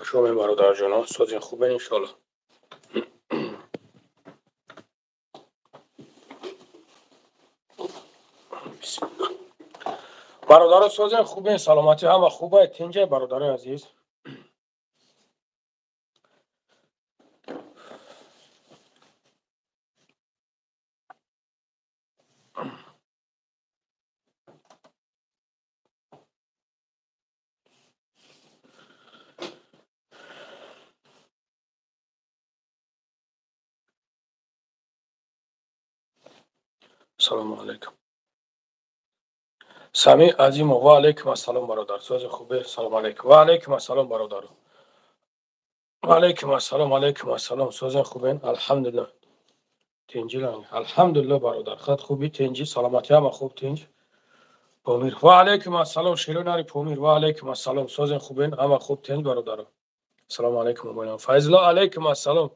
Шумо бародарҷоно, созин хубен иншоалло. Бародаро, созин хубен, саломатӣ ҳама хубай, тинҷай, бародарои азиз. Салому алайкум. Сами Азимов, ва алайкум ассалом, бародар. Сози хубе, салом алайкум. Ва алайкум ассалом, бародар. Ва алайкум ассалом, алайкум ассалом. Созин хубен, алҳамдулиллоҳ. Тинҷи ланг. Алҳамдулиллоҳ, бародар. Хат хуби, тинҷи, саломатӣ ҳама хуб, тинҷ. Помир. Ва алайкум ассалом, шерои нари Помир. Ва алайкум ассалом. Созин хубен, ҳама хуб, тинҷ, бародаро. Салому алайкум. Файзулло, алайкум ассалом.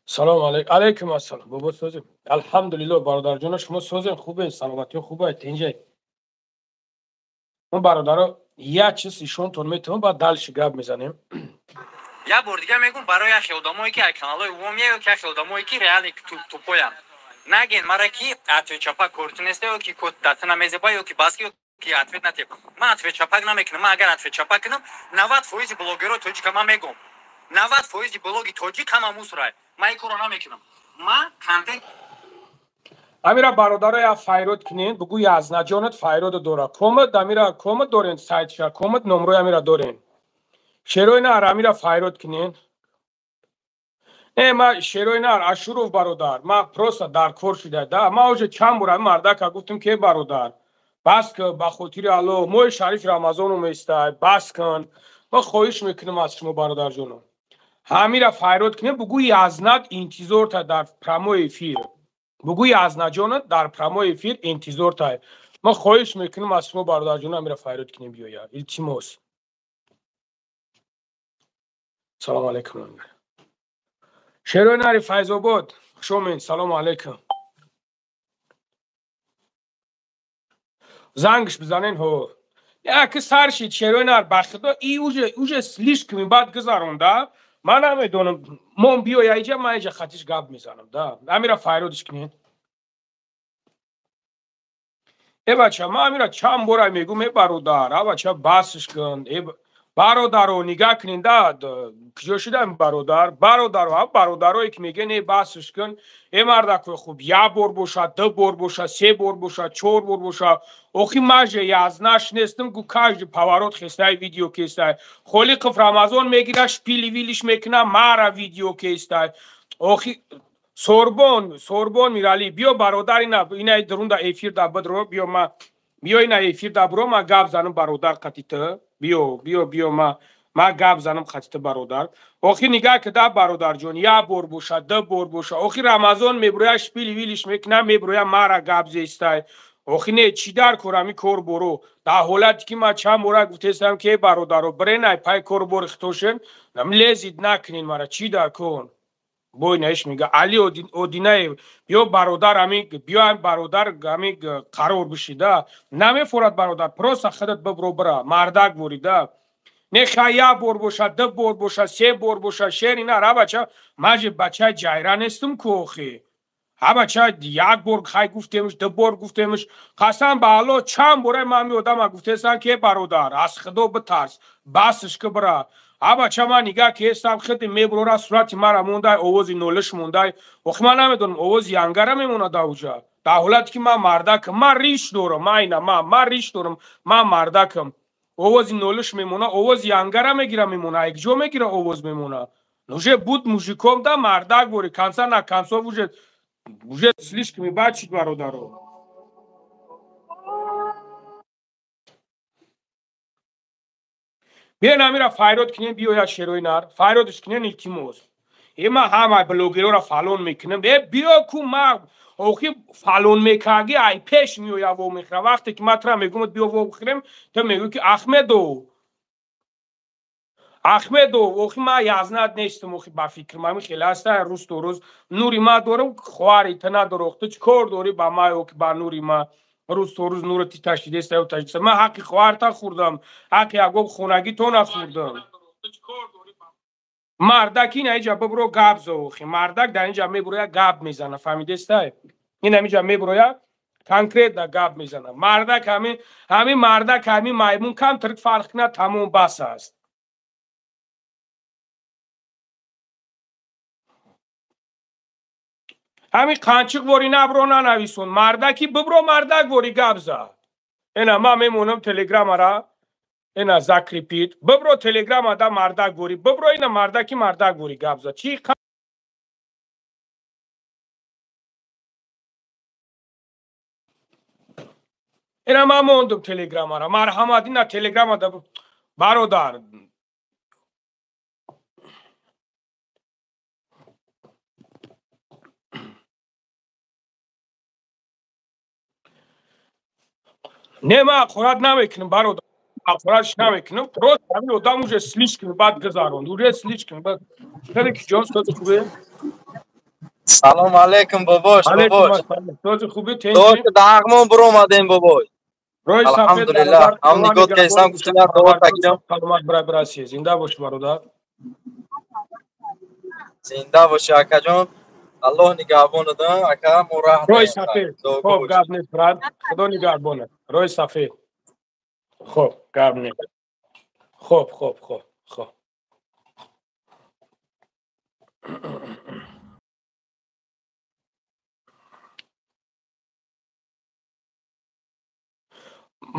Салом алейкум. Алейкум ассалом. Бобо созим. Алҳамдулиллоҳ, бародарҷоно, шумо созем хубе, саломатӣ хубе, тинҷай. Мо бародаро як чиз ишонтон метавон, баъд дальше гап мезанем. Як бор дига мегум барои яхе одамое ки каналҳои умумия ё ки яхе одамое ки реально тупоянд. Наген мара ки ответ чапак корти неста ё ки код дата намезеба ё ки баски ё ки ответ натеб. Ман ответ чапак намекунам. Ман агар ответ чапак кунам, 90% блогерҳои тоҷика ман мегум. 90% блоги тоҷик ҳама мусорай. Ман ин корро намекунам. Ман контент Амира бародаро я файрод кунен, бугу язнаҷонат файрода дора. Комад амира комад дорен сайтша, комад номрои амира дорен. Шерои нар амира файрод кунен. Не, ма шерои нар Ашуров бародар, ма просто дар кор шуда да. Ма уже чанд бор ами мардака гуфтам ки бародар, бас кун ба хотири Аллоҳ, моҳи шарифи Рамазон оместай, бас кун. Ма хоҳиш мекунам аз шумо бародарҷоно. Ҳамира файрод кунем, бугу язнат интизорта дар прямой эфир. Бугу язнаҷонат дар прямой эфир интизорта. Ма хоҳиш мекунам аз шумо бародарҷоно ҳамира файрод кунем биёя. Илтимос. Салом алейкум. Шерои нари Файзобод, хуш омед, салому алейкум. Зангш бизанен ҳо. Яки сар шид шерои нар ба худо и уже слишком бад гузаронда. Ман намедонам, мон биёя иҷа, ман иҷа хатиш гап мезанам, да. Амира файродиш кунед. Э бача, ман амира чанд бора мегум, э бародар, а бача басш кун, э бародаро нигаҳ кунед, да, куҷо шудам бародар? Бародаро, а бародарое ки мегӯянд э басш кун, э мардакои хуб, як бор бошад, ду бор бошад, се бор бошад, чор бор бошад. Охи маже язнаш нестам, гу каждый поворот хестай видео кестай. Холиқов Рамазон мегира, шпили вилиш мекуна, мара видео кестай. Охи Сорбон, Сорбон Мирали, биё бародар ина ина дурунда эфир да бадро, биё ма биё ина эфир да бро, ма гап занам бародар қатита. Биё, биё, биё ма гап занам қатита бародар. Охи нигаҳ кида бародарҷон, як бор бошад, ду бор бошад. Охи Рамазон меброя, шпили вилиш мекуна, меброя мара гап зестай. Охи не, чӣ дар кор ами кор боро? Дар ҳолате ки ман чанд бора гуфтестам ки бародаро, биренай пай кор бори хитошен, нам лезид накунен мара, чӣ дар кор? Бой наиш мега Али Одинаев, биё бародар ами, биё ами бародар ами қарор бишида. Намефорад бародар, просто худат бибро бира, мардак ворида. Не хай як бор бошад, ду бор бошад, се бор бошад, шери на, ра бача, ман же бачаи ҷайра нестам ку охи. Ҳа бача, як бор хай гуфтемш, ду бор гуфтемш, қасам ба Аллоҳ чанд бора ман ами одама гуфтестам ки бародар, аз худо битарс, басш ки бира. Ҳа бача, ман нигаҳ кестам, хиди меброра, сурати мара мондай, овози нолиш мондай. Охи ман намедонам, овози янгара мемонад ауҷа. Дар ҳолате ки ман мардакам, ман риш дорам, ман ина, ман риш дорам, ман мардакам. Овози нолиш мемона, овози янгара мегира мемона, якҷо мегира овоз мемона. Уже буд мужиком да мардак бори, конца на концов уже слишком бачит бародаро. Биён амира файрод кунем, биёяд шерои нар, файродш кунем илтимос. Э ман ҳама блогерора фалон мекунам. Э биё ку ма охи фалон мекарди, ай пеш меоя во мехӯра. Вақте ки ман тура мегӯм биё во бихӯрем, ту мегӯӣ ки Ахмедов, Ахмедов, охи ман язнат нестам, охи ба фикр ман хеле ҳаста рӯз то рӯз нури ман дорам, хоҳари ту надорам, ох ту чӣ кор дорӣ ба ман ё ки ба нури ман? Рӯз то рӯз нури ти ташидеста ё ташидеста. Ман ҳаққи хоҳарта хӯрдам, ҳаққи ягон хонагӣ то нахӯрдам. Мардак ин аиҷа бибро гап зоухи. Мардак дар инҷа мебуроя гап мезана, фаҳмидестай? Ин ҳаминҷа мебуроя конкретно гап мезана. Мардак ҳами мардак ҳами маймун камтар фарқ кунад, тамом бас аст. Ҳами қанчиқ вори набро нанависон. Мардаки бибро мардак вори гап зад. Ена ман мемонам телеграмара. Ена закрепит. Бибро телеграма да мардак вори. Бибро ина мардаки мардак вори гап зад. Чи ина ман мондум телеграмара. Марҳамат ина телеграма да бародар. Не, ман ақорат намекунам, бародар. Ақоратш намекунам. Просто ҳамин одам уже слишком бад гузаронд. Уже слишком бад. Хеле ки ҷон, сози хубе? Салом алейкум, бобош, бобош. Сози хубе, тенҷи? Дош дағмон буромадем, бобош. Алҳамдулиллаҳ. Ҳам нигоҳ кардам, гуфтам дуо такидам. Саломат барои бираси. Зинда бош, бародар. Зинда боши, акаҷон. Аллоҳ нигаҳбонат, ака, мо раҳ. Рӯи сафед. Хоб, гап нест, брат. Худо нигаҳбонат. Рӯи сафед. Хоб, гап нест. Хоб, хоб, хоб, хоб.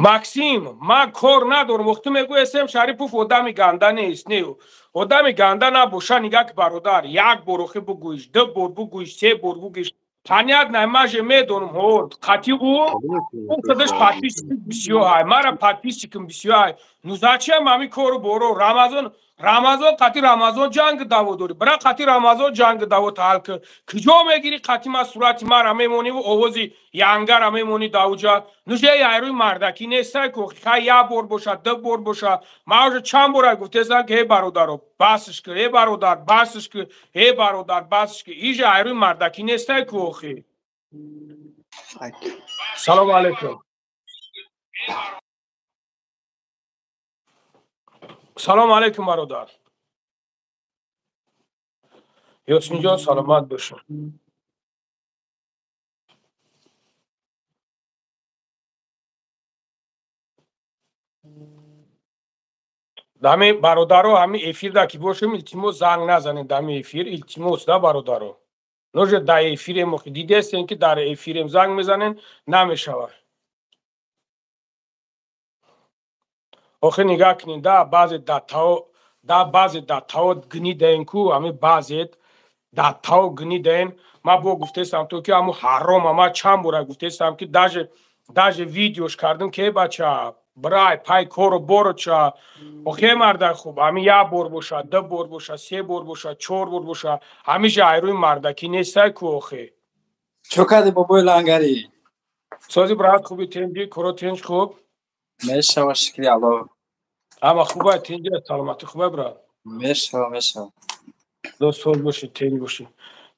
Максим, ман кор надорам. Вақте мегӯ СМ Шарипов одами ганда нест. Не, одами ганда набоша, нигаҳ ки бародар, як бор охи бугӯиш, ду бор бугӯиш, се бор бугӯиш. Понятно, ман же медонам, ҳо, қати ӯ худаш подписчик бисёр ҳай, мара подписчикам бисёр ҳай. Ну зачем ҳамин кору боро? Рамазон, Рамазон қати Рамазон ҷанг даво дорӣ. Бира қати Рамазон ҷанг даво ҳал кун. Куҷо мегирӣ қати ма сурати мара мемониву овози янгара мемонӣ давҷа? Нужа яйрӯи мардакӣ нестай ку. Хай як бор боша, ду бор боша. Ман уже чанд бора гуфтесам ки эй бародаро, басш кун, эй бародар, басш кун, эй бародар, басш кун. Ижа айрӯи мардакӣ нестай ку охи. Салому алайкум. Салом алейкум, бародар. Ёсминҷон, саломат бошед. Дами бародаро, ҳами эфирда ки бошем, илтимос занг назанед дами эфир, илтимос да бародаро. Ноже да эфирем охи дидестен ки дар эфирем занг мезанен, намешавад. Охи нигаҳ кунед, да баъзе датао гнидаен ку, ҳами баъзе датао гнидаен. Ман бо гуфтестам то ки ҳаму ҳарома, ман чанд бора гуфтестам ки даже видеош кардам ки бача, брай пай кору бороча. Охе марда хуб, ҳами як бор боша, ду бор боша, се бор боша, чор бор боша, ҳамиша айрӯи мардакӣ нестай ку охе. Чо кардӣ бобои лангарӣ? Сози брат хуби, тенҷи, коро тенҷ хуб? Мешава, шукри Аллоҳ. Ама хубай, тенҷи, саломатӣ хубай, брат? Мешава, мешава. Дӯст соз бошӣ, тенҷ бошӣ.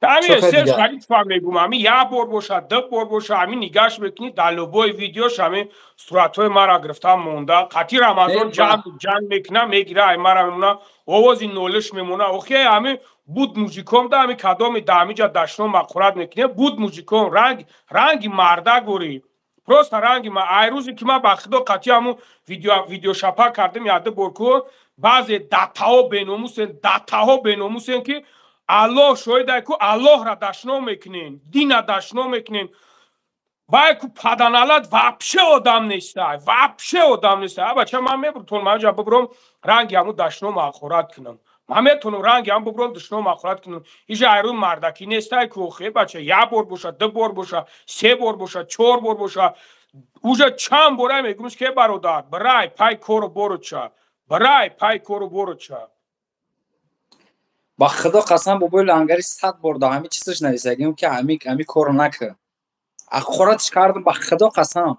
Ами сер Шарипова мегӯм, ами як бор боша, ду бор боша, ами нигаш мекунӣ, дар любой видеош ами суратҳои мара гирифта монда, қати Рамазон ҷанг мекуна, мегира, ай мара мемона, овози нолиш мемона. Охе ами буд мужиком да ами кадоми да амиҷа дашном мақурат мекунӣ, буд мужиком, ранги мардак горӣ. Просто ранги ма, ай рӯзе ки ман ба худо қати ҳамун видеошапа кардам яду бор ку, баъзе датаҳо беномусен, датаҳо беномусен ки Аллоҳ шоҳидай ку, Аллоҳра дашном мекунен, дина дашном мекунен. Вай ку паданалат вообще одам нестай, вообще одам нестай. А бача ман мебуртонам ҳамҷа бибуром ранги ҳамун дашном ахорат кунам. Ман метавонам ранги ҳам бибуром дашном ахорат кунам. Ижа айрӯи мардакӣ нестай ку охе бача, як бор боша, ду бор боша, се бор боша, чор бор боша. Уже чанд бора мегӯмш ки бародар, брай пай кору бороча, брай пай кору бороча. Ба худо қасам бобои лангари 100 бор да ҳами чизаш нависагим ки ҳами корро накар. Ахоратш кардам, ба худо қасам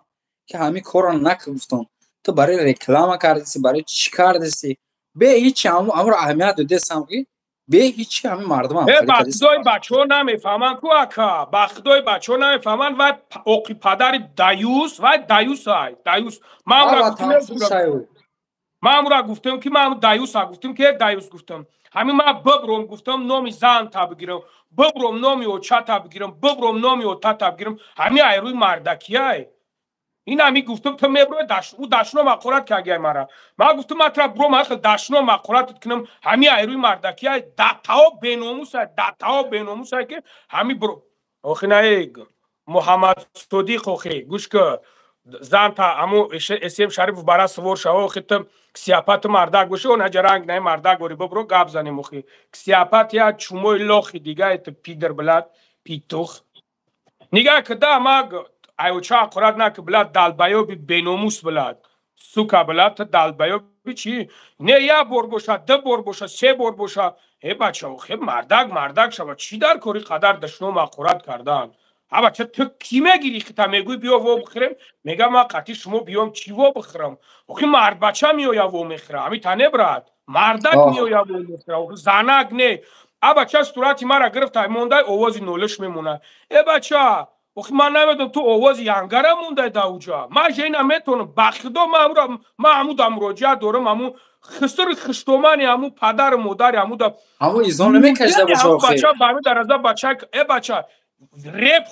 ки ҳами корро накар гуфтам. Ту барои реклама кардиси, барои чӣ кардиси? Бе ҳеч амро аҳамият додесам ки бе ҳеч ҳами мардумам. Ба худои бачаҳо намефаҳманд ку ака, ба худои бачаҳо намефаҳманд. Вай оқи падари даюс, вай даюс ай, даюс. Ман Ман амура гуфтам ки ман даюса гуфтам ки даюс гуфтам. Ҳамин ман бибром гуфтам номи занта бигирам, бибром номи очата бигирам, бибром номи отата бигирам. Ҳамин айрӯи мардакияй. Ин ҳами гуфтам ту меброи ӯ дашном ҳақорат кардиай мара. Ман гуфтам ман тра бром ҳар хел дашном ҳақоратат кунам, ҳами айрӯи мардакияй датао беномусай, датао беномусай ки ҳами бро. Охи на Муҳаммад Содиқ охи гӯш ки занта аму эсем Шарипов бара сувор шава охи ту ксиапати мардак боши он ҳаҷа ранг наи мардак ори бибро гап занем охи ксиапат я чумои лохи дига ту пидр блад питух нигаҳ кида ма айоча ҳақорат наки блад долбоёби беномус блад сука блад ту долбоёби чӣ не я бор боша ду бор боша се бор боша э бача охи мардак мардак шава чӣ дар кори қадар дашном ҳақорат кардан. А бача ту кӣ мегирӣ хита мегӯй биё во бихӯрем мега ман қатъи шумо биём чӣ во бихӯрам охи мардбача меоя во мехӯра ҳами тане брат мардак меоя во мехӯра охи занак не. А бача сурати мара гирифта мондай овози нолиш мемонад. Э бача охи ман намедонам ту овози янгара мондай дар уҷа ман же ина метавонам ба худо ман ҳамуда муроҷиат дорам ҳаму хисри хиштомани ҳаму падару модари ҳамуда ҳаму изон намекашида боша охи бача ба ҳамин дараза бача э бача реп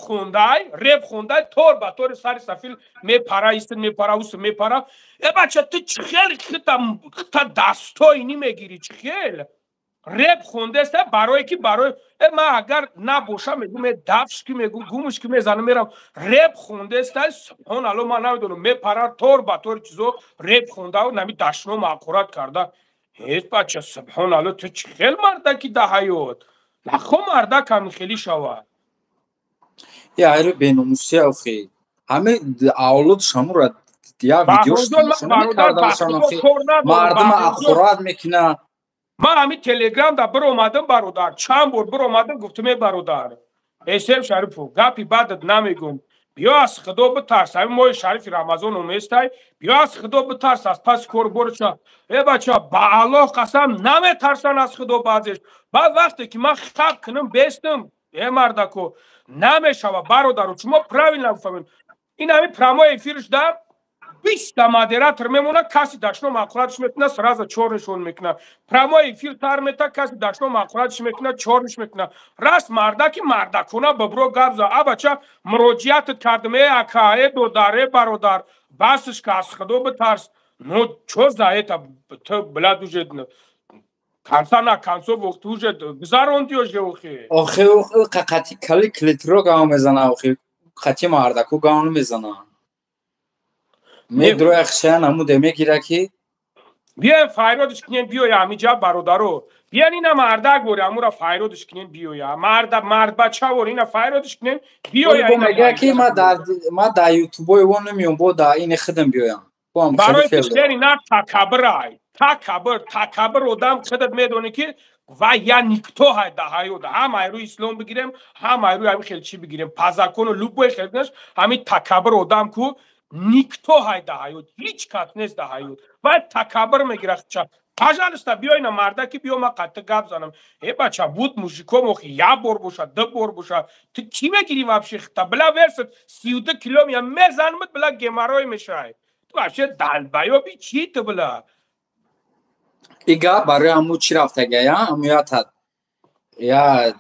хондай тор ба тори сари сафил мепара истин мепара ус мепара. Э бача ту чӣ хел хита дастойни мегирӣ чӣ хел реп хондеста барое ки барои э ман агар набошам мегӯм э дафш ки мегӯм гумш ки мезанам мерам реп хондеста субҳон алло ман намедонам мепара тор ба тори чизо реп хондау нами дашном ҳақорат карда. Э бача субҳон алло ту чӣ хел мардаки да ҳаёт нахо мардак ҳамин хелӣ шавад. Я айрӯи беномусия охи ҳами авлод шамура я видеош карда бошан охи мардума ҳақорат мекунад. Ман ҳамин телеграм да биромадам бародар чанд бор биромадам гуфтам э бародар эсем Шарипов гапи бадат намегӯм биё аз худо битарс ҳамин моҳи шарифи Рамазон оместай биё аз худо битарс аз паси корборча. Э бача ба Аллоҳ қасам наметарсан аз худо баъзеш. Баъд вақте ки ман хаб кунам бестам э мардако намешава бародаро шумо правильно бифаҳмед. Ин ҳамин прямой эфирш да 20 модератор мемона каси дашном ҳақоратш мекуна сразу чорнишон мекуна. Прямой эфир тар мета каси дашном ҳақоратш мекуна чорниш мекуна. Раст мардаки мардакона бибро гап за. А бача муроҷиатат кардам э ака э додар э бародар басш ка аз худо битарс. Ну чё за это ту блядь уже конца на концов вақт уже гузарондӣ оже охи. Охи қати кали клитро гав мезана охи қати мардаку гав намезана. Медроя хшаян амуде мегира ки биёем файродиш кунем биёя ҳамиҷа бародаро биён ина мардак бори амура файродиш кунем биёя марда мардбача бори ина файродиш кунем биёя. Мега ки ма дар ютубои во намеём бо дар ини хидам биёям. Барои кишвари на такаббирай такаббир такаббир одам худат медонӣ ки ва я никто ҳай да ҳаёт ҳам айрӯи ислом бигирем ҳам айрӯи ҳамин хел чӣ бигирем по закону любой хел ҳамин такаббир одам ку никто ҳай да ҳаёт ҳеҷ кас нест да ҳаёт вай такаббир мегирад ча пожалуйста биё ина мардаки биё ман қатъи гап занам. Э бача буд мужиком охи я бор боша ду бор боша ту чӣ мегирӣ вообще хита била версат 32 кило я мезанамат била геморрой мешавай ту вообще долбоёби чӣ ту била. И гап барои ҳаму чӣ рафтагая ҳамуятат я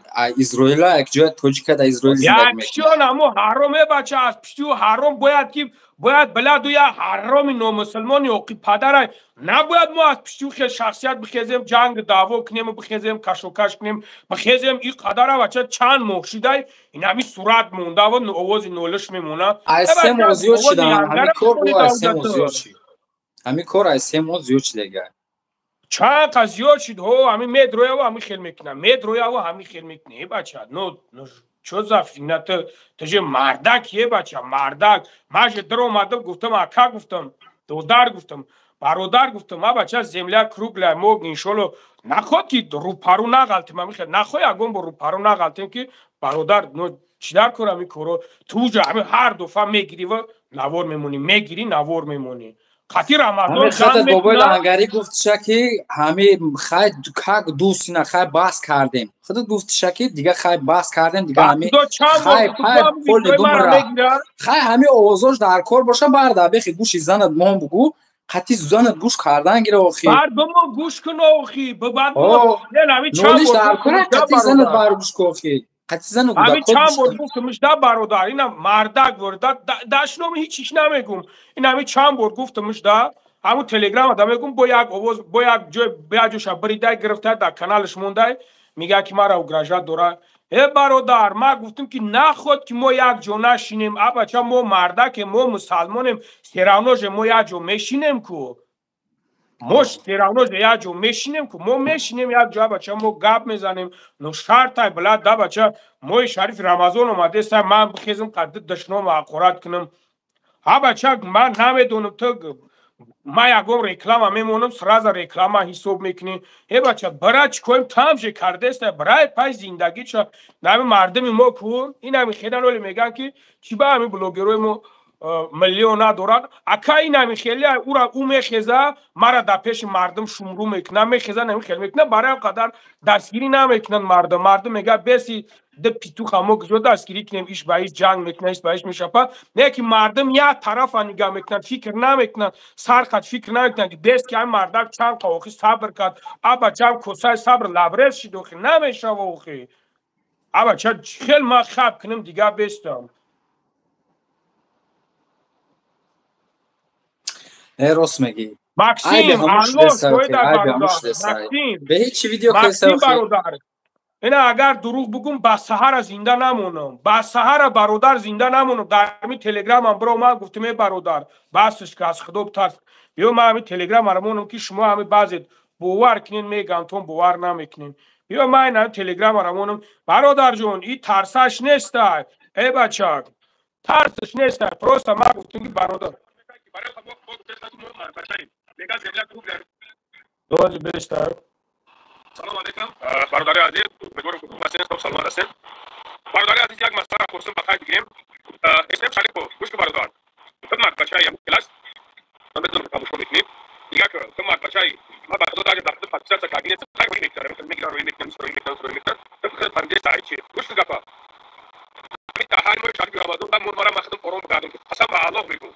Изроила як ҷоя тоҷика дар Изроил зиндагӣ мекунад. Якчон ҳаму ҳаром э бача аз пиштиу ҳаром бояд ки бояд биладу я ҳароми номусулмони оқи падарай набояд мо аз пиштиу хел шахсият бихезем ҷанг даъво кунем бихезем кашокаш кунем бихезем и қадара бача чанд моҳ шидай ин ҳами сурат мондаву овози нолиш мемона. Ай се моҳ зиёд шидан ҳамин кор ай се моҳ зиёд шид ҳамин кор ай се моҳ зиёд шидага. Чанд қад зиёд шид ҳо ҳамин медрояву ҳамин хел мекунам медрояву ҳамин хел мекунам. Э бача ну чё за фигня ту же мардак е бача мардак. Ман же даромадам гуфтам ака гуфтам додар гуфтам бародар гуфтам а бача земля круглая мо иншолло наход ки рӯпарӯ нағалтем ҳамин хел нахо ягон бор рӯпарӯ нағалтем ки бародар ну чӣ дар кор ҳамин коро ту ҷа ҳамин ҳар дуфа мегирӣ ва навор мемонӣ мегирӣ навор мемонӣ. Қати Рамазон ҷанг бобои Лангари гуфтша ки ҳами хай как дӯстина хай бас кардем. Худат гуфтша ки дига хай бас кардем дига ҳами хай хай поли думра. Хай ҳами овозош дар кор боша барда бехи гӯши занат мон бугу Қати занат гӯш кардан гира охи. Бар бимо гӯш кун охи. Бад нолиш дар куна қати занат бар гӯш ку охи. Қати зану ҳамин чанд бор гуфтумш да бародар, ина мардак ворда дашноми ҳеч намегум. Ин ҳамин чанд бор гуфтумш да ҳамун телеграма да мегум бо як овоз бо як ҷой бо як ҷоша бридай гирифтай дар каналаш мондай мега ки мара угрожать дора. Э бародар, ма гуфтум ки наход ки мо як ҷо нашинем. А бача мо мардакем, мо мусалмонем, всё равно же мо як ҷо мешинем ку. Мо всё равно же як ҷо мешинем ку. Мо мешинем як ҷо, бача мо гап мезанем. Но шартай била да бача моҳи шарифи Рамазон омадеста, ман бихезм қадди дашном ҳақорат кунам. А бача ман намедонам ту ман ягон реклама мемонам, сразу реклама ҳисоб мекунӣ. Э бача бара чӣ коем там же кардеста, барай пай зиндагиша. Нами мардуми мо ку инами хедан оле меган ки чӣ ба ҳами блогерои мо миллион надоранд. Ака инами хеле ура ӯ мехеза мара дар пеши мардум шумрӯ мекунад, мехеза нами хел мекунад, барои он қадар дастгирӣ намекунанд мардум. Мардум мега беси д питуха мо куҷо дастгирӣ кунем, иш ба иш ҷанг мекунад, иш ба иш мешапа. Не ки мардум як тарафа нигаҳ мекунанд, фикр намекунанд, сархат фикр намекунанд ки бес ки ҳамин мардак чанд қа охи сабр кард, а бачаам косаи сабр лабрез шид, охи намешава охи. А бача хел ман хаб кунам дигар бестам. Рост мегӣ. Максим, алло, Максим бародар. Ина агар дурӯғ бугум ба саҳара зинда намонам. Ба саҳара бародар зинда намонам. Дар ҳамин телеграмам биро ман гуфтам э бародар, басш ки аз худо битарс. Биё ман ҳамин телеграмаро монам ки шумо ҳамин баъзе бовар кунен мегам тон бовар намекунен. Биё ман ин ҳамин телеграмаро монам. Бародарҷон, и тарсаш нестай. Э бача, тарсаш нестай. Просто ман гуфтам ки бародар. Дози бештар. Салом алейкум, бародари азиз, умедворам ки хуб ҳастед, хуб саломат ҳастед. Бародари азиз, як масъала хостам ба қайд бигирем. Эсм Шарипов, гӯш кун бародар. Ту мард бачаи ям класс, ман медонам ки тамошо мекунӣ. Нигоҳ кун, ту мард бачаи, ман ба худо даже дар худ подписаться кардӣ нест, хай рӯй мекунам, мегирам, рӯй мекунам, рӯй мекунам, рӯй мекунам. Ту худ фаҳмидӣ саи чи. Гӯш кун гапа. Ҳамин даҳаи моҳи шарифи Рамазон ман мара ман худам ором бигардам ки қасам ба Аллоҳ мегӯм.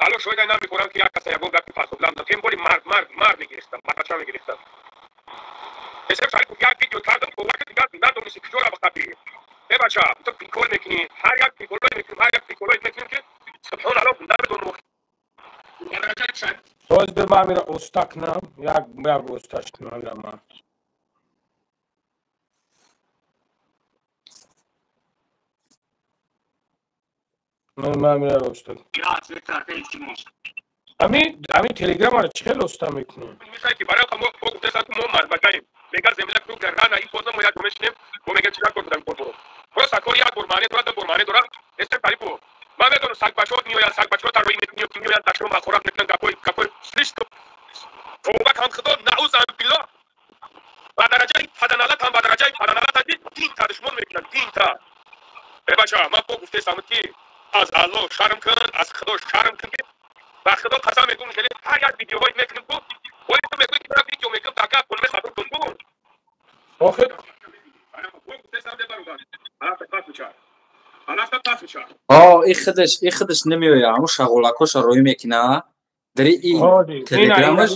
Аллоҳ шоҳида намекунам ки як каса ягон гапи пасоблам тем боли мард мард мард мегирифтам, мардбача мегирифтам. Эсм Шарипов як видео кардам, бовар кун дигар надонисти куҷоро бихапӣ. Э бача, ту прикол мекунӣ, ҳар як приколое мекунем, ҳар як приколое мекунем ки субҳоналлоҳ намедонам. Боз бе ман мира оста кунам, як як осташ кунам ман. Ман мира оста. Ами телеграмаро чӣ хел оста мекунем? Барои мо гуфтаст мо мардбачаем. Мега земля круглая, рано и поздно мы як мешинем, мо мегем чӣ кор кунам кор. Просто кор як бор маъне дорад, ду бор маъне дорад. Эсм Шарипов. Ман медонам сагбачаҳо меоянд, сагбачаҳо тарроҳӣ мекунанд, меоянд дашном ҳақорат мекунанд, гапҳои гапҳои слишком. Тавба кан худо, наузам биллоҳ. Ба дараҷаи паданалат ҳам ба дараҷаи паданалат ҳам дин та душмон мекунанд, дин та. Э бача, ман бо гуфтаистам ки аз Аллоҳ шарм кун, аз худо шарм кун ки ба худо қасам мегӯм, хеле ҳар як видеоҳое мекунем ку, оё ту мегӯӣ ки ман видео мекунам, дар гап кун, мехабр кун ку. Охир И худаш намеояд, ҳамун шағолакоша роӣ мекуна. Дар и телеграмаш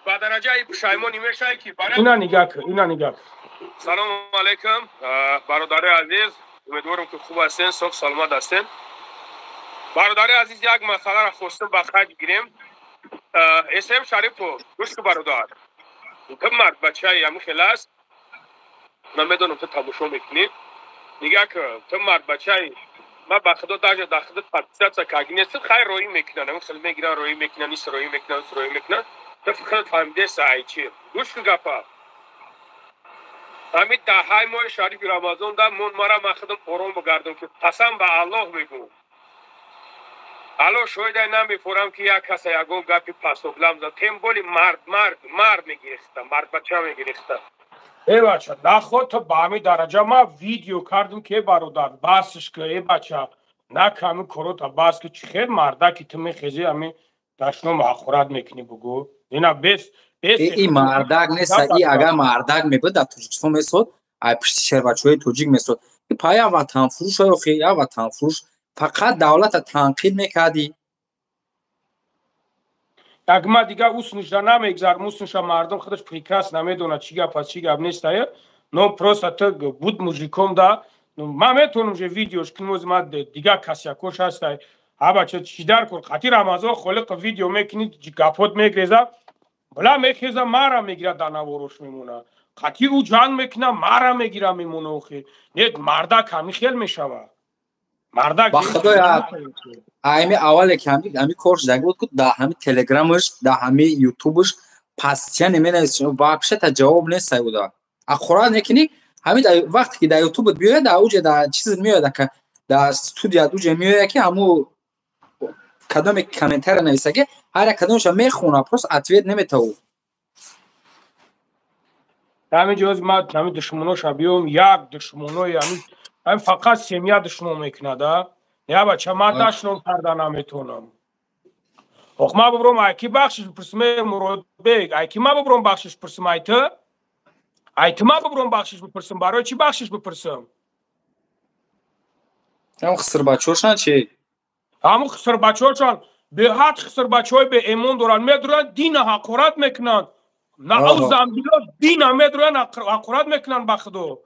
ба дараҷаи пушаймонӣ мешавӣ ки ина нигаҳ кун, ина нигаҳ кун. Салому алайкум, бародари азиз, умедворам ки хуб ҳастед, соф саломат ҳастед. Бародари азиз, як масъаларо хостам ба қайд бигирем. Эсм Шарипов, гӯш кун бародар. Ту мард бачаи ҳамин хел аст. Ман медонам ту тамошо мекунӣ. Нигоҳ кун, ту мард бачаи, ман ба худо даже дар худат подписаться кардӣ нест, хай роӣ мекунанд, ҳамин хел мегиранд, роӣ мекунанд, ис роӣ мекунанд, ис роӣ мекунанд. Ту худат фаҳмидеса ай чи. Гӯш кун гапа. Ҳамин даҳаи моҳи шарифи Рамазон да мон мара ман худам ором бигардам ки қасам ба Аллоҳ мегӯм. Аллоҳ шоҳида намефорам ки як каса ягон гапи пасоблам зад. Тем боли мард мард мард мегирифтам, мардбача мегирифтам. Э бача, наход ту ба ҳамин дараҷа ман видео кардам ки э бародар, басш ки э бача, на ками корота бас ки чӣ хел мардаки ту мехезӣ ҳамин дашном ҳақорат мекунӣ бугӯ. Ина бес бес и мардак нест, и агар мардак мебуд дар Тоҷикистон месод, ай пишти шербачаҳои тоҷик месод. И пая ватанфурӯш охи, я ватанфурӯш фақат давлата танқид мекардӣ. Як ма дига уснушда намегзарм, уснуша мардум худаш прекрасно намедонад чӣ гап аст, чӣ гап нест, но просто ту буд мужиком да. Ман метавонам же видеош кунам, ма дига касякош ҳастай. А бача чӣ дар кор қати Рамазон Холиқов видео мекунӣ, гапот мегреза, бла мехеза, мара мегира, дар наворош мемона. Қати ӯ ҷанг мекуна, мара мегира, мемона. Охи не, мардак ҳами хел мешава. Мардак ба худоя, ами аввале ки ҳами кор шуда буд, ку дар ҳами телеграмаш, дар ҳами ютубаш постоянно менависад, вообще та ҷавоб нест уда. Ақурат мекунӣ, ҳамин вақте ки дар ютубат биёяд, дар уҷа дар чизат меояд, дар студият уҷа меояд, ки ҳаму кадоме комментария нависа, ки ҳар як кадомеша мехона, просто ответ наметаву. Ҳамин ҷоз ма ҳамин душмоноша биём, як душмонои ҳамин фақат семья душмон мекунад, а я бача, ман дашном карда наметавонам. Ох, ма бубром, ай ки бахшиш бипурсим, Муродбек, ай ки ма бубром бахшиш бипурсим, ай ту? Ай ту ма бубром бахшиш бипурсим, барои чӣ бахшиш бипурсим? Ҳам хисрбачошан чи? Ҳамун хисрбачошан беҳад хисрбачаҳои беэмон доранд, медуранд, дина ҳақорат мекунанд. Наузамбило, дина медуранд, ҳақорат мекунанд, ба худо.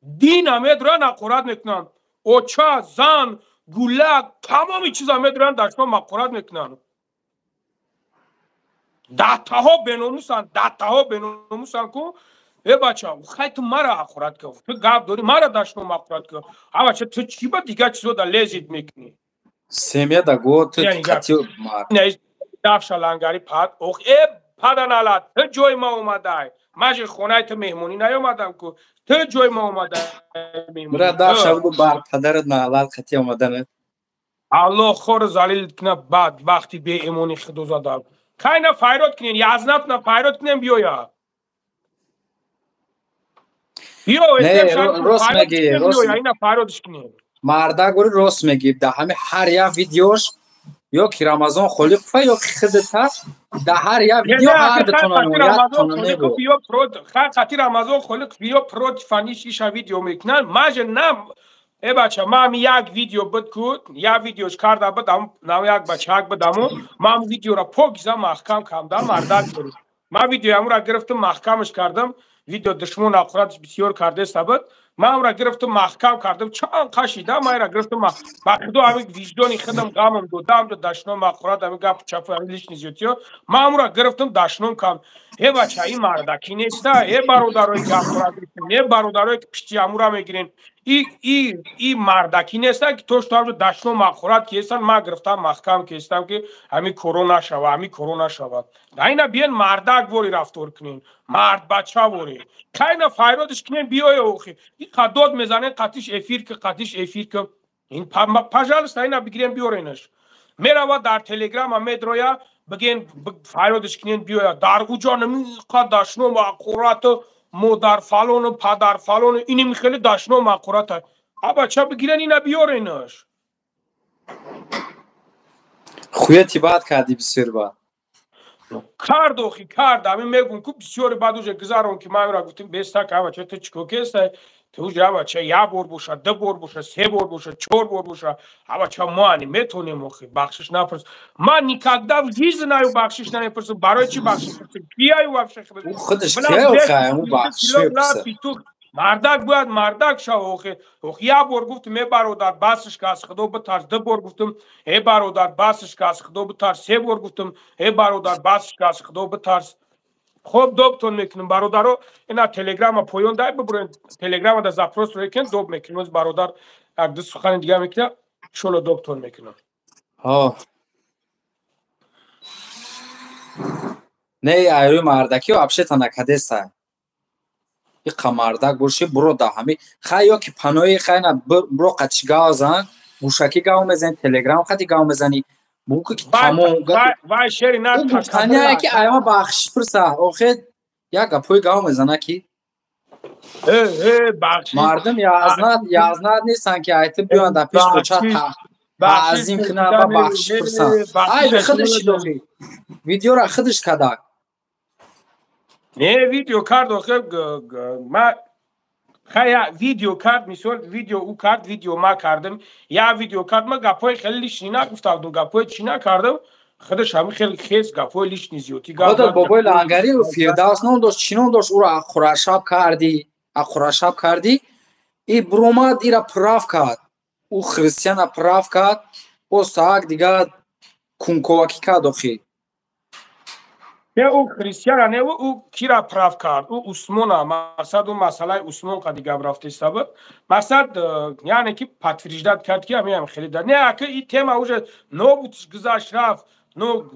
Дина медуранд, ҳақорат мекунанд. Оча, зан, гулак, тамоми чиза медуранд, дашном ҳақорат мекунанд. Даттаҳо беномусанд, даттаҳо беномусанд ку. Э бача, хай ту мара ҳақорат кар, ту гап дорӣ, мара дашном ҳақорат кар. А бача, ту чӣ ба дигар чизо да лезид мекунӣ? Семья да го ту қати дафша лангари пад. Ох, э паданалат, ту ҷои ма омадай. Ман же хонаи ту меҳмонӣ наёмадам ку. Ту ҷои ма омадай меҳмонӣ. Бира дафша бугу бар падарат наалат қати омаданат. Аллоҳ хору залил куна, бадбахти беэмони худо задам. Кайна файрод кунен, язнатна файрод кунен, биёя. Биё, рост мегӣ, рост. Ина файродш кунен. Мардак гори рост мегӣ, дар ҳами ҳар як видеош ё ки Рамазон Холиқова, ё ки худата, дар ҳар як видео ҳар дутона. Қати Рамазон Холиқов биё против аниш иша видео мекунанд. Ман же нам э бача, ман як видео буд ку, як видеош карда буд, нам як бачаак буд, амо ман видеора покиза маҳкам кардам, мардак дорӣ. Ман видеоямура гирифтам, маҳкамаш кардам, видео душмон ҳақоратш бисёр кардеста буд. Ман амра гирифтам, маҳкам кардам, чанд қашида ман ира гирифтам, ба худо ҳамин виҷдони худам ғамам додам, дашном ҳақорат, ҳамин гапу чапу, ҳамин лишний зиёдтиё. Ман амра гирифтам, дашном кардам. Э бача, ин мардаки неста, э бародарое ки ҳақорат мекунен, э бародарое ки пишти амура мегирен, и мардаки неста, ки то что дашном ҳақорат кестан, ман гирифтам, маҳкам кестам, ки ҳамин коро нашава, ҳамин коро нашава. Айна биен мардак вори рафтор кунен, мард бача вори. Кайна файродиш кунен, биёя охи. И қадод мезанен, қатиш эфир ки, қатиш эфир ки. Ин пожалуйста, айна бигирен, биёренаш. Мерава дар телеграма медроя, биген файродиш кунен, биёя. Дар уҷо намиқа дашном ҳақорат, модар фалону падар фалону, иним хеле дашном ҳақорат. А бача, бигирен, ина биёренаш. Хуяти бад кардӣ бисёр бад. Кард, охи кард, ҳамин мегӯм ку бисёре баъд уже гузарон, ки ман ра гуфтем бестак, а бача, ту чико кестай? Ту уже, а бача, як бор боша, ду бор боша, се бор боша, чор бор боша, а бача, мо ани метонем, охи бахшиш напурс. Ман никогда в жизни наю бахшиш намепурсам. Барои чӣ бахшиш пурсам? Кияю вообще? Худаш кия охи, ӯ бахшиш мепурсад. Мардак бояд мардак шава, охи. Ох, як бор гуфтам, э бародар, басш ка, аз худо битарс. Ду бор гуфтам, э бародар, басш ка, аз худо битарс. Се бор гуфтам, э бародар, басш ка, аз худо битарс. Хоб, добтон мекунем, бародаро. Ина телеграма поён дай бибурен, телеграма да запрос ро кен доб мекунем. Оз бародар як ду сухани дига мекунад, иншолло добтон мекунам. Ҳо. Не, айрӯи мардаки вообще-то накадеса. Иқа мардак бошӣ, буро да ҳами хай ё ки панои хай на буро қатиш гав зан, мушакӣ гав мезани, телеграм қати гав мезани, бугӯ ки тамом вай шери на гуфтания ки айма бахшиш пурса, охе як гапҳои гав мезана ки мардум язнат нестанд, ки айти биёянд дар пеш кӯча таъзим кунанд ва бахшиш пурсанд. Ай худаш охи видеора худаш кадак. Не, видео кард, охе ма хая видео кард, мисол видео ӯ кард, видео ма кардам, я видео кард, ма гапҳои хеле лишний нагуфта будам, гапҳои чӣ накардам. Худаш ҳами хел хес гапҳои лишний зиёдӣ гап зад. Бобои Лангари Фирдавс ном дошт, чӣ ном дошт, ӯро аққурашаб кардӣ, аққурашаб кардӣ, и буромад ира прав кард. Ӯ христиана прав кард, боз саак дига кунковакӣ кард охи. Не, ӯ христиана не, ӯ кира прав кард? Ӯ Усмона, мақсад ӯ масъалаи Усмон қади гап рафтеста буд. Мақсад яъне ки подтверждать кард ки ҳамиам хеле да. Не, ака и тема уже нобудш гузашт рафт. Ну,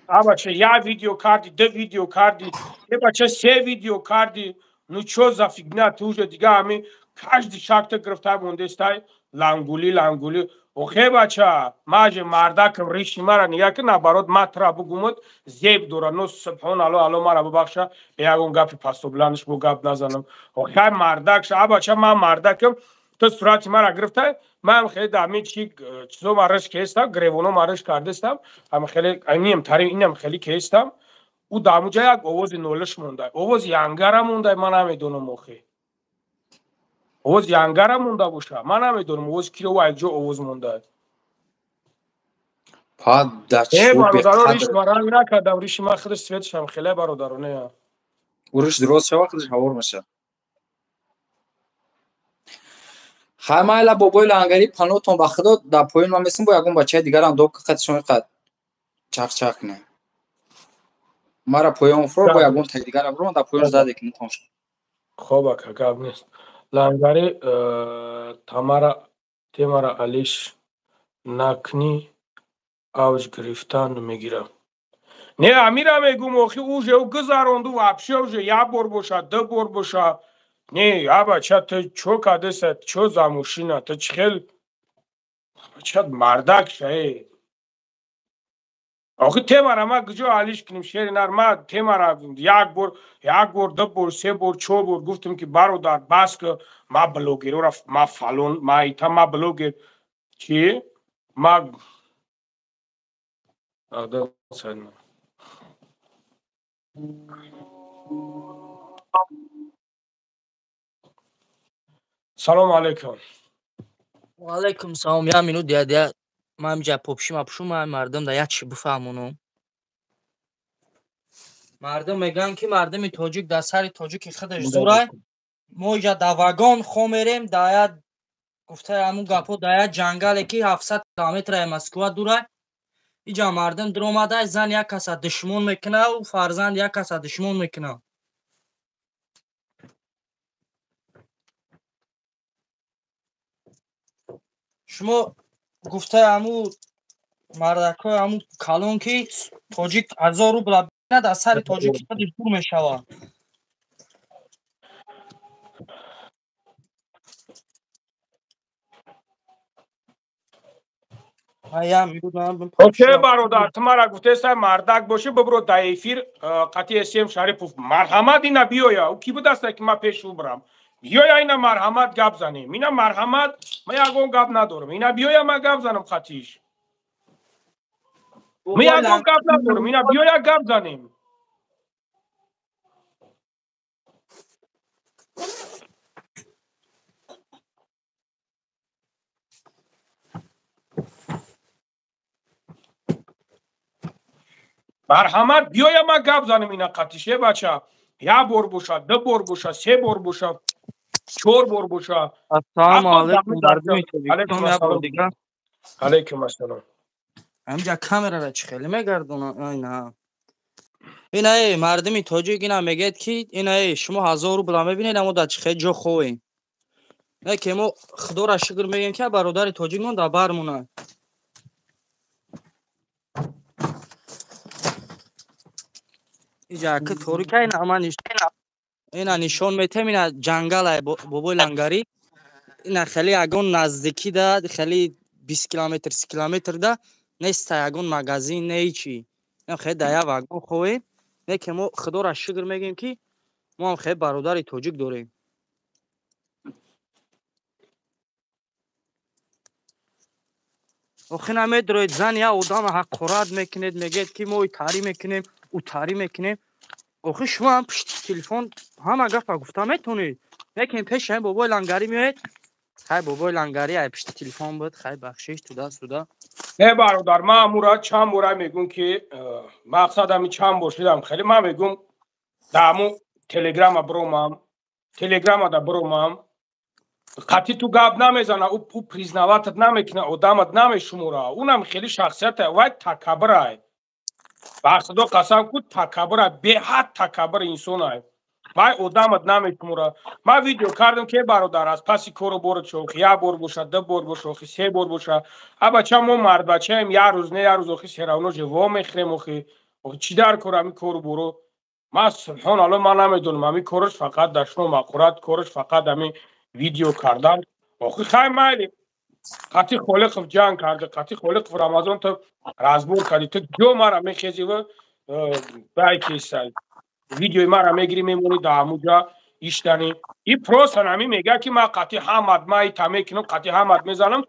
абача я видео карди, ду видео карди, е бача се видео карди, ну чё за фигня, ту уже дига ҳами каждый шакта гирифта мондестай лангули лангули. Охе бача, маже мардакам риши мара нига ки наоборот ма тра бугумуд зеб дора, но субҳон алло алло мара бубахша, бе ягон гапи пастобуландш бо гап назанам. Охе мардак ша, абача ман мардакам, ту сурати мара гирифтай, ман хеле дар чи чизо мараш кестам, гревоно мараш кардестам, ҳам хеле инам тарим инам хеле кестам. Ӯ дар муҷа як овози нолиш монда, овози янгара монда, ман намедонам охе. Овоз янгара монда боша, ман намедонам овоз киро ва якҷо овоз монда. Э бародаро, риш ма ранг накардам, риши ман худаш светшам хеле бародаро, не. Уриш дуроз шава, худаш ҳавор меша. Хай майла бобои Лангари панотон ба худо дар поён ман месим бо ягон бачаи дигарам доб қадшон қад чақ-чақ кунем. Мара поён фуро бо ягон таи дигарам бурон дар поён заде кунем тамошо. Хоб ака, гап нест. Лангари тамара темара алиш накни авҷ гирифтан мегирам. Не, амира мегум охи уже ӯ гузаронду вообще уже як бор боша, ду бор боша. Не, абача ту чо кардеса, чо за мушина, ту чӣ хел бача мардак ша э. Охи темара ма куҷо алиш кунем шери нар, ма темара як бор, як бор, ду бор, се бор, чор бор гуфтам ки бародар бас ки ма блогерора, ма фалон, ма ита, ма блогер. Чӣ? Ма Салом алейкум. Ва алейкум салом. Я минут я ман ҳамиҷа попши мапушу, ман мардум да як чӣ бифаҳмонам. Мардум мегӯянд ки мардуми тоҷик дар сари тоҷики худаш зурай. Мо иҷа дар вагон хо мерем, дар як гуфтаи ҳамун гапҳо дар як ҷангале ки 700 километраи Москва дурай. Иҷа мардум дуромадай, зан як каса душмон мекунаву фарзанд як каса душмон мекунав. Шумо гуфтаи ҳамун мардакҳои ҳамун калон ки тоҷик 1000 рубла бинад, аз сари тоҷики худаш дур мешавад. Окей бародар, ту мара гуфтесай мардак бошӣ, бибро дар эфир қатъи СМ Шарипов. Марҳамат ина биёя. Ӯ ки будаста ки ман пеши ӯ бирам? Биёя ина марҳамат гап занем. Ина марҳамат, ман ягон гап надорам. Ина биёя ман гап занам қатъиш. Ман ягон гап надорам. Ина биёя гап занем. Марҳамат биёя ман гап занам ина қатъиш, э бача. Як бор боша, ду бор боша, се бор боша, чор бор боша. Ассалому алайкум мардуми Тоҷикистон, як бор дигар. Алайкум ассалом. Ҳамҷа камерара чӣ хеле мегардонам? Ай на. Ина эй мардуми тоҷик ина мегӯяд ки ина эй шумо 1000 рубла мебинед, аммо дар чӣ хел ҷо ховем. Не ки мо худоро шукр мегӯем ки бародари тоҷикмон дар бармонад. Иҷа ки торика ина ман ина нишон метем, ина ҷангалай бобои Лангари. Ина хеле ягон наздикӣ да, хеле 20 километр, 30 километр да неста ягон магазин, не ҳичи. Ина хеле дар як вагон ховем. Не ки мо худоро шукр мегӯем ки мо ҳам хеле бародари тоҷик дорем. Охи намедроед зан як одама ҳақорат мекунед, мегӯед ки мо итарӣ мекунем, утарӣ мекунем. Охи шумо ҳам пушти телефон ҳама гапа гуфта метавонед. Лекин пеши ҳамин бобои Лангарӣ меоед, Хай бобои лангари ай пишти телефон буд, хай бахшиш туда суда. Не бародар, ман амура чанд бора мегӯм ки мақсад ами чанд бор шудам хеле ман мегӯм дааму телеграма бромам, телеграма да бромам. Қати ту гап намезана, ӯ признаватат намекуна, одамат намешумора. Унам хеле шахсията, вай такаббирай. Ба худо қасам ку такаббирай, беҳад такаббир инсонай. Вай одамат намешумора. Ман видео кардам ки бародар аз паси кору бору чохи, як бор боша, ду бор боша, охи се бор боша. А бача мо мардбачаем, як рӯз не як рӯз охи серавно живо мехӯрем охи. Охи чӣ дар кор ами кору бору? Ман субҳоналлоҳ ман намедонам ами кораш фақат дашно мақурат, кораш фақат ами видео кардан. Охи хай майли. Қати Холиқов ҷанг карда, қати Холиқов Рамазон ту разбор кардӣ. Ту ҷо мара мехезиву бай кесай. Видеои мара мегирӣ мемонӣ дар ҳамуҷа иштанӣ. И просто ҳамин мега ки ман қати ҳамад ман ита мекунам, қати ҳамад мезанам.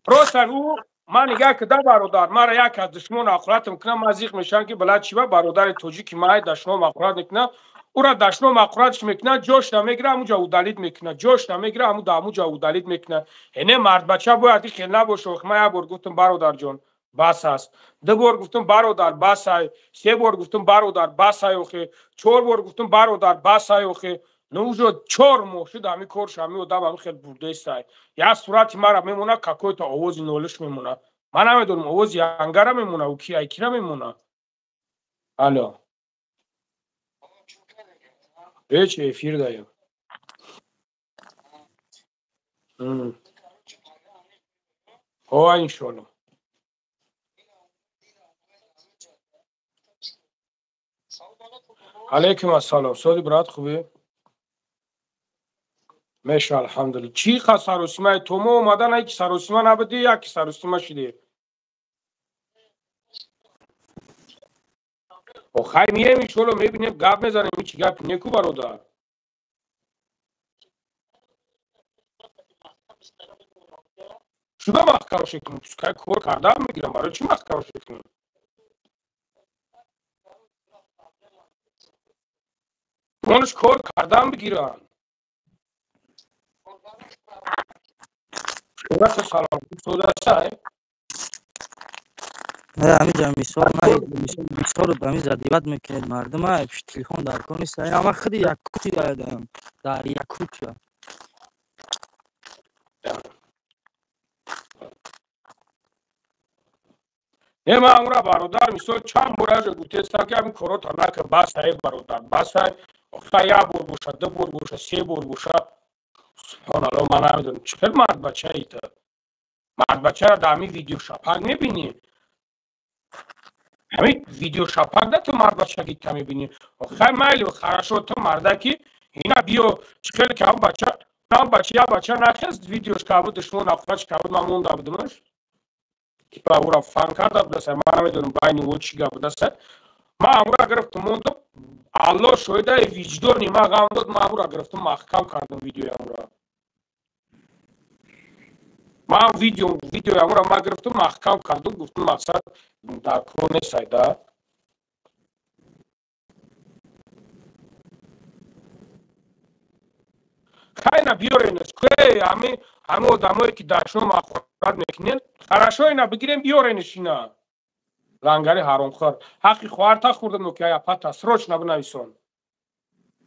Просто ӯ ман нигаҳ кида бародар, мара як аз душмон ақуратам кунам, ман зиқ мешавам ки бала чӣ ба бародари тоҷики ман дашном ақурат мекунам. Ура дашном ақуратш мекунад, ҷошта мегира, ҳамуҷа удалид мекунад, ҷошта мегира, ҳаму дар ҳамуҷа удалид мекунад. Эне мардбача бояд хел набоша. Ох ман як бор гуфтам бародарҷон бас аст, ду бор гуфтам бародар бас ай, се бор гуфтам бародар бас ай, охе чор бор гуфтам бародар бас ай, охе ну уже 4 моҳ шуд ҳами корш ҳами одам ҳами хел бурдестай. Як сурати мара мемона, какой-то овози нолиш мемона. Ман намедонам овози ангара мемона, ӯ ки айкира мемона. Алло. Ҳеч эфир даем. Ҳо иншоалло. Алейкум ассалом. Соди брат хубӣ? Меша алҳамдулилла. Чӣ қа саросимаи то мо омадан ай ки саросима набудӣ, як ки саросима шидӣ. Охай мием иншоалло мебинем, гап мезанем, ҳеч гап неку бародар. Чӣ ба маҳкам шекунем? Пускай кор кардаам мегирам, барои чӣ маҳкам шекунем? Онаш кор кардаам бигиранд. Шумо салом содасай? Ҳамиҷа мисол мисол ҳами задиват мекунед мардума, телефон дар кор нест. Ама худи Якутия дар Якутия. Не ман амра бародар мисол чанд бор ажа гуфтестам ки ҳамин корота нака, бас ай бародар, бас ай. Охай як бор боша, ду бор боша, се бор боша. Субҳоналлоҳ ман намедонам чӣ хел мардбачаи ту. Мардбачаро дар ҳамин видеошапак мебинӣ. Ҳамин видеошапак да ту мардбачагита мебинӣ. Охай майли хорошо ту мардаки ина биё чӣ хел ки ҳам бача, ҳам бача як бача нахест видеош кабуд душмон ақурат кабуд ман монда будамаш. Типа ура фан карда будаса, ман намедонам байни ӯ чӣ гап будаса. Ман амура гирифтам мондам. Аллоҳ шоҳида виҷдони ман ғам дод, ман амура гирифтам маҳкам кардам видеои амура. Ман видеои амура ман гирифтам маҳкам кардам, гуфтам мақсад дар кор нестай да. Хайна биёренаш, ке ҳами одамое ки дашном ақурат мекунен, хорошо ина бигирем биёренаш ина. Лангари ҳаромхӯр. Ҳаққи хоҳарта хӯрдам ё ки ай апата, срочно бинависон.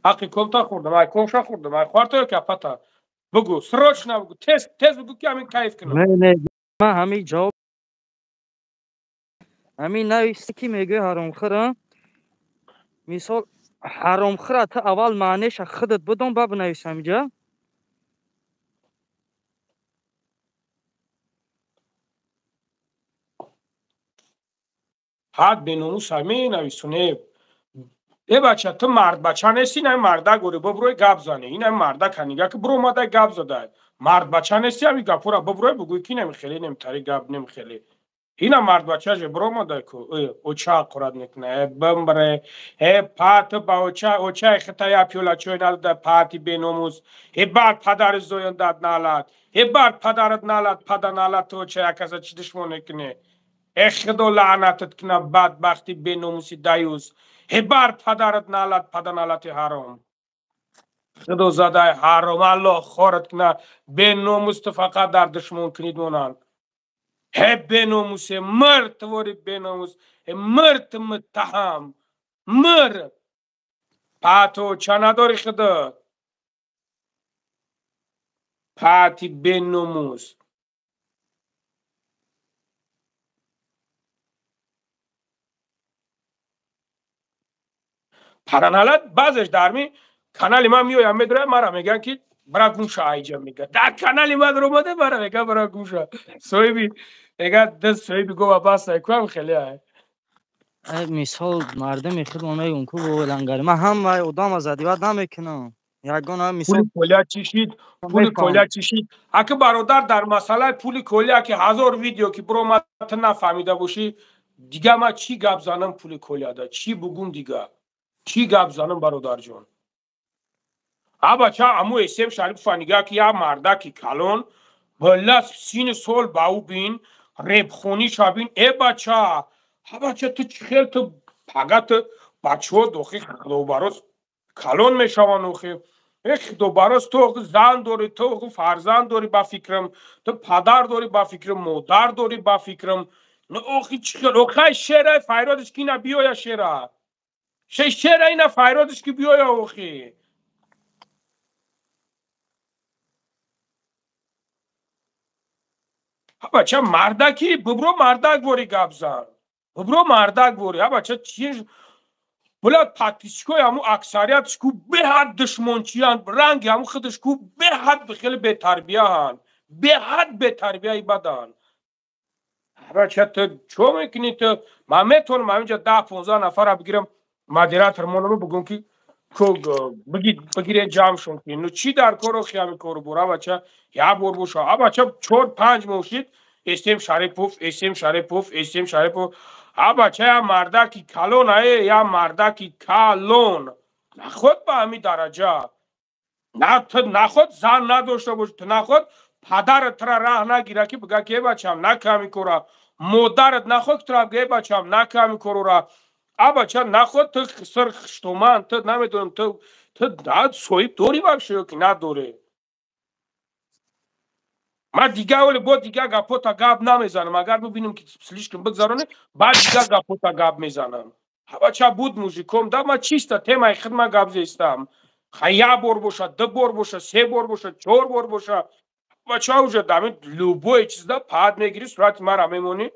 Ҳаққи комта хӯрдам, ай комша хӯрдам, ай хоҳарта ё ки апата. Бугу, срочно бугу, тез, тез бугу ки ҳамин кайф кунам. Не, не, ман ҳамин ҷавоб ҳамин нависта ки мегӯи ҳаромхӯра. Мисол ҳаромхӯра ту аввал маънеша худат бидон, ба бинавис ҳаминҷа. Ҳад беномуса менависоне. Э бача, ту мардбача нести, ин ҳами мардак ори биброй гап зане. Ин ҳами мардак нига ки биромадай гап задай. Мардбача нести, ҳами гапора биброй бугӯй ки инами хеле немтари гап немхеле. Ина мардбача же биромадай ку оча ақурат мекуна. Э бимбре, э пат ба оча, очаи хита я пиёла чой надода пати беномус. Э бар падари зоён дад налад. Э бар падарат налад, пада налад ту оча якаса чӣ душмон мекунӣ? Э худо лаънатат куна бадбахти беномуси даюс. Э бар падарат налад, пада налати ҳаром. Худо задай ҳаром, Аллоҳ хорат куна. Беномус ту фақат дар душмон кунид монанд. Ҳе беномусе, мир твори беномус, мир ту муттаҳам, мир. Пато ча надори худо? Пати беномус. Параналат баъзеш дар ми канали ман меоям медурам, мара мегӯянд ки бара гумша айҷа мега. Дар канали ман омада мара мега бара гумша. Соҳиби мега д соҳиби гова баста куам хеле ай. Мисол мардами худмо мегӯм ку бобои Лангари. Ман ҳамаи одама задиват намекунам. Ягона мисол пули колия чӣ шид? Пули колия чӣ шид? Аки бародар дар масъалаи пули колия ки ҳазор видео ки биромад ту нафаҳмида бошӣ, дига ман чӣ гап занам пули колияда? Чӣ бугум дига? Чӣ гап занам бародарҷон? Абача аму Эсем Шарипова нигаҳ ки як мардаки калон бала сини сол ба ӯ бин, репхониша бин. Э бача, абача ту чӣ хел ту пага ту бачаҳо дохи худобароз калон мешаванд охи. Э худобароз ту зан дорӣ, ту фарзанд дорӣ ба фикрам, ту падар дорӣ ба фикрам, модар дорӣ ба фикрам. Охи чӣ хел охай шера файродиш ки ина биёя шера. Шера ина файродиш ки биёя охи. Бача мардаки бибро мардак вори гап зан. Бибро мардак вори. Бача чи била подписчикои ҳаму аксариятш ку беҳад душмончиянд, ранги ҳаму худаш ку беҳад хеле бетарбияанд, беҳад бетарбияи баданд. Бача ту чо мекунӣ ту? Ман метавонам ҳаминҷа 10-15 нафара бигирам модератор монам бигӯм ки бигирен ҷамъшон кунед. Ну чӣ дар кор охи ҳамин кору бор? Абача як бор боша. Абача 4-5 моҳ шид Эсем Шарипов, Эсем Шарипов, Эсем Шарипов. Абача як мардаки калон ае, як мардаки калон. Наход ба ҳамин дараҷа. Наход зан надошта бош, ту наход падарат тура раҳ нагира ки бига ки э бачам нака ҳамин кора. Модарат наход ки тура бига э бачам нака ҳамин корора. Абача наход ту сир хиштоман, ту намедонам ту соҳиб дорӣ вообще ё ки надорӣ? Ман дига оле бо дига гапота гап намезанам. Агар бибинем ки слишком бигзаронем, баъд дига гапота гап мезанам. Абача буд мужиком, да ман чиста темаи худ ман гап зестам. Ха як бор боша, ду бор боша, се бор боша, чор бор боша. Абача уже дамин любое чизда пад мегирӣ, сурати мара мемонӣ,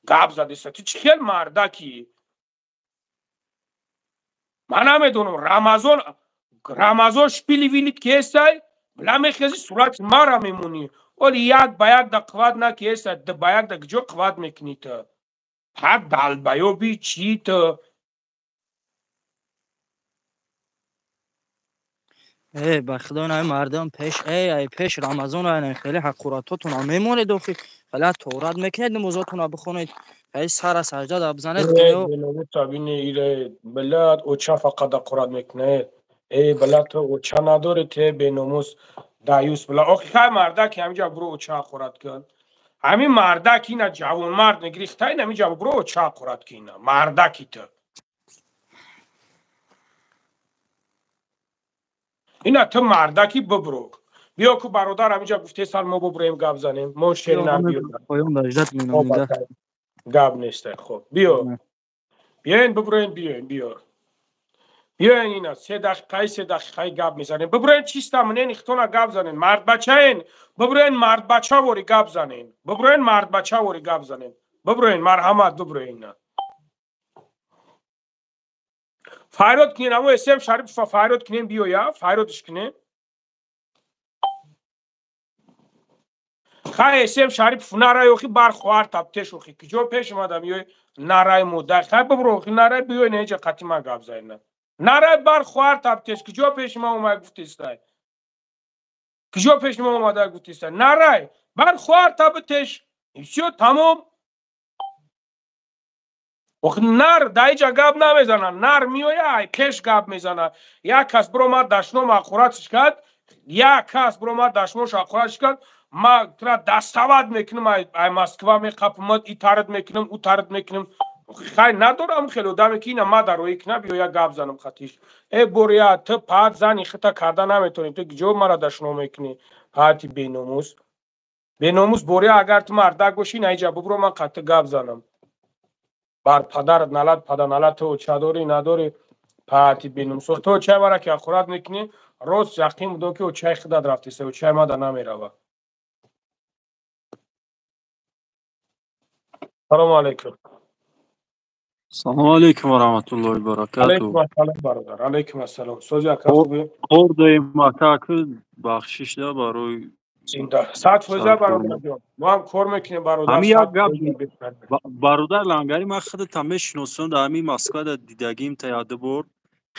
гап задеста. Ту чӣ хел мардаки? Ман намедонам, Рамазон шпили вилит ки ҳестай, била мехези сурати мара мемонӣ. Оли як ба як да қувват на ки ҳестай, ду ба як да куҷо қувват мекунӣ ту? Ҳар далбаёби чӣ ту? Э, ба худо ин мардум пеш, эй, пеш Рамазон ай хеле ҳақуратотона мемонед охи. Хеле торат мекунед, намозотона бихонед. Эй сара саҷда да бизанед. Табини ире билад оча фақат ҳақурат мекунед. Эй билад ту оча надорӣ, те беномус даюс била. Охи хай мардак ҳаминҷа буро оча ҳақурат кун. Ҳамин мардак ина ҷавонмард мегирӣ, хитай ҳаминҷа буро оча ҳақурат кун ина. Мардаки ту. Ина ту мардаки бибро. Биё ку бародар ҳаминҷа гуфтесан мо биброем гап занем. Мо шеринам биё. Гап нестай. Хоб биё. Биёен биброем, биёен, биё. Биёен ина 3 дақиқаи гап мезанем. Биброен чиста мнен ихтона гап занен. Мардбачаен. Биброен мардбача вори гап занен. Биброен мардбача вори гап занен. Биброен марҳамат биброен ина. Файрод кунен, амо Эсем Шарипова файрод кунен биёя, файродш кунен. Хай Эсем Шарипов нарай охи бар хоҳар таптеш охи. Куҷо пеш омадам ёй нарай модар. Хай бибро охи нарай биёй неҷа қати ман гап занена. Нарай бар хоҳар таптеш куҷо пеш ма омад гуфтестай. Куҷо пеш ма омада гуфтестай. Нарай бар хоҳар таптеш. И всё тамом. Ох нар даиҷа гап намезана, нар меоя ай пеш гап мезана. Як кас биромад дашном ҳақоратш кард, як кас биромад дашнош ҳақоратш кард, ма тура дастават мекунам, ай Москва меқапумад, и тард мекунам, ӯ тард мекунам. Хай надорам хеле одаме ки ина ма дароӣ кина биё як гап занам хатиш. Э бория ту паат зани хита карда наметонӣ, ту ҷо мара дашно мекунӣ? Паати беномус. Беномус бория агар ту мардак бошӣ на иҷа бубро ман қати гап занам. Бар падарат налат пада налат ту оча дорӣ надорӣ паати беномус. Ту очаи мара ки ҳақорат мекунӣ, рост яқин будо ки очаи худат рафтеса, очаи мада намерава. Салому алайкум. Салому алайкум ва раҳматуллоҳи ва баракатуҳ. Алайкум ассалом бародар. Алайкум ассалом. Сози ака хубӣ? Хӯрдаем ака, ки бахшиш да барои зинда. 100% бародар ҷон. Мо ҳам кор мекунем бародар. Ҳамин як гап бародар Лангари, ман худатам мешиносам, дар ҳамин Москвада дидагим та як ду бор.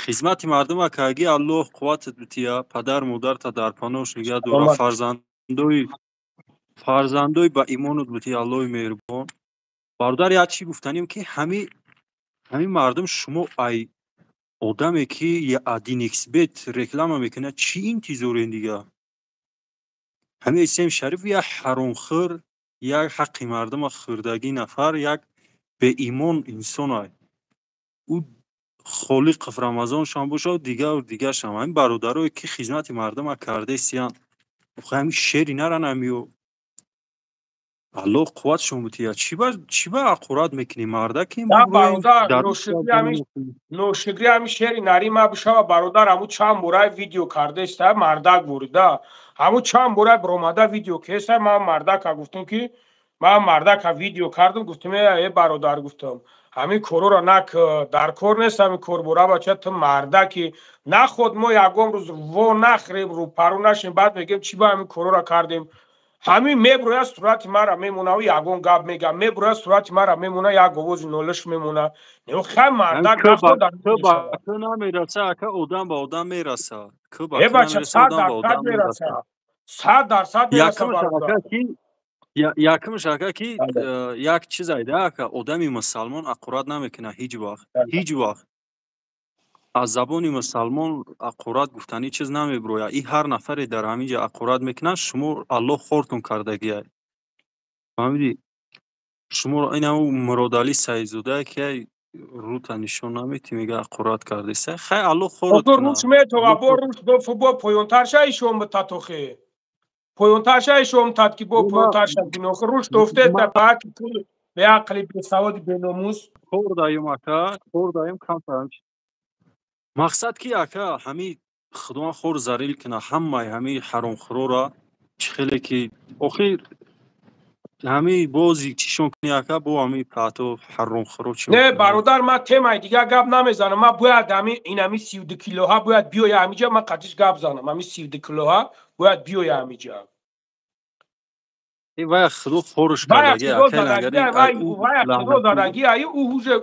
Хизмати мардум акаги Аллоҳ қувватат бития, падар модарта дар паноҳш нигаҳ дора, фарзандои ба имонат бития Аллоҳи меҳрубон. Бародар як чӣ гуфтанем ки ҳамин мардум шумо ай одаме ки 1xBet реклама мекунад чӣ интизорен дига? Ҳамин Исем Шариф як ҳаромхӯр, як ҳаққи мардума хӯрдагӣ нафар, як беимон инсон ай. Ӯ Холиқов Рамазоншам бошад, дигару дигаршам. Ҳамин бародарое ки хизмати мардума кардесиянд, охи ҳамин шери наран ҳамиё. Аллоҳ қувватшон бития. Чӣ ба ҳақорат мекунӣ мардаки? На бародар, ношукри ҳамин шери нари ма бишава бародар, ҳамун чанд борай видео кардеста мардак ворида. Ҳамун чанд борай баромада видео кеста, ман мардака гуфтам ки ман мардака видео кардам, гуфтам э бародар гуфтам. Ҳамин корора нак дар кор нест, ҳамин кор бора бача ту мардаки наход мо ягон рӯз во нахрем, рӯпару нашем, баъд мегем чӣ ба ҳамин корора кардем. Ҳамин меброя сурати мара мемона, ягон гап мегам, меброя сурати мара мемона, як овози нолиш мемона. Не хай мардак наход ба ту намераса, ака одам ба одам мераса. Э бача 100% мераса. 100% мераса бародар. Якумш ака ки як чиз айда ака, одами мусалмон ҳақорат намекунад ҳеҷ вақт, ҳеҷ вақт. Аз забони мусалмон ҳақорат гуфтани чиз намеброяд. И ҳар нафаре дар ҳамин ҷо ҳақорат мекунад, шумо Аллоҳ хортон кардагиай. Фаҳмидӣ? Шуморо ин ҳамун Муродалӣ Саидзода ки рута нишон наметӣ, мега ҳақорат кардеса. Хай Аллоҳ хорот кунад. Руш метова, бо руш бо поёнтар шаи шом битатохе. Поёнтар шаи шом тат ки бо поёнтар ша гинохи руш тофте та пак беақли бесаводи беномус. Хор даем ака, хор даем камтар. Мақсад ки ака ҳамин Худованд хор зарил кунад ҳамаи ҳамин ҳаромхӯрора, чӣ хеле ки охир ҳамин бози чишон кунӣ ака, бо ҳамин паъто ҳаромхӯро чӣ. Не бародар, ман темаи дигар гап намезанам. Ман бояд ҳамин ин ҳамин 32 килоҳа бояд биёя ҳаминҷа, ман қатиш гап занам. Ҳамин 32 килоҳа бояд биёя ҳаминҷа. Вай Худо хорш кардаги ака Лангари. Вай Худо задаги, ай ӯ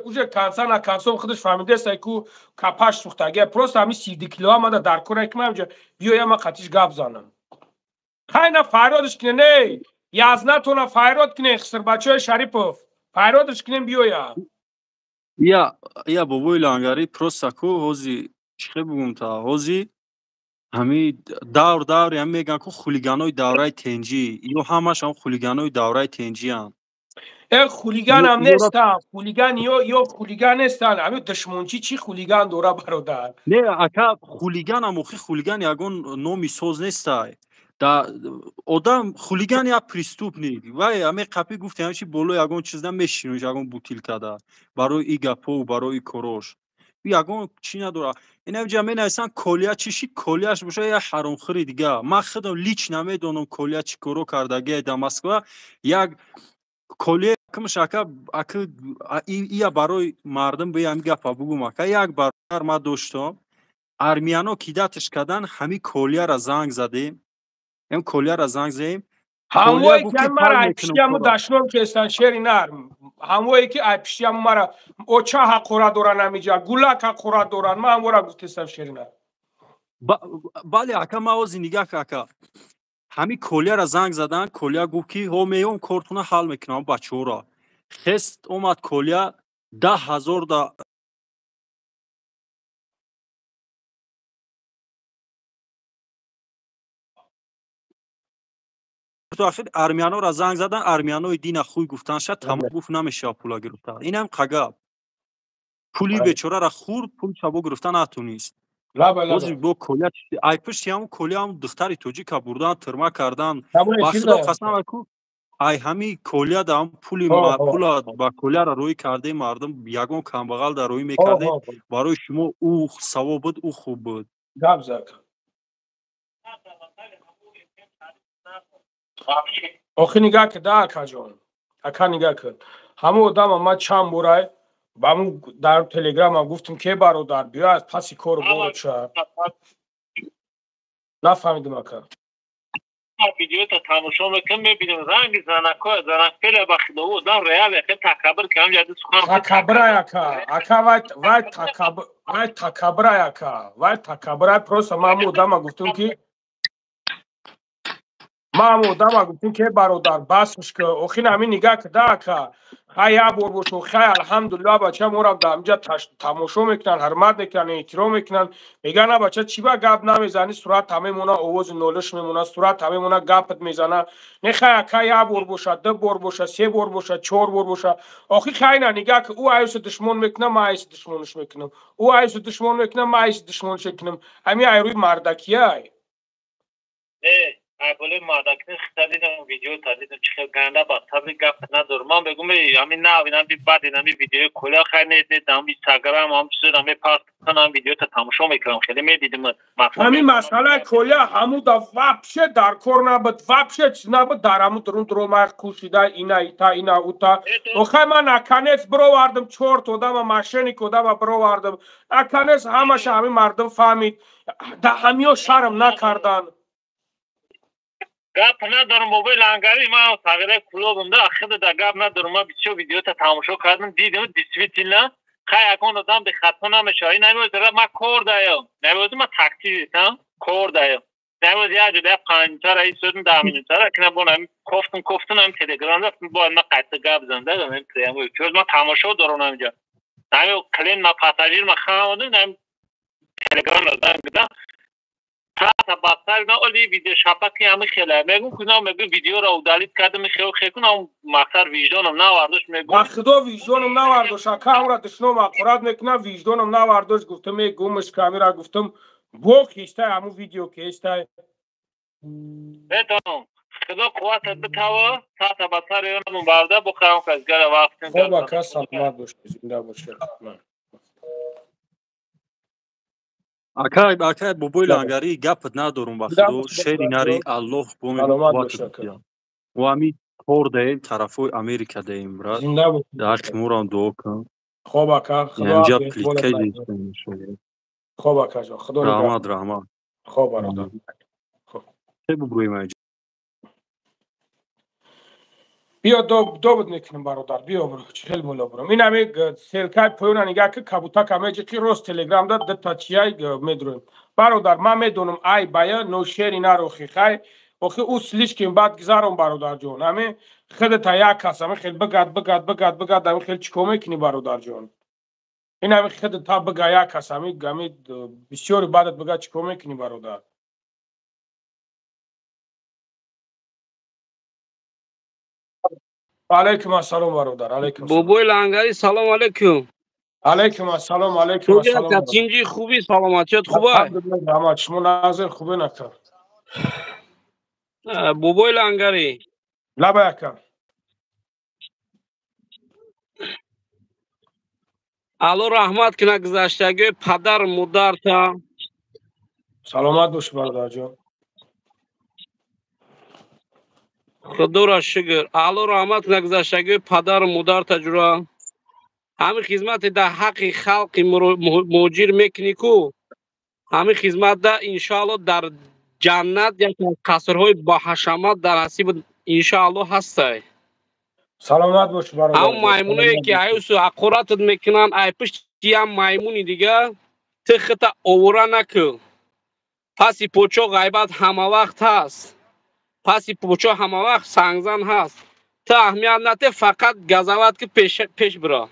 уже канса на кансом худаш фаҳмидест, ай ку капаш сӯхтаги. Просто ҳамин 32 килоҳа мада дар кор ай ки ман ҳаминҷа биёя, ман қатиш гап занам. Хай на фарёдш кине, не язнатона фарёд кине, хисрбачаи Шарипов фарёдш кинем биёя. Я бобои Лангари просто ку ҳози чӣ хел бугум та ҳози ҳамин давр даври ҳам мегӯянд ку хулиганои давраи тенҷӣ, ё ҳамаш ҳам хулиганои давраи тенҷианд. Э хулиганам нестанд, хулиган ё хулиган нестанд. Ҳамин душмончӣ чӣ хулиган дора бародар? Не ака, хулиганам охи хулиган ягон номи соз нестай. Да одам хулиган як преступник. Вай ҳамин қапи гуфти ҳамин чи боло ягон чиз намешинуш, ягон бутилкада барои и гапҳову барои корош. Ягон чӣ надора. Ин ҳамҷа менависанд Колия чӣ шид, Колияш боша як ҳаромхӯри дига. Ман худам лично медонам Колия чӣ коро кардагиай дар Москва. Як Колия якумш ака, ака ия барои мардум бия ҳамин гапа бугум ака. Як бародар ман доштам, армияно кидаташ кардан, ҳамин Колияра занг задем. Ҳам Колияра занг задем. Ҳамвое ки мара ай пиштиаму дашном кестан шери нар. Ҳамвое ки ай пиштиаму мара оча ҳақора доран ҳамиҷа, гулак ҳақора доран. Ман ҳамвора гуфтестам шери нар. Бале ака, ман ҳозир нигаҳ ака. Ҳамин Колияра занг задан, Колия гуфт ки ҳо меём кортона ҳал мекунам бачаҳоро. Хест омад Колия 10 000 да Охир армяноро занг задан, армянои дина хуй гуфтан ша, тамом гуфт намешава пула гирифта. Инам қагаб. Пули бечораро хӯрд, пул шабо гирифта натунист. Боз бо Коля, ай пушти ҳамун Коля ҳам духтари тоҷика бурдан, тирма кардан. Ба Худо қасам аку, ай ҳами Коля да ҳам пули пула ба Коляро рӯй кардаи мардум, ягон камбағал да рӯй мекарде, барои шумо ӯ савоб буд, ӯ хуб буд. Гап зад. Охи нигаҳ ки да акаҷон, ака нигаҳ кун. Ҳамон одама ман чанд борай ба ҳамун дар телеграмам гуфтам ке бародар, биё аз паси кору борот ша. Нафаҳмидим ака. Видеота тамошо мекунам, мебинам ранги занако, занак хеле ба хилову одам реале, хеле такаббур ки ҳамҷа сухан. Такаббурай ака, ака вай вай такаббур, вай такаббурай ака, вай такаббурай. Просто ман ҳамун одама гуфтам ки ман ҳамун одама гуфтам ки бародар басш ки охин ҳамин нигаҳ ки да ака, хай як бор бошо, хай алҳамдулилла бача моро дар ҳамҷа тамошо мекунанд, ҳурмат мекунанд, эҳтиром мекунанд. Мегӯянд на бача чӣ ба гап намезанӣ, сурат ҳамемона, овози нолиш мемона, сурат ҳамемона, гапат мезана. Не хай ака як бор боша, ду бор боша, се бор боша, чор бор боша. Охи хай на нигаҳ ки ӯ айсу душмон мекунам, ман айсу душмонаш мекунам. Ӯ айсу душмон мекунам, ман айсу душмонаш мекунам. Ҳамин айрӯи мардакияй. Айболи мардакни хита дидам, видео та дидам, чӣ хел ганда ба табри гап надорам. Ман бегум ҳамин нав инам би баъд инам видеои Коля хай не не дам Инстаграм ҳам чизо ме паст кунам, видео та тамошо мекунам, хеле медидим. Ҳамин масъалаи Коля ҳаму да вообще дар кор набуд, вообще чиз набуд, дар ҳаму дурун дуромай кушида ина ита ина ута. Охай ман наконец бировардам чорт одама, мошенник одама бировардам. Наконец ҳамаша ҳамин мардум фаҳмид. Да ҳамиё шарм накардан. Гап надорам бобои Лангари, ман тағйири клубам да, худа да гап надорам. Ман бисёр видеота тамошо кардам, дидам действительно хай акон одам бехато намешавад. Ин намедонам ман кор даям, намедонам ман таксистам, кор даям. Намедонам як ҷо панҷтара истодам, 10 минутара ки набон ҳамин кофтум кофтум ҳамин телеграм рафтам, бояд ман қайта гап занам да ҳамин прямой. Чун ман тамошо дорам ҳаминҷо. Ҳамин клиент ман пассажир ман хамадам ҳамин телеграм занг дам. Та бастар на оли видео шапаки ҳами хеле мегум кунам, мегум видеоро удалить кардам, хел хел кунам, мақсад виҷдоном навардош мегум. Ба худо виҷдоном навардош, ака ҳамра душном ақурат мекунам, виҷдоном навардош, гуфтам мегумш камера, гуфтам бо хистай ҳаму видео ки ҳистай. Бетон худо қувватат битава, та бастар ёнам барда бо хаям кас гара вақт. Хоб ака саломат бош, зинда бош. Ака, ака бобои Лангари гапат надорум ба худо, шери нари Аллоҳ боми қувватат диҳад. Мо ҳамин кор даем, тарафҳои Америка даем, брат. Дар ҳаққи морам дуо кун. Хоб ака, худо инҷа плиткаи иншоаллоҳ. Хоб акаҷон, худо раҳмат, раҳмат. Хоб бародар. Хоб. Чӣ бубрӯем инҷа? Биё добуд мекунем бародар, биё бро, чӣ хел боло бурам. Ин ҳами селкаи поёна нигаҳ ки кабутака меҷиқи рост телеграм да дута чияй медурем. Бародар, ман медонам ай бая ношери нарохи хай, охи ӯ слишком бад гузарон бародарҷон. Ҳами худата як кас ҳами хел бигад бигад бигад бигад ҳами хел чӣ кор мекунӣ бародарҷон? Ин ҳами худата бига як кас ҳами ҳами бисёри бадат бигад чӣ кор мекунӣ бародар? Алейкум ассалом бародар, алейкум. Бобои Лангари салом алейкум. Алейкум ассалом, алейкум ассалом. Тинҷи хуби, саломатият хуба? Раҳмат, шумо назир хубе нака. Бобои Лангари. Лабай ака. Алло раҳмат кунад гузаштагиҳои падар модарта. Саломат бош бародарҷон. Худоро шукр. Алло раҳмат кунад гузаштагиҳои падару модарта ҷура. Ҳамин хизмате дар ҳаққи халқи муҳоҷир мекунӣ ку, ҳамин хизматда иншоалло дар ҷаннат яке аз қасрҳои боҳашамат дар насиб иншоалло ҳастай. Саломат бош бародар. Ҳамон маймуное ки аюсу ҳақоратат мекунанд, ай пушти ям маймуни дига, ту хита овора накун. Паси почо ғайбат ҳама вақт ҳаст. Паси почо ҳама вақт сангзан ҳаст. Ту аҳамият нате, фақат газават ки пеш бира.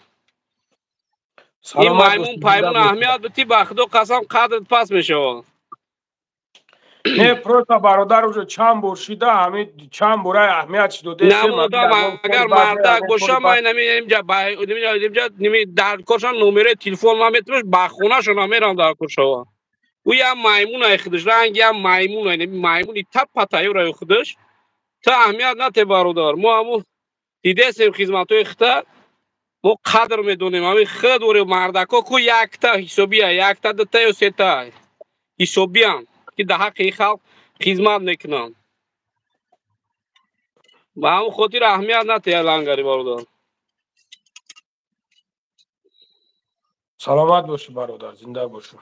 Ин маймун паймун аҳамият бити, ба худо қасам қадрат паст мешавад. Не, просто бародар уже чанд бор шида, ҳамин чанд бора аҳамият шидода. Не, одам агар мардак боша, ман инҷа дар коршон номерои телефон ман метавонаш ба хонашон мерам дар кор шава. Ӯ як маймун ай худаш, ранги як маймун ай, маймуни таппа тайёр ай худаш. Та аҳамият нате бародар. Мо ҳамун дидесем хизматҳои хита, мо қадр медонем. Ҳамин худ ори мардако ку якта ҳисобия, якта, дута ё сета ҳисобиян, ки дар ҳаққи халқ хизмат мекунанд. Ба ҳамон хотир аҳамият натея лангари бародар. Саломат бошӣ бародар, зинда бошӣ.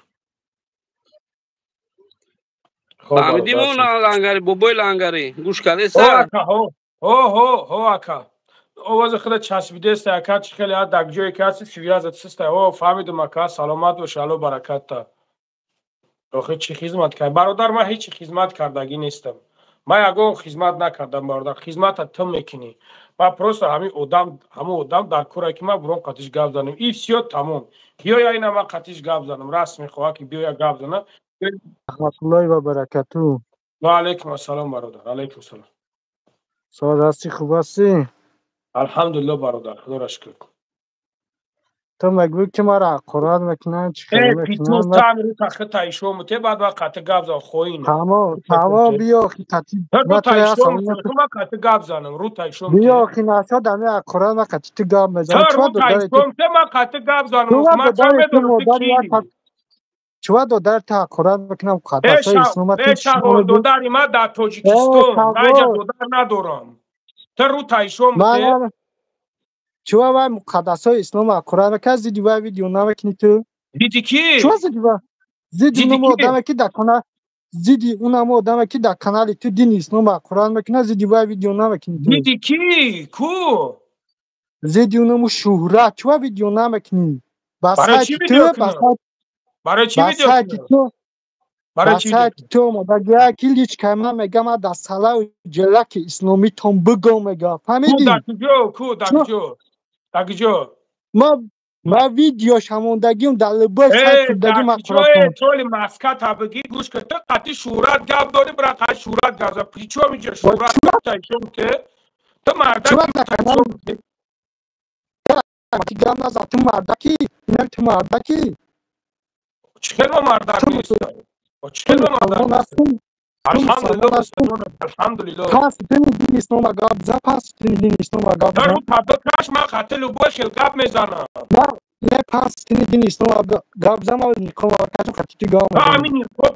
Фаҳмидӣ мо лангари, бобои лангари, гӯш кардеса? Ҳо, ҳо, ҳо, ака. Овози худа часпидеста, ака, чӣ хеле дар ҷое ки ҳасти связат систа. Ҳо, фаҳмидум ака, саломат бошӣ, алло баракатта. Охир чӣ хизмат кард? Бародар, ман ҳеҷ хизмат кардагӣ нестам. Ман ягон хизмат накардам, бародар. Хизмата ту мекунӣ. Ман просто ҳамин одам, ҳамон одам дар коре ки ман бурон қатиш гап занам. И всё, тамом. Биёя ина ман қатиш гап занам. Раст мехоҳад ки биёя гап занам. Раҳматуллоҳи ва баракатуҳ. Ва алайкум ассалом бародар. Алайкум салом. Соз ҳастӣ, хуб ҳастӣ? Алҳамдулиллоҳ бародар, худоро шукр. Ту мегӯӣ ки маро ҳақорат мекунанд, чӣ хеле мекунанд? Баъд ва қати гап зан хоин. Тамом, тамом, биё қати ма қати гап занам, рӯ тайшом. Биё хи нашод ами ҳақорат ма қати ту гап мезанам. Рӯ тайшом те ма қати гап занам. Ма ча медонам ту кӣ? Чува додар ту ҳақорат мекунам қадасои ислома ту. Э, додари ма дар Тоҷикистон, наҷа додар надорам. Ту рӯ тайшом те. Чува вай муқаддасҳои ислом ҳақорат мекард, зидди вай видео намекунӣ ту? Зидди кӣ? Чува зидди вай? Зидди унамо одаме ки дар кана зидди унамо одаме ки дар канали ту дини ислом ҳақорат мекунад, зидди вай видео намекунӣ ту? Зидди кӣ? Ку? Зидди унамо шӯҳрат чува видео намекунӣ? Ба сайти ту, ба барои чӣ видео кунам? Барои чӣ сайти ту омадагия ки личкаи ман мега ман дар салаю ҷелаки исломитон бигӯ мега. Фаҳмидӣ? Дар куҷо? Ку дар куҷо? Дар куҷо? Ма видеош ҳамондагиам дар либои сайт курдагӣ ма қуратон. Толи маска табигӣ гӯш кун. Ту қати шӯҳрат гап дорӣ, бира қати шӯҳрат гап зан. Причём инҷо шӯҳрат тайшом те? Ту мардак гап назан. Ту мардаки? Ту мардаки? Чӣ хел ма мардак нестам? Чӣ хел ма мардак нестам? Алҳамдулиллоҳ, алҳамдулиллоҳ. Пас дини дини ислома гап зан, пас дини дини ислома гап зан. Рӯ таб каш, ман қати любой хел гап мезанам. Не, пас дини дини ислома гап зан, ман никоҳ кашам қати ту гап мезанам. Ҳамин никоҳ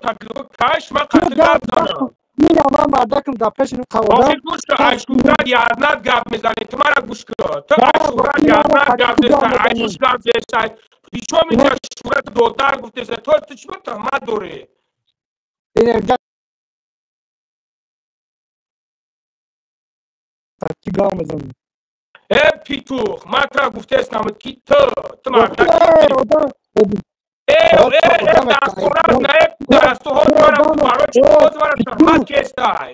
каш, ман қати гап занам. Мина ман мардакам дар пеши ин қаводам. Охир гӯш кун, ай шӯҳрат язнат гап мезанӣ, ту мара гӯш кун. Ту ай шӯҳрат язнат гап зесай, ай чиш гап зесай. Причём инҷа шӯҳрат додар гуфтесай, ту чӣ ба туҳмат дорӣ? Қати гап мезанӣ. Э, питух, ман тура гуфтестам ки ту мардак. Э, э, дар хона на дасту ҳоз мара барои чӣ ҳоз мара туҳмат кестай?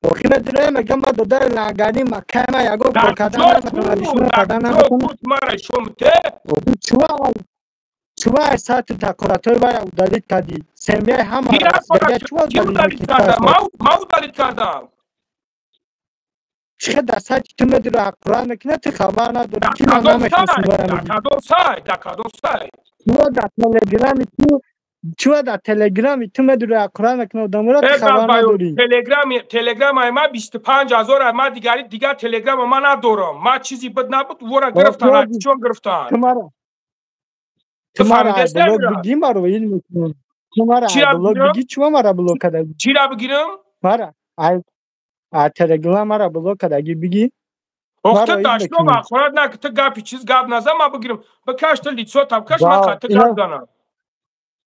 Охи медонем, мегам ман додари лангари маккаи ман ягон кор кардан наметавонам, душман кардан наметавонам. Мара шом те? Чува аз сатри ҳақоратҳои вай удалить кардӣ? Семьяи ҳама чува удалить кардам? Ман удалить кардам. Чӣ хел дар сайти ту медиро ҳақорат мекунад, ту хабар надорӣ, ки ман намешиносам. Дар кадом сайт? Дар кадом сайт? Чува дар телеграми ту, чува дар телеграми ту медиро ҳақорат мекунад одаморо, ту хабар надорӣ. Телеграмаи ман 25 000, ман дигари дигар телеграма ман надорам. Ман чизи буд набуд, вора гирифтан, чон гирифтан. Ту мара блок бигӣ, маро ил мекунам. Ту мара блок бигӣ, чува мара блок кардагӣ? Чира бигирам? Мара телеграм мара блок кардагӣ бигӣ. Ох, ту дашном ҳақорат нак, ту гапи чиз гап назан, ман бигирам. Бикаш ту лицо таб каш, ман қати гап занам.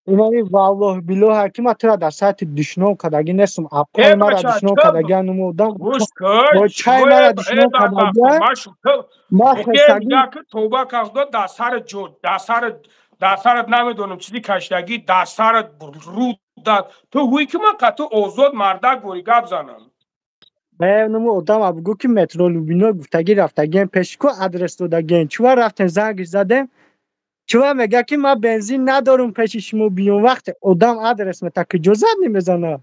Инами валлоҳ билоҳ ки ман тура дар сайти душном кардагӣ нестам. Апои мара душном кардагӣ анумодам. Бочаи мара душном кардагӣ. Ма хесагӣ тавба кардо дар сари ҷо, дар сарат намедонам чизи каштагӣ, дар сарат рӯ ту ҳуй ки ман қати озод мардак гори гап занам. Нуму одам абгӯ ки метро Любино гуфтагӣ рафтагием пеши ку адрес додагием. Чува рафтем зангиш задем. Чува мега ки ман бензин надорум пеши шумо биём, вақте одам адрес мета куҷо зад намезана?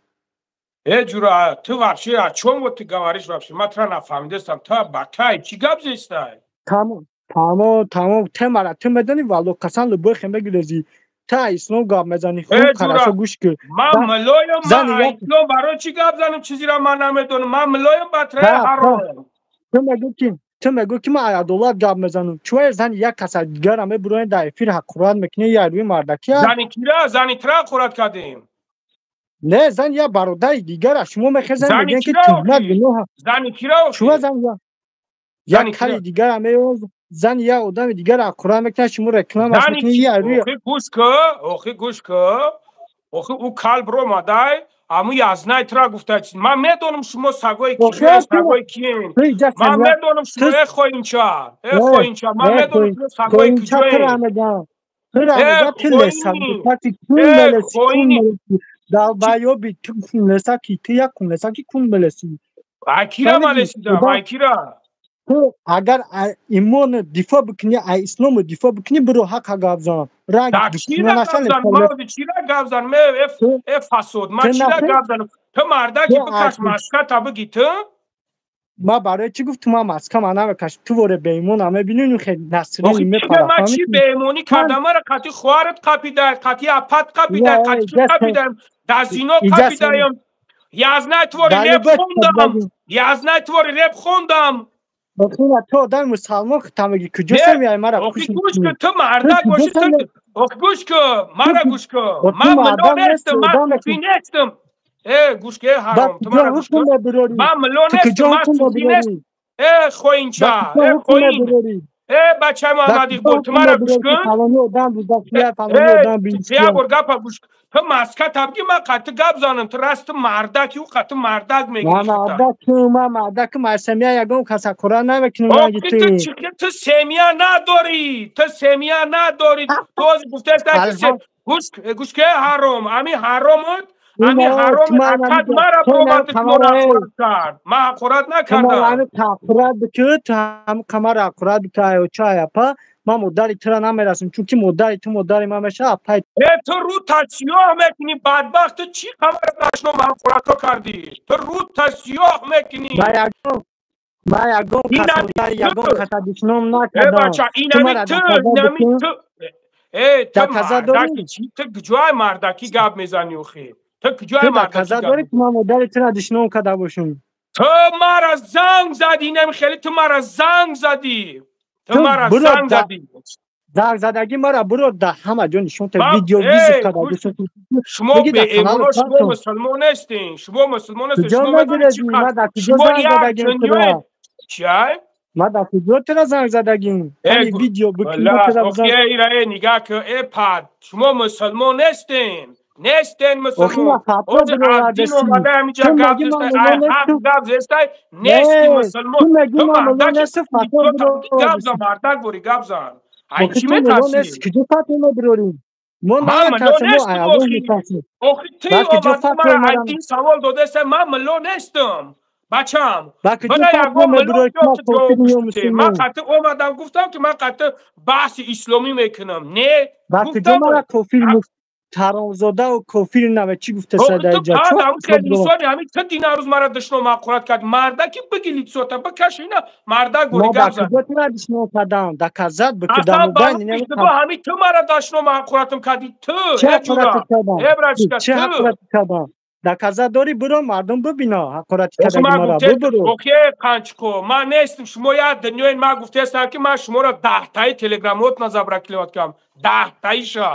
Э ҷура, ту вообще о чём вот ты говоришь вообще? Ман тура нафаҳмидастам. Ту ба кай чӣ гап зестай? Тамом, тамом, тамом, темара ту медонӣ, валло қасам, любой хе мегирезӣ. Та ислом гап мезанӣ, хуб, хорошо, гӯш кун. Ман милоям, ман ислом барои чӣ гап занам, чизеро ман намедонам. Ман милоям, батраи ҳаром. Ту мегӯ ки ман адолат гап мезанам. Чува зани як каса дигара мебуроен, дар эфир ҳақорат мекунӣ, я рӯи мардакия. Зани кира? Зани тра ҳақорат кардем? Не, зан я бародари дигара шумо мехезан, мегӯян ки туҳмат гуноҳ. Зани кира? Чува зан як кали дигара меоз, зани як одами дигара ҳақорат мекунад, шумо рекламаш мекунӣ, я рӯи. Охи гӯш ку, охи гӯш ку, охи ӯ калб ромадай, аму язнай тра гуфта. Ман медонам шумо сагои кие, сагои киен. Ман медонам шумо, э хоинча, э хоинча, ман медонам шумо сагои куҷоен. Э хоини, долбоёби, ту кунлесаки, ту як кунлесаки, кун мелеси. Ай кира малесидам, ай кира? Ту агар имон дифоъ бикунӣ, ай ислому дифоъ бикунӣ, биро ҳаққа гап зан. Ранг чира гап зан? Э фасод, ман чира гап занам? Ту мардаки, бикаш маската, биги ту. Ма барои чӣ гуфтум? Ман маска ма намекаш, ту воре беимон мебинӣ, хе насрин мепара. Ман чӣ беимонӣ кардам? Мара қати хоҳарат қапидай, қати апат қапидай, қати чӣ қапидаем, дар зино қапидаем. Язнай твори реп хондам, язнай твори реп хондам. Охина, ту одами мусалмон хита меги, куҷо семияи мара? Охи гӯш ку, ту мардак бошӣ, ту охи гӯш ку, мара гӯш ку, ман мило нестам, ман суфӣ нестам. Э, гӯш ку, э ҳаром, ту мара гӯш ку, ман мило нестам, ман суфӣ нестам. Э хоинча, э хоин, э бачаи Муҳаммад Иқбол, ту мара гӯш кун. Як бор гапа гӯш. Ту маска табги, ман қати гап занам. Ту раст, ту мардаки, ӯ қати мардак мегирӣ. Ман мардакум, ман мардакум, аз семья ягон каса кора намекунам. Ту семья надорӣ, ту семья надорӣ. Ту ҳозир гуфтаста ки гӯш ке, ҳаром, ами ҳаромот, ами ҳаром акад мара бромад, ҳақорат кард, ман ҳақорат накардам. Ҳақорат бикӯ, ту ҳам қамара ҳақорат бикӯ, аёча, аяпа, ман модари тура намерасам, чунки модари ту модари ман мешавад, апай. Э, ту рӯ тасиёҳ мекунӣ, бадбахт, ту чӣ қамара дашном ҳақоратҳо кардӣ? Ту рӯ тасиёҳ мекунӣ. Ман ягон кас модари ягон каса душном накардам. Бача, инами ту, инами ту. Э, ту мардаки чӣ? Ту куҷои мардакӣ гап мезанӣ охи? Ту куҷои мардакӣ дорӣ, ки ман модари тура душном карда бошам? Ту мара занг задӣ, инами хеле ту мара занг задӣ. Ту мара занг задӣ. Занг задагӣ мара буро да ҳама ҷо нишон та, видео визит карда. Шумо беэмоно, шумо мусулмон нестин, шумо мусулмон нестин. Шумо медонед чӣ? Шумо як дунёе чиай? Ма дар куҷо тура занг задагим? Видео. Ира нигаҳ ку, э пад, шумо мусулмон нестин, нестен мусулмон. Ҳозир аз дин омада ҳаминҷа гап зестай, ай ҳақ гап зестай, нести мусулмон. Ту мардак гап зан, мардак бори гап зан. Ай чӣ метарсӣ? Куҷо фатво мебирорем? Мо ман милло нестам охи. Ти омади мара ай дин савол додеста, ман милло нестам, бачам. Бана ягон милло ман қатъи омадам, гуфтам ки ман қатъи баҳси исломӣ мекунам, не. Гуфтам таромзодаву кофир нава чӣ гуфта? Садаҷа ҳамин ту динарӯз мара душном ҳақорат кард, мардаки, биги лицота бикаш, ина мардак гори гап зад. Душном кардам, доказать Ҳамин ту мара дашном ҳақоратам кардӣ, ту э братишка, ту доказать дорӣ, биро, мардум бибино ҳақорати кардаги мара, бибиро. Окей, қанчиқо, ман нестам, шумо як дунёин. Ман гуфтаестам, ки ман шуморо 10таи телеграммотна заблокировать кардам, 10таиша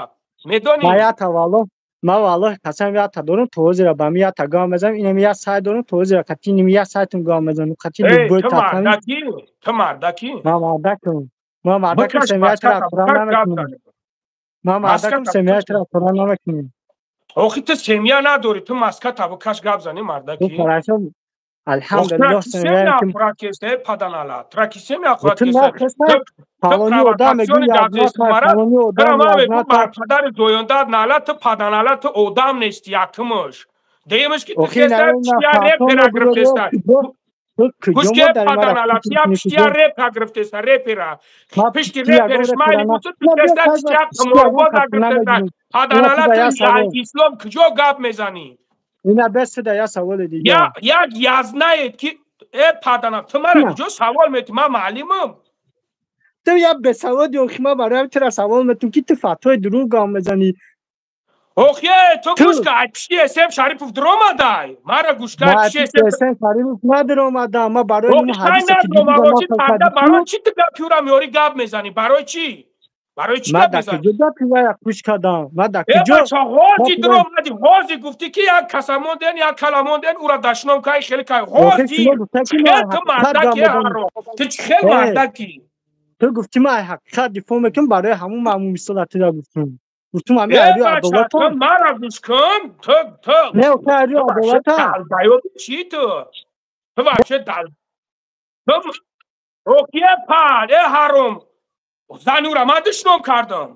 медонӣ. Ма ята валлоҳ, ма валлоҳ қасам, ята дорум, то ҳозира ба ми ята гап мезанам, инам як сайт дорум, то ҳозира қати инам як сайтам гап мезанам, қати любой. Ту мардаки, ту мардаки. Ма мардакам, ма мардакам, семьятра ҳақорат намекунам, ма мардакам, семьятра ҳақорат намекунам. Охи, ту семья надорӣ, ту маска табукаш гап зани, мардаки. Алҳамдулиллоҳ. Семья ҳақорат кеста, паданала траки семья ҳақорат кеста. Фалони одам мегӯ, бар падари зоёндаат нала, ту паданала, ту одам нести, якумш. Дуюмш ки ту кеста чия реп перагирифтеста. Гӯш ки паданалат, я пиштия репа гирифтеса, репера. Пишти репериш майли буту пиштеса, пиштия қиморбоза гирифтеса. Паданалат, ислом куҷо гап мезанӣ? Ина бесида я саволи дига. Як язнает ки э падана, ту мара куҷо савол метӣ? Ман маълимам. Ту я бесаводи, охи ман барои тура савол метум ки ту фатвои дурӯғ гап мезанӣ. Охе, ту гӯш ка, ай пишти СМ Шарипов дуромадай. Мара гӯш ка, пишти СМ Шарипов надуромада, ма барои ин ҳадисе ки барои чӣ ту гапи ӯра меорӣ гап мезанӣ? Барои чӣ? Барои чӣ гап мезанӣ? Ма дар куҷо гапи вая гӯш кардам? Ма дар куҷо? Бача, ҳози дуромадӣ, ҳози гуфтӣ ки як каса монден, як кала монден, ӯра дашном кай, хеле кай. Ҳози хел ту мардаки ҳаро. Ту чӣ хел мардаки? Ту гуфтӣ ман ҳақиқат дифоъ мекунам, барои ҳамун маъмум мисола тура гуфтам. Гуфтум ҳамин айрӯи адолатам. Мара гӯш кун, ту Не, охи айрӯи адолатам. Далдаёби чӣ ту? Ту вообще дал. Ту охи пад, э ҳаром. Зани ӯра ман душном кардам.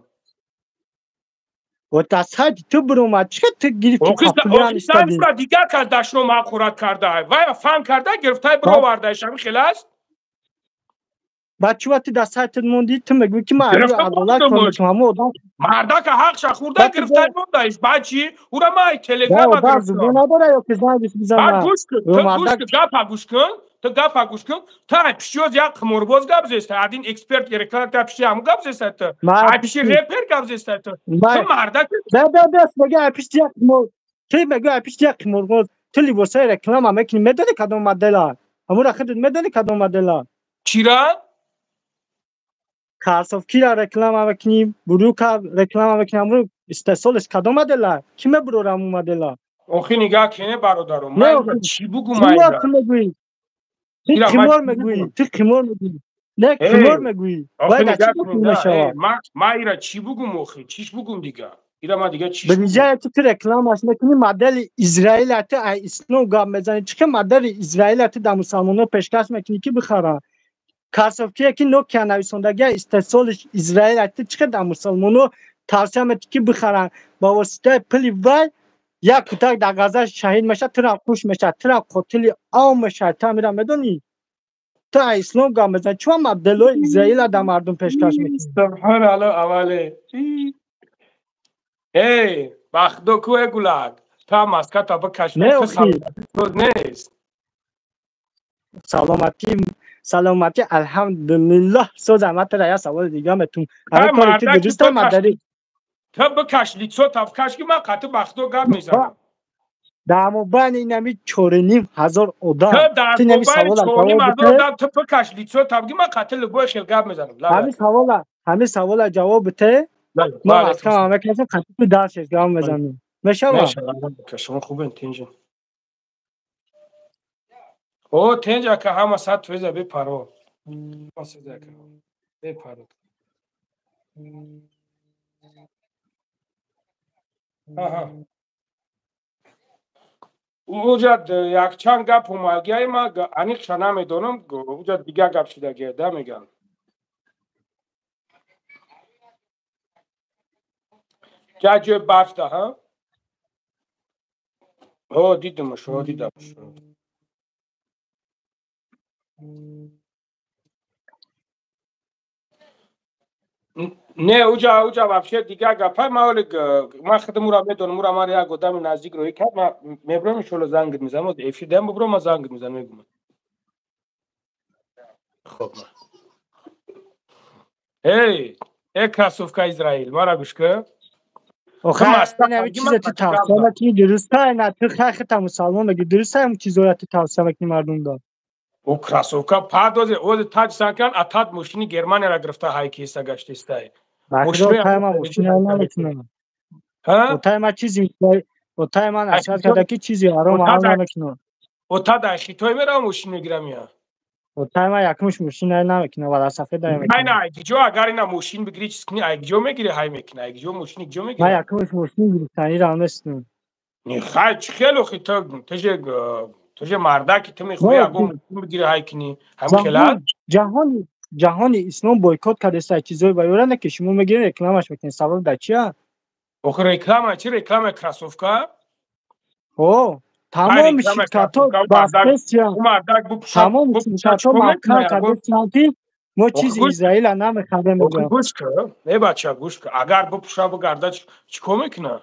Вот аз ҳайти ту биромад, чӣ ту гирифти популяр истадӣ? Зани ӯра дигар кас дашном ҳақорат карда. Вай фан карда, гирифтай бировардаиш, ҳамин хел аст? Баъд чӣ вақти дар сайтат мондӣ, ту мегӯӣ ки ман айрӯи адолат кор мекунам, ҳамон одам мардака ҳақша хӯрда гирифтай мондаиш. Баъд чӣ? Ӯра ман ай телеграма гирифтам. Зубон надора ё ки зангиш бизанад? Гӯш кун, ту гӯш кун, гапа гӯш кун, ту гапа гӯш кун. Ту ай пишиёз як қиморбоз гап зеста, один эксперт реклама та пиши ҳамун гап зеста ту. Ай пиши репер гап зеста ту. Ту мардака Да, да, да, мегӯ ай пиши як қимор. Ту мегӯ ай пиши як қиморбоз. Ту либосҳои реклама мекунӣ, медонӣ кадом модела? Ҳамонро худат медонӣ кадом модела? Чира? Кроссовкира реклама мекунӣ, брюка реклама мекунӣ, ҳамон истеҳсолаш кадом модела? Кӣ мебурора ҳамон модела? Охи нигаҳ кене бародаро, ман чӣ бугум айра? Ту мегӯӣ? Ту қимор мегӯӣ, ту қимор мегӯӣ. Не, қимор мегӯӣ. Бояд аз чӣ пул мешавад? Ман ира чӣ бугум охи? Чиш бугум дига? Ира ман дига чиш? Бинҷае ту рекламаш мекунӣ, модели Израила ту ай ислом гап мезанӣ. Чӣ модели Израила ту дар мусалмонҳо пешкаш мекунӣ ки бихаранд? Кроссовкие ки Nokia нависондагия истеҳсолиш Израил ту чӣ дар мусалмоно тавсия метӣ ки бихаранд? Ба воситаи пули вай як кӯдак дар Ғаза шаҳид мешавад, турам хуш мешавад, турам қотили ом мешавад. Ту ҳамира медонӣ? Ту ай ислом гап мезанӣ, чӣ моделҳои Израила дар мардум пешкаш мекунӣ? Субҳоналлоҳ, аввале. Эй, бахдо ку э гулак, ту ҳам маската бикаш. Не, охи. Нест. Саломатӣ, саломатӣ, алҳамдулиллоҳ. Созам, ман тура як саволи дига метум. Ҳамин кори ту дуруст модари? Ту бикаш лицо та бикаш ки ман қатъи бахдо гап мезанам. Дар мобайни инами 4500 одам ту инами савола ҷавоб бите. Ту бикаш лицо та бигӣ, ман қатъи любой хел гап мезанам. Ҳамин савола ҷавоб бите, ман маскам мекашам, қатъи ту дарсеш гап мезанам. Мешавад? Шумо хубен, тинҷа. О, тенҷ ака, ҳама сад фоиза бепаро. Бепаро. Аҳа. Уҷа якчанд гап омадгиай, ма аниқша намедонам, уҷа дигар гап шидагия, да меган. Ҷа ҷои барф да, ҳа? О, дидамаш, о, дидамаш. Не, уҷа вообще дигар гапай, ман оли ман худам ура медонам, ура ман як одами наздик роҳӣ кард, ман мебурам иншоалло занг мезанам, эфир даям бубурам, ман занг мезанам, мегӯям. Хоб. Эй, э кроссовка Израил, мара гӯш кун. Охи, ҳамин чиза ту тавсия мекунӣ, дуруста? На, ту хай мусалмон мегӯӣ, дуруста ҳамин чизоя ту тавсия мекунӣ мардумда? О кроссовка падозе, озе таҷ санкан, атат мошини Германияра гирифта ҳайкиста гаштистай. Отай ман мошина намекунам. Отай ман чизи, отай ман насиҳат карда ки чизи ҳаром ҳаром намекунам. Ота дар Хитой меравам мошин мегирам я. Отай ман якумш мошина намекунам, велосипед намекунам. Ай на, айгиҷо агар ина мошин бигирӣ чиз кунӣ, айгиҷо мегирӣ, ҳай мекунӣ, айгиҷо мошини гиҷо мегирӣ? Ман якумш мошин гирифтанира нестам. Не, хай чӣ хел охи ту туже туже мардаки ту мехоҳӣ ягон мошин бигирӣ ҳай кунӣ, ҳамин хел аст? Ҷаҳони ислом бойкот кардааст чизҳои вайёра, не ки шумо мегиред рекламаш мекунед. Сабаб дар чия? Охи реклама чи? Реклама кроссовка? О. Тамоми ширкатҳо бастесиянд. Тамоми ширкатҳо маҳкам кардесиянд, ки мо чизи Израила намехарем. Гӯш кун, э бача, гӯш кун. Агар бипӯша бигарда, чӣ кор мекунад?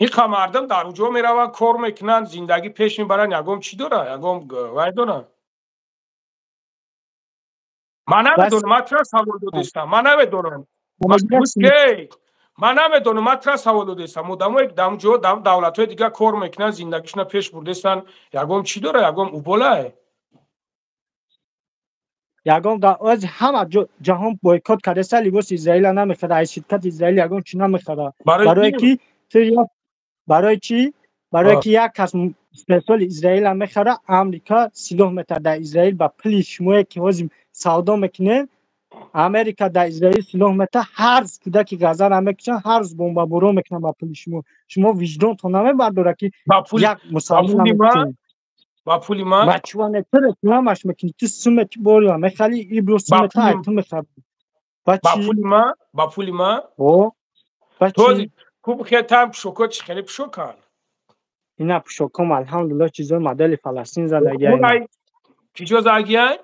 Иқа мардум дар уҷо мераванд, кор мекунанд, зиндагӣ пеш мебаранд, ягон чӣ дора, ягон вай доранд. Ман намедонам, ман тура савол додистам, ман намедонам. Ман намедонам, ман тура савол додистам. Одамое ки дар ҷо давлатҳои дигар кор мекунанд, зиндагишона пеш бурдестанд, ягон чӣ дора, ягон уболае? Ягон оз ҳама ҷаҳон бойкот кардаста, либоси Израила намехара, аз ширкати Израил ягон чӣ намехара. Барое ки барои чӣ? Барое ки як кас истеҳсоли Израила мехара, Амрика силоҳ метаҳад дар Израил ба пули шумое ки ҳозир савдо мекунед. Америка дар Израил силоҳ метаҳад, ҳар рӯз кӯдаки Газаро мекушанд, ҳар рӯз бомбаборон мекунанд ба пули шумо. Шумо виҷдонтон намебардорад, ки як мусалмон намекунед? Ба пули ман? Ба чӣ ту рекламаш мекунӣ? Ту сумети борила мехали, ибро сумета ай ту мехари. Ба пули ман? Ба пули ман? О, ба чӣ? Хуб, хел там пӯшоко чӣ хеле пӯшоканд? Ина пӯшоком, алҳамдулиллоҳ, чизои модели Фаластин задагиай. Чӣ ҷо задагиай?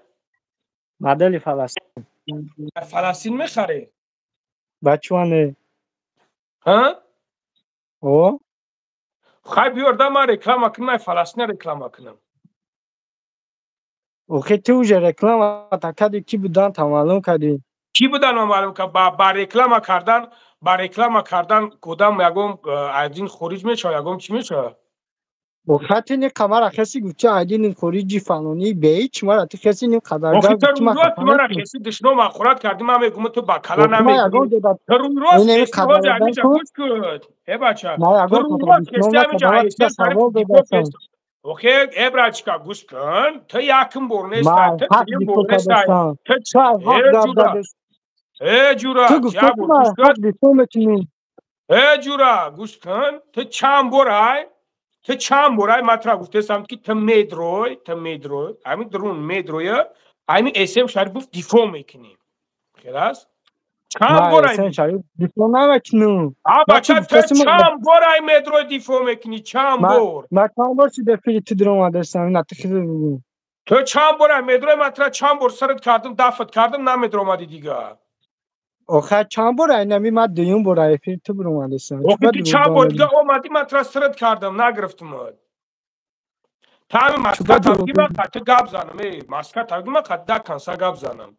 Модели Фаластин. Фаластин мехарӣ? Ба чӯане? Ҳа? О? Хай биёр да, ман реклама кунам, ман Фаластина реклама кунам. Охи ту уже реклама кардӣ, ки будан та маълум кардӣ. Кӣ будан ма маълум кард? Ба реклама кардан, ба реклама кардан одам ягон аз дин хориҷ мешавад, ягон чӣ мешавад? Охати не қамара хеси гуфти аз дини хориҷи фалонӣ беҳеч мара ту хеси ним қадар гап гуфти. Ман хафа мара хеси душном ахурат кардӣ, ман мегӯм ту ба кала намегӯӣ. Ту рӯйрост хеси ҳозир ҳамиҷа гӯш кун. Э бача, ту рӯйрост хеси ҳамиҷа ҳайсият савол додастам. Охе, э брачка, гӯш кун, ту якум бор нестай, ту дуюм бор нестай. Ту ҷура. Э ҷура, ту гуфти ман ҳақ дифоъ мекунӣ. Э ҷура, гӯш кун, ту чанд бор ай? Ту чанд бор ай ман тура гуфтестам, ки ту медрой, ту медрой, ҳамин друн медроя, ҳамин СМ Шарипов дифоъ мекунӣ. Хел аст? Чанд бор ай? СМ Шарипов дифоъ намекунам. А бача, ту чанд бор ай медрой дифоъ мекунӣ? Чанд бор? Ман чанд бор шуда фири ту дуромадастам, ина ту хеле бигӯ. Ту чанд бор ай медрой, ман тура чанд бор сарат кардам, дафат кардам, намедромадӣ дигар. Охир чанд бор ай нами, ман дуюм бор ай фири ту буромадастам. Охир ту чанд бор дига омадӣ, ман тура сарат кардам, нагирифтумад. Тами маска тавги ман қати гап занам, э, маска тавги ман қати да канса гап занам.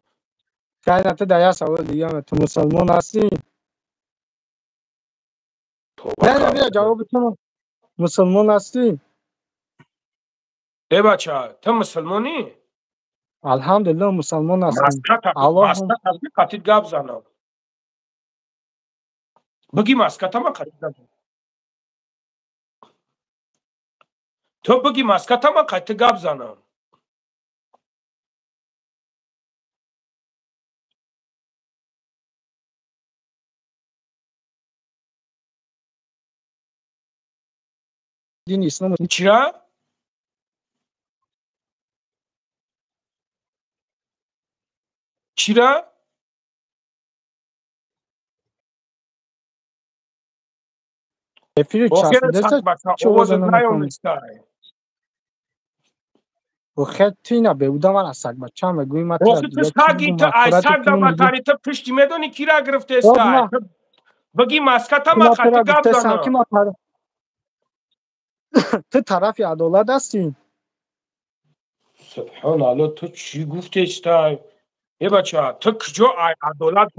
Кайна ту да як савол дигам, ту мусалмон ҳастӣ? Не, не, бия ҷавоби ту, мусалмон ҳастӣ? Э бача, ту мусалмонӣ? Алҳамдулиллоҳ, мусалмон ҳастам. Маска тавги қатит гап занам. Бигӣ маската ман қатит гап занам. Ту бигӣ маската ман қатит гап занам. Дини ислом чира? Чира? Эфири часпидаста чӣ овозат наёмистай. Охир ту ина беуда ман аз сагбача мегӯӣ, ман тура Охир ту саги, ту ай саг да батари, ту пишти медонӣ кира гирифтестай. Бигӣ маската ман хати гап занам. Ту тарафи адолат ҳастӣ? Субҳоналлоҳ, ту чӣ гуфтестай? Э бача, ту куҷо ай адолат?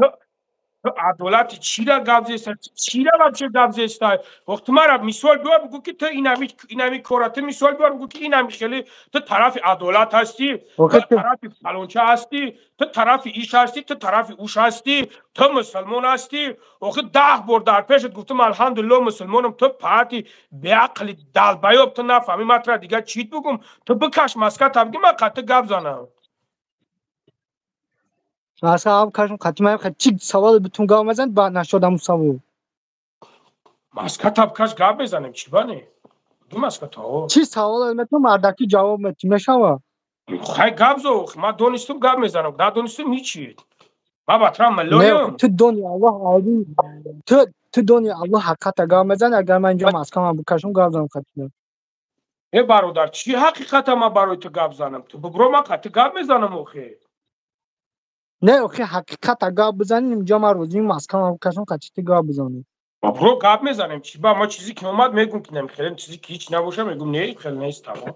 Ту адолати чира гап зестай? Чира вообще гап зестай? Вақт ту мара мисол биёр, бигӯ ки ту инами кора, ту мисол биёр, бигӯ ки инами хеле ту тарафи адолат ҳастӣ, ту тарафи фалонча ҳастӣ, ту тарафи иш ҳастӣ, ту тарафи уш ҳастӣ, ту мусулмон ҳастӣ. Охир 10 бор дар пешат гуфтам, алҳамдулиллоҳ, мусулмонам, ту паҳати беақли далбаёб, ту нафаҳмӣ, ман тура дигар чит бигӯм? Ту бикаш маска та, бигӣ ман қатъи гап занам. Маска ав кашм қати ман чӣ савол битун гап мезанед, баъд нашодам савол. Маска табкаш гап мезанем, чӣ бане? Ду маска та. Чӣ савол метун мардакӣ ҷавоб метӣ мешава? Хай гап зо, ман донистум гап мезанам, надонистум ҳичи. Ман батрам миллоям. Ту дони Аллоҳ олим, ту дони Аллоҳ ҳақиқата гап мезани, агар ман инҷо маскамам бикашам гап занам қатӣ. Э бародар, чӣ ҳақиқата ман барои ту гап занам? Ту бибро, ман қати гап мезанам охе. Не, охе, ҳақиқата гап бизанем, инҷо ман розиим Москва кашам қати ту гап бизанем. Бро, гап мезанем. Чӣ ба ма чизе ки омад мегум ки намехелем, чизе ки ҳеч набоша мегум не, хел нест, тамом.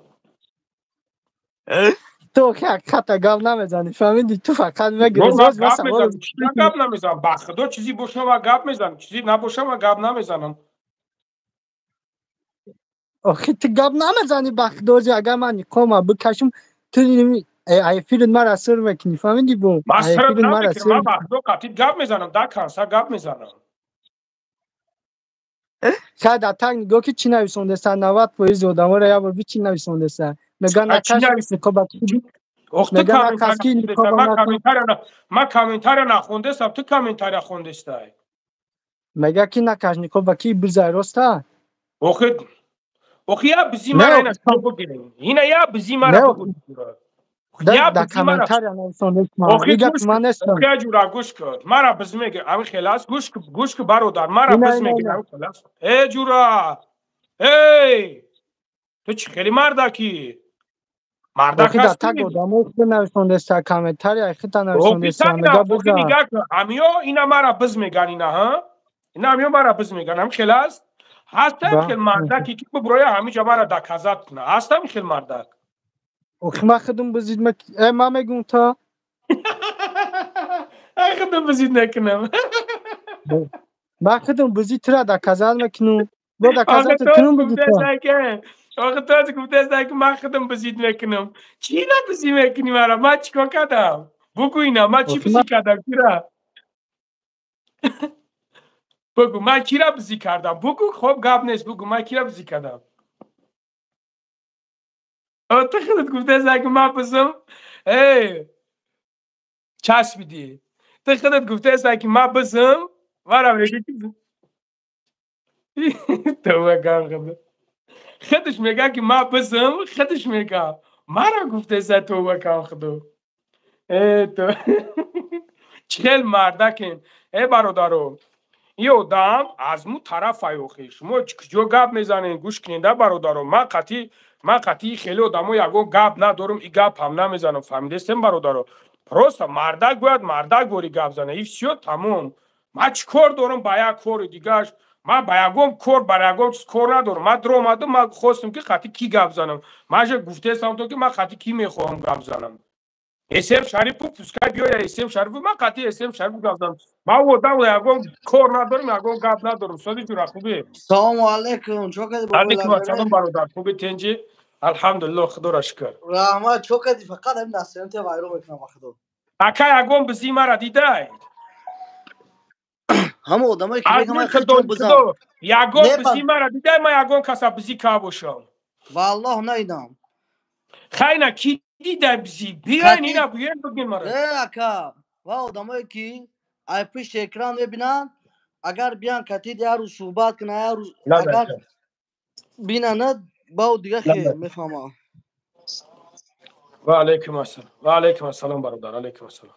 Ту охе ҳақиқата гап намезанӣ, фаҳмидӣ? Ту фақат мегирӣ. Гап намезанам, ба худо, чизе боша ва гап мезанам, чизе набоша ва гап намезанам. Охи ту гап намезанӣ, ба худо, агар ман ниқома бикашам, ту эфирит мара сир мекунӣ, фаҳмидӣ? Бо ман сир намекунам, ман ба худо қатъи гап мезанам, да канса гап мезанам. Шояд дар так нигоҳ ки чӣ нависондаста, 90% одаморо як бор би чӣ нависондаста. Мега накаш ниқоба. Ман комментария нахондестам, ту комментария хондестай. Мега ки накаш ниқоба ки бизай, роста? Охи охи я бизи мара ина бигирем. Ина я бизи мара бигирем. Да комментария нависондестам. Гапи ман нестам. Охи ҷура, гӯш кун. Мара биз мегир, ами хелас, гӯш гӯш ку бародар, мара биз мегир, ами хелас. Э ҷура. Эй! Ту чӣ хеле мардаки? Мардак ҳасти? Так одамо худ нависондаста, комментария худ нависондаста. Мега биза. Нигоҳ кун, амиё ина мара биз меган ина, ҳа? Ина амиё мара биз меган, ами хелас? Ҳастам хел мардаки ки биброя ҳамиҷа мара доказат куна. Ҳастам хел мардак. Охи ман худам бизид, ман мегум та. Ай худам бизид накунам. Ман худам бизид тура доказат мекунам. Бо доказат кунам бизид та. Охи ту гуфтаст ки ман худам бизид мекунам. Чӣ на бизид мекунӣ мара? Ман чӣ кор кардам? Бугӯ ина, ман чӣ бизид кардам кира? Бугӯ, ман кира бизид кардам? Бугӯ, хоб гап нест, бугӯ, ман кира бизид кардам? Ту худат гуфтаст ки ман бизам, эй часпидӣ. Ту худат гуфтаст ки ман бизам, мара мегӯ ки тавба кам худо. Худаш мега ки ман бизам, худаш мега. Мара гуфтаст тавба кам худо. Э ту чӣ хел мардакен. Э бародаро, ин одам аз му тараф охи. Шумо куҷо гап мезанед, гӯш кунед, да бародаро. Ман қатъи хеле одамо ягон гап надорам, и гап ҳам намезанам, фаҳмидестем бародаро? Просто мардак бояд мардак бори гап зана, и всё, тамом. Ман чӣ кор дорам ба як кори дигаш? Ман ба ягон кор, ба ягон чиз кор надорам. Ман даромадам, ман хостам ки қатъи кӣ гап занам. Ман же гуфтаестам то ки ман қатъи кӣ мехоҳам гап занам. Эсем Шарипов пускай биёя, Эсем Шарипов, ман қатъи Эсем Шарипов гап занам. Ман одам ягон кор надорам, ягон гап надорам. Соди ҷура, хубе? Салому алайкум. Чо кардӣ? Алайкум ассалом бародар, хуби, тенҷи? Алҳамдулиллоҳ, худоро шукр. Раҳмат, чо кардӣ? Фақат ҳамин настроение вайрон мекунам ба худо. Ака, ягон бизи мара дидай? Ҳама одамое ки мегӯянд ман худам бизам. Ягон бизи мара дидай, ман ягон каса бизи ка бошам? Валлоҳ надидам. Хайна ки дидай бизи? Биёен ина, биёен бигин мара. Э ака, ва одамое ки ай пушти экран мебинанд, агар биян катид як рӯз суҳбат кунанд, як рӯз агар бинанд, баъд дига хе мефаҳмам. Ва алайкум ассалом. Ва алайкум ассалом бародар, алайкум ассалом.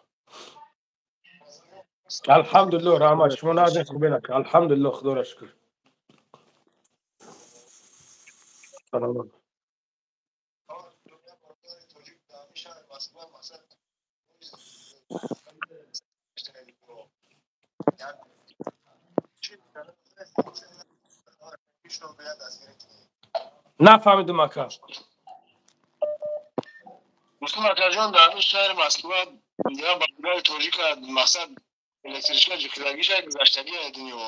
Алҳамдулиллоҳ, раҳмат. Шумо назин, хубе нака? Алҳамдулиллоҳ, худоро шукр. Салом. Нафаҳмидум ака. Муслим акаҷон, дар ҳамин шаҳри Москва бародари тоҷика, мақсад, электричка ҷихидагиша гузаштагӣ дунё.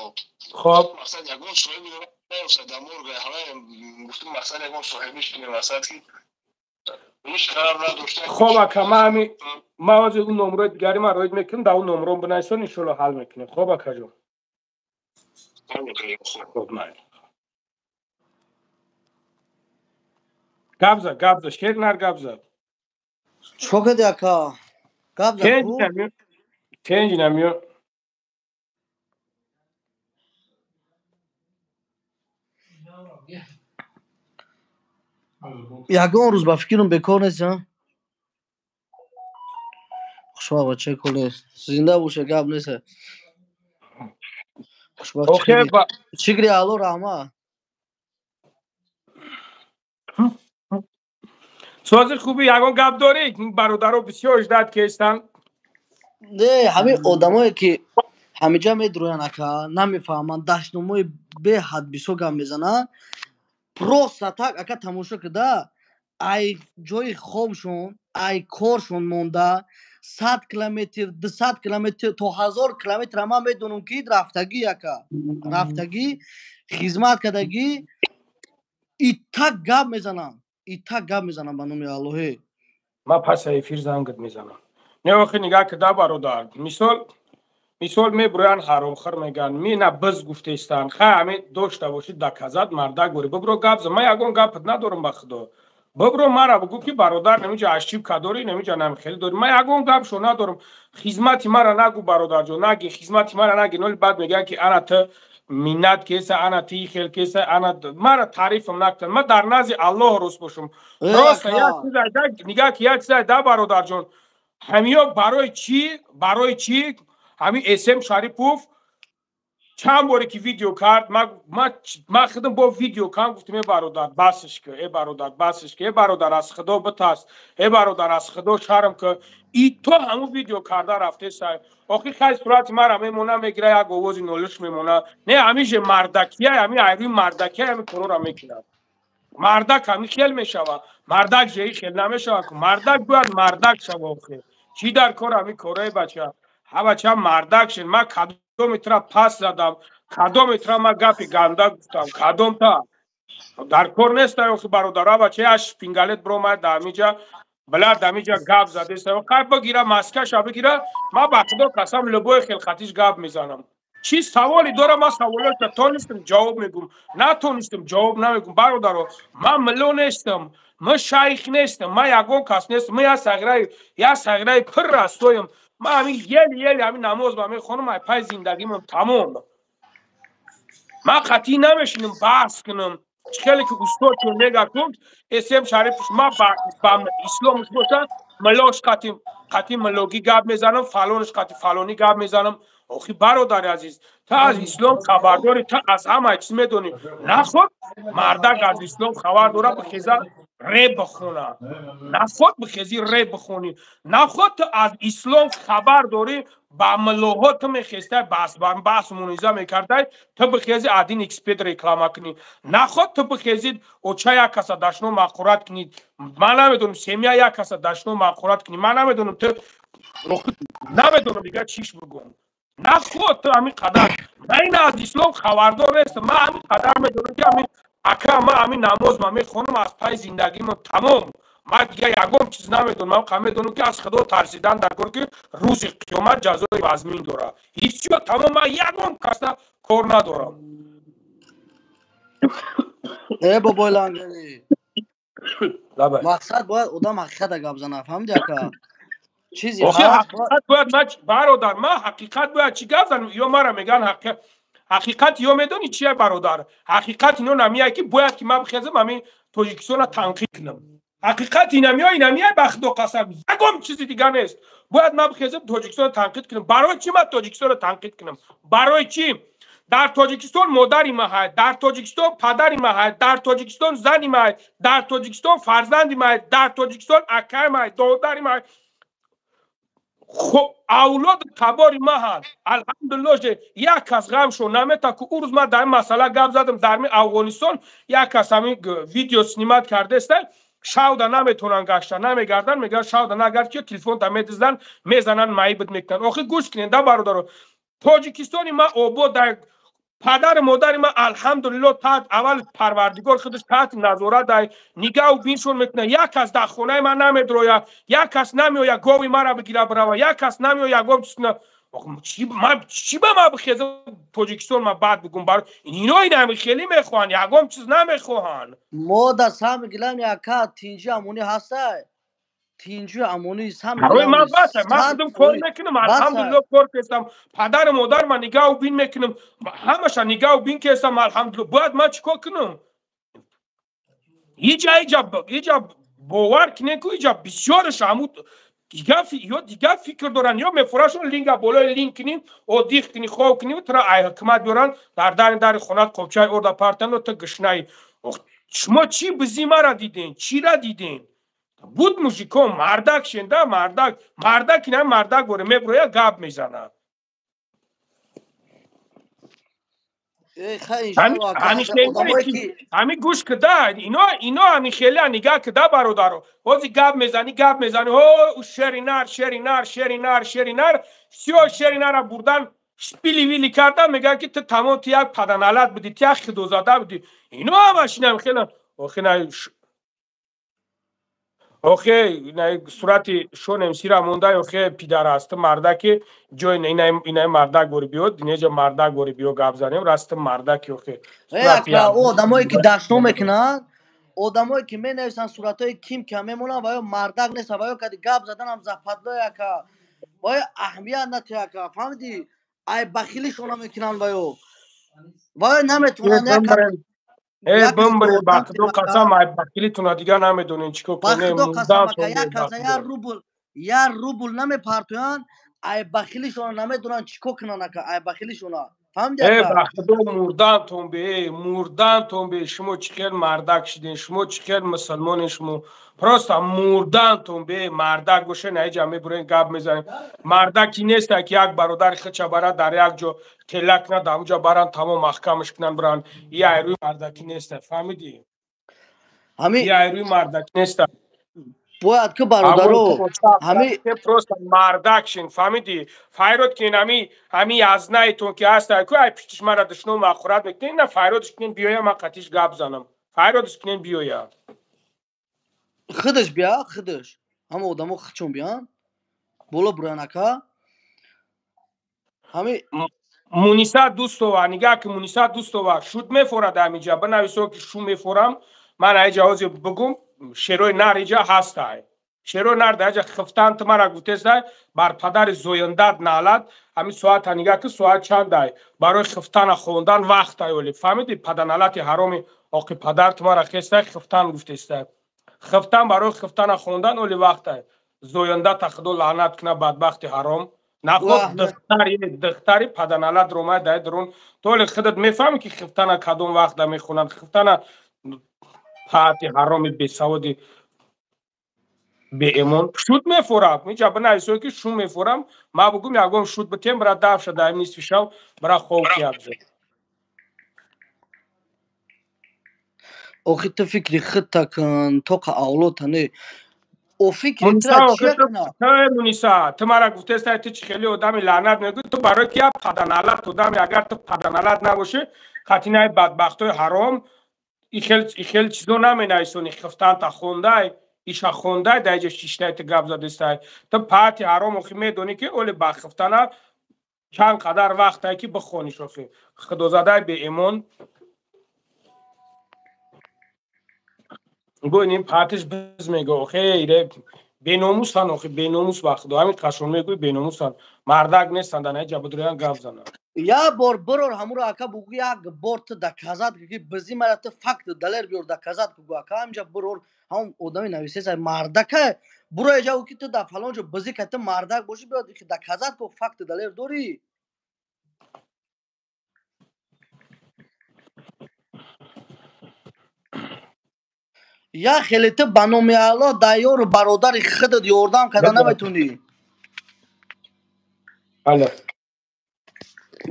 Хоб. Мақсад, ягон соҳиби наёфта дар морга ҳавай гуфтум, мақсад, ягон соҳибиш кунем, мақсад, ки ҳеҷ хабар надошта. Хоб ака, ман ҳами ман ҳозир он номрои дигари ман роид мекунам, дар он номрон бинависон, иншоалло ҳал мекунем. Хоб акаҷон. Хоб, майли. Гап зад, гап зад, шер нар гап зад. Чо кардӣ ака? Гап зад. Тенҷи намиё. Ягон рӯз ба фикрам бекор нест, а? Хушбахт бачаи коле. Зинда боша, гап нест. Хушбахт. Шукри Алло, раҳмат. Сози хуби, ягон гап дорӣ? Бародаро бисёр ждать кестанд. Не, ҳамин одамое ки ҳамиҷа медроянд, ака, намефаҳманд, даштномои беҳад бисёр гап мезананд. Просто так, ака, тамошо кида, ай ҷои хобшон, ай коршон монда, 100 километр, 200 километр то 1000 километр ман медонам, ки рафтагӣ, ака, рафтагӣ, хизмат кардагӣ, и так гап мезананд, и так гап мезананд, ба номи Аллоҳе. Ман пас эфир зангат мезанам. Не, охи, нигаҳ кида, бародар, мисол мебуроянд, ҳаромхӯр мегӯянд, мина биз гуфтестанд. Хай, ҳамин дошта бошӣ, доказать, мардак бори, бибро, гап за. Ман ягон гапат надорам, ба худо. Бибро, мара бигӯ, ки бародар, намиҷа ошибка дорӣ, намиҷа намхелӣ дорӣ. Ман ягон гапшо надорам. Хизмати мара нагӯ, бародарҷон, наги, хизмати мара наги. Ноли баъд мегӯянд, ки ана ту миннат кеса, ана ти хел кеса, ана мара таърифам накунанд. Ман дар назди Аллоҳ рост бошам. Просто як чиза нигаҳ ки, як чиза да, бародарҷон, ҳамиё барои чӣ, барои чӣ ҳамин Эсем Шарипов чанд боре ки видео кард, ман худам бо видео кам гуфтам: «Э бародар, басш ки, э бародар, басш ки, э бародар, аз худо битарс, э бародар, аз худо шарм ки». И то ҳамун видео карда рафтеса. Охи, хай, сурати мара мемона, мегира, як овози нолиш мемона. Не, ҳамиже мардакия, ҳами айрӯи мардакия ҳами корора мекунад. Мардак ҳами хел мешава, мардак жеи хел намешава. Мардак бояд мардак шава. Охи, чӣ дар кор ҳами кораи бача? Ҳа, бача, мардак шен. Ман кадоми тра пас задам? Кадоми тра ман гапи ганда гуфтам? Кадомта дар кор неста. Охи, бародаро, бача, яш пингалет биромад дамиҷа, била дамиҷа гап задеста. Қай бигира, маскаша бигира. Ман ба худо қасам, любой хел хатиш гап мезанам. Чӣ саволе дорам, ман саволоша тонистам, ҷавоб мегӯм, натонистам, ҷавоб намегӯм. Бародаро, ман милло нестам, ман шайх нестам, ман ягон кас нестам. Ман як сағираи пир растоем. Ман ҳамин ели ели ҳамин намоз ба мехонам, ай пай зиндагимон тамом. Ман қатъӣ намешинам баҳс кунам. Хеле ки устод чун мега кун Эсем Шарифш, ман ба исломш боша, миллош қатъи миллогӣ гап мезанам, фалонш қатъи фалонӣ гап мезанам. Охи, бародари азиз, та аз ислом хабардорӣ, та аз ҳамаи чиз медонӣ. Наход мардак аз ислом хабар дора, бихеза, рэп бихона? Наход бихези, рэп бихонӣ? Наход ту аз ислом хабар дорӣ, ба миллоҳо ту мехестай, баҳс муниза мекардай, ту бихези, один эксперт реклама кунӣ? Наход ту бихези, оча як каса дашно мақурат кунӣ? Ман намедонам, семья як каса дашно мақурат кунӣ? Ман намедонам, ту намедонам, дига чиш бигӯм. Наход ту ҳамин қадар? Ман ин аз ислом хабардор нестам. Ман ҳамин қадар медонам, ки ҳамин, ака, ман ҳамин намоз ма мехонам, аз пай зиндагимон тамом. Ман дига ягон чиз намедонам. Ман медонам, ки аз худо тарсидан дар кор, ки рӯзи қиёмат ҷазои вазмин дорад. Ҳичё, тамом. Ман ягон каса кор надорам. Э, бобои Лангари, мақсад бояд одам ҳақиқата гап зана, фаҳмиди, ака? Чизи ҳақиқат бояд ман, бародар, ман ҳақиқат бояд чӣ гап занам? Ё мара мегӯянд ҳақиқат, ё медонӣ чия, бародар? Ҳақиқат ино намеяй, ки бояд ки ман бихезам, ҳамин Тоҷикистонро танқид кунам. Ҳақиқат инамиё, инамияй, ба худо қасам, ягон чизи дигар нест. Бояд ман бихезам, Тоҷикистонро танқид кунам? Барои чӣ ман Тоҷикистонро танқид кунам? Барои чӣ? Дар Тоҷикистон модари ма ҳай, дар Тоҷикистон падари ма ҳай, дар Тоҷикистон зани ма ҳай, дар Тоҷикистон фарзанди ма ҳай, дар Тоҷикистон акаи ма ҳай, додари ма ҳай, хоб, авлоду табори ма ҳаст. Алҳамдулилло, же як кас ғамшо намета ку. Ӯ рӯз ман дар ин масъала гап задам, дар ми Афғонистон як кас ҳамин видео снимать кардеста. Шавда наметонанд гашта, намегарданд, мегӯянд, шавда нагард, ки телефонта медизданд, мезананд, маибит мекунанд. Охи, гӯш кунед да, бародаро, Тоҷикистони ма обод, падару модари ма, алҳамдулилло, таҳт аввал Парвардигор худаш таҳти назорат дай, нигаҳу биншон мекунад. Як кас дар хонаи ман намедрояд, як кас намеояд гови мара бигира бирава, як кас намеояд гов чиз кунад. Чӣ ба ман бихезам, Тоҷикистон ма бад бигум? Бар ино инами хеле мехоҳанд, ягон чиз намехоҳанд. Мо да сами гилами, ака, тинҷи амонӣ ҳастай, тинҷу амонӣ. Барои ман баса. Ман худам кор мекунам, алҳамдулилло, кор кестам, падару модар ман нигаҳу бин мекунам, ҳамаша нигаҳу бин кестам, алҳамдулилло. Бояд ман чӣ кор кунам? Иҷа бовар кунем, ку иҷа бисёраш ҳамун дигар ё дигар фикр доранд, ё мефурашон линга болои линг кунӣ, одих кунӣ, хоб кунӣ, тура ай ҳукумат биёранд, дар дари хонат қобчаи орда партанд, ту гушнаи. Шумо чӣ бизи мара диден? Чира диден? Буд мужикон мардак шенда мардак мардак ина мардак боре меброя гап мезана. Ҳами гӯш кида ино ҳами хеле нигаҳ кида бародаро. Ҳози гап мезанӣ ҳо шери нар шери нар шери нар шери нар всё шери нара бурдан шпили вили кардан мегӯянд ки ту тамом ту як паданалат будӣ ту як хидозада будӣ. Ино ҳамаш инам хеле охи на охе сурати шон МС-ра монда охе пидар аст мардаки ҷои инаи мардак бори биёд инеҷа мардак бори биё гап занем раст мардаки охе. Одамое ки дашно мекунанд, одамое ки менависанд суратҳои ким ка мемонанд ва ё мардак нест ва ё кади гап заданам западло яка ва ё аҳамият натия яка фаҳмидӣ ай бахилишона мекунанд ва ё наметавонанд яка бимбре ба худо қасам ай бахилитона дигар намедонем чӣ кор кунем. Ба худо қасам ака як каса як рубл намепартоянд ай бахилишона намедонанд чӣ кор кунанд ака ай бахилишона фаҳмидӣ ака. Ба худо мурдантон бе мурдантон бе шумо чӣ хел мардак шидем шумо чӣ хел мусалмонем шумо просто мурдантон бе мардак боше наиҷа мебурем гап мезанем. Мардаки неста ки як бародари худша барад дар як ҷо тела кунад дар онҷа баранд тамом маҳкамаш кунанд биранд. И айрӯи мардаки неста фаҳмидӣ? И айрӯи мардаки неста. Бояд ки бародаро ҳами просто мардак шин фаҳмидӣ? Файрод кунен ҳами язнаитон ки ҳаста ку ай пиштиш мара душном ахурат мекунен на файродш кунен биёя ман қатиш гап занам. Файродш кунен биёя. Худаш бия худаш ҳама одамо худшон биён боло буроян ака ҳами Муниса Дустова нигаҳ ки Муниса Дустова шуд мефорад ҳамиҷа бинависо ки шу мефорам ман аиҷа ҳозир бигум шерои нар иҷа ҳастай шерои нар дар иҷа хифтан ту мара гуфтестай бар падари зояндат налат ҳамин соата нигаҳ ки соат чандай барои хифтана хондан вақтай оли фаҳмидӣ паданалати ҳароми оқи падар ту мара хестай хифтан гуфтестай хифтан барои хифтана хондан оли вақтай зояндата худо лаънат куна бадбахти ҳаром наход духтари паданалат ромай дар дурун ту оли худат мефаҳмӣ ки хифтана кадом вақта мехонанд хифтана паати ҳароми бесаводи беэмон шуд мефорам инҷа бинависо ки шу мефорам ма бугум ягон шуд битем бира дафша дар нисфи шав бира хов ки якҷо. Охи ту фикри худта кун тоқа авлодта не о фикри тра чия куна? Муниса ту мара гуфтестай ту чӣ хеле одами лаънат мегӯӣ ту барои ки як паданалат одами агар ту паданалат набошӣ қатинаи бадбахтои ҳаром ихел чизо наменависони хифтанта хондай иша хондай дар иҷа шиштай ту гап задестай ту паати ҳаром охи медонӣ ки оли ба хифтана чанд қадар вақтай ки бихониш охи худозадай беэмон гӯй ин паатиш биз мега охе ире беномусан охи беномус ба худо ҳамин қашон мегӯй беномусан мардак нестанд дар наиҷа будроян гап зананд. Як бор бирор ҳамуро ака бугӯ як бор ту доказат ки бизи мара ту факт далер биёр доказат бугӯ ака ҳаминҷа бирор ҳамон одами нависеса мардака буро иҷа ки ту дар фалон ҷо бизи ка ту мардак бошӣ биё доказат ку факт далер дорӣ. Як хеле ту ба номи Аллоҳ дар ёру бародари худат ёрдам карда наметавонӣ.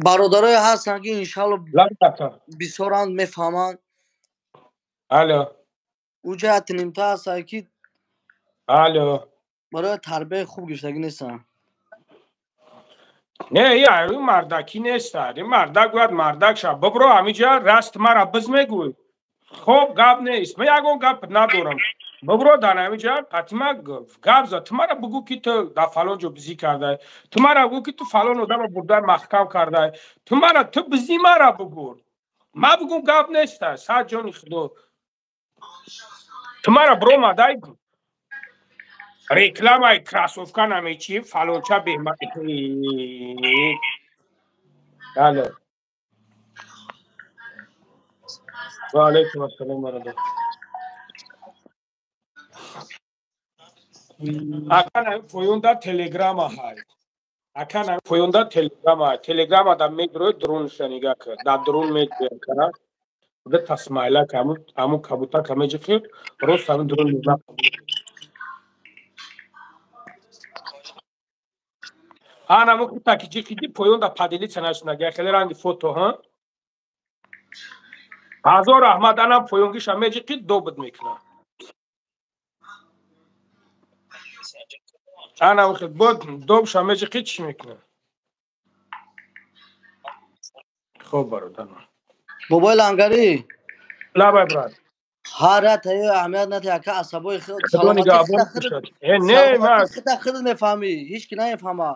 Бародарое ҳастанд ки иншалло бисёранд мефаҳманд. Алло. Уҷа нимта ҳастанд ки алло барои тарбияи хуб гирифтагӣ нестанд. Не, и айрӯи мардакӣ нестад. Ин мардак бояд мардак шавад. Бибро ҳамиҷа раст мара биз мегӯй. Хоб гап нест. Ман ягон гап надорам. Бибро дар ҳамиҷа қатима гап зад. Ту мара бугӯ ки ту дар фалон ҷо бизӣ кардай. Ту мара бугӯ ки ту фалон одамро бурдай маҳкам кардай. Ту мара ту бизӣ мара бугӯ. Ма бугӯм гап неста. Сад ҷони худо. Ту мара биромадай рекламаи кроссовка намечи фалонча бема. Алло. Ва алайкум ассалом бародар. Акан фоёнда телеграма ҳай. Акан фоёнда телеграма. Телеграма да медрои дронша нигаҳ кар. Да дрон медрои кара. Да тасмайла каму аму кабута камеҷи рост ҳамин дрон нигаҳ. Ана мо таки ҷиқиди поён да поделиться нашунаги хеле ранги фото ҳа. Ҳазор раҳмат анам поёнгиша меҷиқид добид мекунам. Ана охир бод добша меҷиқид чӣ мекунам? Хоб бародар. Бобои Лангарӣ. Лабай брат. Ҳар ратаю аҳамият надиҳ ака асабои худ саломатӣ не ма худат мефаҳмӣ ҳеҷ ки намефаҳма.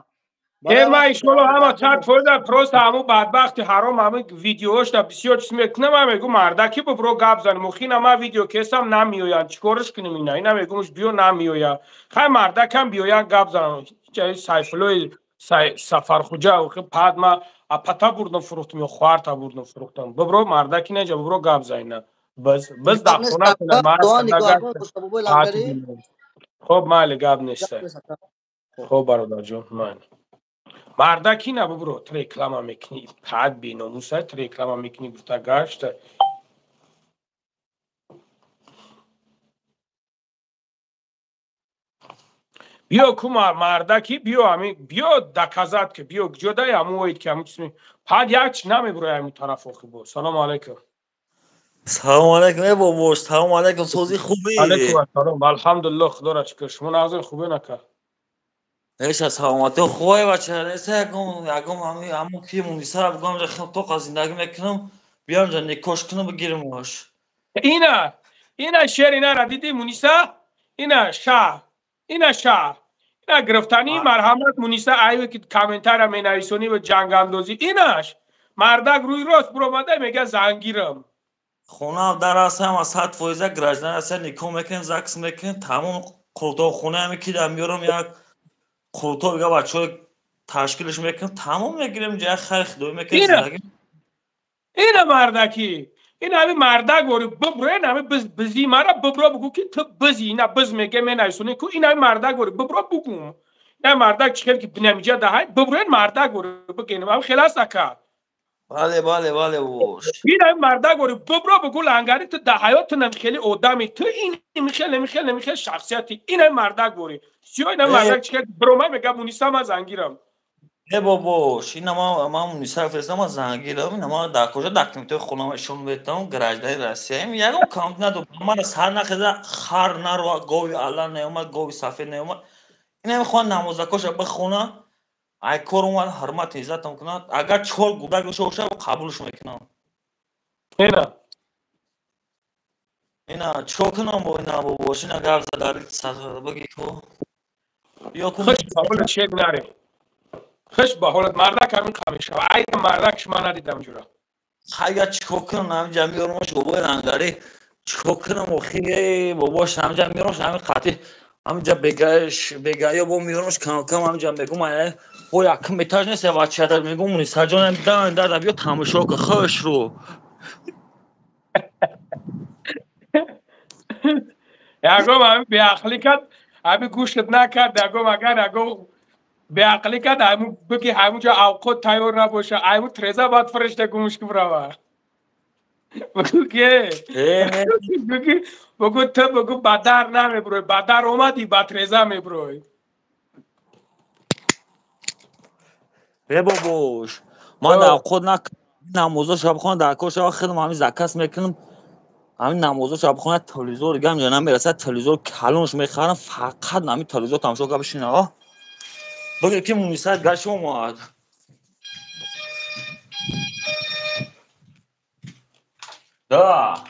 Э ма иншоалло ҳама 100% просто ҳамун бадбахти ҳаром ҳамин видеоошда бисёр чиз мекунам ман мегӯм мардаки бубро гап занем охина ма видео кесам намеоянд чикораш кунем ина ина мегӯмш биё намеоя хай мардакам биёянд гап занам Сайфуллои Сафархуҷа охи пад ма апата бурдам фурӯхтам ё хоҳарта бурдам фурӯхтам бубро мардаки неҷа бубро гап зайна баз баз дар хона хоб майли гап неста хоб бародарҷон майли мардаки на бубро ту реклама мекунӣ пад беномуса ту реклама мекунӣ гуфта гашта биё ку мардаки биё ҳамин биё доказат ки биё ҷодай ҳамун оид ки ҳамун чиз пад як чи намебурои ҳамун тараф охи бо салому алайкум. Салом алейкум э бобош, салом алейкум, сози хубӣ? Алейкум ассалом, алҳамдулиллоҳ, худоро шукр. Шумо нағзин хубе нака? Неша саломатӣ хубе бача, неса ягон ягон ҳамун ки мунисара бугам ҷа тоқа зиндагӣ мекунам, биям ҷа никош кунам бигиримаш. Ина, ина шер инара дидӣ Муниса? Ина ша, ина ша. Ина гирифтанӣ марҳамат Муниса айве ки комментария менависонӣ ва ҷангандозӣ инаш. Мардак рӯи рост буромада мега зангирам. Хона дар аст ҳама 100% граждан аст, никоҳ мекунем, ЗАГС мекунем, тамом қуртовхона ҳами ки дар меорам як қуртов дига бачаҳо ташкилш мекунем, тамом мегирем, ҷа як хайр худоӣ мекунем зиндагӣ. Ина мардаки, ин ҳами мардак вори бубро, ин ҳами бизи мара бубро бугу ки ту бизи, ина биз меге менависонӣ ку, ин ҳами мардак вори бубро бугум. Ин мардак чӣ хел ки бинамиҷа даҳай, бубро ин мардак вори бигенам, ҳами хел аст ака. Бале, бале, бале, бош. Ин ҳами мардак вори бубро бугу лангари ту дар ҳаёт ту намихели одами, ту ин намихел, намихел, намихел шахсияти. Ин ҳами мардак вори. Сиё ин ҳами мардак чӣ хел биромай мега Муниса ман зангирам. Э бобош, ина ман Муниса фиристам, ман зангирам, ина ман дар куҷо документҳои хонама ишон метавам, гражданин Россияем, ягон камт надорам. Мана сар нахеза, хар нарова, гови алла наёмад, гови сафед наёмад. Ина мехоҳад намозакоша бихона, ай кор омад, ҳурмат иззатам кунад. Агар чор гудак дошта бошад, қабулш мекунам. Ина. Ина чикор кунам бо ина бобош, ина гап задари баги ку. Ё ку хуш ба ҳолат шек наре. Хуш ба ҳолат мардак ҳамин қамешава. Ай мардак шума надидам ҷура. Хайга чикор кунам, ҳаминҷа меорамаш бобои Лангари. Чикор кунам охи бобош, ҳаминҷа меорамаш ҳамин қатъи ҳаминҷа бегаиш бегаё бо меорамаш кам-кам ҳаминҷа мегум ай бо якум этаж нест я бачата мегум Мунисаҷон дан дар биё тамошо кун хуш ру. Ягом ҳамин беақлӣ кард, ҳамин гӯшт накард, ягом агар ягом беақлӣ кард, ҳамун бигӣ ҳамунҷо авқот тайёр набоша, ҳамун треза баъд фаришта гумш ки бирава. Бугу ки бугу ту бугу ба дар намебурой, ба дар омадӣ ба треза мебурой. Э бобош, ман авқот накардам, намозо шабхона дар кор шава худам ҳамин заказ мекунам, ҳамин намозо шабхона телевизор дига ҳаминҷа намерасад, телевизор калонш мехарам, фақат ҳамин телевизор тамошо карда бишинам. Бигӯ ки Муниса гашт омад. Да.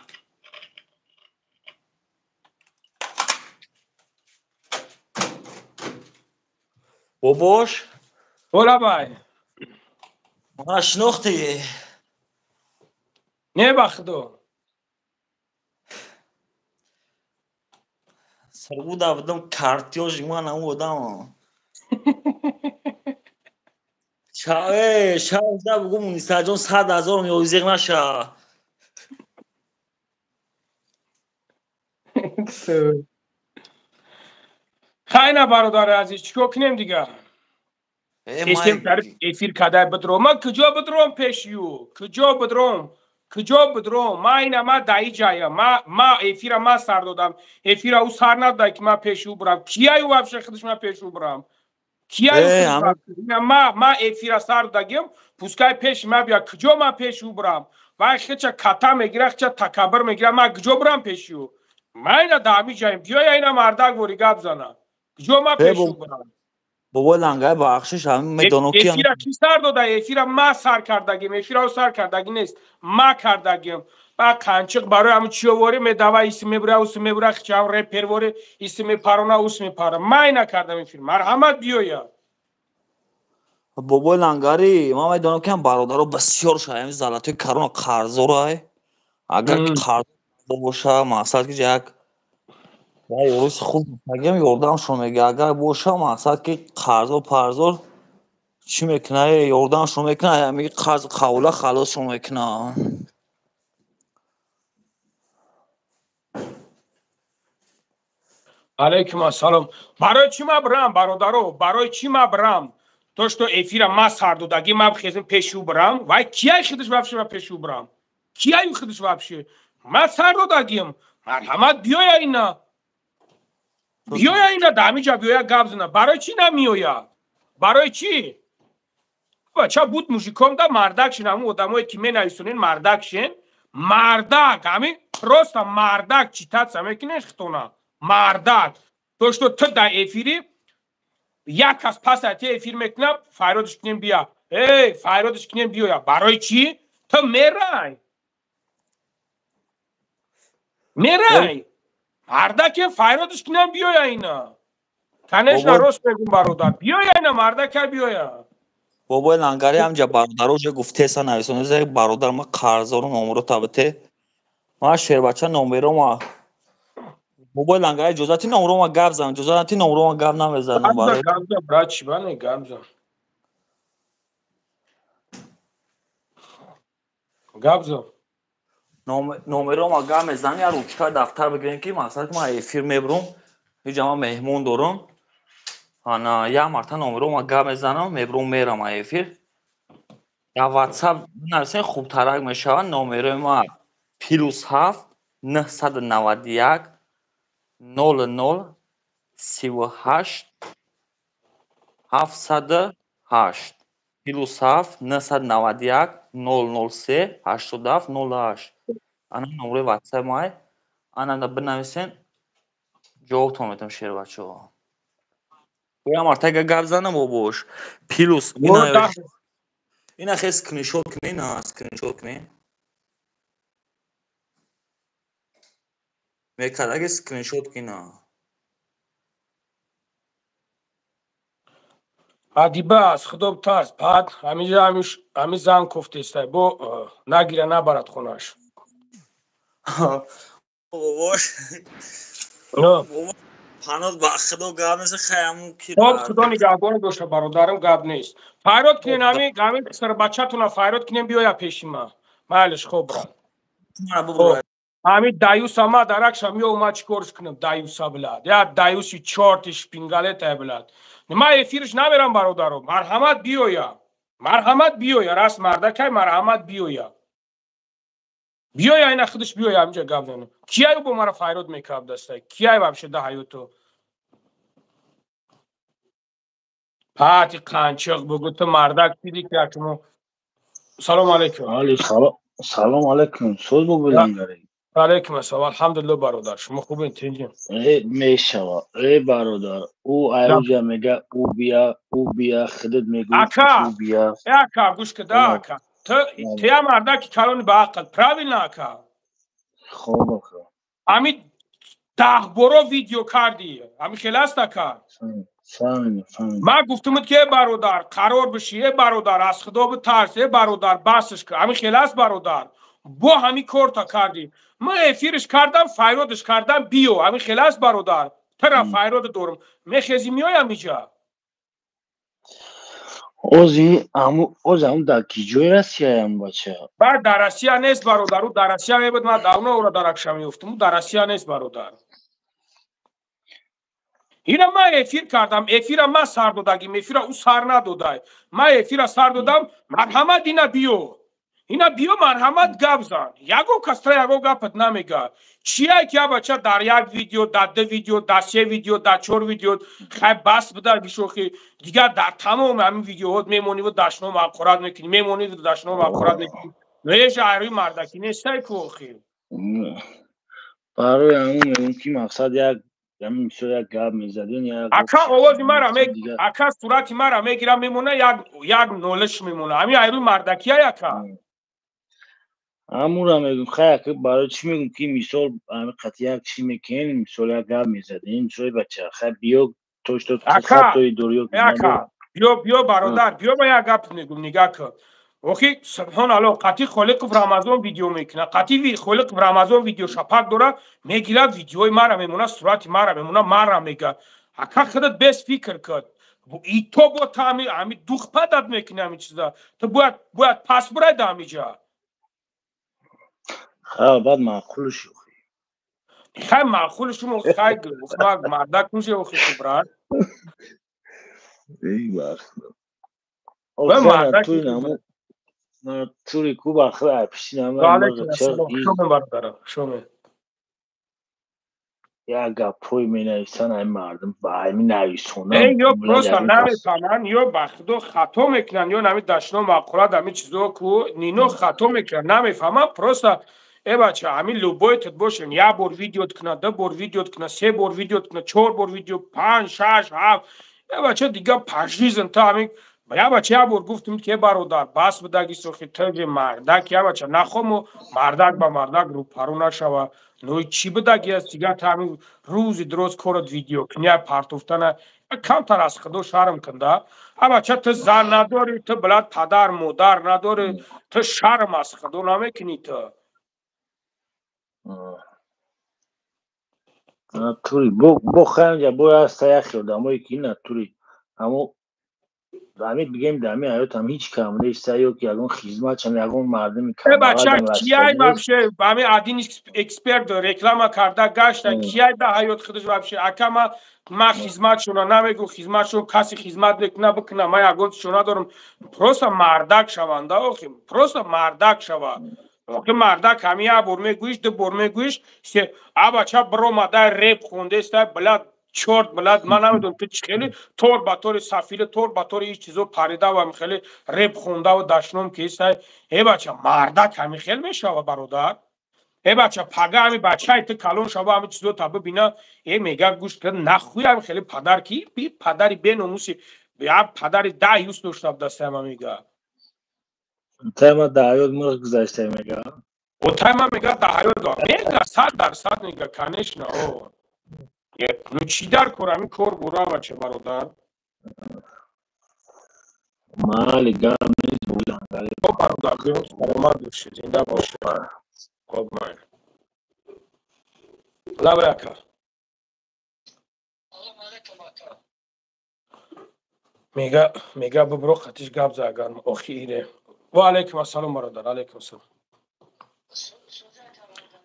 Бобош? Болабай. Мана шинохтӣ? Не ба худо. Саргуда будам картёжи ман ҳамун одамам. Шав бугу Мунисаҷон 100 000 меовизеғ наша. Хайна бародари азиз, чикор кунем дигар? Эфир кадай бидром. Ман куҷо бидром пеши ю? Куҷо бидром? Куҷо бидром? Ман ина ма даи ҷая. Ма эфира ма сар додам. Эфира ӯ сар надода ки ман пеши ӯ бирам. Кияю вообще худаш ман пеши ӯ бирам? Кияй ма эфира сар додагим, пускай пеши ма бия, куҷо ма пеши ӯ бурам? Вай хеча ката мегира, хеча такаббур мегира, ма куҷо бурам пеши ӯ? Ма ина дар ҳамин ҷаем, биёя ина мардак вори гап зана. Куҷо ма пеши ӯ бурам? Бобои Лангари, бахшиш, ҳамин медонам ки эфира кӣ сар дода? Эфира ма сар кардагим, эфира ӯ сар кардагӣ нест, ма кардагим. Ба қанчиқ барои ҳамин чиёворӣ медава, иси мебура, уси мебура, хичам реперворӣ, иси мепарона, ус мепара. Ма ина кардам эфир. Марҳамат, биёя. Бобои Лангари, ман медонам ки ҳам бародаро бисёр шуда, ҳамин залатои корона қарздорай. Агар ки қарз боша, мақсад ки як ёруси хуб мегӯям, ёрдамшон мега. Агар боша, мақсад ки қарзо парзор чӣ мекуна, ёрдамшон мекуна, ҳамин қарз қавла халосшон мекуна. Алейкум ассалом. Барои чӣ ма брам, бародаро? Барои чӣ ма брам? То что эфира ма сар додагӣ, ма хезм пеши ӯ брам? Вай кияй худаш вообще ма пеши ӯ брам? Кияй худаш вообще? Ма сар додагим. Марҳамат, биёя ина. Биёя ина, дар ҳамин ҷа биёя гап зана. Барои чӣ намеоя? Барои чӣ? Бача буд мужиком да мардак шин, ҳамун одамое ки менависонен мардак шин. Мардак, ҳамин просто мардак читаться мекунеш хитона. Мардак. То что ту дар эфири як кас пас аз ти эфир мекунам, файродш кунем бия. Эй, файродш кунем биёя. Барои чӣ? Ту мерай. Мерай. Мардаке файродш кунем биёя ина. Конечно, рост мегум бародар. Биёя ина, мардака биёя. Бобои Лангари, ҳамҷа бародаро уже гуфтеса нависонеса, бародар ма қарздору номеро табите. Ма шербача номеро ма Бобои Лангари, иҷозати номро ма гап занам, иҷозати номро ма гап намезанам. Гап зан, брат, чӣ бане, гап зан. Гап зан. Номеро ма гап мезанам, я ручка дафтар бигирем ки мақсад ма эфир мебурам. Ҳеҷ ма меҳмон дорам. Ана як марта номеро ма гап мезанам, мебурам мерам эфир. Дар WhatsApp нависем хубтарак мешавад. Номерои ма +7 991 00 38 708 +7 991 003 87 08. Ана номерои WhatsApp май. Ана бинависен, ҷавобтон метам, шербачаҳо. Як мартага гап занам бобош. Плюс ина хе скриншот кунед, на скриншот кунед. Мекардаги скриншот кина. Адиба, аз худо битарс, баъд ҳаминҷа ҳамин зан кофтестай, бо нагира набарад хонаш. Бобош. Паноз ба худо гап нест, хаяму ки. Хоб, худо нигаҳбон боша, бародарам, гап нест. Файрод кунен ҳамин писарбачатона файрод кунен биёя пеши ма. Майлиш, хоб брат. Ҳамин даюса ма даракша мео, ма чӣ корш кунам даюса, блад. Я даюси чорти шпингалета, блад. Ма эфирш намерам, бародаро. Марҳамат, биёя. Марҳамат, биёя, раст мардакай, марҳамат, биёя. Биёя ина худаш биёя ҳаминҷа гап занем. Кияй бо мара файрод мекард дастай? Кияй вообще да ҳаёто? Пати қанчиқ бугу ту мардак диди ки акмо. Салом алейкум. Салом алейкум. Соз бобои Лангари. Алейкум ассалом. Алҳамдулилло, бародар. Шумо хубед, тинҷин? Э, мешава. Э, бародар, ӯ айрӯҷа мега, ӯ бия, ӯ бия, худат мегӯ, Ака, ӯ бия. Э, ака, гӯш кида, ака. Ту я мардаки калони ба ақл, правильно, ака? Хоб, ака. Ҳамин 10 боро видео кардӣ. Ҳамин хел аст, ака? Фаҳмидам, фаҳмидам. Ман гуфтумуд ки э бародар, қарор бишӣ, э бародар, аз худо битарс, э бародар, басш кун. Ҳамин хел аст, бародар? Бо ҳамин корта кардӣ. Ман эфирш кардам, файродш кардам, биё. Ҳамин хел аст, бародар? Тара файрод дорам. Мехези меоям иҷа. Ози аму ози аму дар ки ҷои Россияям бача? Баъд дар Россия нест, бародар. Ӯ дар Россия мебуд, ман давно ӯро дар акша меёфтам. Ӯ дар Россия нест, бародар. Ина ман эфир кардам, эфира ман сар додагим, эфира ӯ сар надодай. Ман эфира сар додам, марҳамат, ина биё. Ина биё, марҳамат, гап зан, ягон кас тра ягон гапат намега. Чия ки бача дар як видео, дар ду видео, дар се видео, дар чор видео, хай бас буда бишохи, дигар дар тамоми ҳамин видеоҳот мемониву дашном ҳақорат мекунӣ, мемониву дашном ҳақорат мекунӣ. Неша айрӯи мардакӣ нестай ку охир. Барои ҳамун мегӯм, ки мақсад як ҳамин мисол як гап мезадин, як Ака, овози мара, ака, сурати мара мегира, мемона, як нолиш мемона. Ҳамин айрӯи мардакия, ака. Ҳамура мегӯм, хай, ака, барои чӣ мегӯм, ки мисол ҳамин қати як чӣ мекунем, мисол як гап мезадем, мисоли бача, хай, биё, то что хатои дорӣ. Ака, биё, биё, бародар, биё, ба як гап мегӯм, нигаҳ кун. Охи, субҳоналлоҳ, қати Холиқов Рамазон видео мекунад, қати Холиқов Рамазон видео шапак дорад, мегирад, видеои мара мемона, сурати мара мемона, мара мега. Ака, худат бес фикр кун, ито бо та ами дух падат мекуни ҳами чиза, ту бояд пас бурай да ҳамиҷа. Ха, баъд маъқул шуд. Хай, маъқул шумо, хай, мардак муше охи, ту, брат. Эй вақт тури ку бахра пишинам. Як гапҳое менависанд ай мардум, ба ҳами нависонам. Ё просто намефаҳманд, ё ба худо хато мекунанд, ё нами дашном ҳақорат, ҳами чизо ку нино хато мекунанд, намефаҳманд просто. Э бача, ҳамин любой тат бошен, як бор видеот кунад, ду бор видеот кунад, се бор видеот кунад, чор бор видео, панҷ, шаш, ҳафт, э бача, дига пажизн та ҳамин. Я бача, як бор гуфтем, ки бародар, бас бидаги сохи, тъ мардак, я бача, нахому мардак ба мардак рӯпарӯ нашава. Ну чӣ бидаги аст дигар, та ҳамин рӯзи дроз корат видео куня партофтана, камтар аз худо шарм кунда. А бача, ту зан надорӣ, ту блад падар модар надорӣ, ту шарм аз худо намекунӣ ту. Натури бо хайнҷа бо аста яхе одамое ки натури ҳамо ҳамин бигем, дар ҳамин ҳаётам ҳеҷ кам неста, ё ки ягон хизматшам ягон мардуми. Бача, кияй вообще ҳамин один эксперт реклама карда гашта, кияй да ҳаёт худаш вообще? Ака, ма хизматшона намегӯ, хизматшон касе хизмат мекуна, бикуна, ма ягон чизо надорам. Просто мардак шаванда охи, просто мардак шава охи. Мардак ҳамин як бор мегӯиш, ду бор мегӯиш, се. А бача, биромада реп хондеста, блад, чорт, блад, ман намедонам ту чӣ хеле тор ба тори сафила, тор ба тори ин чизо парида ва хеле реп хондаву дашном кесай. Э бача, мардак ҳамин хел мешава, бародар. Э бача, пага ҳами бачаи ту калон шава, ҳами чизо та бибина, э мега, гӯш кар, нахуй ҳами хеле падар ки би падари беномуси, я падари даҳ юс дошта дастама мега. Тайма да ҳаёт мурғ гузашта мега. О, тайма мега, да ҳаёт мега, 100% мега, конечно. О, ну чӣ дар кор ҳамин кор бура, бача, бародар? Майли, гап нест. Бародар, саломат бошед, зинда бошед. Хоб, майли, лабай, ака. Мега, бибро, қатиш гап за, агар охи ире. Ва алайкум ассалом, бародар, алайкум ассалом.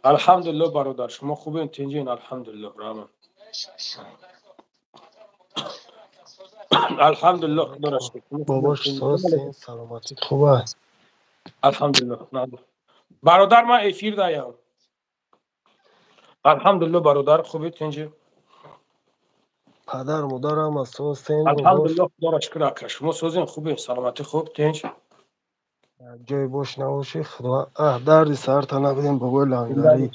Алҳамдулилло, бародар, шумо хубен, тинҷин? Алҳамдулилло, раҳмат, алҳамдулилло, худоро шукр. Бобош, созин, саломатит хуб аст? Алҳамдулилло, бародар, ман эфир даям. Алҳамдулилло, бародар, хуби, тинҷи? Падар модар ҳама созен? Алҳамдулилло, худоро шукр, ака, шумо созен, хубем, саломатӣ хуб, тинҷ? Ҷой бош набошӣ, худо дарди сарта набидем, бобои лангарӣ.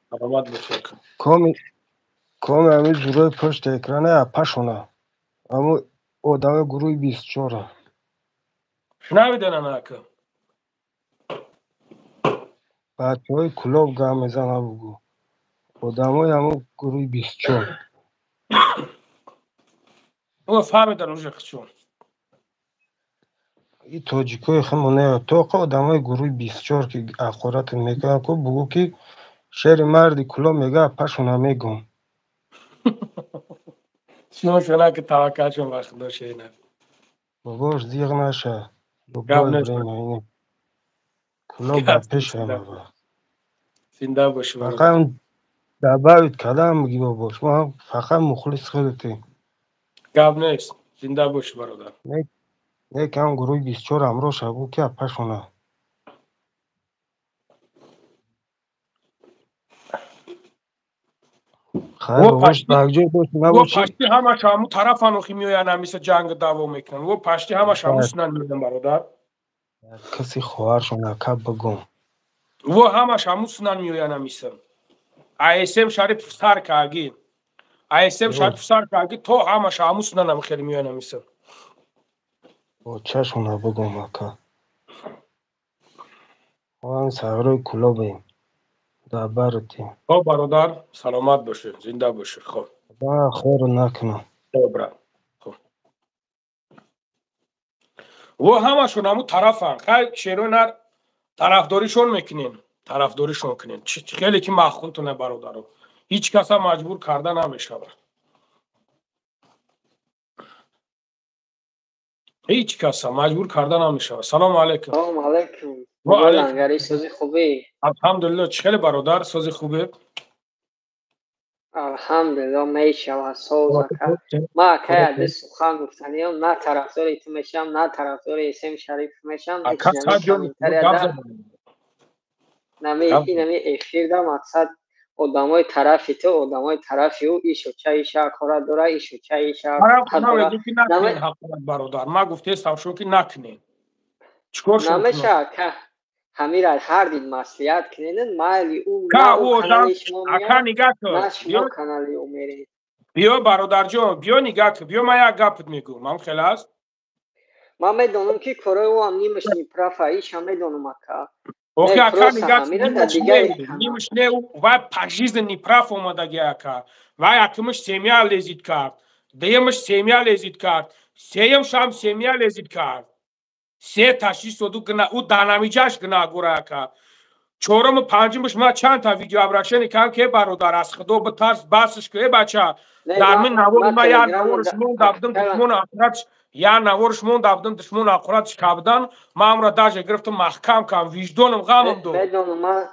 Саломат бошед. Коми коми ҳамин зурои пушти экрана апашона, ҳамо одами гурӯҳи 24-а. Шунавиданана, ака? Бачаҳои Кулоб гап мезанам, бугӯ, одамои ҳамо гурӯҳи 24. Фаҳмидан уже хчун. И тоҷикои химоне тоқа одамои гурӯҳи 24 ки ҳақорат мекунанд ку, бугӯ, ки шери марди Кулоб мега, апашона мегӯм. Шумо шона ки таваккалшон ба худо, шена. Бобош, зиғ наша, любое время ини Кулоб ба пеш ҳама. Зинда бошӣ. Фақат добавить кардам, миги, бобош, мо фақат мухлис худатем. Гап нест, зинда бошӣ, бародар. Не, кам гурӯҳи 24 ҳамроҳ ша, гӯ, ки апашона. Пашти ҳамаш ҳаму тарафан охи меоянд, ҳамиса ҷанг даъво мекунанд. Во пашти ҳамаш ҳаму сунан меоянд, бародар. Каси хоҳаршон ака бигум. Во ҳамаш ҳаму сунан меоянд ҳамиса. АСМ Шарипов сар кааги. АСМ Шарипов сар кааги то ҳамаш ҳаму сунан ҳам хеле меоянд ҳамиса. Очашона бигум ака. Мо сағрои кулобем. Дар баротем. Хоб бародар, саломат бошед, зинда бошед. Хоб. Худо хор накунад. Добра. Хоб. Во ҳамашон ҳаму тарафанд. Хай шерои нар тарафдоришон мекунем. Тарафдоришон кунем. Хеле ки маъқултона бародаро. Ҳеҷ каса маҷбур карда намешавад. Ҳеҷ каса маҷбур карда намешавад. Салому алайкум. Салому алайкум. Лангари сози хубе? Алҳамдулилло. Чӣ хеле бародар, сози хубе? Алҳамдулилло, мешавад соз ака. Ма ака яде сухан гуфтаниям, на тарафдори ту мешавам, на тарафдори СМ Шарипов мешавам. Ака саҷон инами эфирда мақсад одамои тарафи ту, одамои тарафи ӯ ишуча иша кора дора, ишуча иша бародар. Ма гуфтестам шумо ки накунед. Чикор шумо? Намеша ака. Ҳамира ҳар дид маслиҳат кунед, майли ӯ на ӯ канали шумо меяд, на шумо канали ӯ меред. Биё бародарҷон, биё нигаҳ кун, биё ман як гапат мегӯм. Ман хеле аст? Ман медонам ки корои ӯ ҳам нимаш неправа, ишам медонам ака. Охи ака нигаҳ нимаш не, вай пожизненный прав омадаги ака. Вай якумаш семья лезит кард, дуюмаш семья лезит кард, сеюмшам семья лезит кард. Се ташхис доду гуна, ӯ данамиҷаш гунаҳгор ака. Чоруму панҷумаш ман чанд та видео обращение кардам ки бародар аз худо битарс, басш ку, э бача. Дар мин навори ман як наворш монда будам, душмон ақуратш, як наворш монда будам, душмон ақуратш кабдан, ман амро даже гирифтам маҳкам кардам, виҷдонам ғамам дод. Медонам,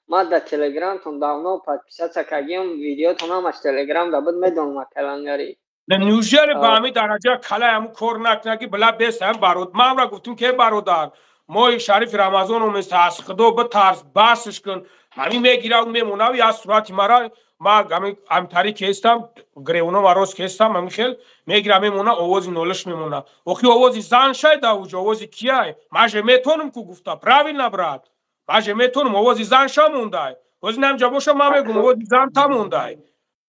ман дар телеграмтон давно подписаться кардем, видеотон ҳамаш телеграм да буд, медонам ака Лангари. Неужели ба ҳамин дараҷа калай ҳамун кор накунад ки била бес ҳам барод. Ман амра гуфтам ки бародар, моҳи шарифи Рамазон оместа, аз худо битарс, басш кун. Ҳамин мегирав мемонав як сурати мара, ман ҳамин тариқ кестам, гревонома рост кестам, ҳамин хел мегира мемона, овози нолиш мемона. Охи овози зан шай да уҷо, овози кияй? Ман же метонам ку гуфта, правильно брат. Ман же метонам, овози зан ша мондай. Ози намҷа боша ман мегум, овози зан та мондай.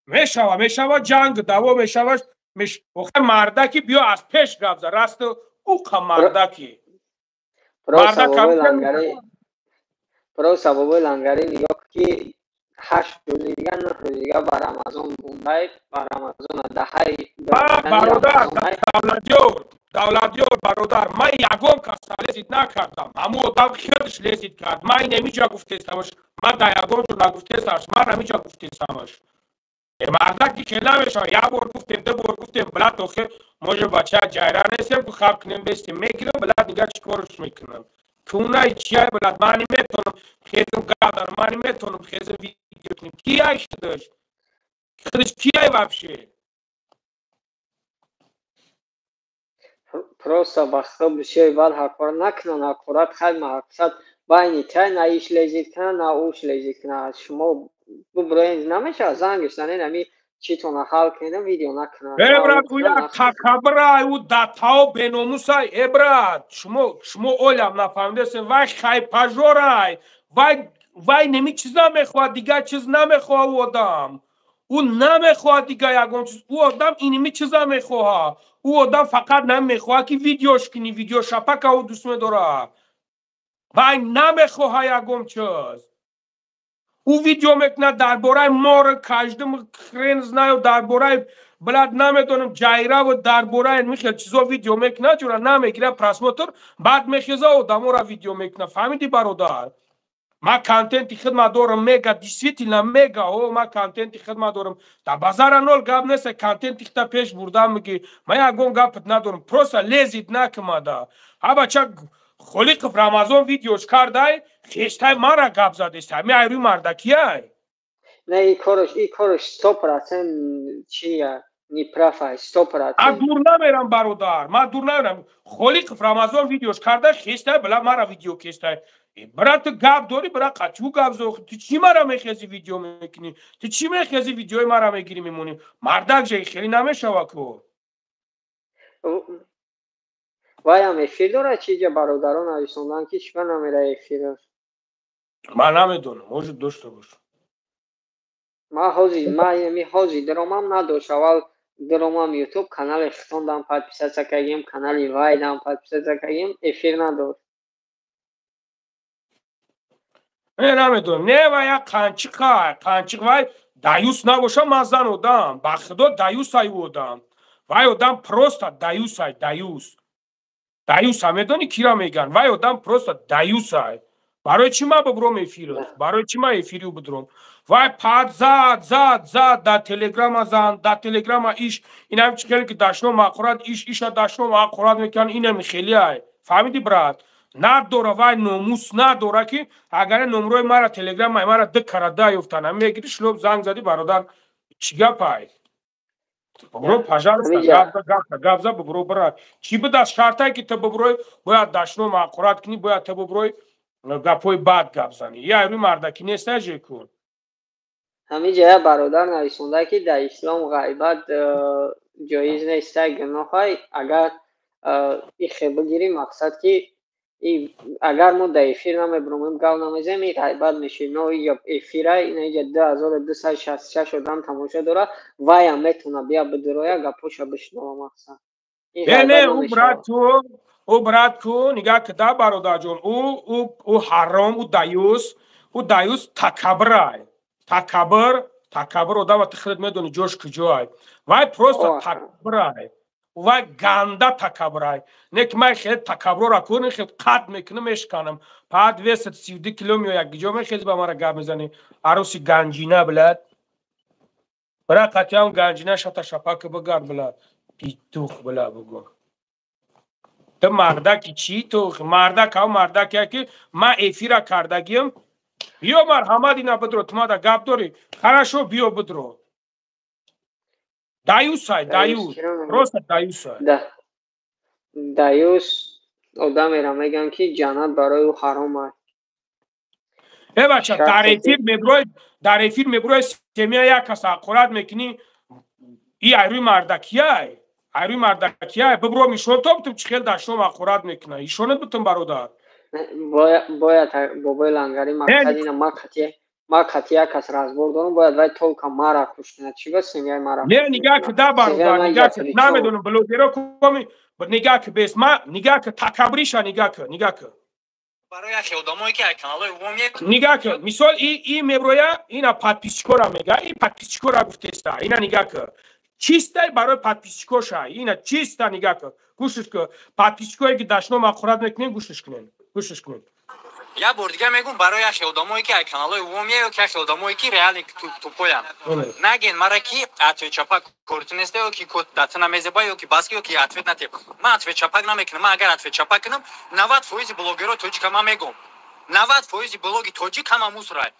Мешава, мешава ҷанг, даъво мешава. Охи мардаки биё аз пеш гап за, расту уқа мардаки. Просто бобои Лангари нигоҳ ки 8 рӯзи дига, 9 рӯзи дига ба Рамазон бундай, ба Рамазона даҳаи бародар, Давлатёр, Давлатёр бародар, ман ягон каса лезит накардам. Ҳамун одам худаш лезит кард. Ман инамиҷа гуфтестамаш, ман дар ягон ҷо нагуфтестамаш, ман ҳамиҷа гуфтестамаш. Мардаки хел намешавад. Як бор гуфтем, ду бор гуфтем, блад охе може бача ҷайра нестем, ку хаб кунем, бестем. Мегирам, блад дига чӣ корш мекунам? Кунай чия, блад, ман метонам хезм гап дарам, ман метонам хезм видео кунем. Кияй худаш? Худаш кияй вообще? Просто ба худо бисёри бад ҳақорат накунанд, ҳақорат хай мақсад байни тай на иш лезит кунад, на уш лезит кунад. Шумо буброен намешавад, зангш занед, ами читона ҳал кунед, видео накунад. Э брат, ӯ як такаббирай, ӯ даттао беномусай. Э брат, шумо олям нафаҳмидастем, вай хайпажорай, вай неми чиз намехоҳад, дигар чиз намехоҳад ӯ одам. Ӯ намехоҳад дигар ягон чиз, ӯ одам иними чиза мехоҳад. Ӯ одам фақат намехоҳад ки видеош кунӣ, видеошапака ӯ дӯст медорад. Вай намехоҳад ягон чиз. Ӯ видео мекунад дар бораи мор, каждым хрен знаю, дар бораи блад намедонам ҷайраву дар бораи михел чизо видео мекунад, ҷура намегирад просмотр, баъд мехеза одаморо видео мекунад. Фаҳмидӣ бародар? Ман контенти хидмат дорам, мега, действительно мега, о, ман контенти хидмат дорам. Дар базара нол гап нест, контенти хита пеш бурдам меги, ман ягон гапат надорам, просто лезит накумада. Ҳа бача Холиқов Рамазон видеош кардай, хештай мара гап задест, ҳами айрӯи мардакияй. Не, и кораш 100% чия, неправа, 100%. А дур намерам бародар, ман дур намерам. Холиқов Рамазон видеош кардай, хештай била мара видео кестай. Брат, ту гап дорӣ, брат, қачу гап зо. Ту чӣ мара мехези видео мекунӣ? Ту чӣ мехези видеои мара мегирӣ мемонӣ? Мардак же хеле намешава ку. Ваям эфир дорад, чи ҷа бародарон нависондан, ки чӣ намера эфираш? Ман намедонам, может, дошта бош. Ман ҳозир, ман ами ҳозир даромам надошт. Аввал даромам ютуб канали хитон дам подписаться кардем, канали вай дам подписаться кардем, эфир надошт. Не, намедонам. Не, вай як қанчиқа, қанчиқ вай даюс набоша, ман зан одам. Ба худо даюсай ӯ одам. Вай одам просто даюсай, даюс. Даюса медонӣ кира меган? Вай одам просто даюсай. Барои чӣ ман бубуром эфираш? Барои чӣ ман эфирию будуром? Вай пад зад, зад, зад, дар телеграма зан, дар телеграма иш, инам чӣ хеле ки дашном мақурат, иш, иша дашном мақурат мекунанд, инам хеле ай. Фаҳмидӣ, брат? Надора вай номус надора, ки агар номрои мара телеграма мара ду карада ёфтан, ами мегири шлоб занг зади, бародар, чӣ гап ай? Бубро, пожалуйста, гап гап гап за бубро, брат. Чӣ будаст шартае ки ту буброй, бояд дашном мақурат кунӣ, бояд ту буброй гапҳои бад гап занӣ. Я рӯи мардакӣ нест, жекун. Ҳамин ҷая бародар нависонда, ки дар ислом ғайбат ҷоиз нест, гуноҳай. Агар ихе бигирӣ, мақсад ки агар мо дар эфир намебиромем, гав намезанем, и ғайбат мешавем. Но иҷа эфира, ина иҷа 2266 одам тамошо дора, ваям метавона бия бидуроя, гапоша бишнава, мақсад. Не, не, ӯ брат ту, ӯ брат ку, нигаҳ кида, бародарҷон, ӯ ҳаром, ӯ даюс, ӯ даюс такаббирай. Такаббир, такаббир одама ту худат медонӣ ҷош куҷоай. Вай просто такаббирай. Вай ганда такаббирай. Не ки ман хеле такаббурора кун, хеле қад мекунам, мешканам. Пад весат 32 кило меояд, куҷо мехези ба мара гап мезанӣ? Аруси ганҷина, блядь. Бира қатъиан ганҷина шата шапака бигард, блядь. Питух, бля, бугу. Ту мардаки чӣ ту? Мардак ав мардаке ки ман эфира кардагиам. Биё, марҳамат, ина бидро, ту мада гап дорӣ? Хорошо, биё бидро. Даюсай, даюс. Просто даюсай. Даюс одамеро мегӯянд, ки ҷаннат барои ӯ ҳаром аст. Э бача, дар эфир меброи, дар эфир меброи, семья як кас ҳақорат мекунӣ, и айрӯи мардакияй. Айрӯи мардакияй. Бибром ишон то бутум чӣ хел дашном ҳақорат мекуна. Ишонат бутум, бародар. Бояд бобои лангари, мақсад ина ма қатъи як кас разбор дорам, бояд вай толка мара куш кунад. Чӣ ба семьяи мара? Не, нигаҳ ки да, бародар, нигаҳ ки, намедонам блогеро коми, нигаҳ ки бес, ма нигаҳ ки такаббриша, нигаҳ ки, нигаҳ ки. Барои яхе одамое ки каналҳои умумие Нигаҳ ки, мисол и меброя, ина подписчикора мега, и подписчикора гуфтеста, ина нигаҳ ки. Чистай барои подписчикоша, ина чиста нигаҳ ки. Гӯшиш ки, подписчикое ки дашном ҳақорат мекунен, гӯшиш кунен. Гӯшиш кунед. Як бор дига мегӯм, барои яхе одамое ки каналҳои умумие ё ки яхе одамое ки реально тупоянд, наген мара ки ответ-чапак корти неста, ё ки дата намезеба, ё ки баски, ё ки ответ натеб. Ман ответ-чапак намекунам. Ман агар ответ-чапак кунам, 90 фоизи блогерои тоҷика, ман мегӯм, 90 фоизи блоги тоҷик ҳама мусорай.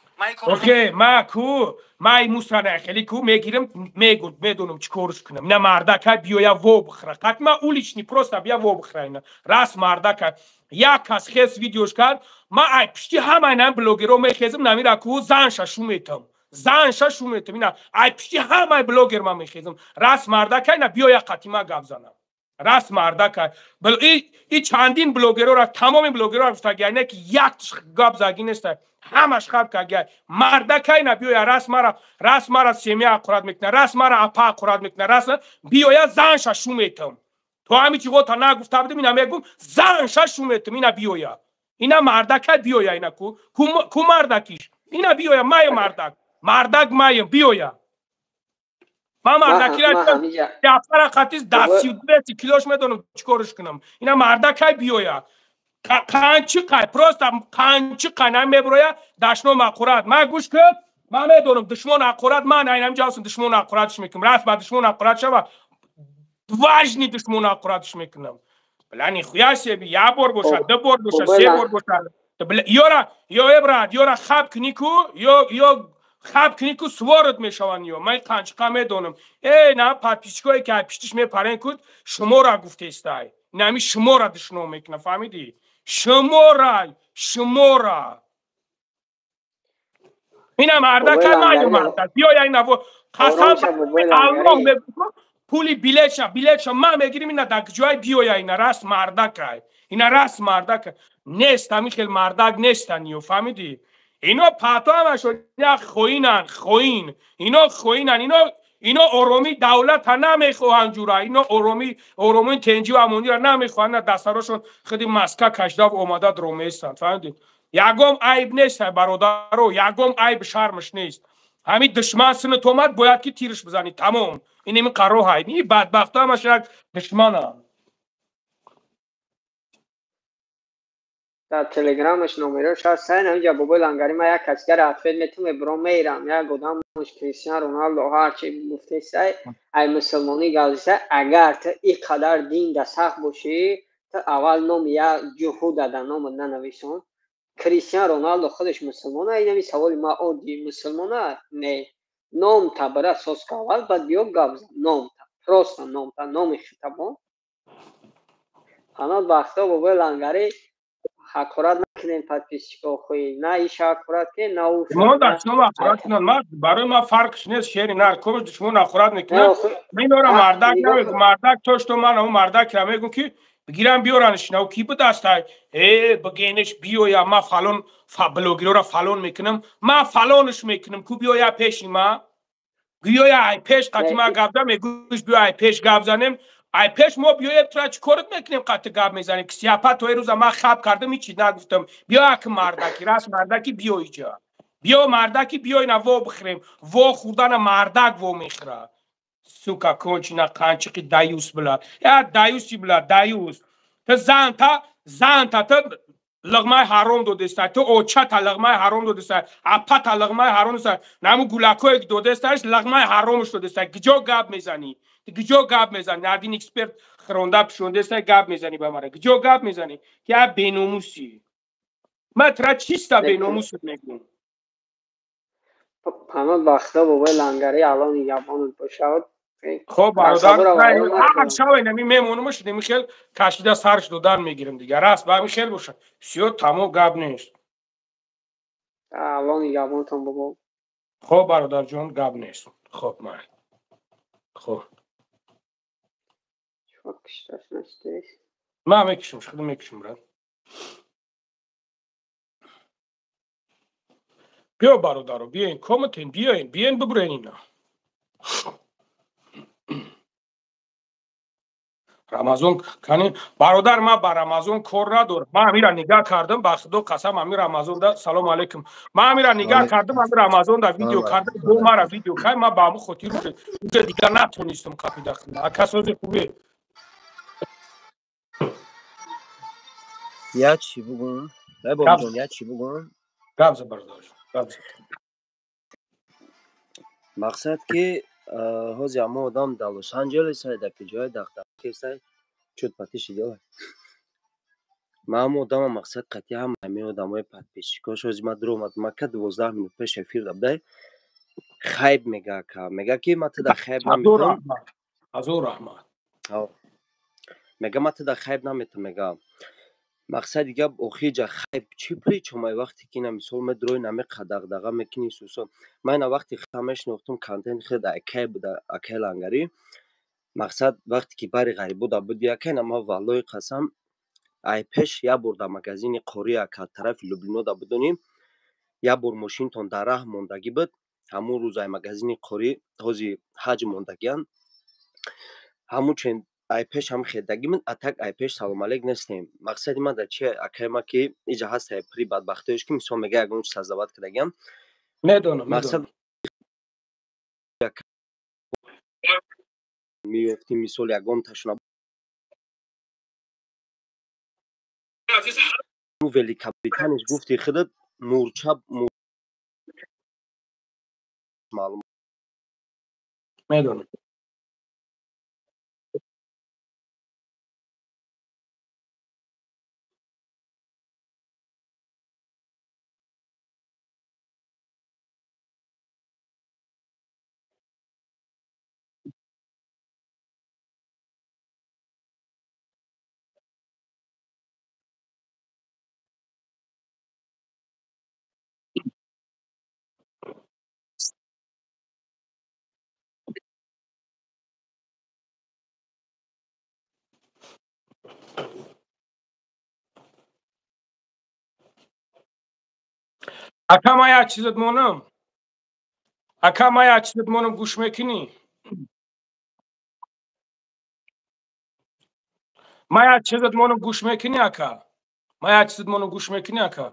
Окей, ма ку, ма и мусора хеле ку мегирам, мегу, медонам чӣ корш кунам. На мардака биёя во бихра. Как ма уличный просто бия во бихра ина. Рас мардака. Як кас хес видеош кард, ма ай пишти ҳамаи нам блогеро мехезам, намира ку занша шу метам. Занша шу метам. Ина ай пишти ҳамаи блогер ма мехезам. Рас мардака ина биёя қатима гап занам. Рас мардака. И чандин блогерора, тамоми блогерора гуфтагиай, не ки як гап заги неста. Ҳамаш хаб кагиай. Мардака ина биёя, рас мара семья ҳақорат мекуна, рас мара апа ҳақорат мекуна, рас биёя занша шу метам. То ҳами чиғота нагуфта будем, ина мегум, занша шу метам, ина биёя. Ина мардака биёя, ина ку ку мардакиш. Ина биёя, май мардак. Мардак маем, биёя. Ман мардакира дафтара қатис 32 килош медонам чӣ корш кунам. Ина мардакай биёя. Қанчи қай, просто қанчи қай нам меброя дашном ҳақорат. Ман гӯш кун, ман медонам душмон ҳақорат, ман айнам ҷавсам душмон ҳақоратш мекунам. Раст ба душмон ҳақорат шава, важный душмон ҳақоратш мекунам. Бля, нихуя себе, як бор боша, ду бор боша, се бор боша. Ёра, ё э брат, ёра хаб кунӣ ку, ё хаб кунӣ ку, сворот мешаванд ё. Ман қанчиқа медонам. Э, на подписчикое ки пиштиш мепарен куд, шумора гуфтестай. Нами шумора душном мекуна, фаҳмидӣ? Шумора Шумора. Ина мардака маю мардак. Биёя ина во қасам Аллоҳ мегӯям пули билетша ма мегирим ина дар ҷой биёя ина раст мардакай. Ина раст мардакай. Нест ҳамин хел мардак нестан ё фаҳмидӣ? Ино пато ҳамашон як хоинан, хоин. Ино хоинан, ино ороми давлата намехоҳанд ҷура. Ино ороми тенҷи ва амонира намехоҳанд. На дастарошон худи Москва кашдав омада дроместанд. Фаҳмидӣ? Ягом айб нест, бародаро, ягом айб шармш нест. Ҳамин душман синат омад, бояд ки тирш бизанӣ. Тамом. Ин ҳамин қароҳай. Ин бадбахто ҳамаш як душмананд. Дар телеграмаш номерош ҳаст. Сайн ҳаминҷа бобои Лангари ман як касигара ответ метум, мебурам мейрам. Як одамш Кристиан Роналдо ҳарчи гуфтесай, ай мусулмонӣ гавзиса, агар ту ин қадар дин да сахт бошӣ, ту аввал номи як ҷуҳуда да номат нанависон. Кристиан Роналдо худаш мусулмона? Инами саволи ман оддӣ. Мусулмона? Не. Номта бара соска аввал, баъд биё гап зан. Номта. Просто номта. Номи хитабон. Ҳанӯз вақто бобои Лангари ҳақорат накунем подписчико хуи. На иша ҳақорат кунем, на ӯ. Шумо дар шумо ҳақорат кунанд. Ман барои ман фарқш нест, шери нар ком шумо нахорат мекунанд. Ман инора мардак намегӯм. Мардак то что ман ҳамон мардакро мегӯм ки бигирам биёранш нав ки будастай. Бигенеш биёя ма фалон блогерора фалон мекунам. Ма фалонш мекунам. Ку биёя пеши ма? Биёя ай пеш қати ма гап зан, мегӯш биё ай пеш гап занем. Ай пеш мо биёем тура чӣ корат мекунем қати гап мезанем? Ки сиёпат тои рӯза ман хаб кардам, ҳичи нагуфтам. Биё ак мардаки, раст мардаки биё иҷа. Биё мардаки биё ина во бихӯрем. Во хӯрдана мардак во мехӯрад. Сука кончина қанчиқи даюс била. Я даюси била, даюс. Ту занта ту луғмаи ҳаром додестай, ту очата луғмаи ҳаром додестай, апата луғмаи ҳаром додестай, наму гулакое ки додестааш луғмаи ҳаромш додестай. Куҷо гап мезанӣ? Куҷо гап мезанӣ? Надин эксперт хиронда пишондестай гап мезанӣ ба мара. Куҷо гап мезанӣ? Я беномусӣ. Ман тура чиста беномусат мегӯм. Панот вақто бобои Лангари алон ябонат бошад. Хоб бародар, ҳар шава инами мемонумаш инами хел кашида сарш додан мегирам дигар. Раст ба ҳамин хел бошад. Всё тамом гап нест. Алон ябонатон бобо. Хоб бародарҷон гап нест. Хоб ман. Хоб. Ман мекушам, худам мекушам, брат. Биё бародаро, биёин коматен, биёин, биёин бибурен ина. Рамазон кани бародар ма ба Рамазон кор надорам. Ман ҳамира нигаҳ кардам, ба Худо қасам ҳамин Рамазон да салом алейкум. Ман ҳамира нигаҳ кардам, ҳамин Рамазон да видео кардам, бо мара видео кай ман ба ҳамон хотир уже дигар натонистам қапида худам. Ака сози хубе. Я чӣ бугум? Ай бобоҷон, я чӣ бугум? Гап за бародар, гап за. Мақсад ки ҳозир ҳамон одам дар Лос-Анҷелес дар пиҷои дақтар чуд патиши дела. Ман ҳамон одама мақсад қатъи ҳама ҳамин одамои подписчикош ҳозир ман дуромад мака 12 минут пеш эфир дабдай хайб мега ака мега ки ман туда хайб наметам. Ҳазор раҳмат. Мега ман туда хайб наметам мега. Мақсади гап охиҷа хайб чӣ причомай вақте ки ина мисол медрои наме қадағдаға мекунӣ сусо. Ман ина вақте худам мешинохтум контент худ акай буда акай Лангари. Мақсад вақте ки бари ғарибуда буд якай на ман валлои қасам ай пеш як бор дар магазини қори ака тарафи Люблинода будонӣ як бор мошинтон дар раҳ мондагӣ буд. Ҳамун рӯз ай магазини қори ҳози ҳаҷ мондагианд. Ҳамун чен ай пеш ҳам хедагӣ ман атак ай пеш салом алейк нестем. Мақсади ман дар чи акай ма ки иҷа ҳаст ай при бадбахтиёш ки мисол мега ягон чиз создават кардагиам. Медонам, мақсад меёфтӣ мисол ягон ташона Великобританиш гуфти худат мурча маълум. Медонам. Ака, ман як чизат монам. Ака, ман як чизат монам, гӯш мекунӣ? Ман як чизат монам, гӯш мекунӣ, ака? Ман як чизат монам, гӯш мекунӣ, ака?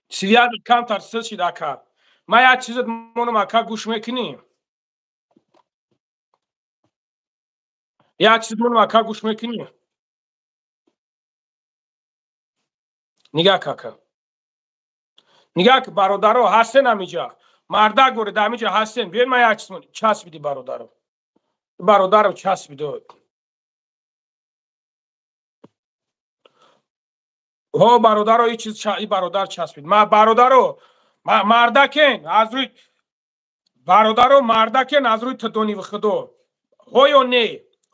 Связь камтар сил шид, ака. Ман як чизат монам, ака, гӯш мекунӣ? Як чиз монам, ака, гӯш мекунӣ? Нигаҳ ка, ака. Нигаҳ ка, бародаро, ҳастен ҳамиҷа. Мардак боред, ҳамиҷа ҳастен. Биёед, ман як чиз монам. Часпиди, бародаро. Бародаро, часпидо. Ҳо, бародаро, и чиз, и бародар часпид. Ма бародаро, мардакен, аз рӯи бародаро, мардакен, аз рӯи тдони худо. Ҳоё не?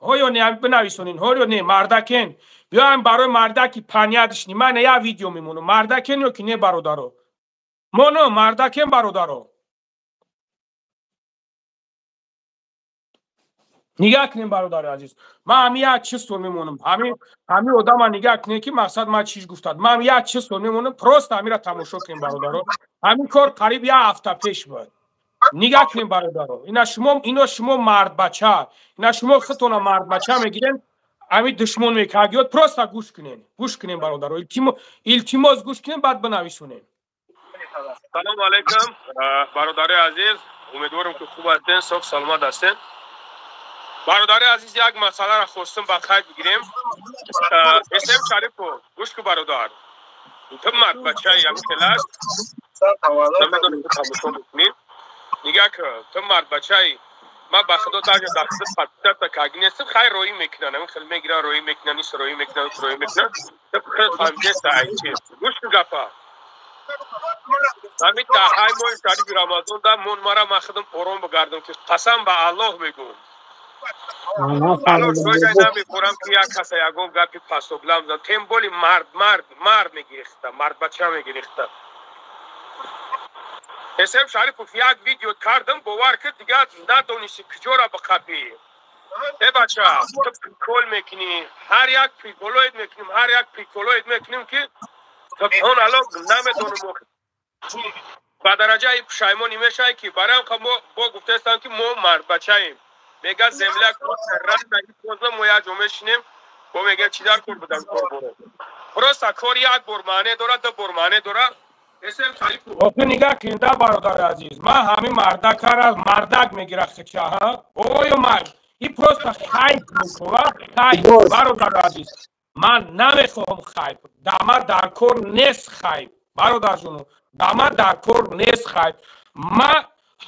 Ҳоё не, бинависонин, ҳоё не, мардакен. Биёем барои мардаки панядишни. Ман як видео мемонам. Мардакен ё ки не, бародаро? Моно, мардакен, бародаро. Нигаҳ кунем, бародари азиз. Ман ҳами як чиз тон мемонам. Ҳами одама нигаҳ кунем, ки мақсад ман чиз гуфтад. Ман як чиз тон мемонам, просто ҳамира тамошо кунем, бародаро. Ҳамин кор қариб як ҳафта пеш буд. Нигаҳ кунем, бародаро. Ина шумо, ино шумо мардбача. Ина шумо худтона мардбача мегирем, ҳами душмон мекагиёд, просто гӯш кунем. Гӯш кунем, бародаро. Илтимос, гӯш кунем, баъд бинависонем. Салому алайкум, бародари азиз. Умедворам, ки хуб ҳастен, соф саломат ҳастен. Бародари азиз, як масъаларо хостам ба қайд бигирем. Эсем Шарипов, гӯш ку, бародар. Ту мардбачаи ҳамин хел аст. Намедонам, ки тамошо мекунӣ. Нигаҳ ку, ту мардбачаи. Ман ба худо даже дар худо подписаться карди нестам, хайр, роӣ мекунанд, ҳамин хел мегиранд, роӣ мекунанд, ис роӣ мекунанд, ус роӣ мекунанд. Ту худат фаҳмидеста, ай чи. Гӯш ку гапа. Ҳамин даҳаи моҳи шарифи Рамазон да мон мара, ман худам ором бигардам, ки қасам ба Аллоҳ мегӯм. Алло, шояд намехӯрам, ки як каса ягон гапи пасоблам зад. Тем более мард, мард, мард мегирихта, мардбача мегирихта. Эсем Шарипов, як видео кардам, бовар ки дигар надонисти куҷора биқапӣ. Э бача, ту прикол мекунӣ, ҳар як приколоед мекунем, ҳар як приколоед мекунем, ки субҳон Аллоҳ, намедонам, ба дараҷаи пушаймонӣ мешавӣ, ки барои ҳам мо бо гуфтаистам, ки мо мардбачаем. Мега земля рано мо як ҷо мешинем, бо мега чӣ дар кор будам, кор боро. Просто кор як бор маъне дорад, ду бор маъне дорад. Охи, нигаҳ кунед, да, бародари азиз. Ман ҳамин мардакара мардак мегира хича, ҳа? Оё мард. И просто хайп мекова, хайп, бародари азиз. Ман намехоҳам хайп. Дама дар кор нест хайп. Бародарҷоно, дама дар кор нест хайп. Ма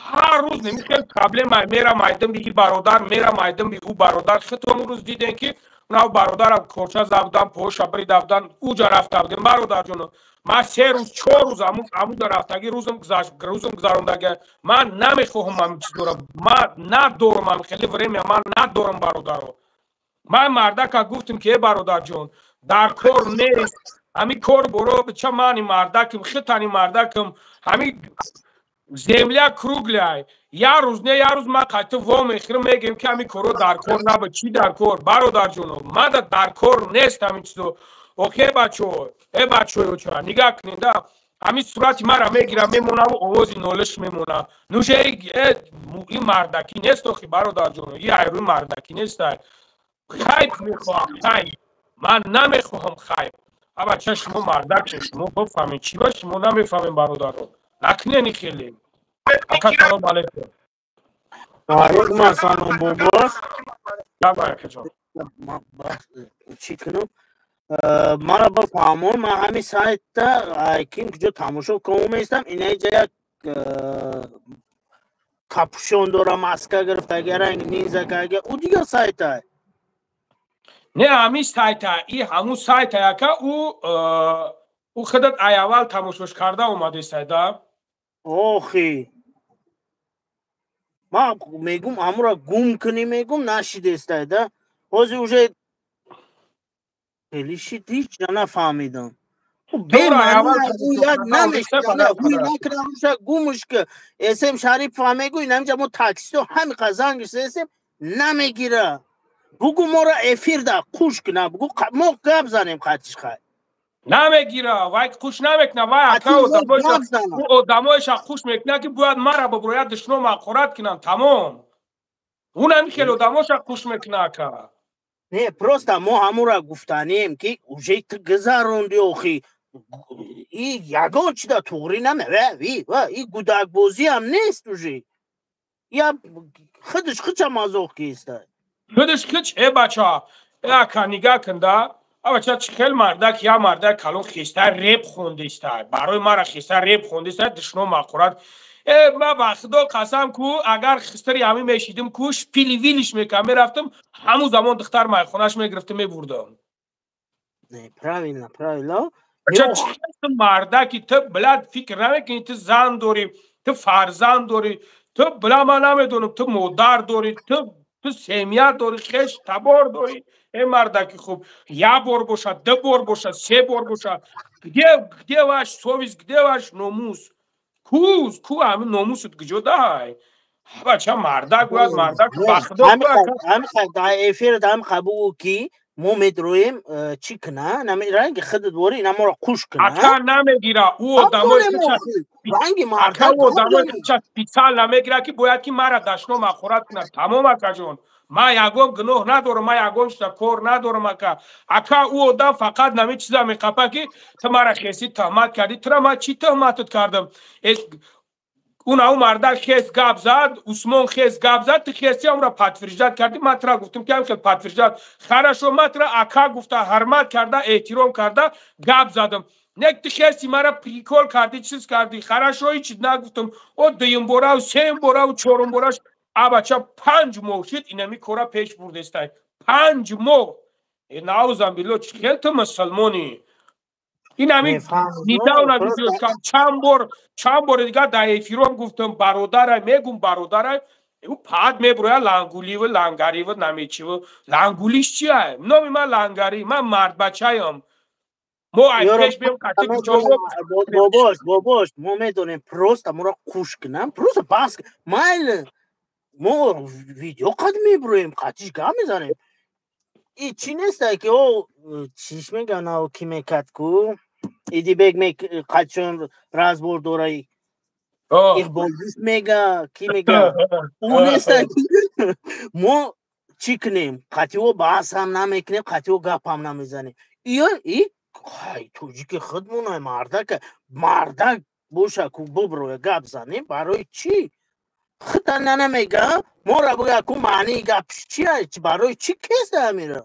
ҳар рӯз немихел проблема мерам, айдам би бародар, мерам, айдам би ӯ бародар. Худтон рӯз дидем, ки нав бародарам корча забдан, поша брида будан, уҷа рафта будем, бародарҷоно. Ман 3 рӯз, 4 рӯз амуҷа рафтагӣ, рӯзам гузашт, рӯзам гузарондагӣ. Ман намехоҳам ҳамин чизора, ман надорам ҳамин хеле время, ман надорам, бародаро. Ман мардака гуфтем, ки э бародарҷон, дар кор нест ҳамин кор боро ча, мани мардаким, хитани мардаким, ҳамин земля круглая. Як рӯз не, як рӯз ман қайти во мехӯрам, мегӯем, ки ҳамин коро дар кор набуд. Чӣ дар кор, бародарҷоно? Мада дар кор нест ҳамин чизо. Охе бачо, э бачоёча, нигаҳ кунед, да, ҳамин сурати мара мегирам, мемонаву овози нолиш мемона. Нуже ин мардакӣ нест, охи, бародарҷоно, и айрӯи мардакӣ нестай. Хайп мехоҳам, хайп. Ман намехоҳам хайп. Абача, шумо мардак, шумо бифаҳмед чӣ ба шумо намефаҳмем, бародаро. Накунени хеле. Ака, салом алейкум. Алейкум ассалом, бобо. Давай, акаҷон. Чӣ кунам? Мара бифаҳмон, ман ҳамин сайтта ким куҷо тамошо кунам, инаиҷа як капюшон дора, маска гирифтаги, ранг нинза карга, ӯ дигар сайтай? Не, ҳамин сайта, и ҳамун сайта, ака, ӯ худат ай аввал тамошош карда омадесай, да? Охи, ман мегум, ҳамура гум кунӣ, мегум, нашидестай, да, ҳозир уже хеле шид, ҳеҷ нафаҳмидам. Гумш ки эсем Шарипова мегӯй, намиҷа мо таксисто ҳами қазангиш эсем намегира. Бугу мора эфир да қуш кина, бугу мо гап занем қатиш хай. Намегира, вай қуш намекуна, вай ака одамоиша қуш мекуна ки бояд мара боброяд душном ҳақорат кунам, тамом. Унами хеле одамоша қуш мекуна ака. Не, просто мо ҳамура гуфтанем ки уже ту гузаронди охи. И ягон чида туғри наме, и гудакбозиам нест уже. Я худаш хича мазоқ киста. Худаш хич, э бача, э ака нигаҳ кунда. Бача чӣ хел мардак, я мардак калон хеста реп хондиста. Барои мара хеста реп хондиста, душном ҳақорат. Э ма ба худо қасам ку, агар хистари ҳамин мешидим ку, шпили вилиш мекардам, мерафтам, ҳамун замон духтар майхонаш мегирифтам, мебурдам. Не, правильно, правильно. Бача чӣ хел мардаки, ту блядь фикр намекунӣ, ту зан дорӣ, ту фарзанд дорӣ, ту бля ман намедонам, ту модар дорӣ, ту семья дорӣ, хеш табор дорӣ. Э мардаки хуб, я бор бошад, ду бор бошад, се бор бошад. Где ваш совесть, где ваш номус? Ку, ку ҳамин номусат куҷо дай? Бача мардак бояд мардак ба худо ҳамин дар эфир ҳам қабул ки мо медроем чӣ куна? Ранги худат ворӣ ина моро қуш куна. Ака намегира, ӯ одамои ранги мардак одамои специально мегира ки бояд ки мара дашном ҳақорат кунад. Тамом акаҷон. Ман ягон гуноҳ надорам, ман ягон чиза кор надорам ака. Ака ӯ одам фақат нами чиза меқапа ки ту мара хеси туҳмат кардӣ, тура ман чӣ туҳматат кардам? Уна ӯ мардак хес гап зад, Усмон хес гап зад, ту хеси ҳамро подтверждать кардӣ, ман тура гуфтам ки ҳам хел подтверждать. Хорошо, ман тура ака гуфта, ҳурмат карда, эҳтиром карда гап задам. Нек ту хеси мара прикол кардӣ, чиз кардӣ. Хорошо, ҳеч нагуфтам. О дуюм бораву сеюм бораву чорум бораш абача 5 моҳ шид инами кора пеш бурдестай. 5 моҳ. Наузам билло, чӣ хел ту мусулмонӣ? Инами недавно видео чанд бор дигар дар эфиром гуфтам бародарай, мегум бародарай, ӯ пад меброя лангуливу лангариву намечиву. Лангулиш чия? Номи ман лангари, ман мардбачаям. Мо ай пеш бем қати куҷо. Бобош, бобош, мо медонем, просто моро қуш кунам, просто бас майли. Мо видео қад меброем, қатиш гап мезанем. И чӣ нестай ки о чиш меган, ав ки мекард ку? Идибек қачон разбор дораи. Иқболдӯст мега, ки мега? Ӯ нестай ки мо чӣ кунем? Қативо баҳсам намекунем, қативо гапам намезанем. Иё и ҳай тоҷики худмонай мардака, мардак боша ку буброя гап занем, барои чӣ? Худта нанамега, мора буга ку маънии гапш чия? Барои чӣ кеста амира?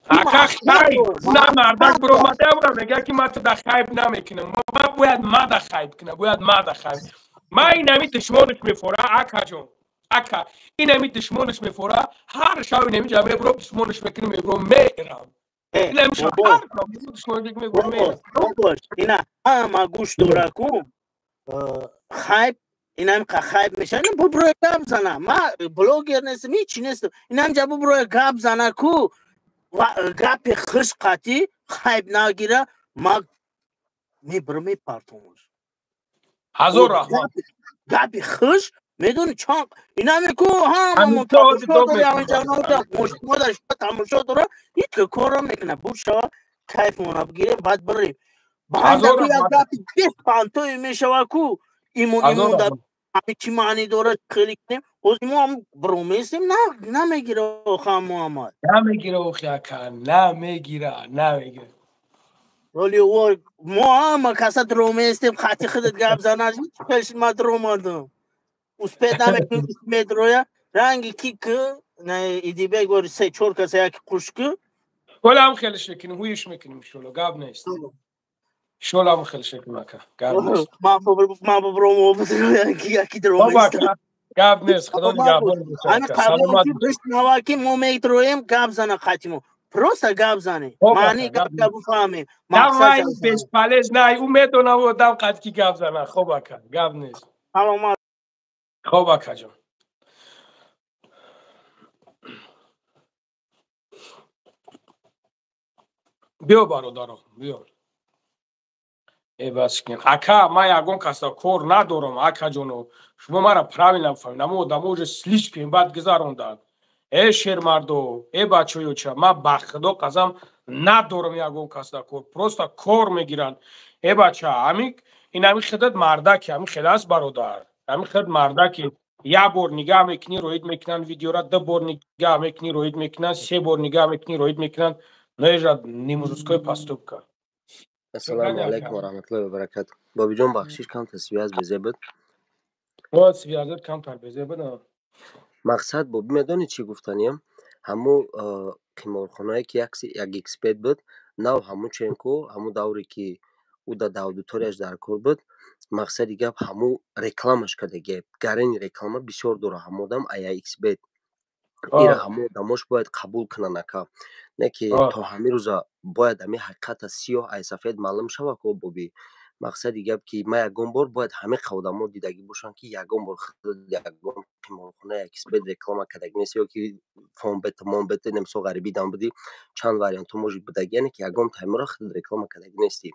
Ака хайб, на мардак биромада мега ки ман туда хайб намекунам. Ман бояд мада хайб кунам, бояд мада хайб. Ман инами душмонаш мефора, акаҷон. Ака, инами душмонаш мефора, ҳар шаб инами ҷа мебро душмонаш мекунам, мебро мерам. Инами шаб ҳар шаб душмонаш мебро мерам. Бобош, ина ҳама гӯш дора ку хайб инам хайб мешава, ина буброя гап зана. Ма блогер нестам, ҳечи нестам. Инам ҷа буброя гап зана ку, гапи хиш қатӣ хайб нагира, ма мебро мепартомаш. Ҳазор раҳмат. Гапи хиш медони чанд инаме ку ҳама тамошо дора, ҳеч корро мекуна. Бур шава, кайфмона бигирем, баъд бирем. Банда ку як гапи беспантое мешава ку, имон имон дар ҳами чӣ маънӣ дорад, хеле кунем. Ҳозир мо ҳам броместем, намегира охам Муҳаммад. Намегира охи ака, намегира, намегира. Вале мо ҳама каса дроместем, хати худат гап занад, ҳеч ма дромадам. Успед намекунем, медроя, ранги ки ки, на идибек бори 3-4 каса яки қуш ки. Вале ҳам хеле шекунем, ҳуиш мекунем иншолло, гап нест. Иншолло ҳам хеле шекунем ака, гап нест. Ман бобром яки дроместам. Гап нест, худо нигаҳбон бошад. Саломат бишнава ки мо метроем гап зана қати мо. Просто гап занем. Маънии гап бифаҳмем. Давай бесполез най, ӯ медонам одам қад ки гап зана. Хоб ака, гап нест. Саломат. Хоб акаҷон. Биё бародаро, биё. Э бас кин. Ака, ман ягон каса кор надорам, акаҷоно. Шумо мара правильно фаҳмед. Амо одамо уже слишком бад гузаронданд. Э шермардо, э бачаёча, ман ба худо қасам надорам ягон кас дар кор, просто кор мегиранд. Э бача, ҳамин ин ҳамин худат мардаки, ҳамин хел аст бародар. Ҳамин худ мардаки як бор нигаҳ мекунӣ, роид мекунанд видеора, ду бор нигаҳ мекунӣ, роид мекунанд, се бор нигаҳ мекунӣ, роид мекунанд. Но это не мужской поступка. Ассалому алайкум ва раҳматуллоҳи ва баракатуҳ. Бобиҷон, бахшиш, камтар связь безе буд. О, связь камтар безе буд. Мақсад, боби, медонӣ чӣ гуфтаниям? Ҳамун қиморхонае ки як эксперт буд, нав ҳамун ченку, ҳамун давре ки ӯ дар аудиторияш дар кор буд, мақсади гап ҳамун рекламаш кардагия. Гарени реклама бисёр дора ҳамун одам ая эксперт. Ира ҳамун одамош бояд қабул кунанд ака. Не ки то ҳамин рӯза бояд ҳамин ҳақиқата сиёҳ ай сафед маълум шава ко боби. Мақсади гап ки ман ягон бор бояд ҳамин қа одамо дидагӣ бошанд ки ягон бор ягон қиморхона эксперт реклама кардагӣ нест, ё ки фонбет, монбет, немисол ғарибӣ дам будӣ, чанд вариантҳо может будагӣ, яъне ки ягон таймора худат реклама кардагӣ нестӣ.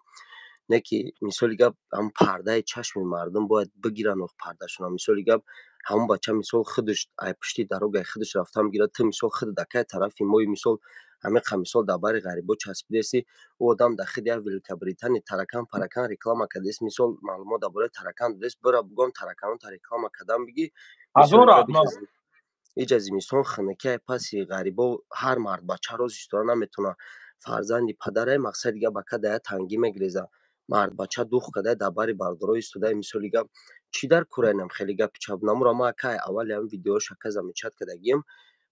Не ки мисоли гап ҳамун пардаи чашми мардум бояд бигиранд ох пардашона. Мисоли гап ҳамун бача мисол худаш ай пушти дарогаи худаш рафта мегирад, ту мисол худат акай тарафи мои мисол ҳамин қа мисол дар бари ғарибо часпидаести, ӯ одам дар худ як Великобритания таракан паракан реклама кардааст, мисол маълумот дар бораи таракан додааст, бира бугом тараканонта реклама кардам бигӣ. Иҷа зимистон хунукиай паси ғарибо ҳар мардбача роз истода наметавона, фарзанди падарае, мақсади гап ака дар як тангӣ мегиреза, мардбача дух кардае дар бари бардоро истодае. Мисоли гап чӣ дар кураинам хеле гапи чап намура. Ман акай аввали ҳамин видеош ака замечать кардагием,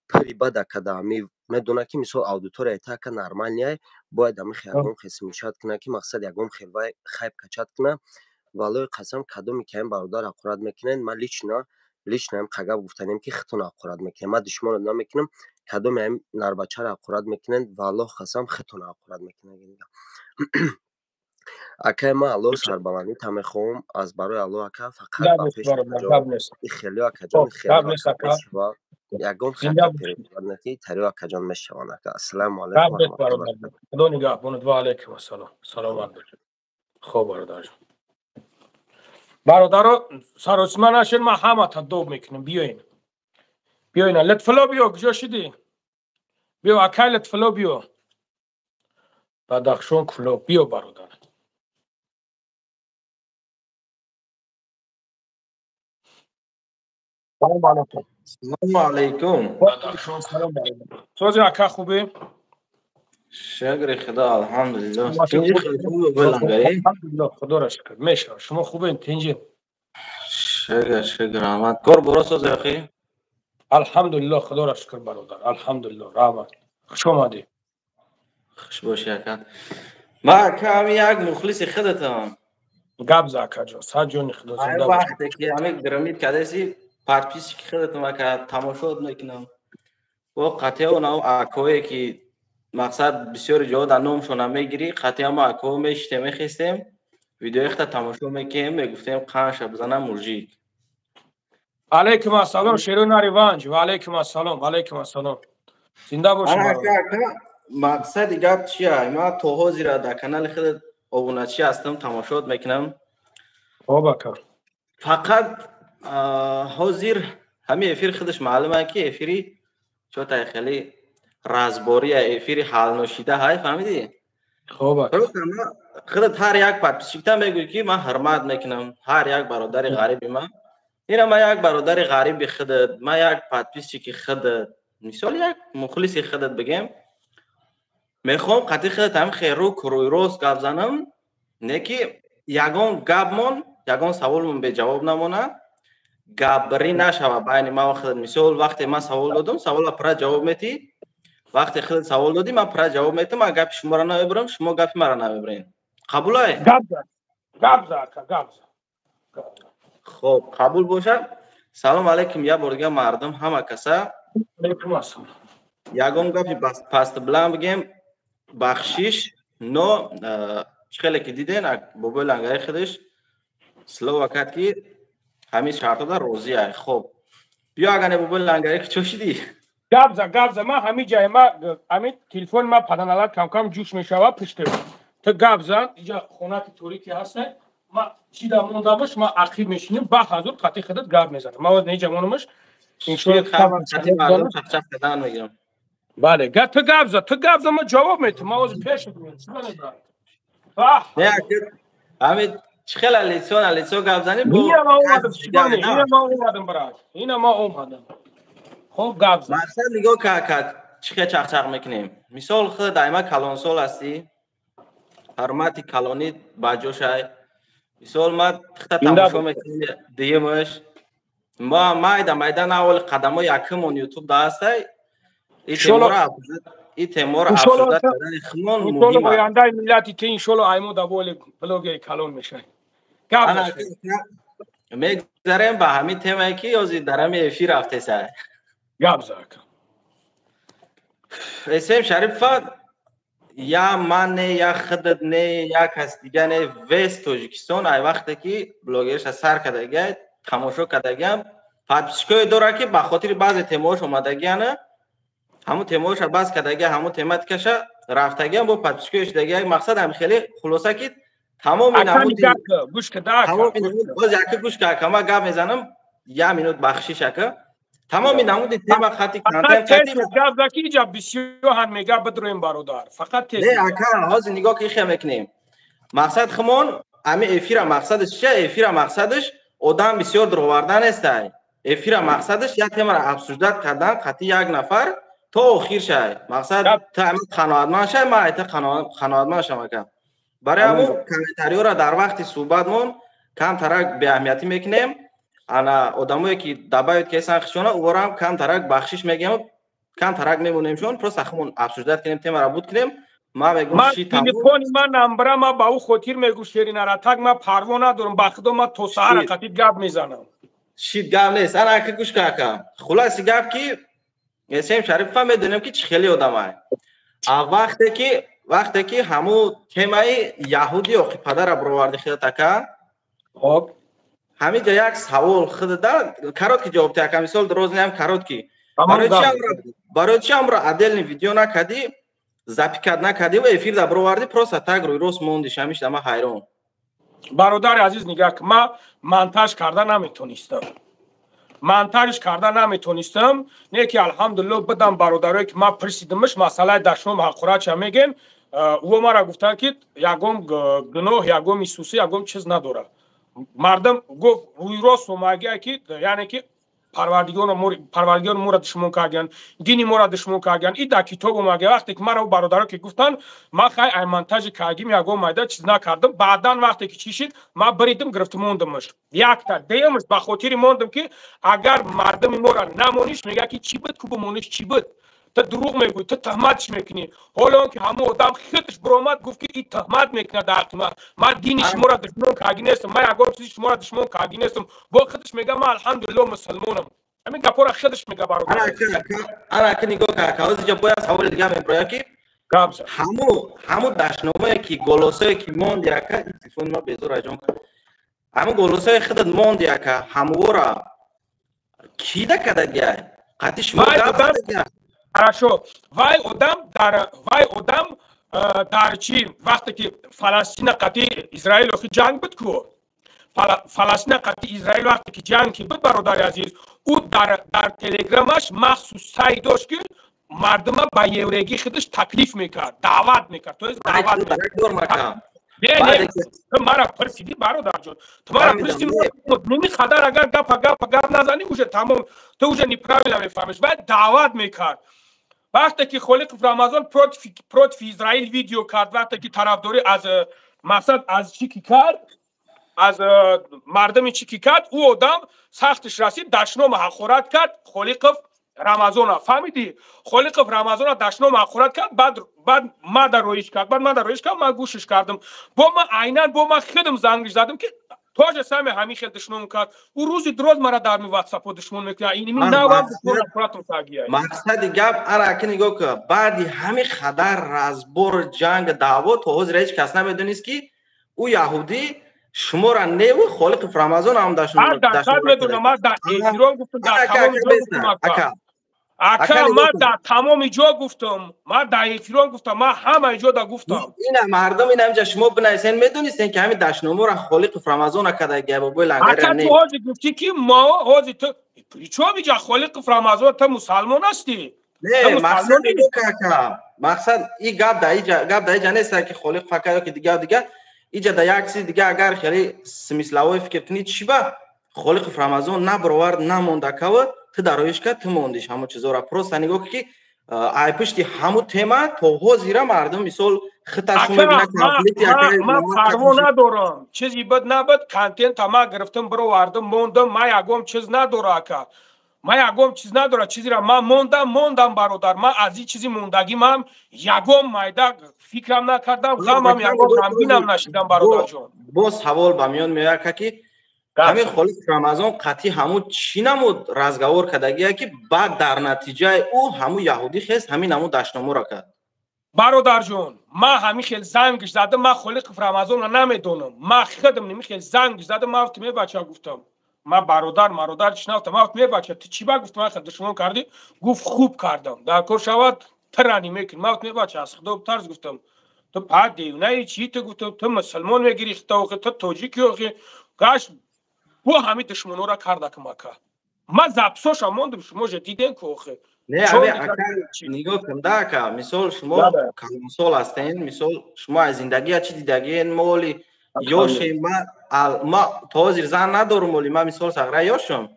пури бад ака да ҳами медона ки мисол аудиторияи та ака нормальныяй, бояд ҳами хел ягон хел смешать куна ки мақсад ягон хел вай хайп качать куна. Валлои қасам, кадоме ки ҳамин бародар ҳақорат мекунед, ман лично ҳам қагап гуфтанем ки худтон ҳақорат мекунед, ман душмонат намекунам. Кадоме ҳамин нарбачаро ҳақорат мекунед, валлоҳ қасам, худтон ҳақорат мекунед. Акай, ман Аллоҳ сарбаландита мехоҳам, аз барои Аллоҳ ака, фақат ба пеш хеле акаҷон, хеле ягон хато перебивать накунӣ, тарио акаҷон мешаванд ака. Ассалому алайкум ва раҳматуллоҳи ва баракатуҳ. Худо нигаҳбонат, ва алайкум ассалом. Саломат бошед. Хоб бародарҷон. Бародаро, саросима нашед, ман ҳамата доб мекунам. Биёин. Биёин. Лутфулло биё, куҷо шидӣ? Биё, акай Лутфулло биё. Бадахшон Кӯлоб биё бародар. Салом алайкум. Салому алайкум. Салом алайкум. Сози ака, хубӣ? Шукри Худо, алҳамдулиллоҳ. Тинҷи хеле хуб лангари? Алҳамдулиллоҳ, Худоро шукр. Мешава. Шумо хубен, тинҷи? Шукр, шукр, раҳмат. Кор боро сози охи? Алҳамдулиллоҳ, Худоро шукр бародар. Алҳамдулиллоҳ, раҳмат. Хуш омадӣ. Хуш бошӣ ака. Ман ака ҳамин як мухлиси худатам. Гап за акаҷон, сад ҷони Худо зинда бош. Вақте ки ҳамин грамит кардеси, подписчики худатам ака, тамошо мекунам. Бо қатъия онав акое ки мақсад бисёри ҷоҳо дар номшон мегирӣ, қатъия мо акоҳо мешитем, мехестем, видеои худта тамошо мекунем, мегуфтем қанша бизанам мужик. Алайкум ассалом, шерои нари ванҷ. Ва алайкум ассалом, алайкум ассалом. Зинда бошӣ бародар. Мақсади гап чия? Ман то ҳозира дар канали худат обуначӣ ҳастам, тамошот мекунам. Хоб ака. Фақат ҳозир ҳамин эфир худаш маълум аст ки эфири чотай хеле разбория, эфири ҳалношида ҳай, фаҳмидӣ? Хоб ака. Худат ҳар як подписчикта мегӯӣ ки ман ҳурмат мекунам ҳар як бародари ғариби ман. Ина ман як бародари ғариби худат, ман як подписчики худат, мисол як мухлиси худат бигем, мехоҳам қатъи худат ҳам хел рӯ рӯйрост гап занам, не ки ягон гапмон, ягон саволмон беҷавоб намонад, гапбирӣ нашава байни ман ва худат. Мисол вақте ман савол додам, савола пурра ҷавоб метӣ, вақте худат савол додӣ, ман пурра ҷавоб метам, ман гапи шуморо намебурам, шумо гапи маро намебуред. Қабулай? Гап за, гап за ака, гап за. Хоб, қабул бошад. Салом алайкум як бор дига мардум, ҳама каса. Алайкум ассалом. Ягон гапи пасту биланд бигем, бахшиш, но чӣ хеле ки диден, бобои лангари худаш слово кард ки ҳамин шартода розиай. Хоб, биё агар не бобои лангари ки чо шидӣ? Гап за, гап за. Ман ҳамин ҷае, ман ҳамин телефони ман паданалат кам-кам ҷӯш мешавад пушти. Ту гап зан, инҷа хонаки торики ҳаста. Ман чида мондамаш, ман ақиб мешинем, ба ҳазур қатъи худат гап мезанам. Ман воз неҷа монамаш. Бале, ту гап за, ту гап за, ма ҷавоб метам, ма ҳозир пеш ҳамин чӣ хела лицо на лицо гап занӣ. Ина ма омадам, ина ма омадам, брат, ина ма омадам. Хоб, гап за. Мақсад нигоҳ ка, чӣ хел чақчақ мекунем. Мисол, худ дайма калонсол ҳастӣ, ҳурмати калонӣ ба ҷошай. Мисол, ма тихта тамошо мекунем, дуюмаш ма майда майда наволи қадамои якумон ютуб да ҳастай. И темора обсуждать кардани хумон муҳим аст. Ояндаи миллати ки иншолло аймо да воли блогери калон мешавем. Мегзарем ба ҳамин темае ки ҳозир дар ҳамин эфир рафтеса. Гап за, ака. Эсем Шарипова я ман не, я худат не, я кас дига не, весь Тоҷикистон ай вақте ки блогериша сар кардагиай, тамошо кардагиам, подписчикое дорад, ки ба хотири баъзе темаош омадагиана, ҳамун темаоша бас кардагия, ҳамун тематикаша рафтагиам, бо подписчикое шудагия. Мақсад ҳам хеле хулоса, ки тамоми намуди боз яка гӯш ка, ака, ма гап мезанам, як минут бахшиш, ака. Тамоми намуди тема хати контент хати гап за, ки иҷа бисёр ҳан мега бидроем, бародар, фақат тез. Не, ака, ҳозир нигоҳ ки хе мекунем. Мақсад хумон ҳами эфира мақсадаш чия? Эфира мақсадаш одам бисёр дуровардан нестай. Эфира мақсадаш як темаро обсуждать кардан қати як нафар то охир шай. Мақсад ту ҳами қаноатманд шай, ман айта қаноатманд шам, ака. Барои ҳамун комментариёро дар вақти суҳбатмон камтарак беаҳамиятӣ мекунем. Ана одамое ки добавить кесан хишона, уворам камтарак бахшиш мегӯям, камтарак мемонемшон, просто хумон обсуждать кунем, темаро буд кунем. Ман мегӯм. Ман телефони ман намбара, ман ба ӯ хотир мегӯ шеринаратак, ман парво надорам, ба худо, ман то саҳара қатид гап мезанам. Шит, гап нест. Ана, ака, гӯш ка, ака. Хулоси гап, ки Эсем Шарипова медонем, ки чӣ хеле одамай. А вақте ки ҳамун темаи яҳуди оқи падара бироварди худат, ака, хоб, ҳамин ҷо як савол худада, короткий ҷавоб те, ака, мисол дроз неам, короткий. Барои чи амро отдельный видео накардӣ, запикать накардӣ ва эфир да бировардӣ, просто так рӯи рост мондиш? Ҳамиш да ма ҳайрон. Бародари азиз, нигаҳ, ма монтаж карда наметонистам, монтажш карда наметонистам. Не ки, алҳамдулилло, бидам бародарое ки ман пурсидимш, масъалаи дашном ҳақорача мегем, ӯ мара гуфтанд, ки ягон гуноҳ, ягон исусӣ, ягон чиз надорад. Мардум гуфт, рӯйрост омагия, ки яъне ки парвардигор моро душмон кардиян, дини моро душмон кардиян, и дар китоб омагия. Вақте ки маро бародаро ки гуфтанд, ман хай ай монтажи кардим, ягон майда чиз накардам. Баъдан вақте ки чӣ шид, ман биридим, гирифту мондамаш. Якта деюмаш ба хотири мондам, ки агар мардуми моро намониш, мега ки чӣ буд, ку бимониш, чӣ буд, ту дурӯғ мегӯӣ, ту тӯҳматш мекунӣ. Ҳоло он ки ҳамон одам худаш биромад, гуфт, ки и тӯҳмат мекунад дар ҳаққи ман, ман дини шуморо душмон карди нестам, ман ягон чизи шуморо душмон карди нестам. Бо худаш мега, ман алҳамдулилло мусулмонам. Ҳамин гапҳоро худаш мега, бародар. Ана, ака, нигоҳ кар, ҳозир ҷо бояд саволи дига меброяд, ки ҳаму дашномае ки голосое ки монди, ака, телефони ма безор аҷон кард, ҳаму голосое худат монди, ака, ҳамвора кида кардагиай қати шумо гап? Хорошо, вай одам дар чӣ, вақте ки Фаластина қати Израил охи ҷанг буд ку, Фаластина қати Израил вақте ки ҷанг ки буд, бародари азиз, ӯ дар телеграмаш махсус сай дошт, ки мардума ба еврегӣ худаш таклиф мекард, даъват мекард, то есть даъват. Не, не, ту мара пурсидӣ, бародарҷон, ту мара пурсидӣ. Ними қадар агар гапа гапа гап назанӣ, уже тамом, ту уже неправильно мефаҳмиш. Вай даъват мекард. Вақте ки Холиқов Рамазон против Израил видео кард, вақте ки тарафдорӣ аз мақсад аз чӣ ки кард, аз мардуми чӣ ки кард, ӯ одам сахтиш расид, дашнома ҳақорат кард Холиқов Рамазона. Фаҳмидӣ? Холиқов Рамазона дашнома ҳақорат кард, баъд мада роиш кард, баъд мада роиш кард, ман гӯшиш кардам. Бо ман айнан бо ман худам зангиш задам, ки тоже самое ҳамин хел душмон кард. Ӯ рӯзи дроз мара дар ми ватсапо душмон мекунад. Иними навам душмон тагия. Мақсади гап, ара, аки, нигоҳ кун, баъди ҳамин қадар разбор, ҷанг, даъво, то ҳозир ҳеҷ кас намедонист, ки ӯ яҳудӣ шумора неву Холиқи Рамазон ҳам дашном. Ман дар эҳтиром гуфтам, дар тамоми ҷо гуфтам, ака. Ака, ман дар тамоми ҷо гуфтам, ман дар эфирон гуфтам, ман ҳамаи ҷо да гуфтам. Ина мардум, ина инҷа шумо бинависен, медонистен, ки ҳамин дашноморо Холиқи Рамазон када, габобои лангари? Ака, ту ҳозир гуфтӣ, ки мо ҳозир ту Причём иҷа Холиқов Рамазон, ту мусалмон ҳастӣ? Не, мақсад мақсад и гап да иҷа, гап да иҷа нест, ки Холиқов ака ё ки дигар дигар. Иҷа да як чизи дига, агар хеле смысловой фикр кунӣ, чӣ ба Холиқов Рамазон набаровард, намонд акава, ту дароиш кард, ту мондиш ҳамон чизора. Просто нигоҳ ки ай пушти ҳамун тема то ҳозира мардум мисол хиташу мебина. Ман парво надорам, чизи бад набад, контента ма гирифтам, бировардам, мондам. Ма ягон чиз надора, ака, ма ягон чиз надора. Чизира ман мондам, мондам, бародар. Ман аз ин чизи мондагӣ ман ягон майда фикрам накардам, ғамам ягон ғамгинам нашидам, бародарҷон. Боз савол ба миён меояд, ки ҳамин Холиқ Рамазон қатъи ҳамун чӣ намуд разговор кардагия, ки баъд дар натиҷаи ӯ ҳамун яҳудӣ хест, ҳамин ҳамун дашноморо кард? Бародарҷон, ман ҳамин хел зангш задам. Ман Холиқов Рамазонро намедонам, ман худам ними хел зангш задам. Ман гуфтам: «Е бача», гуфтам, ман бародар мародар чӣ нафтам. Ман гуфтам: «Е бача, ту чӣ ба», гуфтам, «ман хел душмон кардӣ?» Гуфт: «Хуб кардам, дар кор шавад, тирани мекунӣ». Ман гуфтам: «Е бача, аз худо битарс», гуфтам, «ту па девнаи чӣ?» Ту, гуфтам, «ту мусулмон мегирӣ хита, охи ту тоҷики, охи гашт бо ҳамин душмонора карда кумака». Ман записоша мондум, шумо же дидем ку охи. Не, ака, нигоҳ кун да, ака, мисол, шумо калонсол ҳастен, мисол, шумо аз зиндагия чӣ дидагиен, моли ёшем. Ма то ҳозир зан надорум, оли ма мисол сағра ёшам.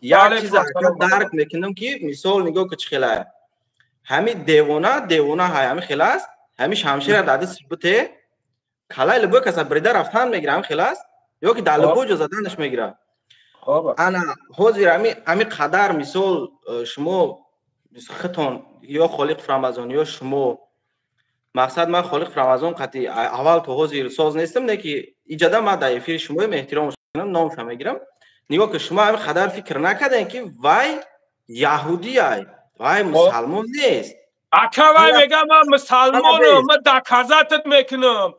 Як чиз, ака, дарк мекунам, ки мисол нигоҳ ку, чӣ хелая ҳами девона, девона ҳай, ҳами хел аст, ҳами шамшира дар дасти буте, калаи любой каса брида рафтан мегира, ҳами хел аст, ё ки дар любой ҷо заданаш мегира. Ана ҳозир ҳами қадар мисол шумо хитон ё Холиқов Рамазон ё шумо, мақсад, ман Холиқов Рамазон қатъи аввал то ҳозир соз нестам, не ки иҷада ман дар эфири шумоем, эҳтиром кунам, номша мегирам. Нигоҳ ки шумо ҳами қадар фикр накардем, ки вай яҳудиай, вай мусалмон нест. Ака, вай мега: «Ман мусалмонам, ман доказать мекунам».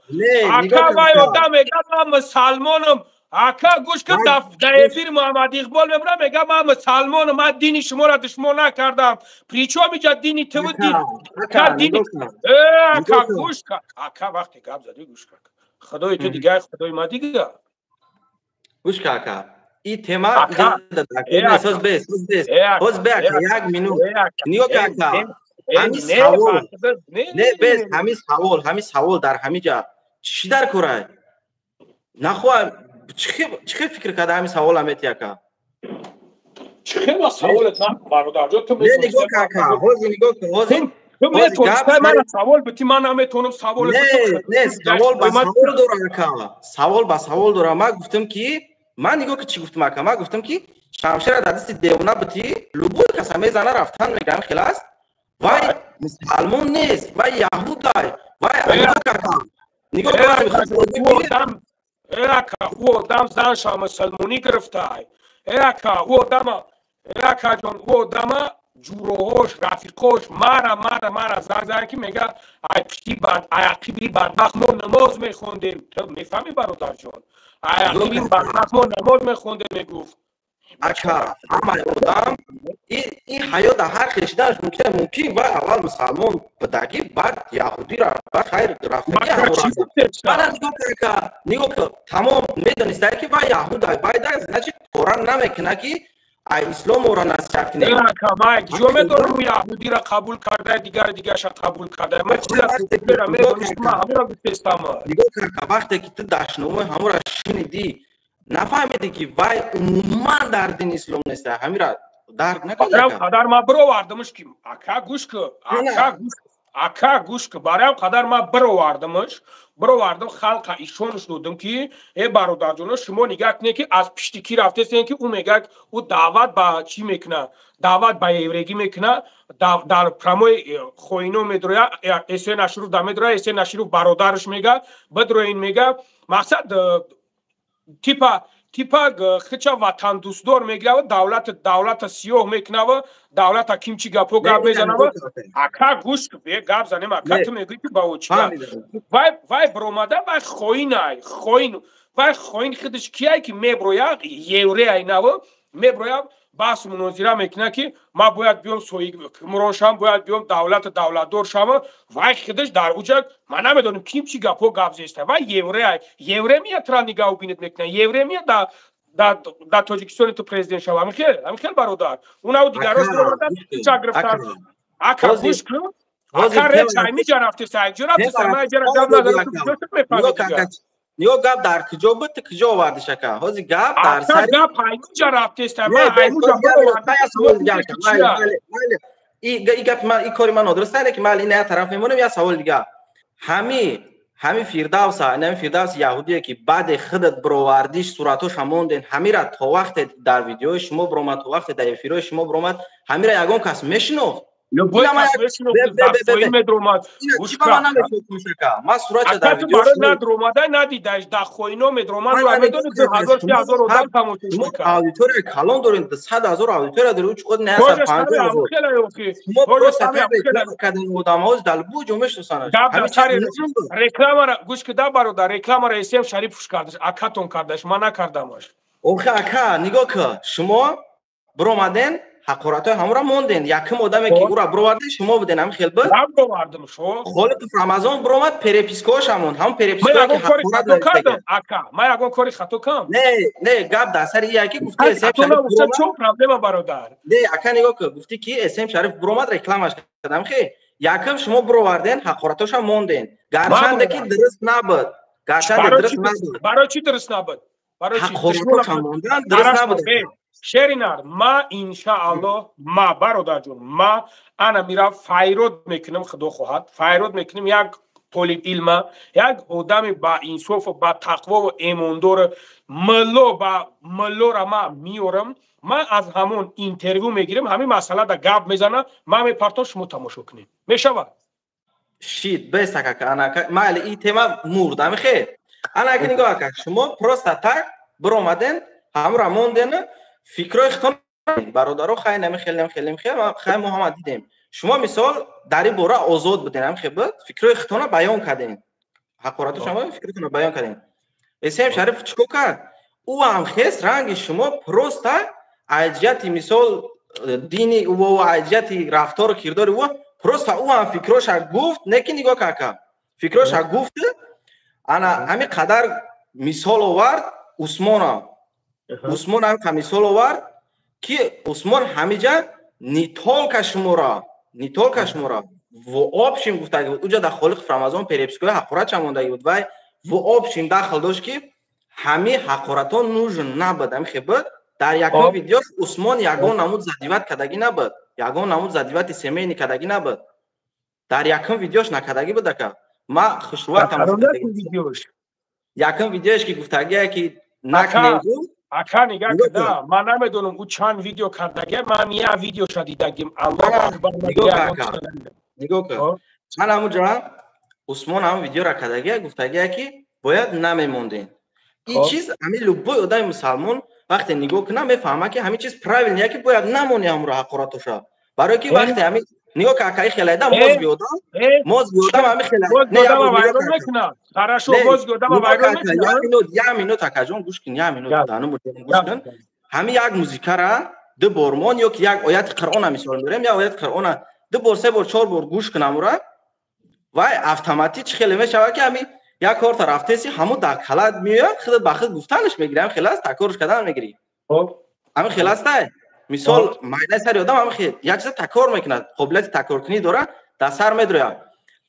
Ака, вай одам мега: «Ман мусалмонам». Ака, гӯш кун, дар эфири Муҳаммад Иқбол мебурам, мега: «Ман мусалмонам, ман дини шуморо душмон накардам». Причём иҷа дини туву дин дини? Ака, гӯш кун, ака, вақте гап задӣ, гӯш кун. Худои ту дигар, худои ма дигар. Гӯш кун, ака, и тема ҳоз бе, ака, як минут. Нигоҳ кун, ака, ҳамин савол не, бес, ҳамин савол дар ҳамин ҷа чӣ дар корай? Нахоҳам, чӣ хел фикр карда ҳамин савола мети, ака? Чӣ хела саволет на, бародарҷон, ту Не, нигоҳ кун, ака, ҳозир нигоҳ кун, ҳозир ту метонистай мана савол бити, ман наметонам савол. Не, савол ба савол дора, ака, савол ба савол дора. Ман гуфтам, ки ман, нигоҳ ки чӣ гуфтам, ака, ман гуфтам, ки шамшера дар дасти девона бити, любой каса мезана, рафтан мегам, хел аст. Вай мусалмон нест, вай яҳудай, вай, нигоҳ кун. Ака, ӯ одам занша мусалмонӣ гирифтай. Ака, ӯ одама, акаҷон, ӯ одама ҷуроҳош, рафиқош мара занг зан, ки мега: «Ай пишти банд, ай ақиби бадбахт мо намоз мехондем». Ту мефаҳмӣ, бародарҷон, ай ақиби бадбахт мо намоз мехондем, мегуфт. Ака, ҳамаи одам ин ҳаёт дар ҳар хешиданаш мумкин. Мумкин вай аввал мусалмон будагӣ, баъд яҳудӣ, баъд хайр рафтагӣ. Нигоҳ ака, нигоҳ кун, тамом медонистай, ки вай яҳудай, вай да, значит, тора намекуна, ки ай ислом ора насиҳат кунем. Май ҷо медонам, яҳудиро қабул карда, дигари дигараша қабул карда. Ман чиза медонистам, ҳамура гуфтестам. Нигоҳ кун, вақте ки ту дашномои ҳамура шунидӣ, нафаҳмидӣ, ки вай умуман дар дини ислом нест, ҳамира дарк накард? Қадар ман бировардамш, ки ака, гӯш ку, ака, гӯш, ака, гӯш ку, бароям қадар ман бировардамш, бировардам, халқа ишонш додам, ки э бародарҷоно, шумо нигаҳ кунед, ки аз пишти кӣ рафтесен, ки ӯ мегӯяд, ӯ даъват ба чӣ мекунад, даъват ба еврегӣ мекунад, дар прямой хоино медроя, Эсен Ашуров да медроя, Эсен Ашуров бародараш мега, бидроин, мега, мақсад, типа хича ватандӯстдор мегирава, давлата сиёҳ мекунава, давлата кимчи гапо гап мезанава. Ака, гӯш, гап занем, ака, ту мегӯӣ, ки ба очига вай биромада, вай хоинай, хоин, вай хоин худаш кияй, ки меброя, евреай наво меброя, баҳсу мунозира мекунад, ки ман бояд биём соҳибмурон шавам, бояд биём давлата давлатдор шавам. Вай худаш дар уҷа ман намедонам, ким чӣ гапҳо гап зеста. Вай евреай, евре мия тра нигаҳубинет мекунад, евре мия да Дар Тоҷикистони ту президент шава. Ҳамин хел, бародар. Унаву дигарош биромадан, ча гирифтан. Ака, гӯш кун. Ака, речь ҳамиҷа рафтеса, ҷо рафтеса, ман иҷара гап надорам, мефаҳмӣ дигар. Ниё, гап дар куҷо буд, ту куҷо овардиш, ака? Ҳозир гап дар сари гап ҳамиҷа рафтеста, ман ҳамиҷа. И гапи ман, и кори ман нодуруст не, ки майли, ина як тараф мемонем. Як саволи дигар: ҳами Фирдавса, ҳами Фирдавси яҳудие, ки баъде худат бировардиш, суратоша монден, ҳамира то вақте дар видеои шумо биромад, то вақте дар эфирҳои шумо биромад, ҳамира ягон кас мешинохт? Любой кас мешинохт, медромад. Ман суратша дар видео надромада, надидаш, дар хоино медромад ва медони, ки ҳазор, 1000 одам тамошош мекард. Аудитория калон дорем, 100 000 аудитория дорем, чӣ қадр 950 000. Шумо просто кардем, одамҳо дар бу ҷо мешиносанаш. Рекламара гӯш кида, бародар, рекламара Эсем Шарипуш кардаш, акатон кардаш, ман накардамаш. Охи, ака, нигоҳ ки, шумо биромаден, ҳақоратҳои ҳамонро монден. Якум одаме, ки ӯра бироварден, шумо буден, ҳамин хел буд? Бировардам шо. Холиқов Рамазон биромад, перепискаҳоша монд, ҳамон перепискаҳое ки ҳақорат кардам. Ака, ман ягон кори хато кам? Не, не, гап дар сари ия ки гуфти Эсем Шариф чо проблема, бародар? Не, ака, нигоҳ ки, гуфтӣ ки Эсем Шариф биромад, рекламаш кардам. Хе, якум шумо бироварден, ҳақоратҳоша монден, гарчанде ки дуруст набуд, гарчанде дуруст набуд. Барои чӣ дуруст набуд? Барои чӣ ҳақоратҳоша мондан дуруст набуд? Шеринар, ма иншааллоҳ, ма, бародарҷон, ма ана мира файрод мекунам, худо хоҳад, файрод мекунем як толиб илма, як одами ба инсофу ба тақвову эмондор, мулло ба муллора ма меорам, ман аз ҳамон интервю мегирем, ҳамин масъалада гап мезана, ман мепартом, шумо тамошо кунед. Мешавад? Шит бест, ака, анака майли, ин тема мурд, ами хел. Ана, ака, нигоҳ, ака, шумо просто так биромаден, ҳамура монден, фикрҳои худтон, бародаро, хай, нами хел, нами хел, нами хел, хай, мо ҳама дидем. Шумо мисол дар ин бора озод буден, ами хел буд, фикрҳои худтонро баён кардем, ҳақорату шумо фикртонро баён кардем. Эсем Шариф чӣ кор кард? Ӯ ҳам хес ранги шумо, просто аз ҷиҳати мисол дини ӯ, аз ҷиҳати рафтору кирдори ӯ, просто ӯ ҳам фикроша гуфт. Не ки, нигоҳ, ака, фикроша гуфт, ана ҳамин қадар мисол овард Усмона. Усмон ҳам мисол овард, ки Усмон ҳамиҷа не только шумора, не только шумора, в общем гуфтаги буд. Уҷа дар Холиқов Рамазон перепискаҳои ҳақорат чамондаги буд, вай в общем дахл дошт, ки ҳами ҳақоратҳо нужен набуд, ҳами хел буд. Дар якум видеош Усмон ягон намуд задевать кардагӣ набуд, ягон намуд задевать семейный кардагӣ набуд, дар якум видеош накардагӣ буд, ака. Ма хушрӯва тамошо, якум видеош ки гуфтагие, ки накунем. Ака, нигаҳ куда, ман намедонам, ӯ чанд видео кардагия, ман як видеоша дидагим. Аллоҳ акбар. Нигоҳ кун, ман ҳамуҷа Усмон ҳамн видеора кардагия, гуфтагия, ки бояд намемондем ин чиз. Ҳамин любой одами мусалмон вақте нигоҳ кунам, мефаҳмад, ки ҳамин чиз правильный, ки бояд намони ҳамро ҳақоратоша, барое ки вақте ҳамин, нигоҳ, акаи, хелайда мозги одам, мозги одам ҳамин хелай. Як минут, акаҷон, гӯш кун, як минут гӯш кун. Ҳамин як музикара ду бор мон ё ки як ояти Қуръона мисол меорем, як ояти Қуръона ду бор, се бор, чор бор гӯш кунам, ура вай автоматик чӣ хеле мешавад, ки ҳамин як корта рафтеси, ҳамун дар калат меояд, худат ба худ гуфтанаш мегирӣ, ҳамин хел аст, такрорш кардан мегирӣ, ҳамин хел астай. Мисол, майдаи сари одам ҳамин хел як чиза такрор мекунад, қобилияти такроркунӣ дорад, дар сар медрояд.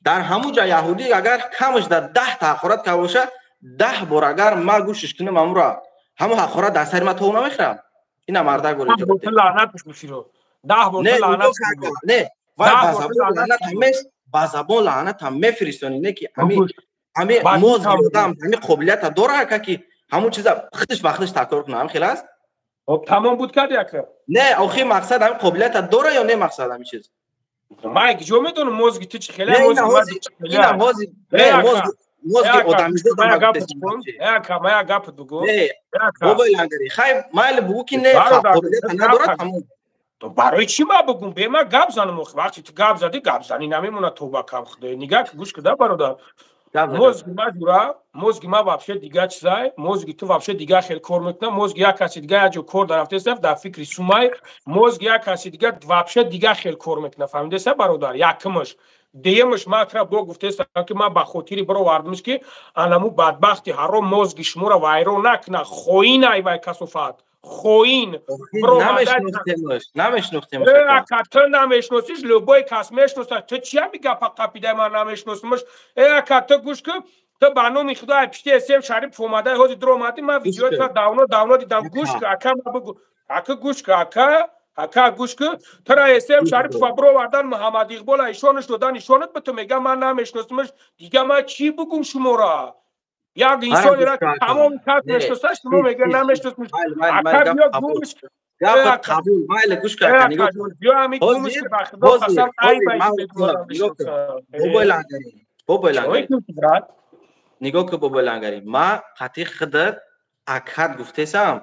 Дар ҳамун ҷа яҳудӣ агар камаш дар 10-та ҳақорат карда боша, 10 бор агар ма гӯшиш кунам, ҳамура ҳамун ҳақорат дар сари ма тов намехӯрад. Ина мардак. Не, вай ба забон лаънатам мефиристони, не ки ҳами мозги одам ҳами қобилията дора, ака, ки ҳамун чиза худаш ба худаш такрор кунад, ҳамин хел аст. Тамом буд карди, ака? Не, охи, мақсад ҳамин қобилията дора ё не, мақсад ҳамин чиз. Ман ҷо медонам мозги ту чӣ хеле. Мозги одамизод. Ака, ма як гап бугу. Бобои Лангари, хай, майли, бугу, ки не, қобилията надорад, тамом. Барои чӣ ма бугум? Бе ма гап занам. Вақте ту гап задӣ, гап занӣ намемонад, тоба кам. Худои, нигаҳ, гӯш куда, бародар, мозги ма ҷура, мозги ма вообще дига чизай, мозги ту вообще дига хел кор мекунад. Мозги як каси дига як ҷо кор дарафтеста, дар фикри сумай, мозги як каси дига вообще дига хел кор мекунад, фаҳмидеса, бародар? Якумаш. Деемаш матра бо гуфтестам ки ман ба хотири бировардамш ки анаму бадбахти ҳаром мозги шуморо вайрон накуна. Хоин ай вай касофат. Хоин. Намешнохтемаш. Ака, ту намешносиш, любой кас мешносад. Ту чия ми гапа қапидай ман намешносимаш? Э ака, ту гӯш кун, ту ба номи Худо ай пишти СМ Шарипов омадай, ҳозир дур омадӣ, ман видеои давно давно дидам. Гӯш кун, ака, ма бугу. Ака, гӯш кун, ака, ака, гӯш кун. Тура СМ Шарипова бировардан, Муҳаммад Иқбола ишонаш додан, ишонат ба ту мегам ман намешносимаш. Дига ман чӣ бугум шуморо? Як инсонеро тамоми кас мешносад, шумо мега намешносимаш. Ака, биё гӯш. Гапат қабул, майли, гӯш кун, ака, нигоҳ кун. Биё ҳамин гӯш ки ба Худо қасам, айб ай бобои Лангари, бобои Лангари. Нигоҳ кун, бобои Лангари, ма қатъи худат акат гуфтесам.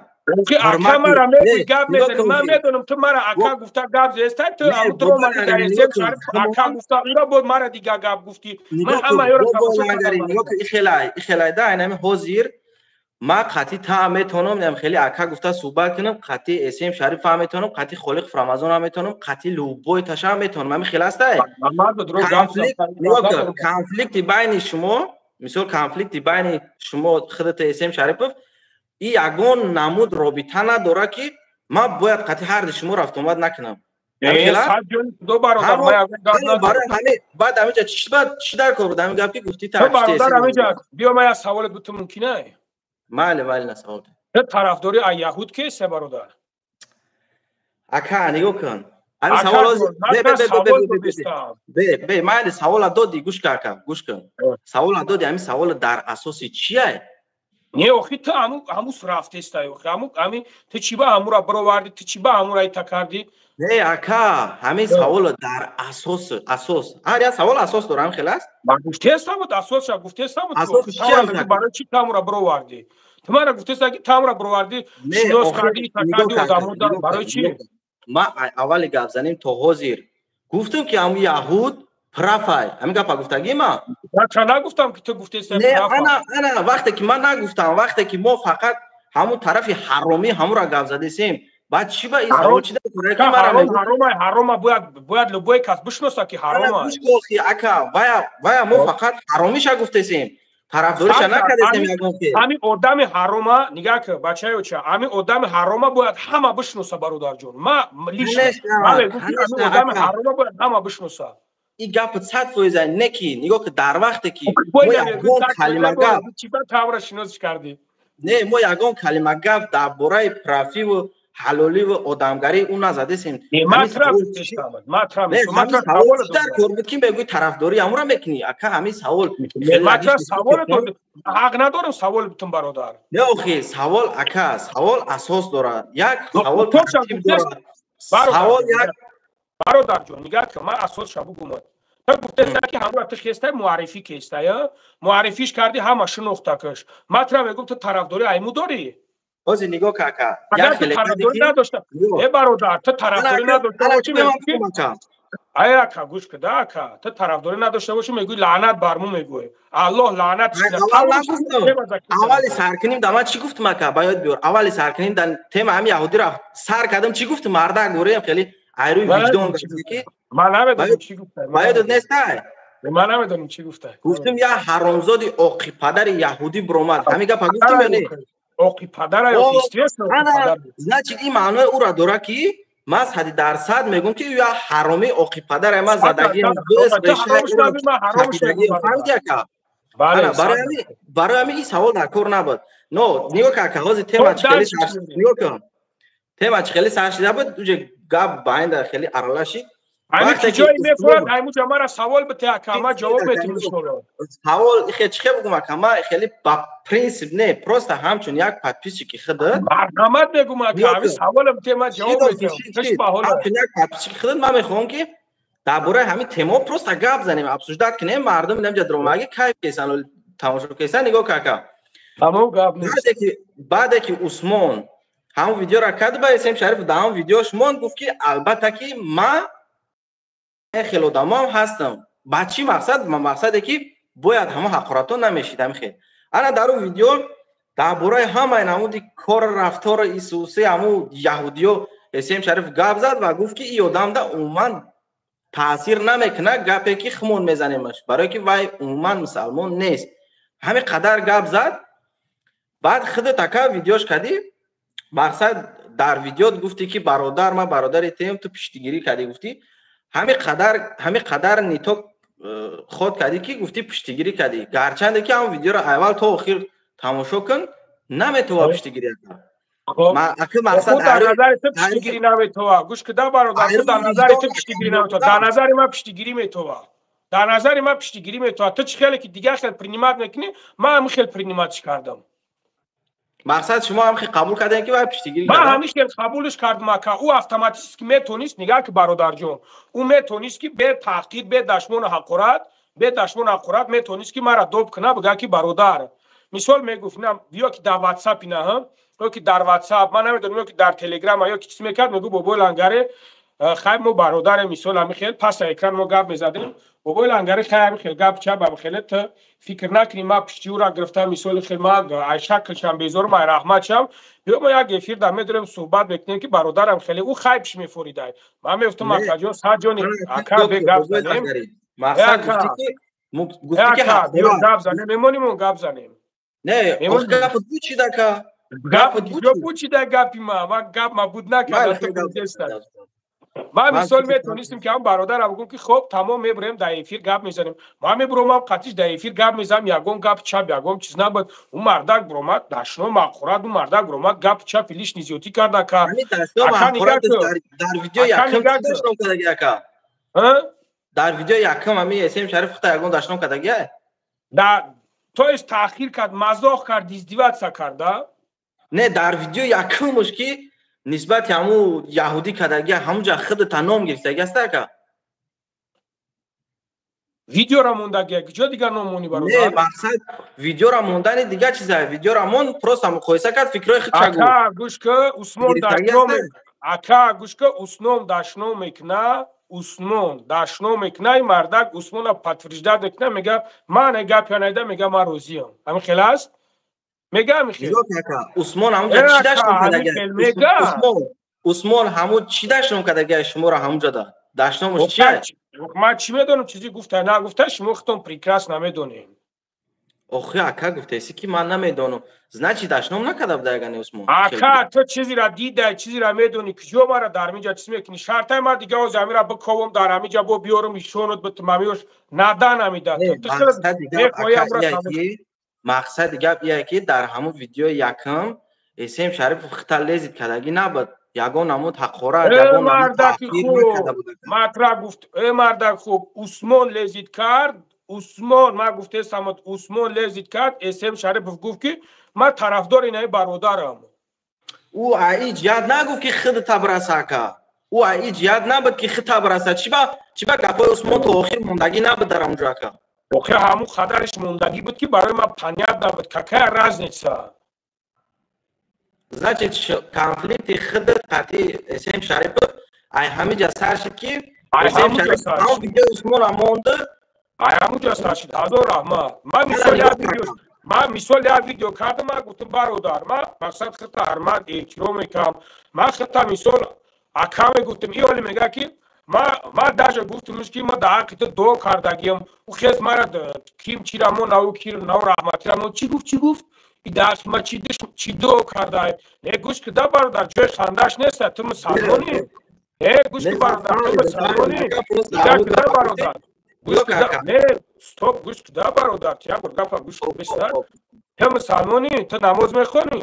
Ки ака мара мегӯй, гап мезанӣ. Ман медонам, ту мара ака гуфта гап зестай, ту ҳамун туро омадӣ дар СМ Шариф ака гуфта, ура боз мара дига гап гуфтӣ. Ман ҳамаёро тамошо кардам. Нигоҳ кун, ихелай, ихелай да, айнами ҳозир ма қатъи та метавонам, инам хеле ака гуфта суҳбат кунам, қатъи СМ Шариф ҳам метавонам, қатъи Холиқ Рамазон ҳам метавонам, қатъи любой таша ҳам метавонам. Ҳамин хел астай? Конфликти байни шумо, мисол, конфликти байни шумо худат СМ Шарипов и ягон намуд робита надорад ки ман бояд қатъи ҳарди шумо рафтуомад накунам. Баъд ҳаминҷа чӣ дар кор буд ҳамин гап ки гуфтӣ? Биё, ман як саволе буту мумкин ай? Майли, майли, на савол. Ту тарафдори ай яҳуд кесте, бародар? Ака, нигоҳ кун, ҳамин савол бе, майли, савола додӣ, гӯш кун, ака, гӯш кун, савола додӣ, ҳамин савола дар асоси чиай? Не, охи, ту ҳамус рафтестай, охи, ҳаму ҳами ту чӣ ба ҳамура бировардӣ, ту чӣ ба ҳамура ита кардӣ? Не, ака, ҳамин савола дар асос, ҳар як савол асос дора, ҳамин хел аст? Гуфтеста буд, асосша гуфтеста буд. Барои чӣ тамура бировардӣ? Ту мара гуфтеста ки тамура бировардӣ, шинос кардӣ, ита кардӣ одамо, барои чӣ? Ма аввали гап занем то ҳозир гуфтам ки ҳамун яҳуд прав ай, ҳамин гапа гуфтагӣ ма? Ча нагуфтам ки ту гуфтеста? Не, ана вақте ки ман нагуфтам, вақте ки мо фақат ҳамун тарафи ҳаромӣ ҳамура гап задесем, баъд чӣ ба ин савол чӣ дар? Ҳарома бояд любой кас бишноса ки ҳарома. Ака, вая мо фақат ҳаромиша гуфтесем, тарафдориша накардесем ягон ки. Ҳамин одами ҳарома, нигаҳ кун, бачаи оча, ҳамин одами ҳарома бояд ҳама бишноса, бародарҷон. Ма лично одами ҳарома бояд ҳама бишноса. Ин гап 100% не ки нигоҳ ки дар вақте ки мо ягон калима гап тавра шиносиш кардӣ? Не, мо ягон калима гап дар бораи профиву ҳалоливу одамгарии ӯ назадесем. Дар кор буд ки мегӯи тарафдорӣ ҳамура мекунӣ, ака, ҳамин савол. Ҳақ надорам савол бутун, бародар? Не, охи, савол, ака, савол асос дорад, як савол тартиб дорад, савол як. Бародарҷон, нигаҳ кун, ман асосша бугумад. Ту гуфтеста ки ҳамура ту хестай муаррифӣ кестай, муаррифиш кардӣ, ҳама шинохтакаш. Ман тура мегӯм, ту тарафдорӣ айму дорӣ? Ҳозир нигоҳ кун, ака. Агар ту тарафдорӣ надошта, э бародар, ту тарафдорӣ надошта бошӣ, мегӯӣ, ай ака, гӯш кун да, ака, ту тарафдорӣ надошта бошӣ, мегӯӣ лаънат бар мо, мегӯӣ Аллоҳ лаънат. Аввали саркуним да ман чӣ гуфтам, ака, ба ёд биёр, аввали саркуним да тема ҳами яҳудиро сар кардам, чӣ гуфтам? Мардак гӯреям хеле айрӯи виҷдон ки ман намедонам чӣ гуфтам. Ба ёдат нестай? Ман намедонам чӣ гуфтай. Гуфтам я ҳаромзоди оқи падари яҳудӣ биромад. Ҳамин гапа гуфтам ё не? Оқи падара ё естественно. Значит, ин маънои ӯра дорад ки ман сади дарсад мегӯм ки я ҳаромӣ оқи падара ман задагиам. Фаҳмиди, ака? Барои ҳамин ин савол дар кор набуд. Но нигоҳ кун, ака, ҳозир тема чӣ хеле, нигоҳ кун, тема чӣ хеле сар шида буд, уҷа гап байнда хеле аралашид. Ҳамин ки ҷое мефорад, ҳамуҷа мара савол бите, ака, ма ҷавоб метим иншоалло. Савол хе чӣ хе бугум, ака, ма хеле ба принсип не, просто ҳамчун як подписчики худат. Марҳамат, мегум, ака, ҳамин саволам бите, ма ҷавоб метиҳам. Ҳамчун як подписчики худат ман мехоҳам ки дар бораи ҳамин тема просто гап занем, обсуждать кунем, мардум инамҷа дромаги кайф кесан, тамошо кесан. Нигоҳ кун, ака, тамом, гап нест. Баъде ки Усмон ҳамон видеоро кард ба СМ Шариф, дар ҳамон видеош монд, гуфт ки албатта ки ман хеле одамоам ҳастам. Ба чӣ мақсад? Ба мақсаде ки бояд ҳамон ҳақоратҳо намешид. Ҳамин хел ана дар он видео дар бораи ҳамаи намуди кор, рафтори исуси ҳамун яҳудиё СМ Шариф гап зад ва гуфт ки ин одамда умуман Таъсир намекунад гапе ки хумон мезанемаш, барое ки вай умуман мусалмон нест. Ҳамин қадар гап зад, баъд худат ака видеош кардӣ, мақсад дар видеот гуфтӣ ки бародар, ман бародари туем, ту пуштигирӣ кардӣ гуфтӣ. Ҳамин қадар нитоқ ход кардӣ ки гуфтӣ пуштигирӣ кардӣ, гарчанде ки ҳамон видеоро аввал то охир тамошо кун, наметова пуштигирӣ кард. Дар назари ту пуштигирӣ наметова. Гӯш кида, бародар, дар назари ту пуштигирӣ наметова, дар назари ман пуштигирӣ метова. Дар назари ман пуштигирӣ метова. Ту чӣ хеле ки дигар хел принимать мекунӣ, ман ҳамин хел принимать кардам. Мақсад шумо ҳам хел қабул кардем ки вай пуштигирӣ ман ҳамин хел қабулш кардам, ака. Ӯ автоматически метонист, нигаҳ ки, бародарҷон, ӯ метонист ки бе таҳқир, бе дашмону ҳақорат, бе дашмону ҳақорат метонист ки мара доб куна, бига ки бародар, мисол мегуфт, на ё ки дар ватсап ина, ё ки дар ватсап, ман намедонам, ё ки дар телеграм, ё ки чиз мекард, мегӯ бобои Лангаре, хай мо бародарем, мисол ҳамин хел паса экран мо гап мезадем, бобои Лангаре, хай ҳамин хел гап чап ҳамин хеле, ту фикр накунӣ ман пишти ӯра гирифтам, мисоли хел ман ай шаклшам безорам, ай раҳматшам, биё мо як эфир дар медорем, суҳбат мекунем ки бародарам хеле ӯ хайпш мефоридай. Ман мегуфтам, акаҷон, саҷони ака, бе гап занем, биё гап занем, мемонем гап занем. Не, гапот бучида ка. Гап бучида, гапи ма, ма гап ма буд накардам. Ман мисол метонистем ки ҳам бародарам бигӯм ки хоб, тамом, мебурем дар эфир гап мезанем. Ман мебуромам қатиш дар эфир гап мезанам, ягон гап чап, ягон чиз набуд. Ӯ мардак буромад дашном ҳақорат, ӯ мардак буромад гап чапи лишний зиёдтӣ карда ка. Дар видео якум дашном кардаги ака? Дар видео якум ҳами Эсем Шариф хута ягон дашном кардаги? Да, то есть таъхир кард, мазоқ кард, издеваться карда. Не, дар видео якумуш ки нисбати ҳаму яҳудӣ кардаги, ҳамуҷа худата ном гирифтаги аста ака. Видеора мондаги, куҷо дигар ном монӣ, бародар? Не, мақсад видеора мондани дигар чиза, видеора мон, просто муқоиса кард, фикрҳои худша гуфт. Ака, гӯш ки, Усмон дашном, ака, гӯш ки, Усмон дашном мекуна, Усмон дашном мекуна, ин мардак Усмона подтверждать мекуна, мега ман гапя найда, мега ман розиям. Ҳамин хел аст? Мега ҳамин хел. Усмон ҳамуҷа чӣ дашном кардаги? Усмон ҳамун чӣ дашном кардаги шуморо ҳамуҷа да? Дашномаш чия? Ман чӣ медонам, чизе гуфта нагуфта, шумо худтон прекрасно намедонем. Охи ака, гуфтаеси ки ман намедонам. Значит, дашном накарда буда ягане Усмон. Ака, ту чизеро дидай, чизеро медонӣ, куҷо мара дар ҳаминҷа чиз мекунӣ? Шартай ман дига ҳозир ҳамира биковам, дар ҳаминҷа бо биёрам, ишонат битумамиёш надан ҳамида. Мақсади гап ие ки дар ҳамун видеои якум Эсем Шарипов хита лезить кардагӣ набуд. Ягон намуд ҳақорат, ягон намуд таҳқир накарда буд. Матра гуфт, э мардак хуб, Усмон лезить кард, Усмон, ман гуфтаестам, Усмон лезить кард, Эсем Шарипов гуфт ки ман тарафдори инаи бародарам. Ӯ аи ҷиҳат нагуфт ки худата бираса ака. Ӯ аи ҷиҳат набуд ки худта бираса. Чӣ ба гапҳои Усмон то охир мондагӣ набуд дар ҳамун ҷо ака? Охир ҳамун қадариш мондагӣ буд ки барои ман понятно буд, какая разница? Значит, конфликти худат қатъи Эсем Шарипов ай ҳамин ҷа сар шуд ки Эсем Шарипов ҳамун видеои Усмона монду. Ай ҳамун ҷа сар шуд, ҳазор раҳмат. Ман мисол як видео, ман мисол як видео кардам, ман гуфтам, бародар, ман мақсад худта ҳурмат эҳтиром мекунам, ман худта мисол ака мегуфтам, и ҳоле мега ки ман даже гуфтамш ки ман дар ҳаққи ту дуо кардагиам, ӯ хез мара ким чира мо нав кир нав раҳматира мо чӣ гуфт, чӣ гуфт? И дар ма чӣ дуо кардай? Не, гӯш кида, бародар, ҷои хандаш нест, ту мусалмонӣ. Не, гӯш ки, бародар, ту мусалмонӣ. Кида, бародар, гӯш кида, не, стоп, гӯш кида, бародар, як бор гапа гӯш бисар. Ту мусалмонӣ, ту намоз мехонӣ?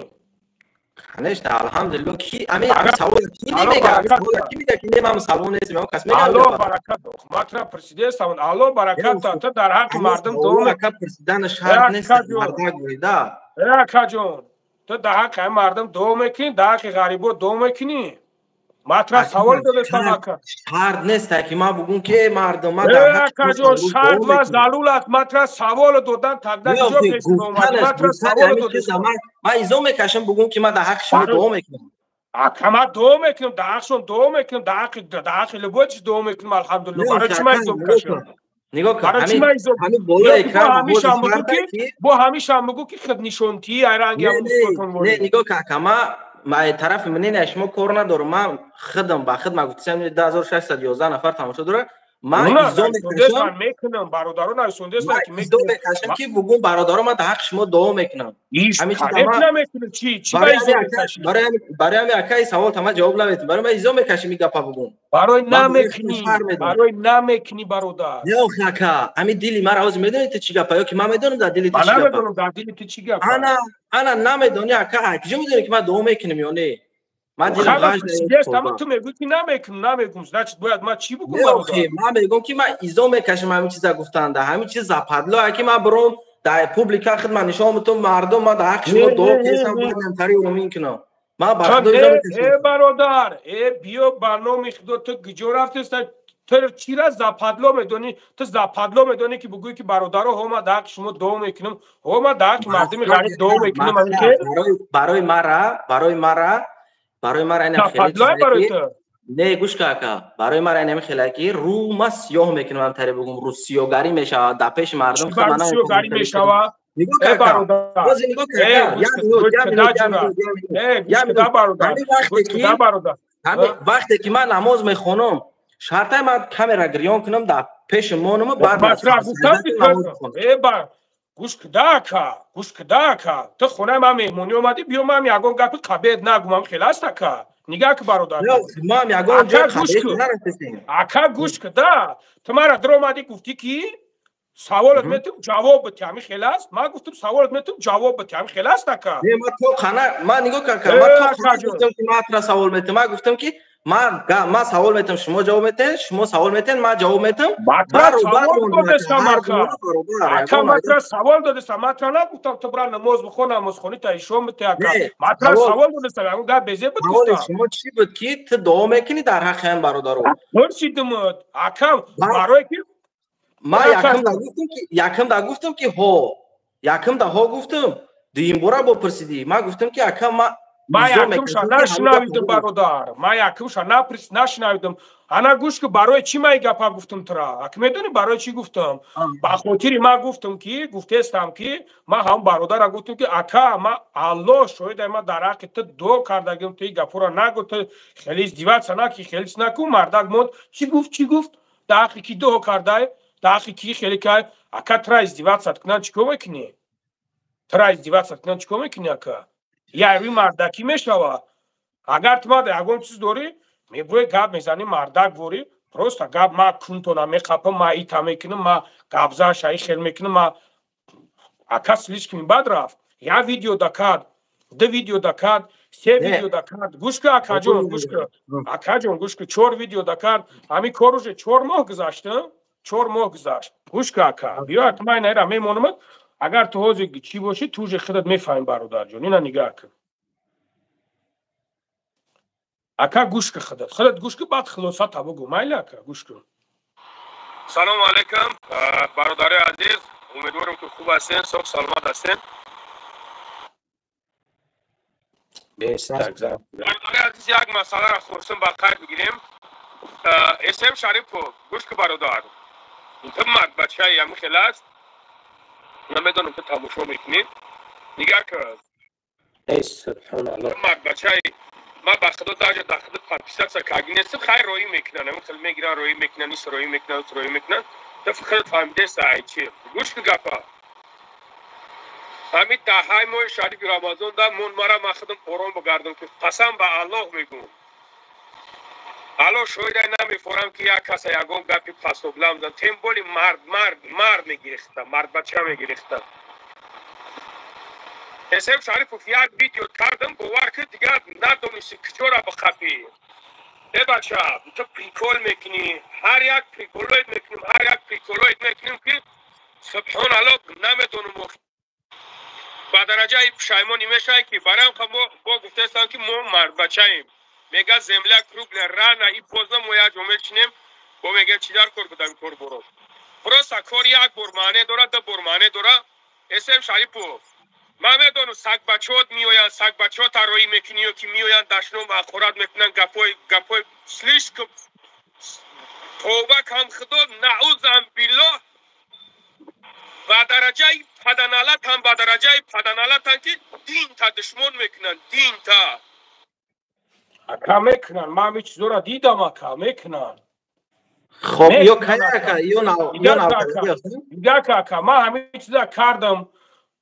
Конечно, алҳамдулилло, ки ами савол ки намега, ки мега ки не, ман мусалмон нестам, ман кас мега. Алло баракат, матра пурсидестам, алло баракат, ту дар ҳаққи мардум дуо ака, пурсидан шарт нест, мардак гӯида. Э акаҷон, ту дар ҳаққи мардум дуо мекунӣ, дар ҳаққи ғарибо дуо мекунӣ? Матра савол додестам, ака. Шарт нест ки ман бугум ки эй мардум, ман дар акаҷон, шарт ва залул аст. Матра савол додан тогда ҷо пеш омад. Матра савол додестам. Ман изо мекашам бугум ки ман дар ҳаққи шумо дуо мекунам. Ака, ман дуо мекунам, дар ҳаққшон дуо мекунам, дар ҳаққи любой чиз дуо мекунам, алҳамдулилло. Барои чӣ ман изо мекашам? Нигоҳ кун, ҳамин болои экран бо ҳамишам бугу ки худнишонтӣ айранги. Не, нигоҳ кун, ака, ман тарафи мнения шумо кор надорам, ман худам ба худ ман гуфтам 2611 нафар тамошо дорад, Ман изо мекашам, мекунам, бародарон нависондеста ки изо мекашам ки бугун бародарон ман дар ҳаққи шумо дуо мекунам. Ҳамин чиз намекунам. Чӣ ба изо мекашӣ? Барои ҳамин акаи савол та ман ҷавоб наметам. Барои ман изо мекашим ин гапа бугун. Барои намекунӣ, барои намекунӣ бародар. Не охи ака, ҳамин дили мара ҳозир медонӣ ту чӣ гапа ё ки ман медонам дар дили ту чӣ гапа? Ман намедонам дар дили ту чӣ гапа. Ана намедонӣ ака, куҷо медонӣ ки ман дуо мекунам ё не? Ман дилам ғаш дорад. Ту мегӯӣ ки намекунам, намекунам. Значит бояд ман чӣ бигӯям бародар? Ман мегӯям ки ман изо мекашам ҳамин чиза гуфтанда. Ҳамин чиз западло ки ман баром дар публика худ ман нишон битам мардум ман дар ҳаққи шумо дуо кунам, бояд тари умин кунам. Ман ба худо изо мекашам. Э бародар, э биё ба номи худо ту куҷо рафтеста? Ту чира западло медонӣ? Ту западло медонӣ ки бигӯӣ ки бародаро ҳо ман дар ҳаққи шумо дуо мекунам, ҳо ман дар ҳаққи мардуми ғариб дуо мекунам. Барои мара ин хеле не гӯш ка ака, барои мара ин хеле ки рӯ ма сиёҳ мекунам, ам тари бигум рӯ сиёҳгарӣ мешавад дар пеши мардум. Сиёҳгарӣ мешавад? Нигоҳ ка ака, боз нигоҳ ка ака, вақте ки ман намоз мехонам, шартай ман камера гирён кунам дар пеши монум, баъд гӯш кда ака, гӯш кда ака, ту хонаи ман меҳмонӣ омадӣ, биё ман ягон гапи қабеҳ нагумам, хел аст ака? Нигаҳ ки бародар. Ман ягон ҷой қабеҳ нарасистем. Ака гӯш кда, ту мара дар омадӣ гуфтӣ ки саволат метум ҷавоб битӣ, ҳамин хел аст? Ман гуфтам саволат метум ҷавоб битӣ, ҳамин хел аст ака? Не, ман то қана, ман нигоҳ ка ака, ман то қана гуфтам ки ман тура савол метам, ман гуфтам ки ман савол метам, шумо ҷавоб метед, шумо савол метед, ман ҷавоб метам. Ака, ман тура савол додастам, ман тура нагуфтам ту бира намоз бихон, намозхонӣ та ишон бите ака. Ман тура савол додастам, ягон гап безеб буд гуфтам. Шумо чӣ буд ки ту дуо мекунӣ дар ҳаққи ҳам бародаро? Пурсидимут ака, барое ки ман якам да гуфтам ки ҳо, якам да ҳо гуфтам, дуюм бора бо пурсидӣ, ман гуфтам ки ака ман ман якумша нашунавидам бародар, ман якумша нашунавидам. Ана гӯш ки барои чӣ ман ин гапа гуфтам тура? Ака медонӣ барои чӣ гуфтам? Ба хотири ман гуфтам ки гуфтестам ки ман ҳам бародара гуфтам ки ака ман Аллоҳ шоҳид, ман дар ҳаққи ту дуо кардагим, ту ин гапҳоро нагӯ, ту хеле издеваться наки, хеле чиз накун. Мардак монд, чӣ гуфт, чӣ гуфт? Дар ҳаққи ки дуо кардай? Дар ҳаққи ки хеле кай? Ака тура издеваться кунан чӣ кор мекунӣ? Тура издеваться кунан чӣ кор мекунӣ ака? Яви мардакӣ мешава. Агар ту мада ягон чиз дорӣ, мебурӣ гап мезанӣ, мардак ворӣ, просто гап ма кунтона меқапам, ма ита мекунам, ма гапзан шаи хел мекунам, ма ака слишком бад рафт. Я видео дакад, ду видео дакад, се видео дакад. Гӯш ка акаҷон, гӯш ка. Акаҷон, гӯш ка, 4 видео дакад. Ҳамин кор уже 4 моҳ гузашт, 4 моҳ гузашт. Гӯш ка ака, биё ака ман инро мемонам. Агар ту ҳозир чӣ бошӣ, ту уже худат мефаҳмӣ бародарҷон. Ина нигаҳ кун. Ака гӯш кун худат. Худат гӯш кун, баъд хулосата бигӯ. Майли ака, гӯш кун. Салому алайкум, бародари азиз. Умедворам ки хуб ҳастен, соғ саломат ҳастен. Бародари азиз, як масъаларо хостам ба қайд бигирем. Эсм Шарипов, гӯш кун бародар. Ту мард бачаи ҳамин хел аст. Намедонам ту тамошо мекунӣ. Нигаҳ кун. Эй субҳоналлоҳ. Мард бачаи ман ба худо даже дар худо подписаться карди нестам, хайр роӣ мекунанд, ҳамин хел мегиранд, роӣ мекунанд, ис роӣ мекунанд, ус роӣ мекунанд. Ту худат фаҳмидеста ай чи. Гӯш кун гапа. Ҳамин даҳаи моҳи шарифи Рамазон да мон мара ман худам ором бигардам ки қасам ба Аллоҳ мегӯм. Аллоҳ шоҳидай намефорам ки як каса ягон гапи пасоблам зад. Тем боли мард, мард, мард мегирихта, мардбача мегирихта. Эсем Шарипов як видео кардам, бовар ки дигар надонисти куҷора бихапӣ. Э бача, ту прикол мекунӣ, ҳар як приколоид мекунем, ҳар як приколоид мекунем ки субҳоналлоҳ намедонам ба дараҷаи пушаймонӣ мешавад ки барои мо бо гуфтаистам ки мо мардбачаем. Мега земля круглая, рано и поздно мо як ҷо мечинем, бо мегӯем чӣ дар кор будам кор боро. Просто кор як бор маъне дорад, ду бор маъне дорад. Эсем Шарипов, ман медонам сагбачаҳот меоянд, сагбачаҳо тарроҳӣ мекунӣ ё ки меоянд дашном ҳақорат мекунанд, гапҳои слишком тавба кам худо, наузам биллоҳ, ба дараҷаи паданалатан, ба дараҷаи паданалатан ки динта душмон мекунанд, динта. Ака мекунанд, ман ҳамин чизҳоро дидам, ака мекунанд. Хоб, ё кая, ё нав, ё нав. Нигоҳ ака, ман ҳамин чиза кардам,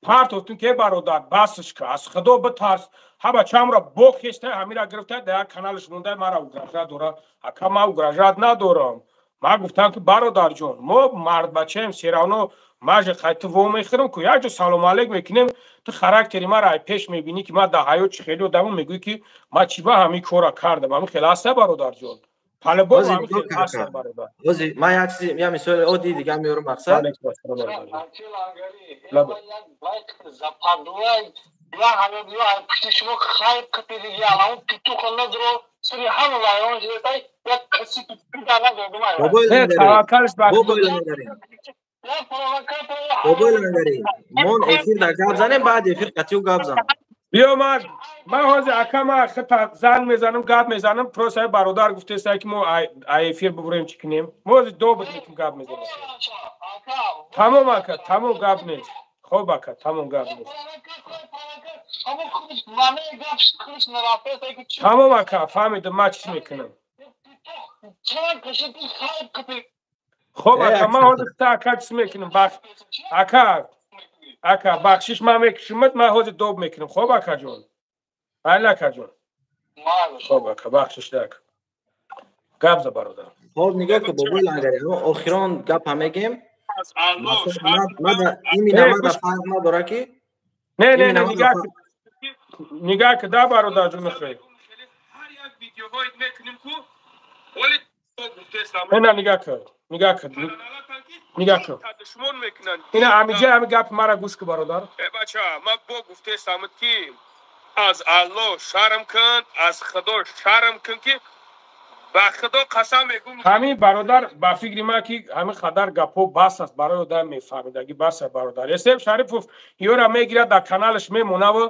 партофтум ке бародар, басш ка, аз худо битарс. Ҳа бачаамро бо хеста ҳамира гирифта дар як каналаш монда, мара угрожать дора. Ака, ман угрожать надорам. Ман гуфтам ки бародарҷон, мо мардбачаем, всё равно ман же хай ту во мехӯрам ку, як ҷо салому алейк мекунем. Ту характери мара ай пеш мебинӣ, ки ман дар ҳаёт чӣ хеле одаму мегӯӣ, ки ман чӣ ба ҳамин кора кардам. Ҳамин хел аста, бародарҷон. Ман як чизи, як мисоли оддии дига меорам. Мақсад, пушти шумо хайр қипидиги алам питуха надро сири ҳама вайрон шудатай, як каси Бобои Лангари, мон эфир дар гап занем, баъд эфир қатиу гап зан. Биё, ман ҳозир, ака, ман хита занг мезанам, гап мезанам. Просто бародар гуфтеста, ки мо ай эфир бубурем, чӣ кунем. Мо ҳозир добуд мекунем, гап мезанем. Тамом, ака, тамом, гап нест. Хоб, ака, тамом, гап нест. Тамом, ака, фаҳмидам, ман чиз мекунам. Хоб, ака, ман ҳозир хита, ака, чиз мекунам. Ака, ака, бахшиш, ман мекушимат, ман ҳозир доб мекунам. Хоб, акаҷон, айла, акаҷон. Хоб, ака, бахшиш, ака, гап за, бародар. Хоб, нигоҳ кун, бобои Лангари, охирон гапа мегем. Имина мада фарқ надора ки Не, не, не, нигоҳ, нигоҳ ки да, бародарҷон, хел ина нигоҳ кун, нигоҳ кун, нигоҳ кун, ина ҳамиҷа ҳами гапи мара гӯш ку, бародар. Э бача, ман бо гуфтестам, ки аз Аллоҳ шарм кун, аз Худо шарм кун, ки ба Худо қасам мегӯм. Ҳамин бародар, ба фикри ман, ки ҳамин қадар гапҳо бас аст барои одам мефаҳмидагӣ, бас аст, бародар. Эсем Шарипов ёра мегирад, дар каналаш мемонаву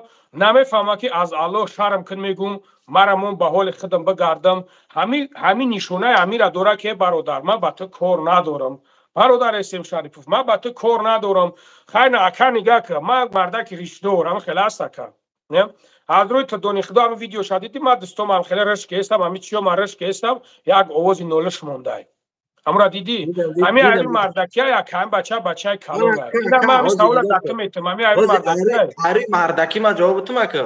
намефаҳмад, ки аз Аллоҳ шарм кун, мегӯм, мара мон ба ҳоли худам бигардам. Ҳамин нишонаи ҳамира дорад, ки бародар, ман ба ту кор надорам. Бародар Эсем Шарипов, ман ба ту кор надорам. Хайна, ака, нигаҳ ка, ман мардаки ришдор, ҳамин хеле аст, ака. Аз рӯи ту дони худо ҳамин видео шадиди, ман дӯстом ҳам хеле рашк ҳестам, ҳамин чиё ман рашк ҳестам, як овози нолиш мондай. Ҳамура дидӣ? Ҳамин ҳамин мардакия, як ҳамин бача, бачаи калон. Ина ман ҳамин савола дар ту метам, ҳамин ҳамин мардакия. Ҳари мардаки ман ҷавоб тум, ака.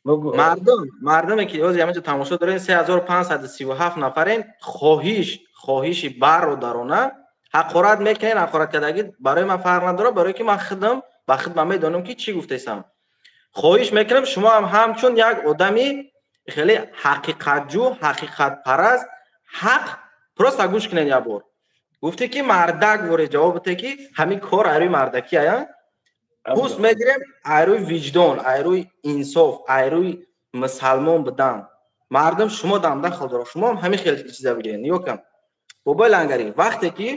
Мардум, мардуме ки ҳозир ҳаминҷо тамошо дорен, 3537 нафарен, хоҳиш, хоҳиши бародарона, ҳақорат мекунен, ҳақорат кардагӣ барои ман фарқ надорад, барое ки ман худам ба худ ман медонам, ки чӣ гуфтесам. Хоҳиш мекунам, шумо ҳам ҳамчун як одами хеле ҳақиқатҷӯ, ҳақиқатпараст, ҳақ просто гӯш кунед як бор. Гуфте ки мардак воре ҷавоб бите, ки ҳамин кор айрӯи мардакӣ ая? Пӯст мегирем айрӯи виҷдон, айрӯи инсоф, айрӯи мусалмон будан. Мардум, шумо дам дахл дорад, шумо ҳам ҳамин хел чиза бигиред. Нигоҳ кун, бобои Лангарӣ, вақте ки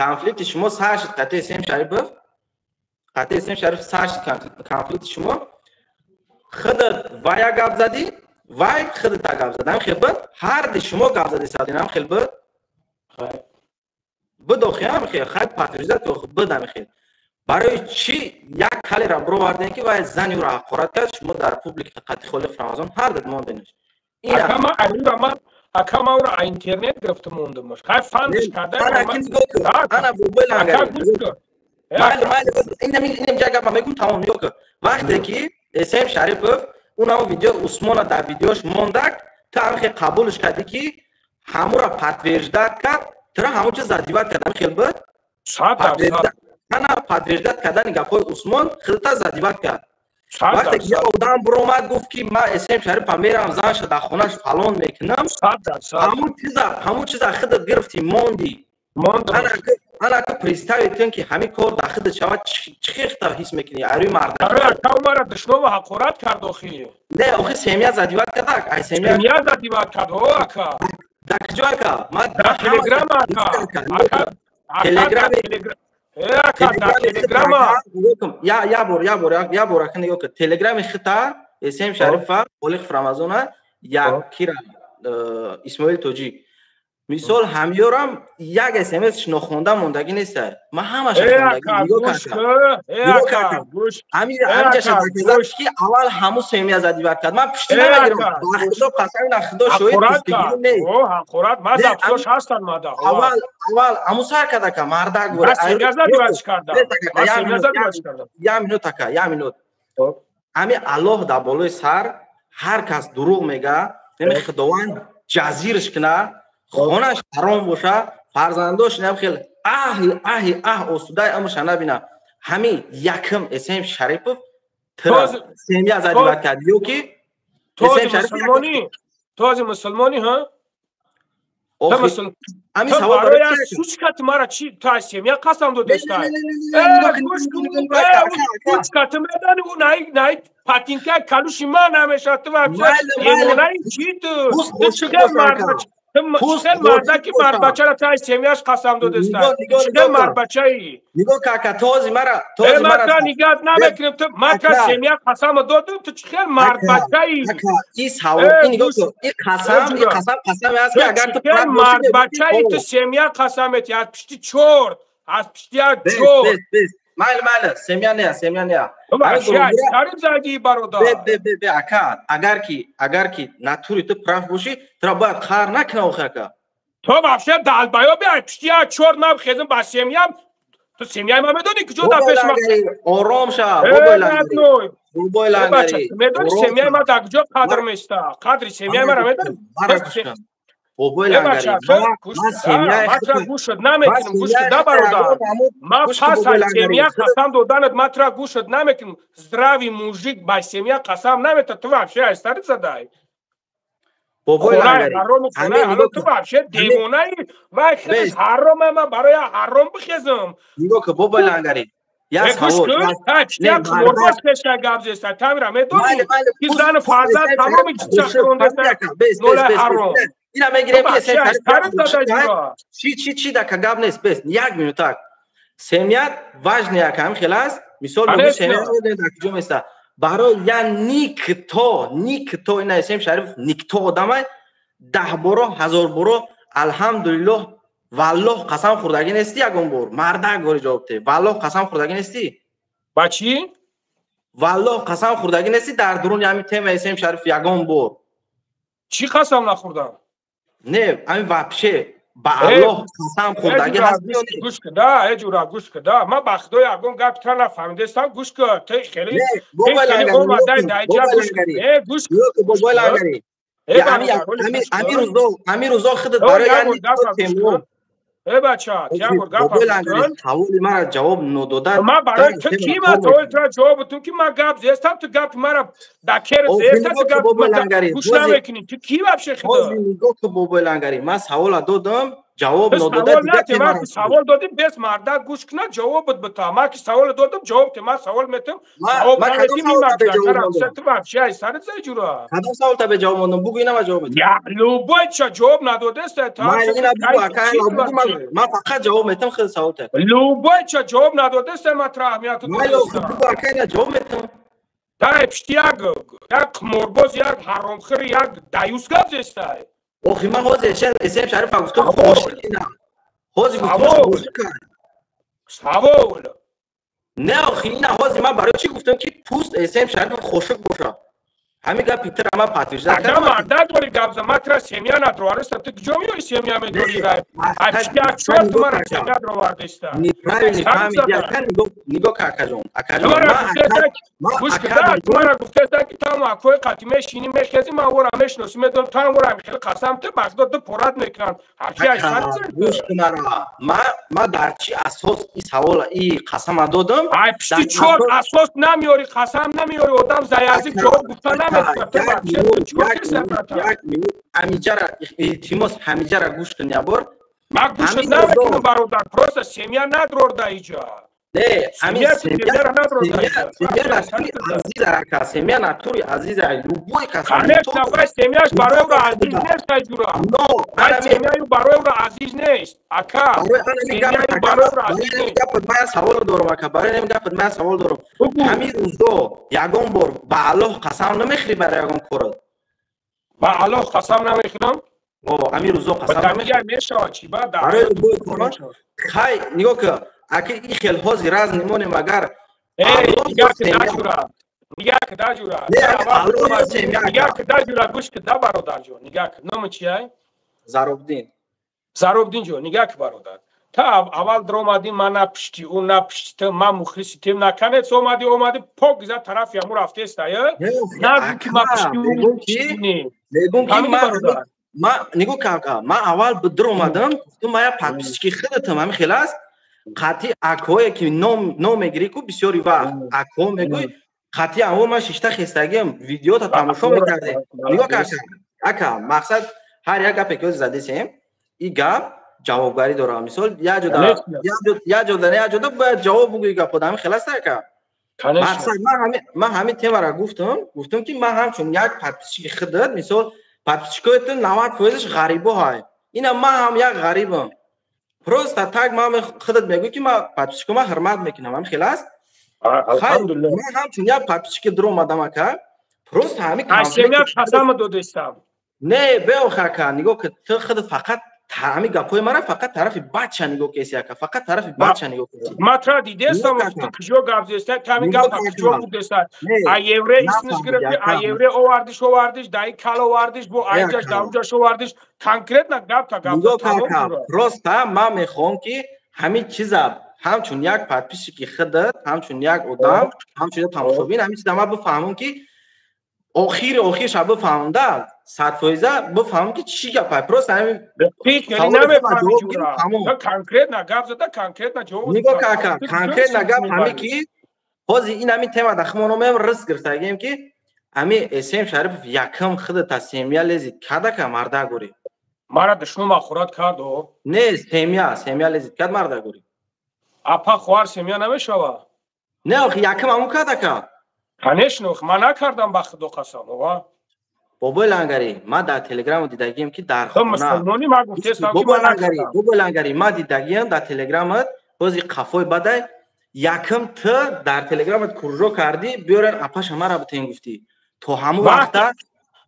конфликти шумо сар шуд қатъи Сем Шарипов, қатъи Сем Шарипов сар шуд конфликти шумо, худат вая гап задӣ, вай худата гап зад, ҳам хел буд? Ҳарди шумо гап зади, садин ҳам хел буд? Буд охи, ҳам хел хай подтверждать буд ҳам хел. Барои чӣ як калера бировардем, ки вай зани ӯро ҳақорат кард, шумо дар публика қатъи Холиқ Рамазон ҳар дад монденаш? Ака, ман ӯро интернет гирифта мондамаш, хай фандш карда. Ана, бобои Лангари, инам ҷа гапа мегӯм, тамом. Нигоҳ кун, вақте ки Эсем Шарипов унамо видео Усмона дар видеош мондак, ту ҳамин хел қабулш кардӣ, ки ҳамура подтверждать кард, тура ҳамон чиз задевать кард, ҳамин хел буд? Ана, подтверждать кардани гапҳои Усмон худта задевать кард. Вақте ки як одам биромад, гуфт, ки ман Эсем Шарипа мерам, занша дар хонаш фалон мекунам, ҳамун чиза худат гирифтӣ, мондӣ. Ана, ки представить кун, ки ҳамин кор дар худат шавад, чӣ хел ҳис мекунӣ? Арӯи мардак мара душнома ҳақорат кард охи. Не, охи, семья задевать кардак, ай семья. Семья задевать кард, о, ака. Дар куҷо, ака? Ман дар Телеграм, ака. Телеграми ака, дар Телеграма. Я бор, я бор, я бор, ака, нигоҳ кун, Телеграми хита Эсем Шарифа, Холиқов Рамазона, як кира Исмоили Тоҷик. Мисол ҳамёрам як смс нохонда мондагӣ неста. Ман ҳамаша хондагӣ. Нигоҳ кардам. Ки аввал ҳаму семья задевать кард. Ман пушти намегирам. Ба Худо қасам, на Худо шоҳид, пуштигирӣ нест. Ҳақорат ман записош ҳастанд мада. Аввал аввал ҳаму сар карда ка мардак бура. Семья задевать кардам. Семья задевать кардам. Я минут ака, я минут. Ҳами Аллоҳ дар болои сар ҳар кас дурӯғ мега, неми Худованд ҷазирш куна, хонаш ҳаром боша, фарзандош ням хел аҳи аҳи аҳ осудаи амрша набина. Ҳами якм СМ Шарипов тра семья задевать кард ё ки СМ Шарипов този мусулмонӣ ҳа? Ами савол барои сучка ту мара чи ту аз семья қасам додестай? Сучка ту медани ӯ наи наи патинка калуши ман намешавад. Ту вообще девонаи чи ту? Ту чӣ хел мардаки мардбачаро ту аз семьяш қасам додестай? Чӣ хел мардбачаи? Нигоҳ кака, този мара този мара ман та нигоҳ намекунем. Ту ман та семья қасам додум, ту чӣ хел мардбачаи? И савол, и нигоҳ кун, и қасам, и қасам қасаме аст ки агар ту мардбачаи, ту семья қасам мети аз пишти чорт, аз пишти як чорт. Майли, майли, семья не, семья не. Сарим заги бародар. Бе, бе, бе, бе, ака, агар ки натури ту прав бошӣ, тура бояд қаҳр накунӣ охи ака. То вообще долбоёб и, пишти як чорт ман хезм ба семьям. Ту семьяи ма медонӣ куҷо дар пеш ма? Ором ша, бобои лангари. Бобои лангари. Медонӣ семьяи ма дар куҷо қадр места? Қадри семьяи мара медонӣ? Бобои лангари. Ман тура гӯшат намекунам, гӯш да бародар. Ман пас аз семья қасам доданат ман тура гӯшат намекунам. Здравый мужик ба семья қасам наметад. Ту вообще аз сари задай. Бобои лангари. Ту вообще девонаи, вай худаш ҳарома, ман барои ҳаром бихезам. Нигоҳ кун, бобои лангари. Я савол. Қиморбоз пеша гап зеста. Тамира медонӣ? Ки зану фарзанд тамоми чиза хӯрондаста. Нолаи ҳаром. Ина мегирем ки чи чи чи дака гап нест, бес як минутак. Семья важный ака, ҳам хел аст. Мисол мегӯ семья дар куҷо места? Барои я никто, никто, ина СМ Шариф никто одамай 10 боро, ҳазор боро алҳамдулиллоҳ валлоҳ қасам хӯрдагӣ нестӣ ягон бор? Мардак бори ҷавоб те. Валлоҳ қасам хӯрдагӣ нестӣ? Ба чӣ? Валлоҳ қасам хӯрдагӣ нестӣ дар дуруни ҳамин тема СМ Шариф ягон бор? Чӣ қасам нахӯрдам? Не, ҳамин вообще ба Аллоҳ қасам хӯрдагӣ ҳаст ё не? Гӯш кда, э ҷура, гӯш кда. Ман ба Худо ягон гап тра нафаҳмидастам. Гӯш ка, ты хеле омадай даиҷа, гӯш э гӯш бобои лангари. Ҳамин рӯзо худат барои э бача, як бор гап саволи мара ҷавоб нодода. Ман барои ту ки ман саволи тура ҷавоб бутум ки ман гап зестам, ту гапи мара дар кер зеста, ту гап гӯш намекунӣ. Ту ки вообще худо? Нигоҳ кун, бобои лангари, ман савола додам, ҷавоб нодода. Дигар савол додим, без мардак гӯш куна, ҷавобат бита. Ман ки савол додам, ҷавоб те. Ман савол метам, ҷавоб наметим. Ту вообще ай сарит зай ҷура. Кадом савол та бе ҷавоб мондам? Бугӯ, ина ма ҷавоб метам. Я любой ча ҷавоб надодеста. Ман фақат ҷавоб метам худ савол та. Любой ча ҷавоб надодеста, ман тра аҳамияту додеста. Ина ҷавоб метам. Дай пишти як қиморбоз, як ҳаромхӯр, як даюс гап зестай. Охи ман ҳозир СМ Шарифа гуфтам хошик ина. Ҳозир гуфтам хошик. Савол. Не, охи ина ҳозир ман барои чӣ гуфтам ки пуст СМ Шариф хошик боша? Ҳамин гапи тира ман подтверждать кардам. Мардак дори гап за, ман тира семья надровареста. Ту куҷо меёри семья медори? Ай пишти як чорт мара семья дровардеста. Неправильно фаҳмиди ака, нигоҳ ка, акаҷон. Акаҷон, гӯш кида, мара гуфтеста ки там акои қати мешини мехези, ман ора мешиносӣ, медонам там ора хеле қасам ту бахдо ду порат мекунанд. Ҳарчи ай сар. Гӯш кунара. Ма дар чӣ асос и савола и қасама додам? Ай пишти чорт асос намеёри, қасам намеёри, одам заязик ҷавоб гуфта Як минут, ҳамиҷара илтимос, ҳамиҷара гӯш кун як бор. Ман гӯшат намекунам, бародар, просто семья надрорда иҷа. Не, ҳамин семья натури азиза, ака, семья натури азиза, любой кас. Конечно, вай семьяш барои ӯро азиз нест, айҷура. Вай семьяю барои ӯро азиз нест, ака. Семьяю барои ӯро азиз нест. Ман савол дорам, ака, барои ҳамин гапат ман савол дорам. Ҳамин рӯзо ягон бор ба Аллоҳ қасам намехӯрӣ барои ягон корат? Ба Аллоҳ қасам намехӯрам? Ҳамин рӯзо қасам мешавад чӣ ба барои любой корон. Хай, нигоҳ ки, аки и хел ҳозир раз нимонем, агар Нигоҳ кида, ҷура, нигоҳ кида, ҷура, гӯш кида, бародарҷон, нигоҳ ки, номи чиай? Заробдин. Заробдин ҷон, нигоҳ ки, бародар, та аввал даромадӣ, ман на пишти ӯ, на пишти ту, ман мухлиси тем на канец. Омадӣ, пок гиза тарафи ҳаму рафтеста, нагӯ ки ман пишти ӯ. Мегум ки ман, нигоҳ ка, ман аввал даромадам, гуфтум ман як подписчики худатам, ҳамин хел аст, қатъи акҳое ки ном мегирӣ ку, бисёри вақт акҳо мегӯй, қатъи аввал ман шишта хестагиам, видеота тамошо мекардем. Нигоҳ ка, ака, мақсад ҳар як гапе ки задесем, и гап ҷавобгарӣ дорад. Мисол, як ҷода як ҷода бояд ҷавоб бугӯи гапо, ҳамин хел аст, ака. Мақсад ман ҳамин темаро гуфтам, ки ман ҳамчун як подписчики худат, мисол, подписчикои ту 90 фоизаш ғарибо ҳай, ина ман ҳам як ғарибам. Просто так ман худат мегӯй ки ман подписчико ман ҳурмат мекунам, ҳамин хел аст. Ман ҳамчун як подписчики дуромадам, ака, просто ҳамин қасама додестам. Не, беох, ака, нигоҳ ки, ту худат фақат ҳамин гапҳои мара фақат тарафи бача нигоҳ кеси, ака, фақат тарафи бача нигоҳ кеси. Ма тра дидестам, ту куҷо гап зеста, тами гап куҷо бурдеста? А евре исниш гирифти, а евре овардиш, даи кал овардиш, бо айҷаш даунҷаш овардиш, конкретно гап та гап. Нигоҳ, ака, просто ман мехоҳам ки ҳамин чиза ҳамчун як подписчики худат, ҳамчун як одам, ҳамчун як тамошобин, ҳамин чиза ман бифаҳмам ки охири охирша бифаҳмам, да 100 фоиза бифаҳмам ки чӣ гапай, просто ҳамин. Конкретно гап зада, конкретно ҷавоб. Нигоҳ, ака, конкретно гап ҳамин ки ҳозир ин ҳамин тема да хумон омем, риск гирифтагием ки ҳамин Эсем Шарипов якм худата семья лезит кадака мардагурӣ. Мара душман махурат кард. Не, семья лезит кард мардагурӣ. Апа, хоҳар семья намешава. Не, охи якм ҳамун кадака. Конечно, ман накардам, ба худо қасам, ова. Бобои Лангарӣ, ман дар телеграму дидагием ки дар хона, бобои Лангарӣ, ман дидагием дар телеграмат, бози қафои бадай, якм т дар телеграмат кружок кардӣ, биёрен апаша мара бутен гуфтӣ, то ҳамун вақта,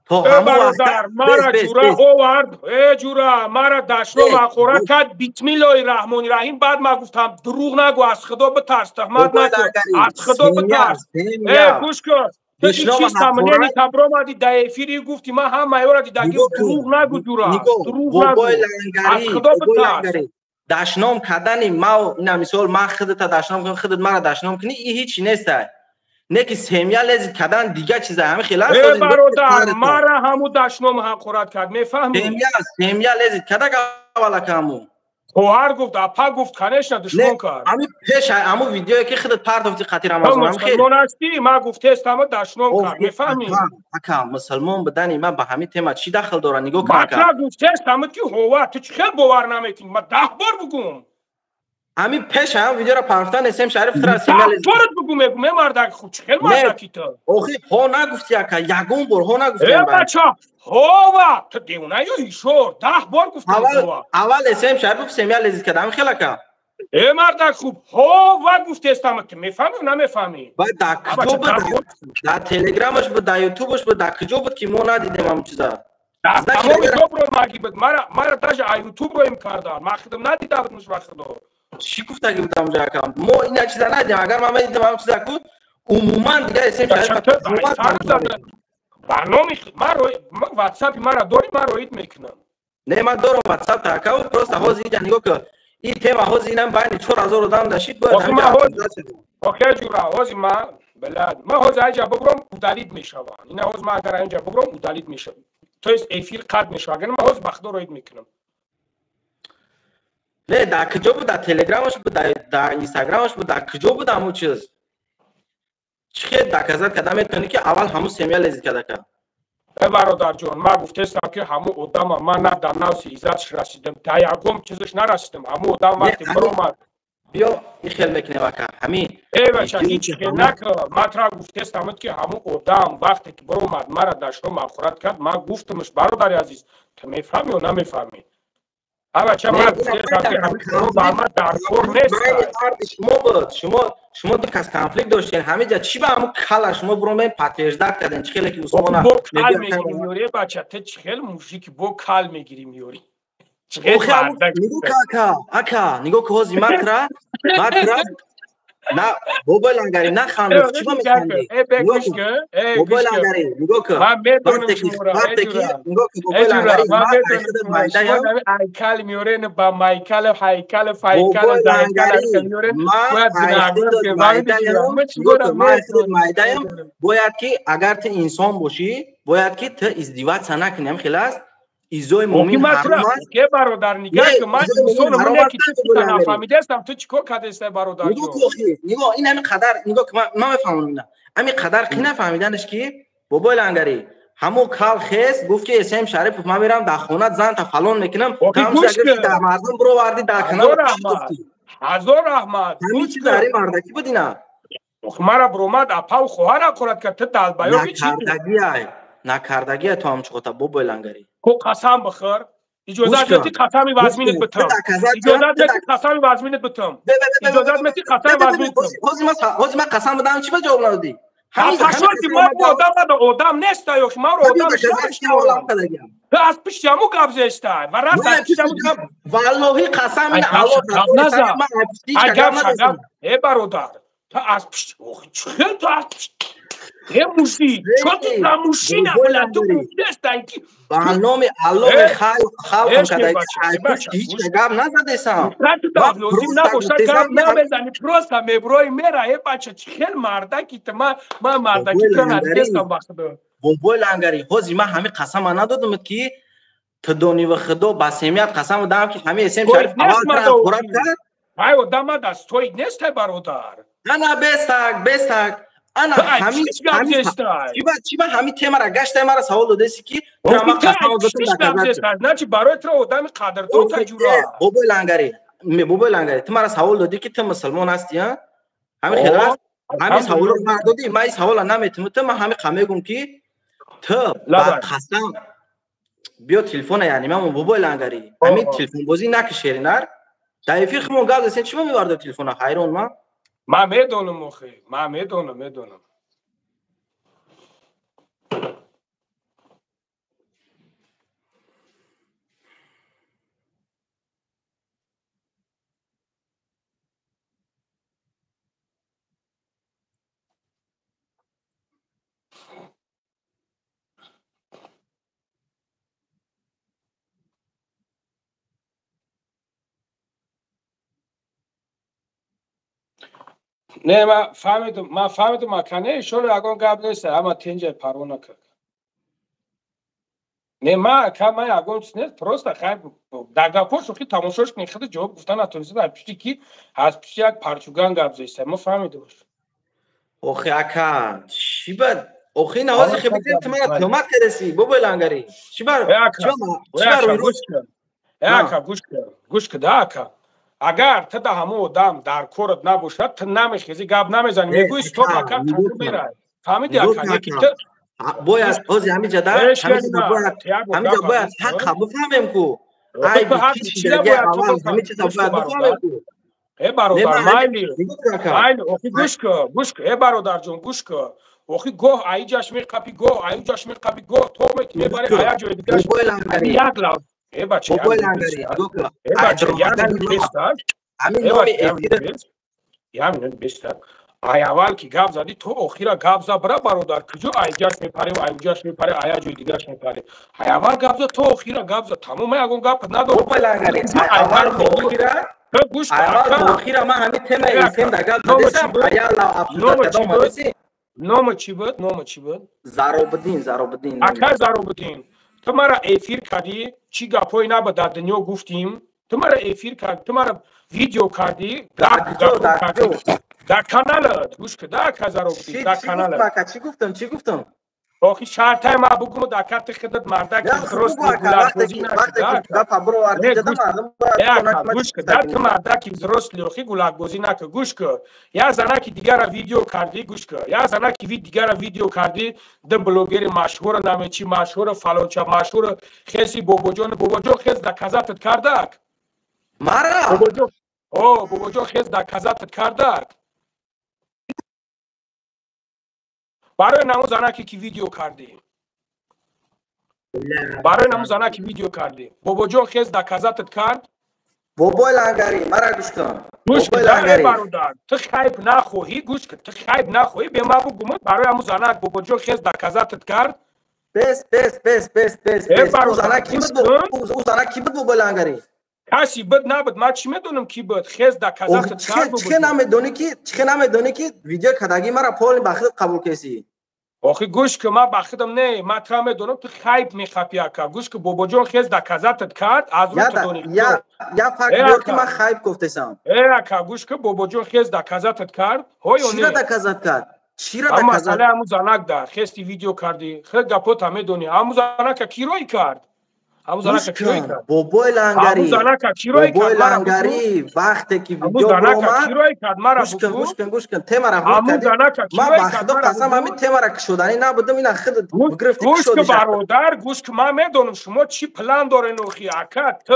то ҳамун вақта. Мара ҷура овард, э ҷура, мара дашном ҳақорат кард, бисмиллоҳи раҳмони раҳим. Баъд ман гуфтам: дурӯғ нагӯ, аз худо битарс, туҳмат накун, аз худо битарс. Э, гӯш кун, ту чӣ самнени табромадӣ дар эфири, гуфти ман ҳамаёра дидагӣ. Дурӯғ нагӯ, ҷура, дурӯғ нагӯ, аз худо битарс. Дашном кардани ма, ина мисол, ман худата дашном кунам, худат мара дашном кунӣ, и ҳичи неста, не ки семья лезит кардан дига чиза, ҳамин хел аст. Э бародар, мара ҳаму дашном ҳақорат кард, мефаҳмӣ? Семья лезит карда аввалака ҳаму. Хоҳар гуфт, апа гуфт, конечно, душмон кард. Ҳами пеш ҳаму видеое ки худат партофти қати Рамазон. Мусулмон ҳастӣ, ман гуфтестам, дашном кард, мефаҳмӣ? Ака, мусулмон будани ман ба ҳамин тема чӣ дахл дорад? Нигоҳ кун, ака, гуфтестам ки ҳова, ту чӣ хел бовар намекунӣ? Ман 10 бор бугум. Ҳамин пеш ҳам видеоро партофтан Эсем Шариф тра семья борат бугу, мегу, ме мардак хуб, чӣ хел мардаки ту? Охи ҳо нагуфти, ака, ягон бор ҳо нагуфти. Э бача, ҳова, ту девона ё ҳишор? 10 бор гуфтам. Аввал Эсем Шариф семья лезит кард, ҳамин хел, ака. Э мардак хуб, ҳова гуфтестам, ту мефаҳмӣ, намефаҳмӣ? Баъд дар куҷо буд? Дар телеграмаш буд, дар ютубаш буд, дар куҷо буд ки мо надидем ҳамин чиза? Дар тамоми ҷо маги буд. Мара даже а ютуб роим кардан, ман худам надида будмш, ба худо. Чӣ гуфтаги будам унҷа, ака? Мо ина чиза надидем. Агар ман медидам ҳамин чиза ку, умуман дига Эсем Шариф. Ба номи ман ватсапи мара дорӣ, ман роид мекунам. Не, ман дорам ватсап та, ака, просто ҳозир иҷа нигоҳ кун, ин тема ҳозир инам байни 4000 одам дашид. Бояд охе ҷура, ҳозир ман блядь, ман ҳозир айҷа бубурам, удалить мешавам. Ина ҳозир ман агар айҷа бубурам, удалить мешавам, то есть эфир қатъ мешавад. Агар ман ҳозир ба худо роид мекунам. Не, дар куҷо буд? Дар телеграмаш буд, дар инстаграмаш буд, дар куҷо буд ҳамун чиз? Чӣ хел доказать карда метавонӣ ки аввал ҳамун семья лезит карда ка? Э бародарҷон, ман гуфтестам ки ҳамун одама ман на дар навси иззатш расидам, дар ягон чизаш нарасидам. Ҳамун одам вақте биромад. Биё, ин хел мекунем, ака, ҳамин. Э бача, ҳеҷ хел накар. Ман тра гуфтестам ки ҳамун одам вақте ки биромад, мара дашном ҳақорат кард, ман гуфтамш: бародари азиз, ту мефаҳмӣ ё намефаҳмӣ? Бача ман дар кор нест. Шумо буд, шумо ду кас конфликт доштен. Ҳамиҷа чӣ ба ҳамун кала шумо буромем подтверждать кардем, чӣ хеле ки Усмона бо кал мегирӣ меёрӣ. Бача, ту чӣ хел мужики, бо кал мегирӣ меёрӣ. Нигоҳ ака, ака, нигоҳ ки ҳози макра макра на бобои лангари наханду, чӣ ба механдӣ? Бобои лангари нигоҳ кун, вақте ки нигоҳ кун, бобои лангари айкал меёрен ба майкал ҳайкал файкал майдаям. Бояд ки агар ту инсон бошӣ, бояд ки ту издеваться накунӣ. Ҳам хел аст, изои мумин ҳаром аст. Ке бародар, нигоҳ кун, ман инсонам не ки ту нафаҳмидаастам, ту чӣ кор кардааста бародар? Нигоҳ кун, охи нигоҳ, ин ҳамин қадар нигоҳ кун, ман мефаҳмам ина ҳамин қадар қи нафаҳмиданаш ки бобои лангари ҳамон кал хес гуфт ки СМ Шарипов ман мерам дар хона занта фалон мекунам, дар мардум бировардӣ дар канал. Ҳазор раҳмат. Ҳамин чиз дар ин мардакӣ буд ина. Мара буромад апав хоҳара қурат кард, ту далбаёби чӣ? Накардагиай, накардагиай ту ҳамчу хота бобои лангари. Ко қасам бихӯр. Иҷозат мети қасами вазминат битам. Иҷозат мети қасами вазминат битам. Иҷозат мети қасами вазминат битам. Ҳозир ман қасам бидам, чӣ ба ҷавоб надодӣ? Пашоти ман одам ада одам неста ё маро одам ту аз пишти ҳаму гап зестай ва раст аз пишти ҳаму гап. Валлоҳи қасам ин Аллоҳ назар. Э бародар, ту аз пишти чӣ ту аз пишти Э мужик, чё ты за мужчина, бля, ту гуфтестай ки ба номи Аллоҳи халқам када ҳеҷ гап назадесам. Лозим набошад гап намезани, просто меброи мера. Э бача, чӣ хел мардаки ту, ман мардаки ту надидестам ба худо. Бобои лангари, ҳозир ман ҳамин қасама надодамад ки ту донива худо ба семият қасам додам ки ҳамин СМ Шариф аввал қурат кард. Ай одама дастои нестай бародар. Ана бестак, бестак. Ана ҳамин чӣ ба ҳамин темара гаштай мара савол додаси ки значи барои туро одами қадрдон таҷура. Бобои лангари, бобои лангари, ту мара савол додӣ ки ту мусулмон ҳастӣ, ҳамин хел аст? Ҳамин саволро мара додӣ, ман ин саволро наметуму ту, ман ҳамин қа мегӯм ки ту ба қасам биё телефона, яъне ман бобои лангари ҳамин телефонбозӣ накишеринар дар эфир химон гап засен, чӣ ба мевардо телефона? Ҳайрон ман. Ман медонам охи, ман медонам, медонам. Не, ман фаҳмидум, ман фаҳмидум, ака, не, иншолло ягон гап нест, ҳама тинҷай парво накард. Не, ман ака, ман ягон чиз нест, просто хай дар гапҳо шӯхӣ тамошош кунед, худи ҷавоб гуфта натонистед, аз пишти ки аз пишти як парчуган гап зеста, мо фаҳмидум. Охи ака, чӣ ба охи навози хебитем ту мара туҳмат кардасӣ, бобои лангари. Чӣ ба чӣ ба рӯйрост? Э ака, гӯш кун, гӯш кун, да ака. Агар ту да ҳамон одам дар корат набошад, ту намехезӣ, гап намезанӣ, мегӯӣ стоп ака, ту мерай. Фаҳмидӣ ака? Неки ту бояд ҳозир ҳамиҷа да ҳамиҷа бояд ҳаққа бифаҳмем ку. Айби чӣ чидаги аввал ҳамин чиза бояд бифаҳмем ку. Э бародар, майли, майли, охи гӯш кун, гӯш кун, э бародарҷон, гӯш кун. Охи гоҳ аиҷаш меқапӣ, гоҳ аиҷаш меқапӣ, гоҳ то мети мебарӣ ая ҷои дигаш. Як лав Э бача, бобои лангари, нигоҳ кун. Э бача, як минут бестак. Ҳамин номи эфир як минут бестак. Ай аввал ки гап задӣ, то охира гап за, бира бародар, куҷо айҷаш мепарӣ, айҷаш мепарӣ, ая ҷои дигаш мепарӣ. Ай аввал гап за, то охира гап за. Тамом, ман ягон гап надорам. Бобои лангари, ай аввал то охира, ай аввал то охира ман ҳамин темаи эфир да гап задесам, ая лав абсурд кадом омадесӣ? Нома чӣ буд? Нома чӣ буд? Заробиддин, Заробиддин. Ака Заробиддин, ту мара эфир кардӣ, чӣ гапҳое набуд дар дунё гуфтим, ту мара эфир кардӣ, ту мара видео кардӣ, дар каналат, гӯш кун, да ака Заробиддин, дар каналат. Чӣ гуфтам, чӣ гуфтам? Охи шартай ма бугуму дар кати худат мардак взрослый гулакбозӣ накунад. Дар ки мардаки взрослый охи гулакбозӣ накун. Гӯш кун. Я занаки дигара видео кардӣ, гӯш кун. Я занаки дигара видео кардӣ, ду блогери машҳура намечи машҳура фалонча машҳура хеси бобоҷон бобоҷон хес доказатат кардак. Мара? Бобоҷон о бобоҷон хес доказатат кардак. Барои наму занаке ки видео кардӣ. Барои наму занаки видео кардӣ. Бобоҷон хез доказатат кард? Бобой Лангари, мара гӯш кун. Гӯш кун, бародар. Ту хайб нахоҳӣ, гӯш кун. Ту хайб нахоҳӣ, бе ма бугум, барои ҳаму занак бобоҷон хез доказатат кард? Бес, бес, бес, бес, бес, бес. Ӯ занак ки буд? Ӯ занак ки буд бобой Лангари? Каси буд набуд, ман чӣ медонам ки буд? Хез доказатат кард. Чӣ намедонӣ ки, чӣ намедонӣ ки видео кадаги мара полный ба худ қабул кесӣ? Охи гӯш кун, ман ба худам не, ман тра медонам ту хайб мехапӣ ака. Гӯш кун, бобоҷон хез доказатат кард, аз рӯ ту донӣ. Я факт биёр ки ман хайб гуфтесам. Э ака, гӯш кун, бобоҷон хез доказатат кард. Ҳо ё не? Чира доказат кард? Чира доказат? Масъалаи ҳамун занак да, хести видео кардӣ, хел гапота медонӣ. Ҳамун занака ки рой кард? Бобой Лангари, бобой Лангари, вақте ки видео баромад, гӯш кун, гӯш кун, гӯш кун, темара ҳур кардӣ. Ман ба худо қасам ҳамин темара кушоданӣ набудам, ина худ гирифтӣ кушодӣ. Гӯш кун бародар, гӯш кун, ман медонам шумо чӣ план дорен охи, ака, ту,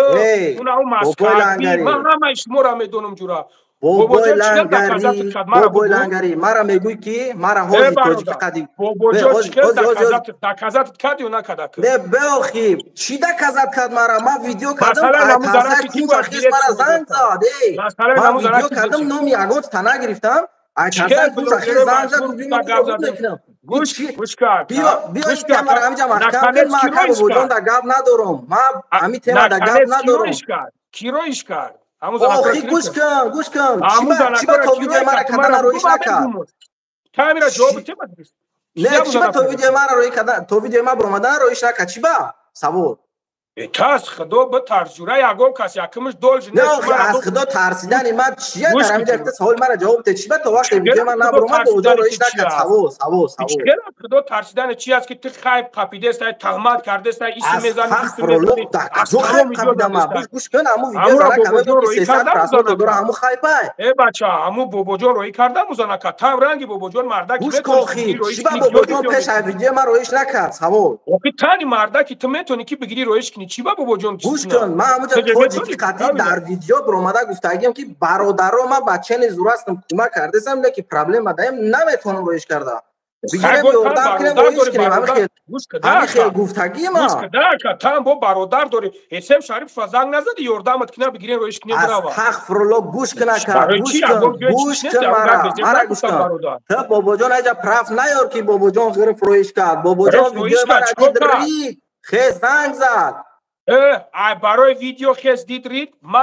уна он маскаби, ман ҳамаи шуморо медонам ҷура. Бобой Лангари, бобой Лангари, мара мегӯй ки мара ҳози тоҷики қадим. Бобоҷон чӣ доказатат кард ё накард? Не, беохи, чӣ доказат кард мара? Ман видео кардам, айтарсай кунҷа хес мара занг зад. Эй, ман видео кардам, номи ягон та нагирифтам. Айтарсай кунҷа хес занг зад, гуфт мекунам. Гӯш гӯш кард. Биё, биё ин темара ҳамиҷа маҳкам кун, ман ака бобоҷон да гап надорам. Ман ҳамин тема да гап надорам. Кӣ роиш кард? Охи гӯш кун, гӯш кун. Чиба то видеои мара кардана роиш накард? Камера ҷавоб тема. Не, чиба то видеои мара рои кардан, то видеои ма баромадан роиш накард? Чиба? Савол. Тас худо битарс, ҷура ягон кас якимаш должен. Не, охи аз худо тарсидани ман чия дар ҳамин ҷо саволи мара ҷавоб де. Чиба то вақте видеои ман набаромад бобоҷон роиш накард? Савол, савол, савол. Худо тарсидани чи аст ки ту хайб қапидестай, таҳмат кардестай, исм мезани, исм мезани. Аз хайб қапидам ман. Гӯш кун, ҳамун видео занака мегӯ ки 300 просмотр дора, ҳамун хайбай. Э бача, ҳамун бобоҷон роӣ карда ҳамун занака. Там ранги бобоҷон мардаки гӯш кун охи, чиба бобоҷон пеш аз видеои ман роиш накард? Савол. Охи тани мардаки ту метавонӣ ки бигирӣ роиш кунӣ. Чиба бобоҷон? Гӯш кун, ман ҳамунҷа тоҷики қатъӣ дар видео баромада гуфтагиам ки бародаро, ман ба чени зур ҳастам, кӯмак кардесам, лекин проблема даем, наметавонам роиш карда. Бигирем, ёрдам кунем, роиш кунем. Ҳамин хел гуфтагӣ ма. Там бо бародар дорӣ. Эсем Шарипова занг назади, ёрдамат кунам, бигирем, роиш кунем, бирава. Астағфирулло, гӯш кун ака, гӯш кун, гӯш кун мара, мара гӯш кун. Ту бобоҷон аҷа прав наёр ки бобоҷон гирифт роиш кард. Бобоҷон видеои мара дид рид, хез занг зад. Ай барои видео хез дид рид, ма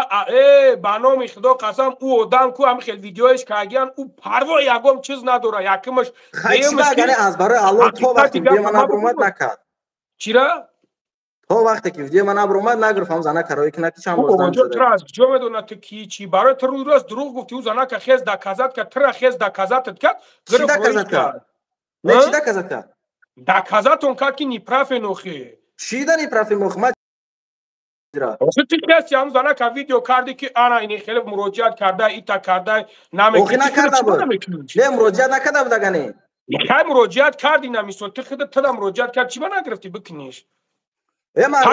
ба номи худо қасам, ӯ одам ку ҳами хел видеоиш кардагиян, ӯ парво ягон чиз надора. Якимаш хай чиба агар аз барои Аллоҳ то вақте видеои ман набаромад накард? Чира? То вақте ки видеои ман набаромад нагирифт ҳам занака роӣ кунад ки чанд боз занг зада. Тура аз куҷо медонад ту ки чӣ? Барои ту рӯй рост дурӯғ гуфтӣ, ӯ занака хез доказат кард, тура хез доказатат кард, гирифт роиш кард. Не, чӣ доказат кард? Доказатон кард ки неправ охи. Чӣ да неправ охи? Ман Охи ту каси ҳамун занака видео кардӣ ки ана ини хеле муроҷиат карда, ита карда, намекунӣ. Охи накарда буд. Не, муроҷиат накарда буд агане. Хай муроҷиат кардӣ на мисол, ту худат туда муроҷиат кард, чиба нагирифтӣ бикуниш? Э ман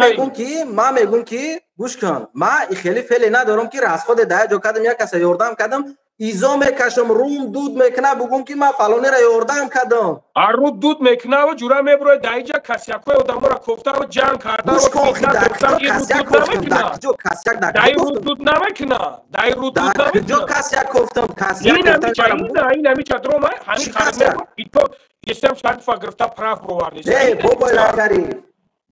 мегӯм ки, ман мегӯм ки гӯш кун, ман хеле феъле надорам ки расходе дар ҷо кардам, як каса ёрдам кардам, изо мекашам, рум дуд мекуна, бугум ки ман фалонеро ёрдам кардам. А ру дуд мекунаву ҷура мебурои дар иҷа касякҳои одаморо кофтаву ҷанг кардаву Гӯш кун, охи, дар куҷо касяк кофтам? Дар куҷо касяк? Дар дар куҷо ру кофтам? дуд намекуна, дар ру дуд Дар куҷо намекуна. касяк кофтам? Касяк Ин кофтам чара? ин ҳамича дрома, ҳамин Чӣ касяк? ито Исем Шарифа гирифта прав бировардӣ. Не, бобой Лангари,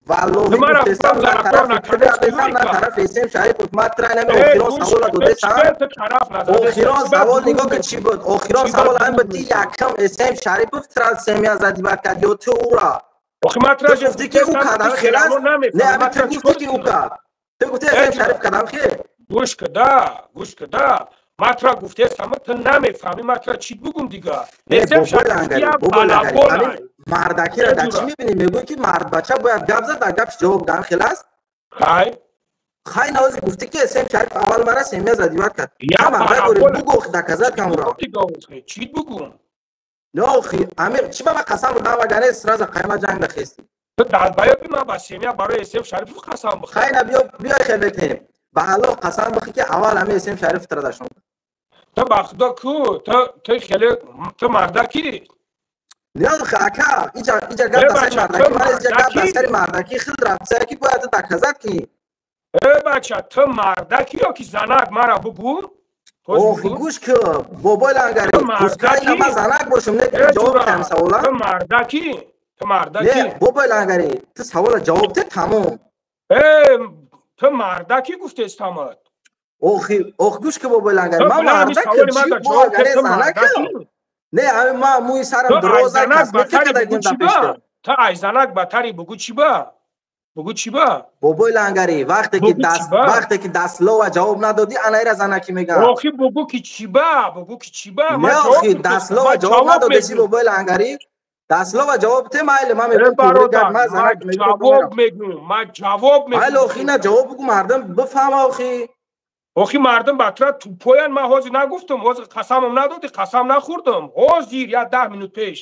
валлоҳи Мара гуфтесам, на гуфтам, тарафи зарафор ту гапесам, на накард. тарафи Эсем Шарипов. Ман тра нами Э, охирон гӯш савола кун, додесам. ту тараф назадесам. Охирон Чиба савол дурӯғ нигоҳ кун чӣ буд. Охирон Чиба савол ҳамин буд дурӯғ ки якам Эсем Шарипов тра семья задиба кард ё ту ӯра? Охи ман Ту тра гуфтӣ ки ӯ гуфтесам, кард, ту ҳамин хел аст? серамо Не, намефаҳмӣ. ҳамин Ман ту тра гуфтӣ чикор ки ӯ кунам? кард. Ту гуфтӣ Э, Эсем ҷура, Шарипов кард, ҳамин хел? гӯш куда, гӯш куда. Ман тра гуфтесам, ту намефаҳмӣ, ман тра чӣ бугум дига? Не, Эсем бобой Шарипов Лангари, я бобой Лангари, балаболай. ҳамин Мардакиро дар чӣ мебинӣ? Мегӯӣ ки мардбача бояд гап зад, дар гапш ҷавоб дан хел аст? Хай. Хай навози гуфтӣ ки СМ Шариф аввал мара семья задевать кард. Я мардак дорӣ, бугӯ охи, доказать кан уро. Чӣ бугӯм? Не охи, амир, чӣ ба ман қасам додам, вагарне сразу қайма ҷанг нахестӣ. Ту долбоёби, ман ба семья барои СМ Шариф қасам бихӯрам. Хай на, биё, биё хел мекунем. Ба Аллоҳ қасам бихӯр ки аввал ҳамин СМ Шариф тура дашном. Ту ба худо ку, ту хеле ту мардакӣ. Не охи ака, иҷа гап дар сари мардакӣ, ман иҷа гап дар сари мардакӣ хел рафтия ки бояд ту доказать кунӣ. Э бача, ту мардакӣ ё ки занак, мара бугӯ? Охи гӯш ку, бобои лангари, пускай ина ман занак бошам, не ҷавоб диҳам савола. Ту мардакӣ? Ту мардакӣ? Не, бобои лангари, ту савола ҷавоб де, тамом. Э, ту мардакӣ гуфтестамат. Охи, ох гӯш ку бобои лангари, ман мардакам, чӣ бо агаре занакам? Не, ами ман мӯи сарам дароза, косметика дагим дар пешта. Ту ай занак батари, бугӯ чӣ ба? Бугӯ чӣ ба? Бобои лангари, вақте ки даст, вақте ки даслова ҷавоб надодӣ, ана ира занакӣ мегӯям. Охи бугӯ ки чӣ ба? Бугӯ ки чӣ ба? Не охи, даслова ҷавоб надодеси бобои лангари. Даслова ҷавоб те, майли, ман мегӯям бародар, ман ҷавоб мегӯям, ман ҷавоб мегӯям. Майли охи, ина ҷавоб бугӯ, мардум бифаҳма охи. Охи мардум ба тура тупоян, ман ҳозир нагуфтам, ҳозир қасамам надодӣ, қасам нахӯрдам. Ҳозир я 10 минут пеш.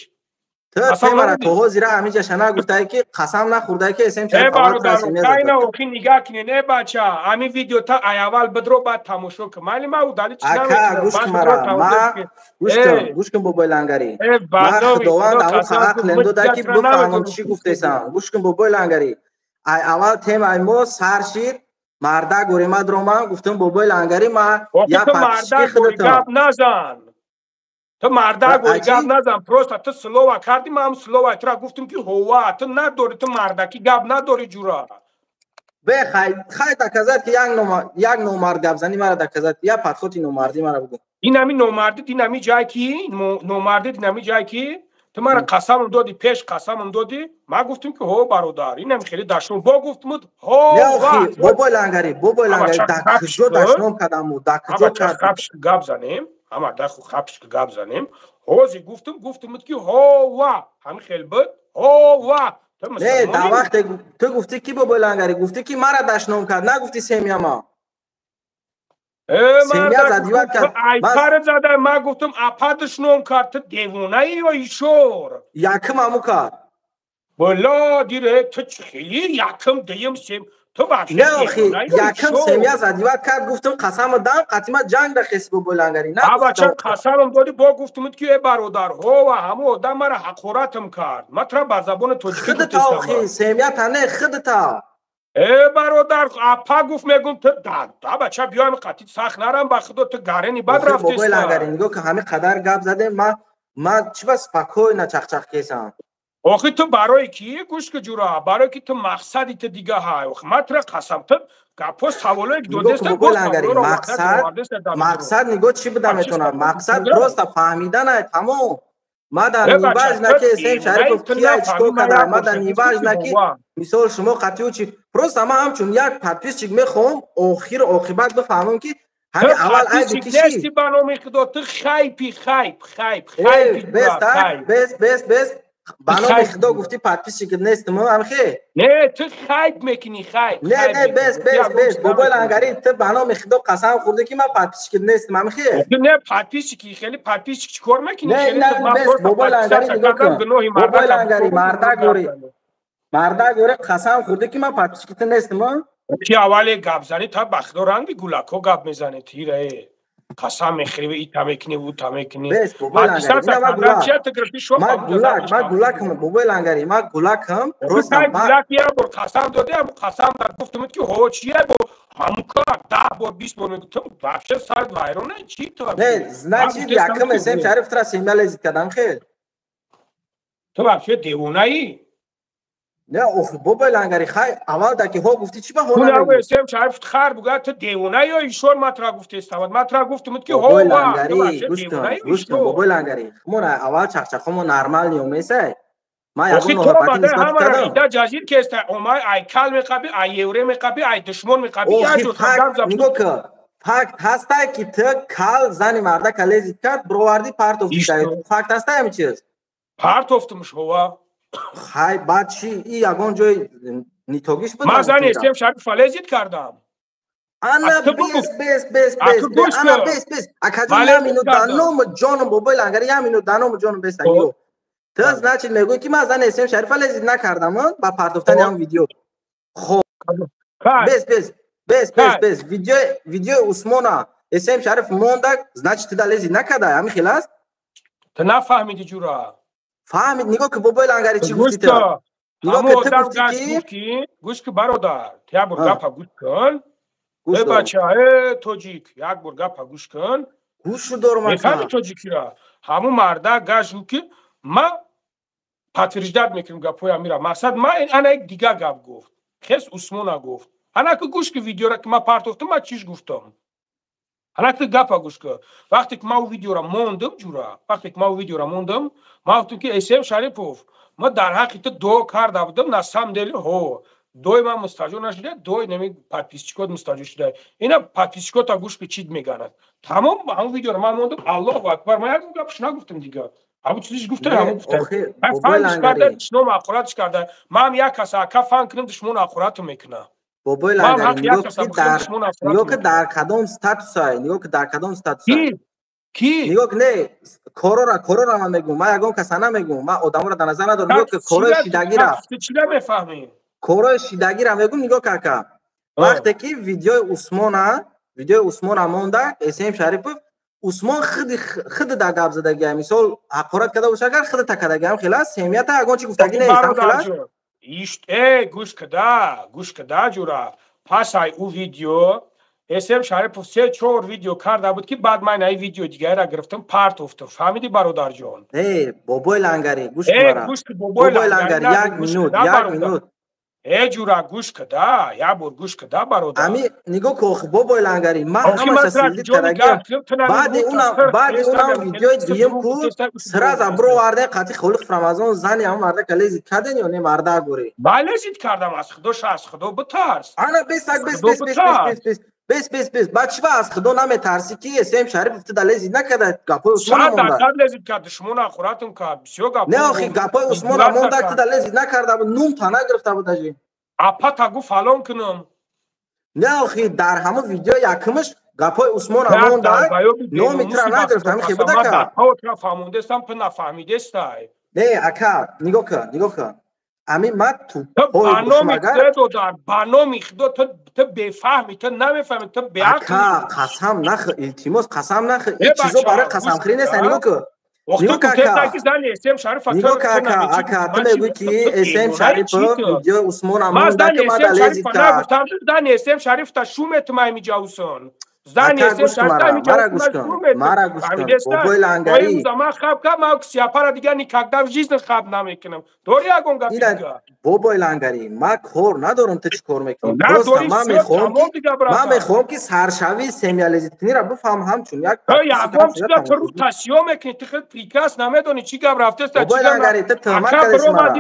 Ту мара то ҳозира ҳамиҷаша нагуфтае ки қасам нахӯрдае ки СМ Шариф аввал тура семья задевать кард. Охи нигаҳ кунед, э бача, ҳамин видео та ай аввал бидро, баъд тамошо кун. Майли, ман удалить чӣ Ака, гӯш кун мара, ман гӯш кун, гӯш кун бобои лангари. Ман Худованд ҳамон ақлем дода ки бифаҳмам чӣ гуфтесам. Гӯш кун бобои лангари. Ай аввал темаи мо сар шид, мардак горимад роман, гуфтам бобои лангари, ман я подписчики худатам. Гап назан. Ту мардак гори гап назан, просто ту слова кардӣ, ман ҳам слова тура гуфтам ки ҳова, ту надорӣ, ту мардакӣ гап надорӣ ҷура. Бе хай, хай доказать ки як номард гап зани мара доказать, я подходи номардӣ мара бугӯ. Ин ҳами номардӣ, ин ҳами ҷай ки номардӣ, ин ҳами ҷай ки ту мара қасамам додӣ, пеш қасамам додӣ, ман гуфтам ки ҳо бародар, ин ҳами хеле дашном, бо гуфтмуд ҳо. Не охи, бобои лангари, бобои лангари, дар куҷо дашном кардаму, дар куҷо кардам? Гап занем, ҳама даху хапш гап занем. Ҳозир гуфтам, гуфтамуд ки ҳова, ҳами хел буд, ҳова. Не, дар вақте ту гуфтӣ ки бобои лангари, гуфтӣ ки мара дашном кард, нагуфтӣ семья ма. Семья задевать кард. Айпар зада, ман гуфтам апа дашном кард, ту девонаи ё ишор? Якм ҳаму кард. Бало дире, ту хеле якм дуюм сем, ту вообще Не охи, якм семья задевать кард, гуфтам қасам дам, қатима ҷанг дахеси бобои лангари. На бача, қасамам додӣ, бо гуфтамуд ки э бародар, ҳова, ҳаму одам мара ҳақоратам кард. Ман тура ба забони тоҷикӣ худата охи, семья та не, худата. Э бародар, апа гуфт, мегум ту да бача, биёем қатӣ сахт нарам, ба худо ту гарени бад рафтеста. Бобои лангари, нигоҳ ки ҳамин қадар гап задем, ман чӣ ба спокойно чақчақ кесам. Охи ту барои ки гӯш ки ҷура, барои ки ту мақсади ту дига ҳай. Охи ман тура қасам, ту гапҳо саволое ки додеста, бобои лангари, мақсад, мақсад нигоҳ чӣ буда метавонад? Мақсад просто фаҳмиданай, тамом. Ма дар неважно ки СМ Шарипов кия, чӣ кор карда, ма дар неважно ки мисол шумо қатъиу чи, просто ман ҳамчун як подписчик мехоҳам охиру оқибат бифаҳмам ки ҳамин аввал айби ки нести, ба номи худо ту хайпи, хайп, хайп, хайпи. Бес, бес, бес, бес, ба номи худо гуфтӣ подписчик нестим, амхе? Не, ту хайп мекунӣ, хайп. Не, не, бес, бес, бес, бобои лангари, ту ба номи худо қасам хӯрдӣ ки ман подписчик нестим, амхе? Не, подписчики хеле подписчик чӣ кор мекунӣ? Не, не, бес, бобои лангари, нигоҳ кун, бобои лангари, мардак гори, мардак гори, қасам хӯрдӣ ки ман подписчики ту нестим. Ки аввале гап занӣ, та ба худо ранги гулакҳо гап мезанӣ, тира э қасам мехӯрӣ, ита мекунӣ, ута мекунӣ. Бес, бобои лангари, ман гулак, ман гулакам, бобои лангари, ман гулакам, просто гулак як бор қасам додӣ, ҳамун қасам дар гуфтамуд ки ҳо чия бо ҳамун кор 10 бор 20 бор мегӯ, ту вообще сарат вайрона чӣ ту? Не, значит якм СМ Шариф тура семья лезит кардам, хел? Ту вообще девонаӣ? Не охи бобои лангари, хай аввал даки ҳо гуфтӣ, чӣ ба ҳо намегӯӣ? СМ Шариф хар буга, ту девона ё ишор? Ман тура гуфтестам, ман тура гуфтамуд ки ҳо. Бобои лангари, гӯш кун, гӯш кун бобои лангари, мо аввал чақчақҳомо нормал ниёмесай. Ман ягон ноҳурматӣ нисбат кардам? Ида ҷазир кеста омай, ай кал меқабӣ, ай евре меқабӣ, ай душмон меқабӣ. Охи факт нигоҳ кун, факт ҳастай ки ту кал зани мардака лезит кард, бировардӣ, партофтӣ, факт ҳастай ҳамин чиз? Партофтумш ҳова. Хай, баъд чӣ? И ягон ҷои нитогиш буд? Ман зани СМ Шарифа лезит кардам. Ана бес, бес, бес, бес, ана бес, бес. Акаҷон, як минут да ному ҷоном, бобои Лангари, як минут да ному ҷоном, бес. Ё ту, значит, мегӯӣ, ки ман зани СМ Шарифа лезит накардам ба партофтани ҳам видео. Хоб, бес, бес, бес, бес, бес. Видеои Усмона СМ Шариф мондак, значит, ту да лезит накарда, ҳамин хел аст? Ту нафаҳмиди, ҷура. Фаҳмид. Нигоҳ ки, бобои Лангари, чӣ гуфти ту? Нигоҳ ки, ту гуфти ки, гӯш ки, бародар, ту як бор гапа гӯш кун. Э бача, э тоҷик, як бор гапа гӯш кун. Гӯшу дорум. Мефаҳми тоҷикира? Ҳамун марда гаш гӯ, ки ма подтверждать мекунем гапҳои амира. Мақсад, ма ана як дига гап гуфт, хес Усмона гуфт. Ана ки гӯш ки, видеора ки ма партофтам, ма чиш гуфтам? Ана ки гапа гӯш ки, вақте ки ма ӯ видеора мондам, ҷура, вақте ки ма ӯ видеора мондам, ма гуфтам, ки СМ Шарипов, ма дар ҳаққи ту дуо карда будам. На самом деле, ҳо, дуои ман мустаҷоб нашуда, дуои нами подписчикот мустаҷоб шуда. Ина подписчикота гӯш ки, чит меганад. Тамом, ҳамон видеоро ман мондам. Аллоҳу акбар, ман як гапш нагуфтам дига. Ҳамон чизиш гуфта, ҳамон гуфта, фанш карда, душмон ақуратш карда. Ман як каса ака фан кунам, душмон ақурату мекуна. Бобои Лангари, нигоҳ ки, дар кадом статусай, нигоҳ ки, дар кадом статусай. Ки? Нигоҳ, не, корора ман мегӯм, ман ягон каса намегӯм, ман одаморо дар назар надорам. Нигоҳ ки, корои шидагира. Чира мефаҳмӣ? Корои шидагира мегӯм. Нигоҳ, кака, вақте ки видеои Усмона монда СМ Шарипов, Усмон худи да гап задагия, мисол, ҳақорат карда боша, агар худи такадагиам хел аст, семията ягон чи гуфтагӣ нест, ам хел аст? Ишт, э, гӯш када, гӯш када, ҷура. Пас ай ӯ видео СМ Шарипов се чор видео карда буд, ки баъд ман ай видео дигареро гирифтам, партофтам. Фаҳмидӣ, бародарҷон? Э, бобои Лангари, гӯш. Э, гӯш, бобои Лангари, як минут, як минут. Э, ҷура, гӯш када, як бор гӯш када, бародар. Ами нигоҳ ку, бобои Лангари, ман ҳамаша следить кардагиам. Баъди унам видеои дуюм ку сразу бировардем қати Холиқ Рамазон. Зани ҳамон мардака лезит карден ё не, марда гӯре? Ба, лезит кардам. Аз худо, аз худо битарс. Ана бесак, бес, бес, бес, бес, бес, бес, бес, бес. Баъд чӣ ба аз худо наметарсӣ, ки СМ Шарипов ту да лезит накарда, гапҳои Усмона монда? Лезит кард, душмона ақуратм кард, бисёр гап. Не, охи, гапҳои Усмона монда, ту да лезит накарда буд, нум та нагирифта буд ажи. Апата гу фалон кунам. Не, охи, дар ҳамон видео якумаш гапҳои Усмона монда, номи тура нагирифта, ҳамин хел буда ка? Фаҳмондестам, ту нафаҳмидестай. Не, ака, нигоҳ кун, нигоҳ кун, ҳамин ман ба номи худо, ба номи худо, ту бефаҳми, ту намефаҳми, ту беақл. Қасам нахӯр, илтимос, қасам нахӯр. Ин чизо барои қасамхӯрӣ нест. Нигоҳ кун, нигоҳ, кака, нигоҳ, кака, ака, ту мегӯӣ, ки СМ Шарипов видеои Усмона монда, ки ман да лезит кард. Зани СМ Шарифта шуметумай миҷаусон. Зани СМ Шарифта. Мара гӯш кун, мара гӯш кун, бобои Лангари. Ман хаб кам, ман сиапара дига никогда в жизни хаб намекунам. Дори ягон гап дига? Бобои Лангари, ман кор надорам, ту чӣ кор мекунӣ. Просто ман мехоҳам, ки саршавии семья лезит кунира бифаҳмам, ҳамчун як Ягон чиза ту рӯ тасиё мекунӣ, ту хел прекрасно намедонӣ, чӣ гап рафтеста. Бобои Лангари, ту туҳмат кардеси мара.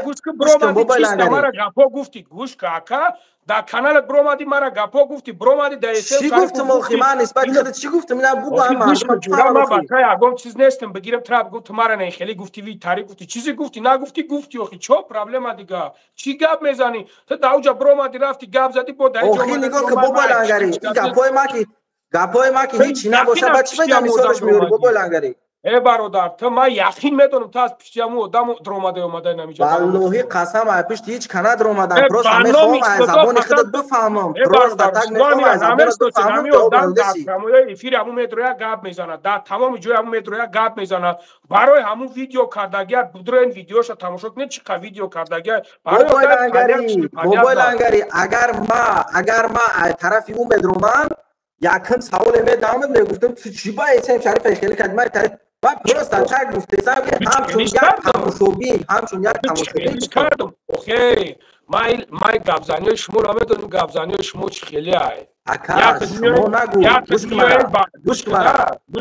Гӯш ки, биромадӣ, чиста мара гапҳо гуфтӣ. Гӯш ка, ака, дар каналат биромадӣ, мара гапҳо гуфтӣ, биромадӣ дар Чӣ гуфтам охи? Ман нисбати худат чӣ гуфтам? Ина бугу, ҳам мардум. Ман бачаи ягон чиз нестам, бигирам тра бигӯм, ту мара не хеле гуфтӣ, ви тари гуфтӣ, чизе гуфтӣ, нагуфтӣ, гуфтӣ. Охи, чо проблема дига? Чӣ гап мезанӣ ту? Дар уҷа биромадӣ, рафтӣ, гап задӣ, бо дар Охи, нигоҳ ки, бобои Лангари, ин гапҳои ма ки ҳечи набоша, ба чӣ мегам, мисолаш меёрӣ, бобои Лангари? Э бародар, ту ман яқин медонам, ту аз пишти ҳамун одам даромада омада намиҷа. Валлоҳи қасам, аз пишти ҳеҷ ка надаромадам. Просто мехоҳам аз забони худат бифаҳмам. Просто так мехоҳам аз забонат бифаҳмам. Ҷавоб. Эфири ҳамун медроя, гап мезанад, дар тамоми ҷои ҳамун медроя, гап мезанад. Барои ҳамун видео кардагия будроен, видеоша тамошо кунед, чӣ қа видео кардагия. Бобои Лангари, бобои Лангари, агар ма аз тарафи ӯ медромам, якум саволе медамад, мегуфтам, ту чӣ ба СМ Шарифа хеле кардӣ? Ман тараф ман просто так гуфтесам, ки ҳамчун як тамошобин, ҳамчун як тамошобин. Кардам. Охе, май гапзаниҳои шуморо медонем, гапзаниҳои шумо чӣ хеле ай. Ака, шумо нагӯ, гӯш кун мара, гӯш кун мара,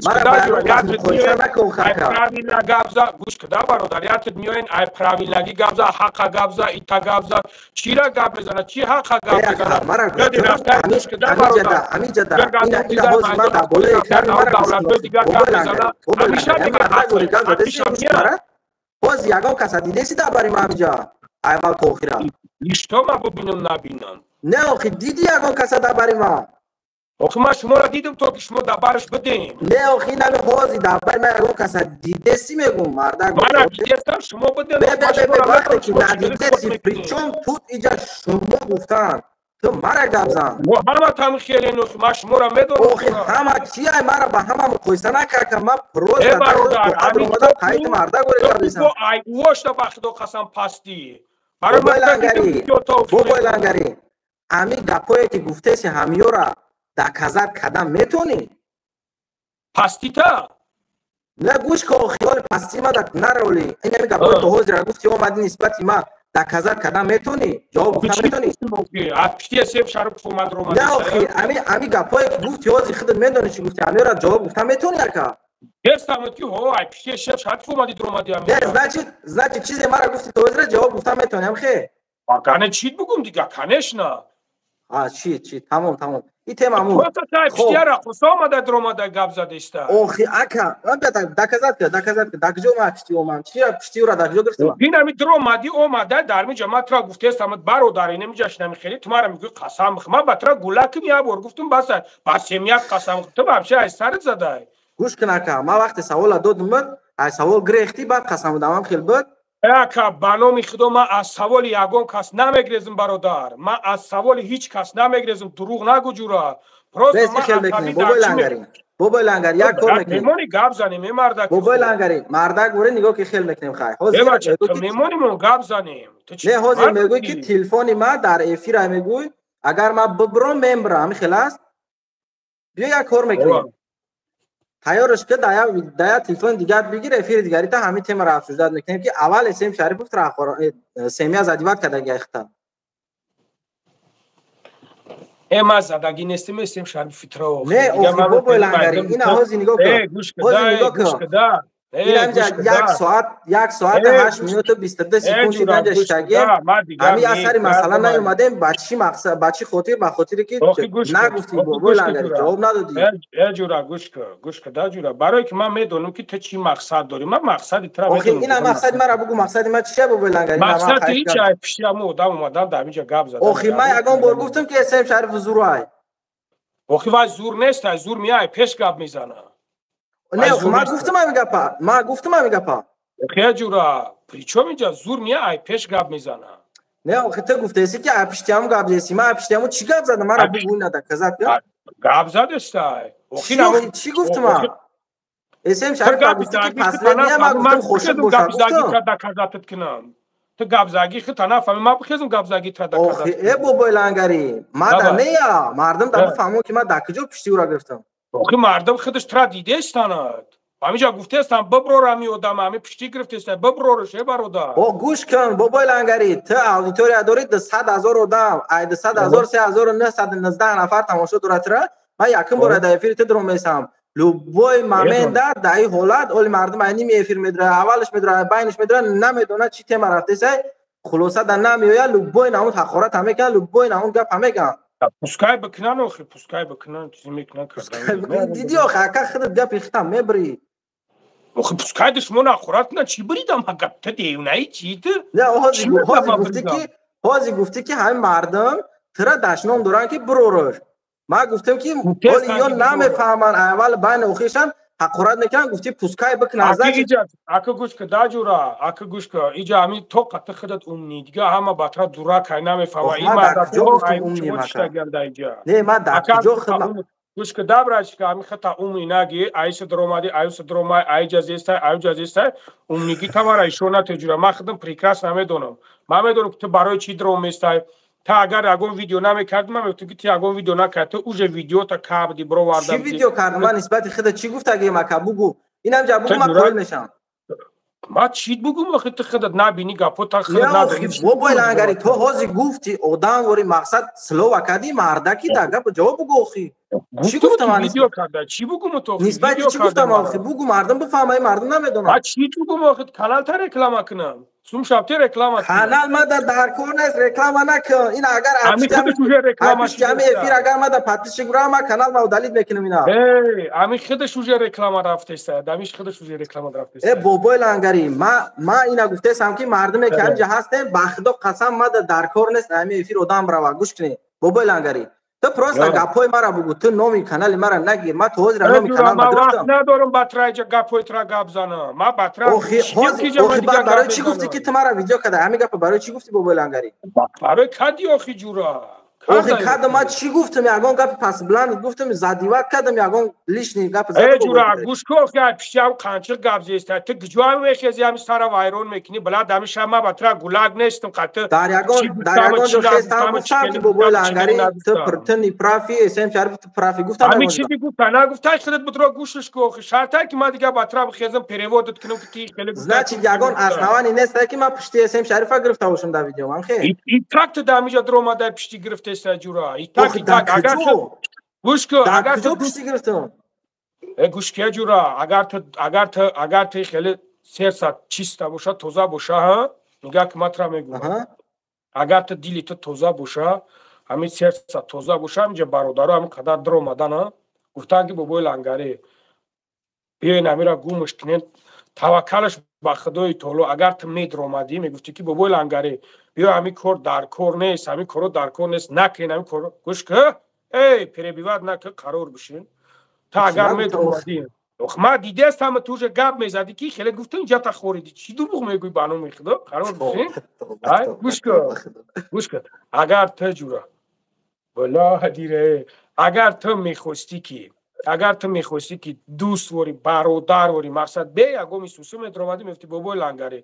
мара ба ягон кас муқоиса накун, хака. Правильно гапза, гӯш куда, бародар, ятед меоен, ай правильно ги гапза, ҳақа гапза, ита гапза, чира гап мезана, чи ҳақа гап мезана? Мара гӯш кун, амиҷада, ина ҳозир ман дар болои экрани мара гӯш кун, бобои Лангари, бобои Лангари, мара нагӯри, гап задеси, гӯш кун мара. Боз ягон каса дидеси дар бари ман ҳамиҷа? Аввал то охира. Ништо ма бубинам набинам. Не, охи диди ягон каса дар бари ман? Охи ман шуморо дидам, то ки шумо дар бараш бидем. Не, охи инами ҳози дар бари ман ягон каса дидеси мегум, мардак. Мана дидестам, шумо бидем. Бе, бе, бе, вақте ки надидеси, причём тут иҷа шумо гуфтан? Ту мара гап зан. Ҳама там хеле нохи, ман шуморо медонам. Охи ҳама чия, мара ба ҳама муқоиса накарда, ман просто Э, бародар, ҳамин омадам қайди мардак оре гап зан. Ай уошта ба худо қасам пастӣ. Барои Бобои ман Лангари, бобои Лангари, ҳамин гапое ки гуфтеси ҳамиёра доказать кардан метонӣ? Пастита? Не, гӯш кун, хиёли пастии ма нароли. Ин ҳамин гапое то ҳозира гуфти, омади нисбати ма доказать кардан метонӣ? Ҷавоб гуфтан метонӣ? Аз пишти сев Шарипов омад ромад. Не, охи, ҳамин гапое ки гуфти ҳозир худат медонӣ чӣ гуфти, ҳамиёра ҷавоб гуфтан метонӣ, ака? Гестам ки ҳо, ай пишти сев Шарипов омади ромади ҳамин. Не, значит чизе мара гуфти то ҳозира ҷавоб гуфтан метонӣ, ам хе? Кане чит бугум дига, конечно. А, чит, чит, тамом, тамом. И тема муд. Пиштияра хуса омада дромада гап задеста. Охи, ака, доказать ка, доказать ка, дар куҷо ман пишти омам? Чия пиштиюра дар куҷо гирифтам? Ин ами дромади омада дар миҷа ман тура гуфтестам бародар, ин миҷаш нами хеле ту мара мегӯй қасам бихӯр. Ман ба тура гулаким як бор гуфтум бас, ба семья қасам бихӯр. Ту вообще аз сарат задай. Гӯш кун, ака, ман вақте савола додумат, аз савол гирехтӣ, баъд қасам будам, хел буд. Ака, ба номи худо ман аз саволи ягон кас намегрезм, бародар. Ман аз саволи ҳеҷ кас намегрезм, дурӯғ нагӯ, ҷура. Просто хел мекунем, бобои Лангари. Бобои Лангари, як кор мекунем. Мемони гап занем, э мардак. Бобои Лангари, мардак воре нигоҳ ки хел мекунем, хай. Ҳозир мемонимон гап занем. Не, ҳозир мегӯй ки телефони ма дар эфира мегӯй, агар ман бибром мембрам, ҳамин хел аст? Биё як кор мекунем. Тайёрш ки да як телефони дигар бигир, эфири дигарита ҳамин темаро обсуждать мекунем ки аввал Эсем Шарипов семья задевать кардаги айхта. Э, ман задагӣ нестим, Эсем Шарипов фитра. Не, охи бобои Лангари, ина ҳозир нигоҳ кун. Ҳозир нигоҳ кун. Инамҷа 1 соат 8 минуту 22 секунд шиданҷа шитагем. Ҳамин асари масъала наёмадем. Ба чӣ мақсад, ба чӣ хотир? Ба хотире ки нагуфтӣ, бобои Лангари, ҷавоб надодӣ. Э ҷура, гӯш кун, гӯш кун, да ҷура. Барое ки ман медонам ки ту чӣ мақсад дорӣ. Ман мақсади тура медонам. Охи, ина мақсади мара бугу, мақсади ман чия, бобои Лангари? Мақсади ҳеҷ ай пишти ҳамун одам омадан дар ҳаминҷа гап задан. Охи, ман ягон бор гуфтам ки Эсем Шарипов зур ай? Охи, вай зур нест, ай зур меай, пеш гап мезана. Не, ман гуфтам ҳамин гапа. Ман гуфтам ҳамин гапа. Хе ҷура, причём инҷа зур меа, ай пеш гап мезана. Не, охи ту гуфтаеси ки ай пишти ҳамун гап задеси. Ман ай пишти ҳамун чӣ гап задам? Мара бугӯй на доказать кун. Гап задестай. Охи чӣ гуфтам ман? Эсем Шарипов гуфти ки последния, ман гуфтам хошиб боша гуфтам. Доказать кунам. Ту гапзагӣ хита нафаҳми, ман бихезм гапзагӣ тра доказать. Охи, э бобои Лангари, ман да нея, мардум да бифаҳмон ки ман дар куҷо пишти ӯра гирифтам. Охи мардум худаш тра дидестанад. Ҳаминҷа гуфтестам биброр ҳами одам, ҳами пиштӣ гирифтеста, биброрш, э бародар. О, гӯш кун, бобои Лангари, ту аудитория дорӣ 200 000 одам, ай 200 000 3919 нафар тамошо дорад тура. Ман якум бора дар эфири ту дуром месам. Любой момент дар ин ҳолат оли мардум ай ними эфир медурад, аввалаш медурад, байнаш медурад, намедонад чӣ тема рафтесай, хулоса да намеояд, любой намуд ҳақорат ҳам мекунад, любой намуд гап ҳам мекунад. Пускай бикунан, охи, пускай бикунан, чизе мекунан кардан. Диди охи, ака худат гапи хитам мебирӣ. Охи, пускай душмон ҳақорат кунан, чӣ буридам гап ту девонаи чӣ ту? Не, ҳозир гуфтӣ ки ҳамин мардум тура дашном доранд ки бирораш. Ман гуфтам ки ҳоли ё намефаҳманд, аввал байни охиршам ҳақорат мекунанд, гуфтӣ пускай бикунанд. Ака гӯш кун, да ҷура, ака гӯш кун, иҷа ҳамин тоқа ту худат умнӣ, дига ҳама ба тура дурак ай намефаҳма. Ин Не, ман дар куҷо гӯш кун, да брачка, ҳамин хата умнӣ нагӣ, айса даромадӣ, аюса даромай, айҷа зестай, аюҷа зестай, умнигӣ тамара ишо натои ҷура. Ман худам прекрасно медонам. Ман медонам ки ту барои чӣ дароместай. Та агар ягон видео намекардӣ, ман мегуфтам ки ту ягон видео накард, ту уже видеота кабди бировардам. Чӣ видео кардам? Ман нисбати худа чӣ гуфтагием, ака? Бугу. Инам ҷа бугу, ман қоил мешавам. Ман чӣ бугум, охи ту худат набинӣ гапо, та худат надонӣ. Бобои Лангари, ту ҳозир гуфти одам вори мақсад слова кардӣ, мардаки дар гапа ҷавоб бугу охи. Чӣ гуфтам ман? Видео карда. Чӣ бугум то? Нисбати чӣ гуфтам охи? Бугу, мардум бифаҳма, мардум намедонад. А чӣ бугум охи? Канал та реклама кунам. Сум шабте реклама кунам. Канал ма дар кор нест, реклама накун. Ин агар ами худаш уже реклама шуд. Эфир агар ма да подписчик бурам, ма канал ма удалить мекунам ина. Эй, ами худаш уже реклама рафтеста. Дамиш худаш уже реклама рафтеста. Э бобои лангари, ма ина гуфтесам ки мардуме ки ҳамҷа ҳастем, ба худо қасам ма дар кор нест ами эфир одам рава. Гӯш кунед. Бобои лангари, ту просто гапҳои мара бугу, ту номи канали мара нагир. Ма то ҳозира номи канал ма вақт надорам ба траҷа гапҳои тра гап занам. Ма ба тра охи ҳозир барои чӣ гуфтӣ ки ту мара видео када? Ҳамин гапа барои чӣ гуфтӣ, бобои лангари? Барои кади охи ҷура. Охи када ма чӣ гуфтам? Ягон гапи пасбланд гуфтам, задиват кадам, ягон лишний гап задам? Э ҷура, гӯш ку охи, пиштиам қанчиқ гап зеста. Ту куҷоам мехези, ҳами сара вайрон мекунӣ. Блад, ҳами шаб ма ба тра гулаг нестам қати. Дар ягон ҷо хестам гуфтам ки бобои лангари ту неправ и, СМ Шариф ту прав и гуфтам? Ҳами чизи гуфта нагуфтай, худат будро гӯшиш ку охи. Шартай ки ма дига ба тра бихезам, перевод ат кунам ки ти хеле гуфта. Значит, ягон основание нест ки ма пишти СМ Шарифа гирифта бошам дар видео. Ман хел. И так ту дар ҳамиҷа дуромадай пишти гирифтеста ҷура. И так, и так. Агар гӯш ку, агар ту пишти гирифтам. Э гӯш ки ҷура, агар ту хеле сердце чиста боша, тоза боша, ҳа? Нигаҳ ки ма тра мегӯям. Агар ту дили ту тоза боша, ҳамин сердце тоза боша, ҳаминҷа бародаро ҳамин қадар дуромадан, ҳа? Гуфтанд ки бобои лангарӣ, биёен ҳамира гумш кунем, таваккалаш ба худои таоло. Агар ту медуромадӣ, мегуфтӣ ки бобои лангарӣ, биё, ҳамин кор дар кор нест, ҳамин коро дар кор нест, накунен ҳамин коро. Гӯш ку, эй, перебивать наку, қарор бишин. Ту агар медуромадӣ, ма дидестам, ту уже гап мезадӣ ки хеле гуфтам, ҷата хориди. Чӣ дурӯғ мегӯӣ ба номи худо? Қарор бишин. Ай, гӯш ку, гӯш ку. Агар ту ҷура, валлоҳ дире, агар ту мехостӣ ки дӯст ворӣ, бародар ворӣ, мақсад бе ягоми сусу медуромадӣ, мегуфтӣ бобои лангарӣ,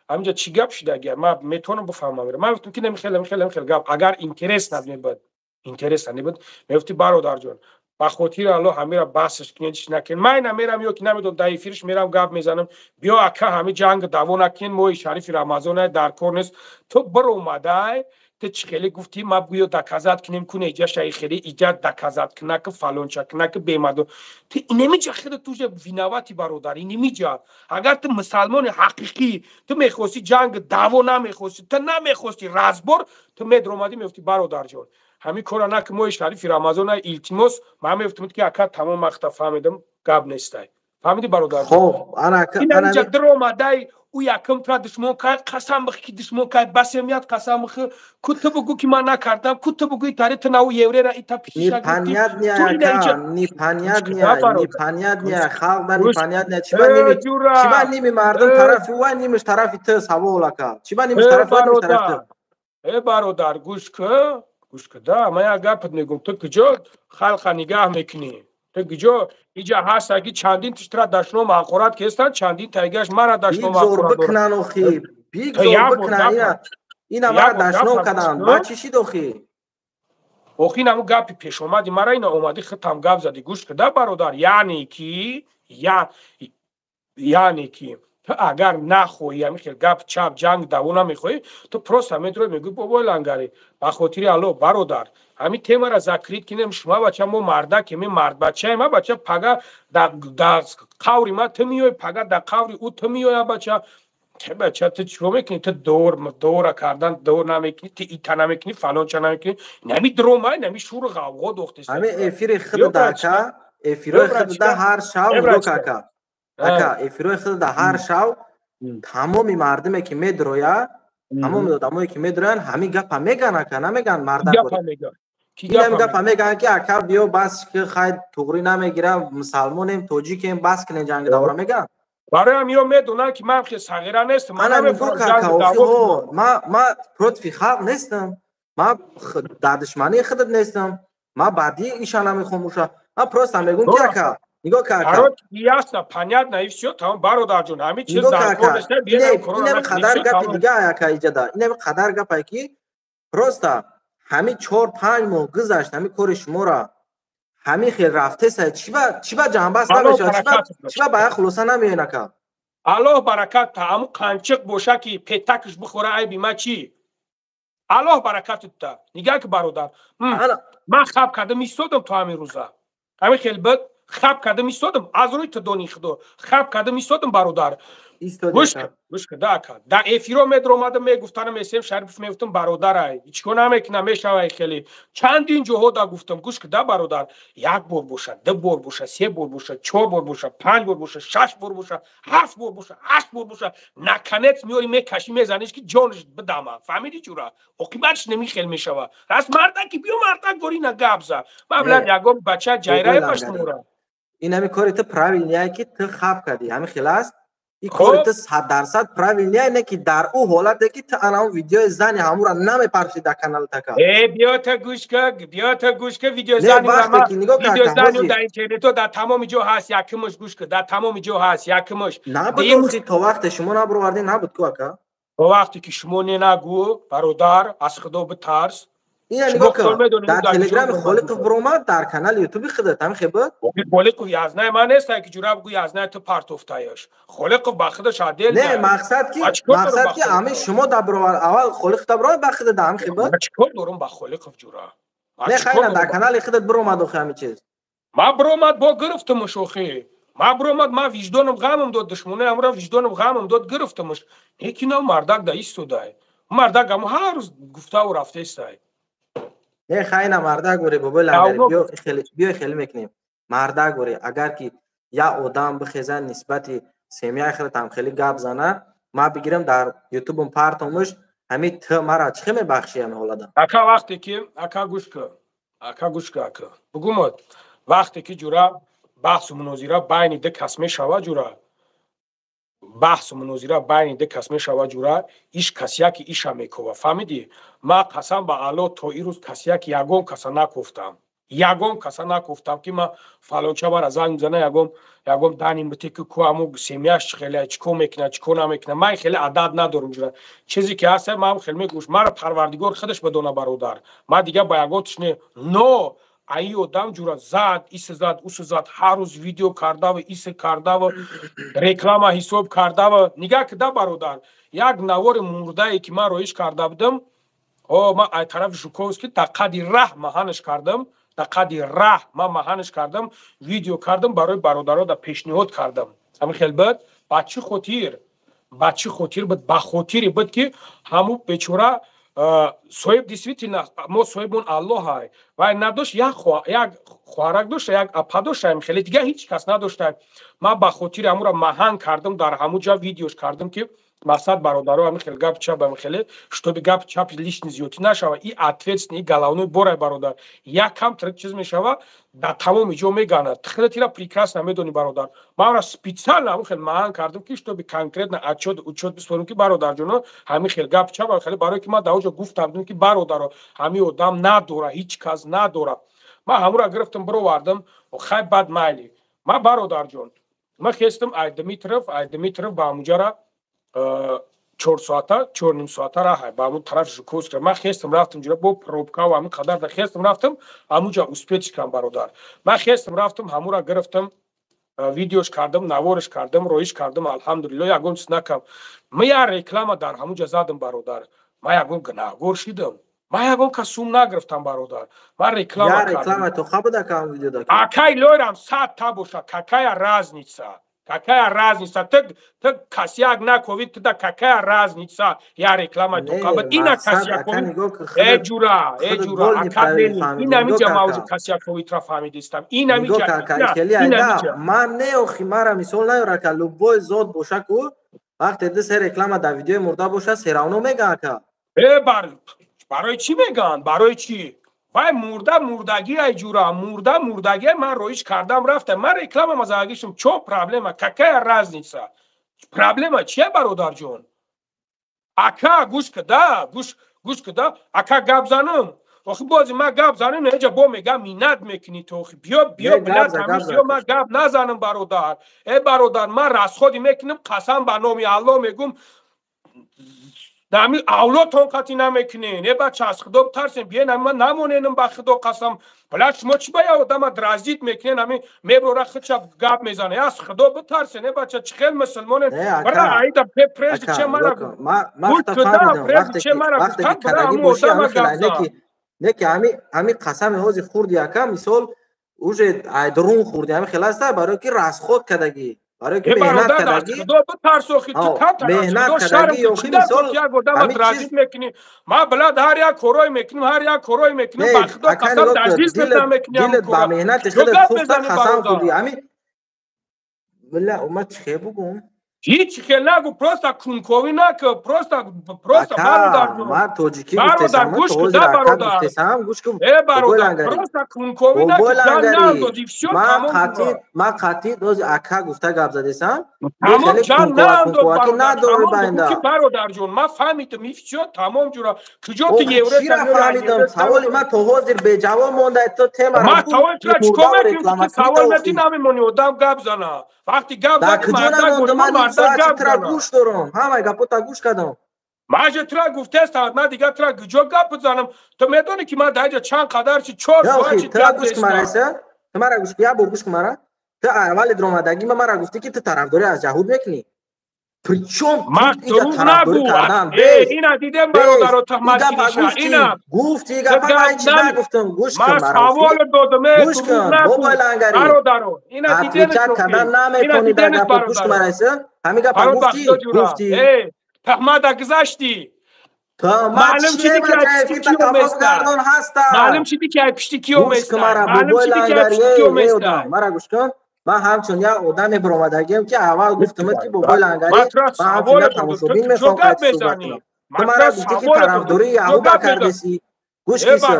ҳаминҷа чӣ гап шудагия, ма метавонам бифаҳмам. Ман гуфтам ки намихел, намихел, намихел гап. Агар интерес набуд, интерес набуд, мегуфтӣ бародарҷон, ба хотири Аллоҳ ҳамира басш кунед, чӣ накунед. Ман ина мерам ё ки намедонам, дар эфирш мерам гап мезанам. Биё ака, ҳами ҷанг даъво накунед, моҳи шарифи Рамазон дар кор нест. Ту биромадай, ту чӣ хеле гуфтӣ, ма биё доказать кунем, куне иҷа шаи хеле иҷа доказать кунаки, фалонча кунаки, бемадо. Ту инемиҷа хеле ту уже виноват и, бародар, инемиҷа. Агар ту мусалмони ҳақиқӣ, ту мехостӣ ҷанг даъво, намехостӣ, ту намехостӣ разбор, ту медуромадӣ, мегуфтӣ бародарҷон, ҳамин кора наки, моҳи шарифи Рамазон, илтимос. Ман мегуфтам ки ака, тамом, вақта фаҳмидам, гап нестай. Фаҳмидӣ, бародар? Хоб. Инамиҷа дуромадай, ӯ якум тра душмон кард, қасам бихӣ ки душмон кард, басемият қасам бихӣ ку, ту бугӯ ки ман накардам, ку ту бугӯи тари ту нау еврера ита. Непонятно, халқ да непонятно. Чиба ними мардум тарафи вай, нимиш тарафи ту? Савол, ака, чиба нимиш тарафи вай, нимиш тарафи ту? Э бародар, гӯш ку, гӯш ку да, ман як гапат мегӯм. Ту куҷо халқа нигаҳ мекунӣ? Ту куҷо иҷа ҳаст, аги чандин тиштра дашном ҳақорат кестанд, чандин тайгаш мара дашном. Бигзор бикунан охи, бигзор бикунан. Ина мара дашном карданд, ба чӣ шид охи? Охи, инаму гапи пешомади мара ина омадӣ, худтам гап задӣ. Гӯш куда, бародар, яъне ки ту агар нахоҳӣ ҳамин хел гап чап, ҷанг даъво намехоҳӣ, ту просто медурои, мегӯӣ бобои лангарӣ, ба хотири Аллоҳ, бародар, ҳамин темара закрыть кинем. Шума бача, мо мардакем, мардбачаем, а бача, пага дар қаври ма ту меои, пага дар қаври ӯ ту меоя. Бача, бача, ту чико мекунӣ? Ту дор дора кардан дор намекунӣ, ту ита намекунӣ, фалонча намекунӣ, нами дромай, нами шуру ғавғо дохтест. Ҳамин эфири худа ака, эфирои худа ҳар шав нигоҳ, ака, ака, эфирои худа ҳар шав тамоми мардуме ки медроя, тамоми одамое ки медроянд, ҳамин гапа меган, ака, намеган? Мардак ҳамин гапа меган ки ака, биё бас, ки хай туғрӣ намегирам, мусалмонем, тоҷикем, бас кунем ҷанги давра, меган. Бароям ё медонанд ки ман хел сағира нестам. Ана нигоҳ, ака, ма против халқ нестам, ма дар душмании худат нестам, ма баъди иша намехоҳам уша, ман просто мегӯм ки ака, нигоҳ ка, ака. Ясно, понятно, и всё, тамом, бародарҷон, ҳамин чиз дар кор нест. Инами қадар гапи дига, ака, иҷада инами қадар гапае ки просто ҳамин 4-5 моҳ гузашт, ҳамин кори шуморо ҳамин хел рафтеса, чиба ҷанбаст намешавад, чиба ба як хулоса намеоен, ака? Аллоҳ баракат та, ҳамун қанчиқ боша ки петакш бихӯра, айби ма чӣ? Аллоҳ баракату та. Нигаҳ ки, бародар, ман хаб кардам, истодам то ҳамин рӯза. Ҳамин хел буд, хаб кардам, истодам, аз рӯи ту дони худо хаб кардам, истодам, бародар. Гӯш ка да, ака, дар эфиро медромадам, мегуфтанам эсем Шарипов, мегуфтам, бародарай, чико намекунам, мешавай. Хеле чандин ҷоҳо да гуфтам. Гӯш ка да, бародар, як бор боша, ду бор боша, се бор боша, чор бор боша, панҷ бор боша, шаш бор боша, ҳафт бор боша, ҳашт бор боша, наконец меори, мекашӣ, мезаниш, ки ҷонаш бидама. Фаҳмиди, ҷура? Оқибатш немихел мешава. Раст, мардаки биё, мардак гори на гап за. Ман блад ягон бача ҷайрае баштумора. Ин ҳами кори ту правильный, ки ту хаб кардӣ, ҳами хел аст. Ин кори ту 100% правильный, не ки дар ӯ ҳолате ки ту ана он видеои зани ҳамура намепарши дар канали така. Э, биё та гӯш ка, биё та гӯш ка, видеои зани, видеои зани дар интернето дар тамоми ҷо ҳаст, якумаш. Гӯш ка, дар тамоми ҷо ҳаст, якумаш. Набуд охи, то вақте шумо набуровардӣ, набуд ку, ака. То вақте ки шумо не нагӯ, бародар, аз худо битарс. Ина нигоҳ кун, дар телеграми Холиқов буромад, дар канали ютуби худат ҳами хеб буд. Холиқов язнаи ман нест, ки ҷура бигӯ язнаи ту партофтаяш. Холиқов ба худаш отдел. Не, мақсад ки ҳами шумо да буровар, аввал Холиқов да буромад, ба худат ҳами хеб буд. Чӣ кор дорум ба Холиқов, ҷура? Не, хайна, дар канали худат буромад охи ҳами чиз. Ма буромад, бо гирифтамаш охи. Ма буромад, ма виҷдоном ғамам дод, душмонаи амра виҷдоном ғамам дод, гирифтамаш. Лекин мардак да истодай, мардак амо ҳар рӯз гуфтаву рафтаистай. Не, хайна, мардак гори, бобои лангари, биё, хеле мекунем. Мардак гори, агар ки як одам бихеза, нисбати семьяи худатам хеле гап зана, ма бигирам, дар ютубум партомуш, ҳами т мара чӣ мебахшӣ ҳами ҳолада? Ака, вақте ки, ака, гӯш кун, ака, гӯш кун, ака, бугумод, вақте ки, ҷура, баҳсу мунозира байни ду кас мешава, ҷура, баҳсу мунозира байни ду кас мешава, ҷура, иш касяки иша мекова, фаҳмидӣ? Ма, қасам ба Алло, то ирӯз касяки ягон каса накофтам, ягон каса накофтам, ки ма фалонча мара занг мизана, ягон даним бите, ки ку аму семьяш чӣ хеле, чӣ кор мекунад, чӣ кор намекунад. Ман хеле адад надорам, ҷура. Чизе ки ҳаста, ман хеле мегӯш, мара Парвардигор худаш бидона, бародар. Ма дига ба ягон тиш не, но аи одам, ҷура, зад, иса зад, уса зад, ҳар рӯз видео кардава, иса кардава, реклама ҳисоб кардава. Нигаҳ кида, бародар, як навори мурдае, ки ман роиш карда будам, о, ман ай тарафи Жуковский дар қади раҳ маҳанаш кардам, дар қади раҳ ман маҳанаш кардам, видео кардам, барои бародаро да пешниҳод кардам. Ҳамин хел буд. Ба чӣ хотир, ба чӣ хотир буд? Ба хотире буд, ки ҳамун бечора соҳиб, действительно, мо соҳибмон Аллоҳай, вай надошт, як хоҳарак дошта, як апа доштаем, хеле дига ҳеҷ кас надошта. Ман ба хотири ҳамура маҳан кардам, дар ҳамун ҷа видеош кардам, ки мақсад, бародаро, ҳамин хел гап чап, ҳамин хеле, чтобы гап чап лишний зиёдтӣ нашава. И ответственный, и головной борай, бародар, як кам трек чиз мешава, дар тамоми ҷо меганад. Хеле тира прекрасно медонӣ, бародар. Ман специально ҳамин хел маҳан кардам, ки чтобы конкретно отчет учет бисупорам, ки бародарҷоно, ҳамин хел гап чап хеле, барое ки ман дар оҷо гуфтам, ки бародаро, ҳамин одам надора, ҳеҷ кас надора. Ман ҳамура гирифтам, бировардам. Хай, бад майли, ман, бародарҷон, ман хестам ай Дмитров ба ҳамуҷара 4 соата, 4,5 соата раҳай ба ҳамун тарафи Жуковский. Ман хестам, рафтам, ҷура, бо пробкаву ҳамин қадар да хестам, рафтам ҳамуҷа, успеть кардам, бародар. Ман хестам, рафтам, ҳамура гирифтам, видеош кардам, наворш кардам, роиш кардам. Алҳамдулилло, ягон чиз накам. Ман як реклама дар ҳамуҷа задам, бародар. Ман ягон гунаҳгор шидам? Ман ягон кас сум нагирифтам, бародар, ман реклама. Акай лойрам 100 та боша, какая разница? Какая разница? Ты косяк накови, ты да, какая разница? Я реклама тоқаба. Ина косякови. Э ҷура, э ҷура, академи. Ина миҷа мавзу косякови тра фаҳмидистам. Ина миҷа. Ина миҷа. Ман не, охи, мара мисол наёра ка, любой зод боша ку, вақте ду се реклама дар видеои мурда боша, всё равно мега, ака. Э, бар барои чӣ мегӯянд? Барои чӣ? Вай мурда мурдагӣ, ай ҷура, мурда мурдагӣ. Ман роиш кардам, рафтам, ман реклама мазагишам. Чо проблема? Какая разница? Проблема чия, бародарҷон? Ака, гӯш када, гӯш када, ака, гап занам. Охи, бози ман гап занам, неҷа бо мегам, минат мекунӣ ту. Охи, биё, биё, блядь, биё, ман гап назанам, бародар. Э, бародар, ман расходи мекунам, қасам ба номи Аллоҳ мегум. Ҳами авлодтон қатъӣ намекунен. Э бача, аз худо битарсен, биен ҳами ман намоненам, ба худо қасам. Била, шумо чӣ ба як одама дразнить мекунен, ҳами мебора худша гап мезане. Аз худо битарсен, э бача, чӣ хел мусулмонен? Бира аида прежде чем мара прежде чем мара гуфтан, бира ҳамун одама гап зан. Не ки ҳами қасами ҳози хурди ака, мисол уже айдрун хурди ҳами хел аста, барои ки расход кардагӣ, барои ки меҳнат кардагӣ. Худо битарс, охи, ту камтар аз худо шарм кун. Мисол як одама дразнить мекунӣ. Ман билад ҳар як корое мекунем, ҳар як корое мекунем, ба худо қасам, дар жизнь намекунӣ. Дилат ба меҳнати худат сӯхта, қасам хурди ҳами. Била, ма чӣ хел бугум? Ҳеҷ хел нагу, просто кунковӣ наку, просто просто бародар. Ман тоҷикӣ бародар, гӯш кун, да бародар. Гӯш кун. Э бародар, просто кунковӣ наку, ҷан наандози, всё, тамом. Ман қатъи дози ака гуфта гап задесам. Тамом, ҷан наандоз, бародар, тамом. Ки бародарҷон, ман фаҳмидам, и всё, тамом, ҷура. Куҷо ту евро фаҳмидам? Саволи ман то ҳозир беҷавоб монда, то тема. Ман саволи тура чикор мекунӣ? Ки савол метӣ, намемонӣ одам гап зана. Вақти гап задӣ, мардак мардак гап зана. Гӯш дорам, ҳамаи гапота гӯш кардам. Ман же тура гуфтестам, ман дигар тура куҷо гап бизанам? Ту медонӣ ки ман дар инҷа чанд қадар чи чор соат чи гап зестам. Ту мара гӯш, як бор гӯш кун мара. Ту аввали даромадагӣ ма мара гуфтӣ ки ту тарафдорӣ аз яҳуд мекунӣ. Причём ман дурӯғ нагу. Ина дидем, бародаро, туҳмат киниша. Ина гуфти гапа, ман чӣ нагуфтам. Гӯш кун, ман савол додам. Гӯш кун, бобои лангари. Бародаро, ина дидем, кардан наметонӣ дар гапа. Гӯш кун мара, ҳамин гапа гуфтӣ, гуфтӣ. Туҳмата гузаштӣ. Маълум шуди ки аз пишти киё места. Маълум шуди ки аз пишти киё места. Маълум шуди ки аз пишти киё места. Мара гӯш кун. Ман ҳамчун як одаме баромадагиам, ки аввал гуфтамад, ки бобои лангари, ман ҳамчун як тамошобин мехоҳам қайти суҳбат кунам. Ту мара гуфтӣ, ки тарафдории яҳуда кардеси. Гӯш киса,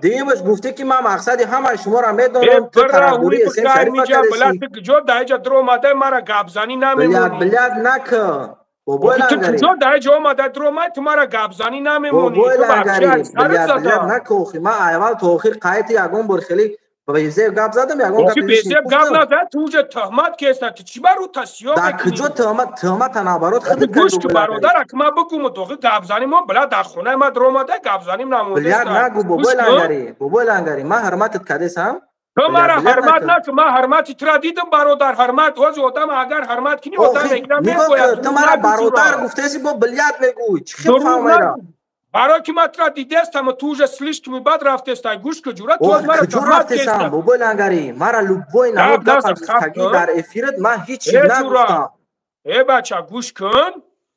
дуюмаш гуфтӣ, ки ман мақсади ҳамаи шуморо медонам, ту тарафдории эсем шарифа кардеси. Куҷо дар инҷа даромада мара гапзанӣ намемонӣ? Блядь, накун, бобои лангари. Ту куҷо дар инҷа омада даромад, ту мара гапзанӣ намемонӣ? Бобои лангари, блядь, накун. Охи, ман аввал то охир қайти ягон бор хеле безеб гап задам, ягон гап безеб гап назад, ту уже туҳмат кеста. Ту чӣ бар ӯ тасиё мекунӣ? Дар куҷо туҳмат? Туҳмата наоборот худат. Гӯш ку, бародар, ак ман бигӯм, охи гапзанӣ мо, била, дар хонаи ман даромада гапзаним намондаст. Блядь, нагу, бобои лангари, бобои лангари, ман ҳурматат кардесам. Ту мара ҳурмат накун, ман ҳурмати тура дидам, бародар, ҳурмат. Ози одам агар ҳурмат кунӣ, одам мегирам мегӯяд. Ту мара бародар гуфтеси, бо блядь мегӯй. Чӣ хел фаҳмайра? Барои ки ман тура дидестам, ту уже слишком бад рафтестай. Гӯш ку, ҷура, ту мара куҷо рафтесам, бобои лангари? Мара любой намуд гапа гуфтагӣ дар эфират, ман ҳеҷ чиз нагуфтам. Э бача, гӯш кун,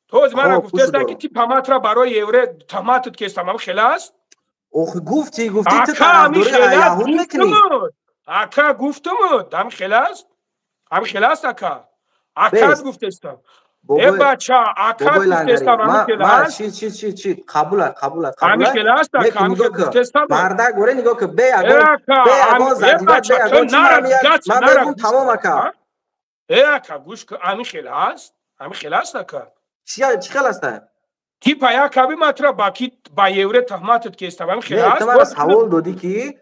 ту ози мара гуфтестай, ки типа ман тура барои евре туҳматат кестам. Ам хел аст? Охи, гуфтӣ, ту тарафдории яҳуд мекунӣ. Ака, гуфтумуд, ам хел аст? Ам хел аст, ака? Ака, гуфтестам. Э бача, ака, гуфтестам, ами хел аст? Чи чи чи чи қабула, қабула, қабула. Ами хел аст, ака, ами хел гуфтестам. Мардак горе, нигоҳ кун, бе ягон, бе ягон задига, бе ягон чи, ман мегум, тамом, ака. Э ака, гӯш кун, ами хел аст? Ами хел аст, ака? Чи чи хел аст? Типа як аби ман тура ба ки ба евре туҳматат кестам, ами хел аст? Ту мара савол додӣ, ки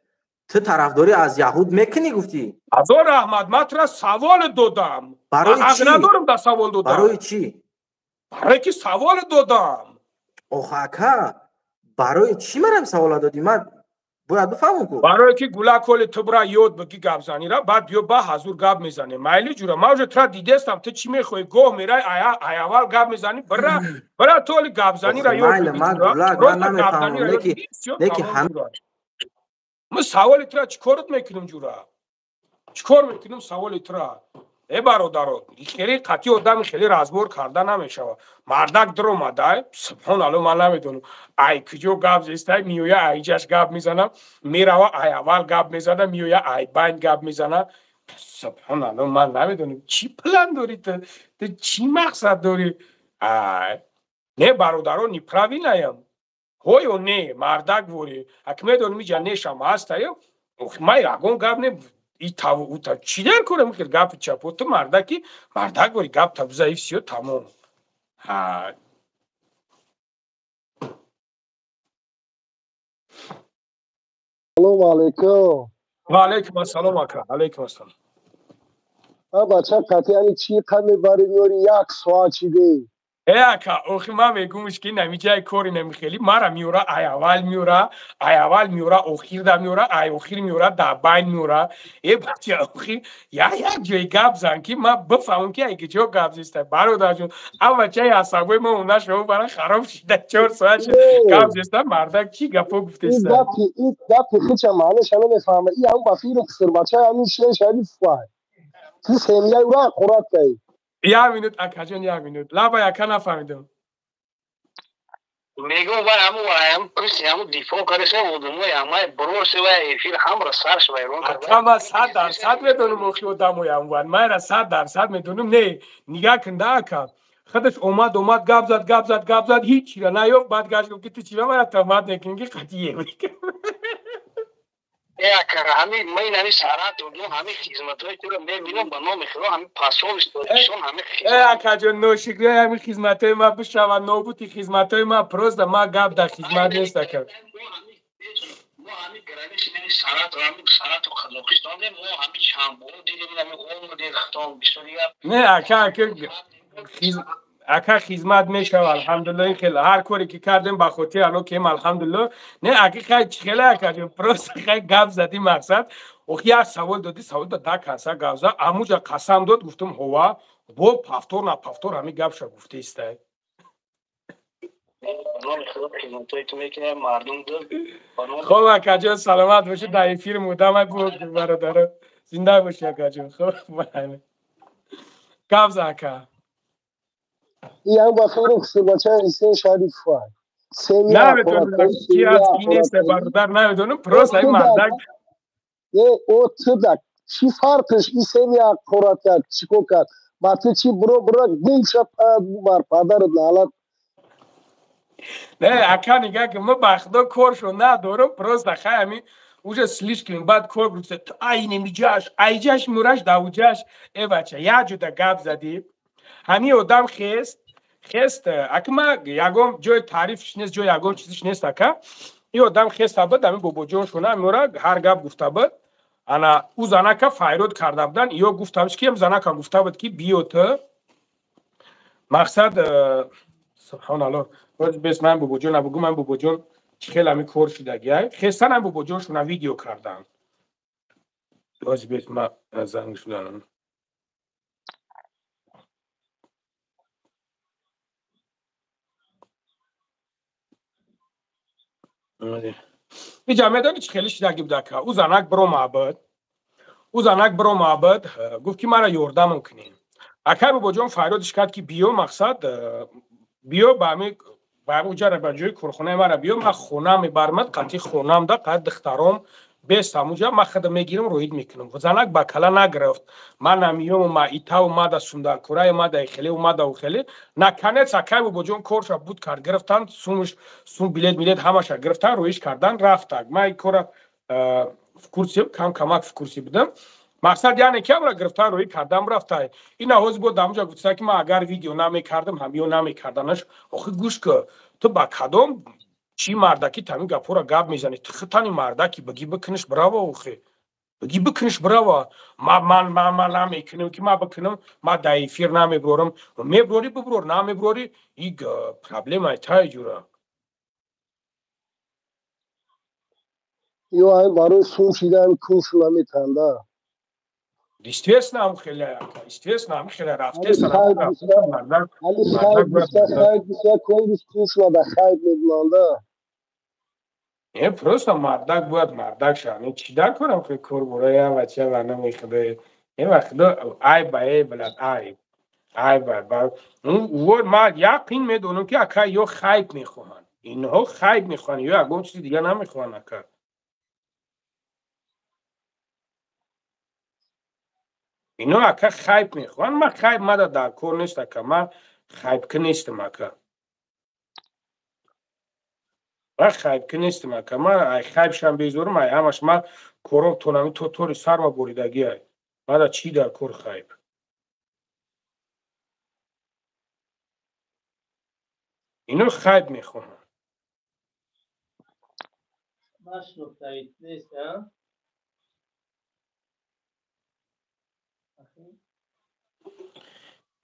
ту тарафдорӣ аз яҳуд мекунӣ, гуфтӣ. Азор раҳмат, ман тура савол додам. Барои чӣ? Надорам дар савол додам. Барои чӣ? Барои ки савол додам. Ох, ака, барои чӣ марам савола додӣ? Ман бояд бифаҳмам ку. Барое ки гулаколи ту бира ёд бигӣ гапзанира, баъд биё ба ҳазур гап мезанем. Майли, ҷура, ман уже тура дидестам, ту чӣ мехоҳӣ? Гоҳ мерай, ай аввал гап мезанӣ, бира, бира, ту оли гапзанира ёд Майли, ман гулак, ман намефаҳмам, леки Ман саволи тура чӣ корот мекунам, ҷура? Чӣ кор мекунам саволи тура? Э бародаро, хеле қатъи одами хеле разбор карда намешавад. Мардак даромада, субҳоналло, ман намедонам ай куҷо гап зестай, меоя, айҷаш гап мезана, мерава, ай аввал гап мезана, меоя, ай байн гап мезана. Субҳоналло, ман намедонам чӣ план дорӣ ту, ту чӣ мақсад дорӣ? Ай не, бародаро, неправильноям ҳоё не, мардак ворӣ, ак медонам иҷа нешам ҳастаю, ман ягон гап не, ута чӣ дар корам хел гапи чапо. Ту мардаки, мардак вори гап табза, и всё, тамом. Ҳа. Салому алайкум. Ва алайкум ассалом, ака, алайкум ассалом. А бача, қатъи яъни чӣ қад мебари, меёри, як соат чиде. Э ака, охи ман мегумш ки намиҷаи кори намихели мара миёра, ай аввал миёра, ай аввал миёра, охирда миёра, ай охир миёра, дар байн миёра. Э бача, охи як як ҷои гап зан ки ман бифаҳмам ки ай киҷо гап зиста. Бародарҷон, ам бачаи асабои мо уна шумо бара хароб шида 4 соат шуд гап зиста, мардак чӣ гапо гуфтеста? Ин гапи хича маънеша намефаҳма. И ҳам ба фикру писарбачаи ҳамин шен Шариф вай. Ту семьяи ура ҳақорат кардӣ. Як минут, акаҷон, як минут. Лаба яка, нафаҳмидам. Мегӯм, вай ҳаму ҳам пурси ҳаму дифоъ кардаша, одамои ҳамаи брос вай эфир ҳамра сарш вайрон кард. Ака, ман 100% медонам, охи одамои ҳамван. Майра 100% медонам. Не, нигаҳ кун да, ака. Худаш омад, омад, гап зад, гап зад, гап зад, ҳеҷ чира наёфт, баъд гашт гуфт ки ту чира мара туҳмат мекунӣ ки қатъие. Э ака, ҳами ман ҳами сарат додум, ҳами хизматҳои туро мебинам, ба номи Худо, ҳами посольство Тоҷикистон ҳами. Э акаҷон, ношукриҳои ҳами хизматҳои ма бишавад нобуди хизматҳои ма. Просто ма гап дар хизмат нест, ака. Мо ҳами граница сарат, ҳами сарату Қазоқистон мо ҳами чанд бор дидем, ҳами омадем хатон бисёр дигар. Не, ака, ака, ака, хизмат мешава, алҳамдулилла. Ин хел ҳар коре ки кардем, ба хотири Алло кем, алҳамдулилла. Не, аки, хай, чӣ хеле, акаҷон, просто хай гап задӣ, мақсад, охи як савол додӣ, савол дод, да каса гап зад, амуҷа қасам дод, гуфтум ҳова бо повтор на повтор ҳами гапша гуфтаистай. Номи Худо хизматҳои ту мекунем, мардум. Хоб, акаҷон, саломат бошед, дар эфир муддамай бародаро, зинда бошӣ, акаҷон. Хоб, гап за, ака. И ҳам ба фикру писарбачаи Ҳусен Шариф вай. Семья Намедонам ки аст, ки нест, бародар, намедонам, просто ин мардак. Э, о туда чӣ фарқиш? И семья ҳақорат кард, чӣ кор кард? Ба ту чӣ? Буро, буро, гум ша, бар падарат лаълат. Не, ака, нигаҳ ки ма ба худо коршо надорам, просто хай ҳами уже слишком бад кор гуфта, ту ай немиҷаш, айҷаш мураш давуҷаш. Э бача, як ҷуда гап задӣ, ҳами одам хест, хест, ака, ма ягон ҷои таърифш нест, ҷои ягон чизиш нест, ака. И одам хеста буд, ҳами бобоҷоншона мора ҳар гап гуфта буд. Ана ӯ занака файрод карда будан, ё гуфтамш ки занака гуфта буд ки биё ту, мақсад, субҳоналло, бес ман бобоҷон набугу, ман бобоҷон чӣ хел ҳами кор шудагиай, хестан ҳами бобоҷоншона видео кардан. Бес ма занг шуданам. Иҷа медонӣ чӣ хеле шидаги буд, ака? Ӯ занак биромабуд, ӯ занак биромабуд, гуфт ки мара ёрдамон кунем. Акай бобоҷон фарёдиш кард ки биё, мақсад, биё ба ҳами ба уҷара, ба ҷои корхонаи мара биё, ман хона мебармад, қатъи хонам да қад духтаром бес ҳамуҷа, ман худа мегирам, роид мекунам. Занак ба кала нагирифт, ман намиём, ма итав, мада сумдаркурай, мада хеле, мада хеле. Наконец акай бобоҷон корша буд кард, гирифтан сумш, сум, билет милет ҳамаша гирифтан, роиш кардан, рафтак. Ман ин кора в курсе, кам камак в курсе будам. Мақсад, яъне ки амра гирифтан, роӣ кардан, рафтай. Ин ҳози бо дамуҷа гуфта ки ман агар видео намекардам, ҳамиё намекарданаш. Охи гӯш ки, ту ба кадом чӣ мардаки тами гапҳоро гап мезанӣ? Ту хитани мардаки, бигӣ бикуниш, брава, охи бигӣ бикуниш, брава. Ман ман намекунам ки ман бикунам, ман дар эфир намеброрам. Меброрӣ, биброр, намеброрӣ, и проблемаи тай, ҷура. Ё ай барои сум шидаам куншу наметанда. Естественно, ам хеле, естественно, ам хеле рафтеса. Али хайр гуфта, хайр гуфта, конгус куншу да хайр мебинанда. Не, просто мардак бояд мардак шавад. Не, чӣ дар корам хеле кор бурая бача ва намехудо. Э ва худо, ай ба э блад, ай. Ай ба ба. Вот ма яқин медонам ки ака ё хайп мехоҳанд. Инҳо хайп мехоҳанд, ё ягон чизи дигар намехоҳанд, ака. Ино ака хайп мехоҳанд, ман хайп мада дар кор нест, ака, ман хайпки нестам, ака. Ман хайпки нестам, ака, ман ай хайпшам безорам, ай ҳамаш ман кором тонами то тори сарма буридагӣ ай. Мада чӣ дар кор хайп? Ино хайп мехоҳанд. Нашнохтаид нест, а?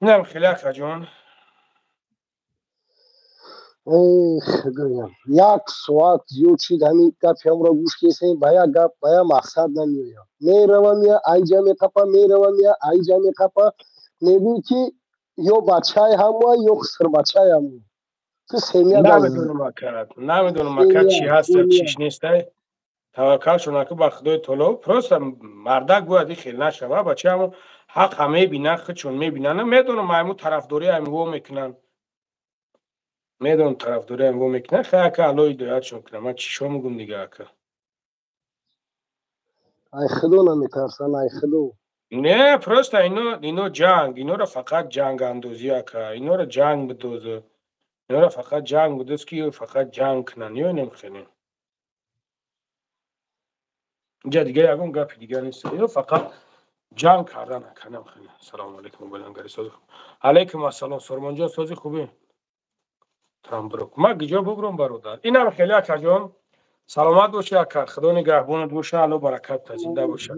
Инам хеле, акаҷон. Худоям, як соат зиёд шид ҳамин гапи ҳамро гӯш кесем, ба як гап, ба як мақсад намеоям. Меравам, я айҷа меқапа, меравам, я айҷа меқапа. Мегӯй ки ё бачаи ҳамуа, ё хусрбачаи ҳаму. Ту семья Намедонам, ака, намедонам, ака, чӣ ҳаста, чиш нестай. Таваккал шуна ки ба Худои Таоло. Просто мардак бояд хел нашава, бача ҳамо ҳақ мебинанд, худшон мебинанд. Медонам, айму тарафдорӣ аймво мекунанд. Медонам, тарафдорӣ аймво мекунанд. Хай, ака, Аллоҳ ҳидоятшон кунад. Ман чишо мегӯм дига, ака? Ай Худо наметарсан, ай Худо. Не, просто ино ҷанг, инора фақат ҷангандозӣ, ака. Инора ҷанг бидоза. Инора фақат ҷанг бидоз, ки фақат ҷанг кунанд. Ё немхеле. Инҷа дига ягон гапи дига нест. Ино фақат ҷанг кардан, ака, намхеле. Салому алайкум, балангари сози. Алайкум ассалом, Сормонҷон, сози хубӣ? Тамброк. Ман гиҷо бубром, бародар. Инам хеле, акаҷон. Саломат бошӣ, ака. Худо нигаҳбонат боша, Алло баракат та, зинда боша.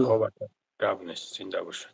Хоб, ака, гап нест, зинда бошад.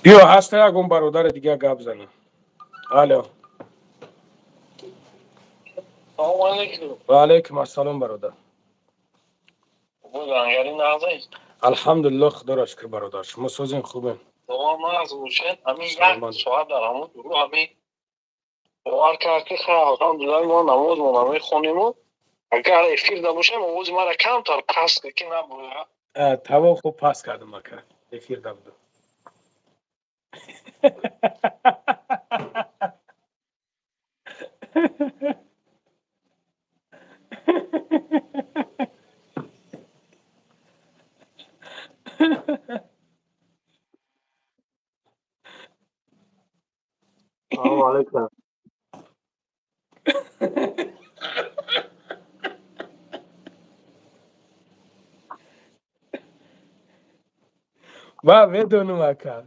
Биё, ҳаста ягон бародари дига гап занем. Алло. Салому алейкум. Ва алейкум ассалом, бародар. Зангари нағзед? Алҳамдулиллоҳ, Худоро шукр, бародар. Шумо созин, хубен? Салом, нағз бошед. Ҳамин як соат дар ҳамон гурӯҳ ҳамин бовар кард ки хай, алҳамдулиллоҳ, мо намозмона мехониму агар эфир набошем, овози мара камтар паст ки набояд. Таво, хуб, паст кардам, ака. Эфир набудам. Салому алейкум. Ман медонам, ака.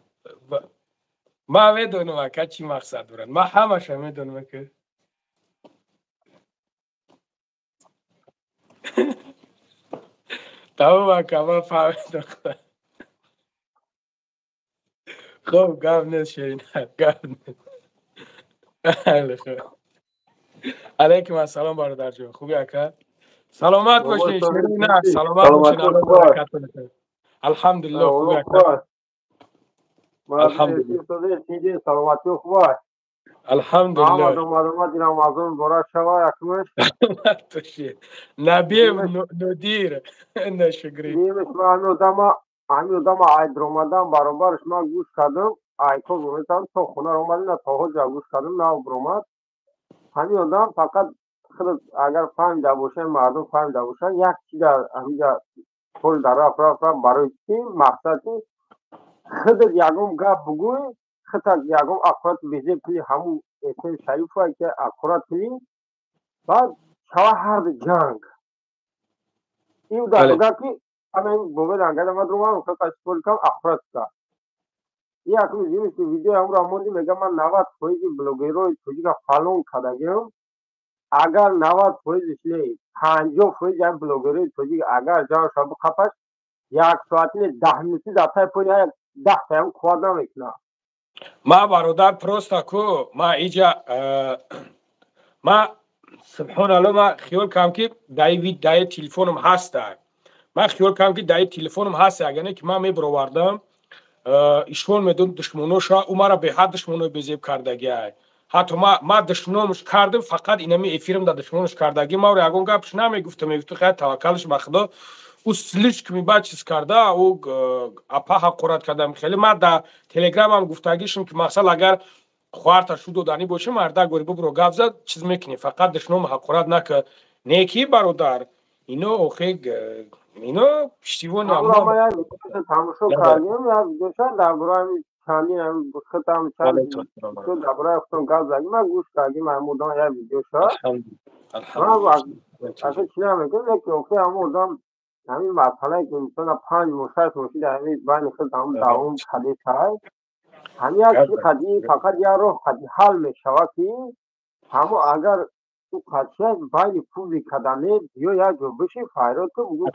Ман медонам, ака, чӣ мақсад дорад. Ман ҳамаша медонам, ака. Тамом, ака, ман фаҳмидам. Хуб, гап нест, Ширина, гап нест. Хуб. Алейкум ассалом, бародарҷон. Хуби, ака? Саломат бошед, Ширина, саломат бошед. Аллоҳ баракат кунад. Алҳамдулиллоҳ, хуби, ака. Алҳамдулиллоҳ. Саломатӣ хуб аст? Алҳамдулиллоҳ. Омад, Рамазон муборак шава якмаш. Набиев Нодир нашукри. Ҳамин одама айдромадан баробарш ман гӯш кардам, айко гуфтам, то хона омадем, на то ҳоҷа гӯш кардам, нав бромад. Ҳамин одам фақат худ агар фаҳмида бошанд, мардум фаҳмида бошанд, як чиза ҳаминҷа пул дар рафт рафт рафт, барои чӣ мақсад ки худат ягон гап бугӯй, худат ягон ақурат безеб кунӣ, ҳамун Эсем Шарифа ки ақурат кунӣ, баъд шава ҳарду ҷанг. Ин дар ки ҳамин бобои лангар омад, румам кам ақурат кард. Як рӯз ки видеои ҳамро мондӣ, мегам, ман 90% блогерои тоҷика фалон кардагиам. Агар 90%-ш не, 50% ҳам блогерои тоҷик агар ҷамъ шава биқапаш, як соати не, 10 минути дар таи пои як 10 таям қувват намекунад. Ма, бародар, просто ку ма иҷа ма, субҳоналло, ма хиёл кардам ки даи вид даи телефонам ҳаста. Ман хиёл кардам ки даи телефонам ҳаста, агар не ки ман мебировардам, ишон медон душмоноша, ӯ мара беҳад душмонои безеб кардагиай. Ҳатто ма душмономш кардам, фақат инами эфирам да душмонош кардагӣ. Маро ягон гапш намегуфтам, мегуфту хай, таваккалш ба Худо. Ӯ слишком бад чиз карда, ӯ апа ҳақорат кардам. Хеле ман дар телеграмам гуфтагишам ки мақсад, агар хоҳарта шу доданӣ боша, мардак гори бубро, гап зад, чиз мекунӣ, фақат душном ҳақорат нака. Не ки, бародар, ино охе ино пуштибони Тамошо кардем, як видеоша дар бораи Чандин худам чанд ту дар бораи худам гап задӣ, ман гӯш кардим ҳамон одам як видео шуд. Ман асло чӣ намегӯям, яке охир ҳамон одам ҳамин масъалае ки инсона 5 моҳ 6 моҳ шида ҳамин байни худ ҳамон давом кадесай, ҳамин як чизи қадӣ фақат як роҳ қадӣ ҳал мешавад, ки ҳамо агар ӯ қадшия байни публика дане ё як ҷо биши файрод ку бугӯ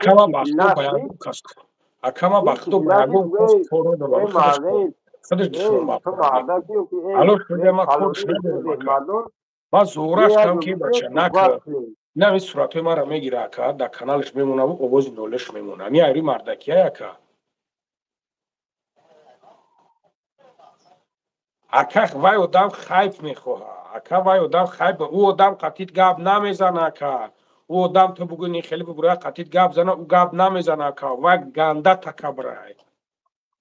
Акама ба худо ба ягон кас кор надорам. Худаш душман ба. Ало шуда ма кор надорам. Ма зӯраш кам ки бача накар. Ина ин суратҳои маро мегира ака, дар каналаш мемонаву овози нолаш мемона. Ами айри мардакия ака. Ака вай одам хайп мехоҳа. Ака вай одам хайп, ӯ одам қатит гап намезана ака. Ӯ одам ту бугӯ ни хеле бубура қатит гап зана, ӯ гап намезана ака. Вай ганда такабрай.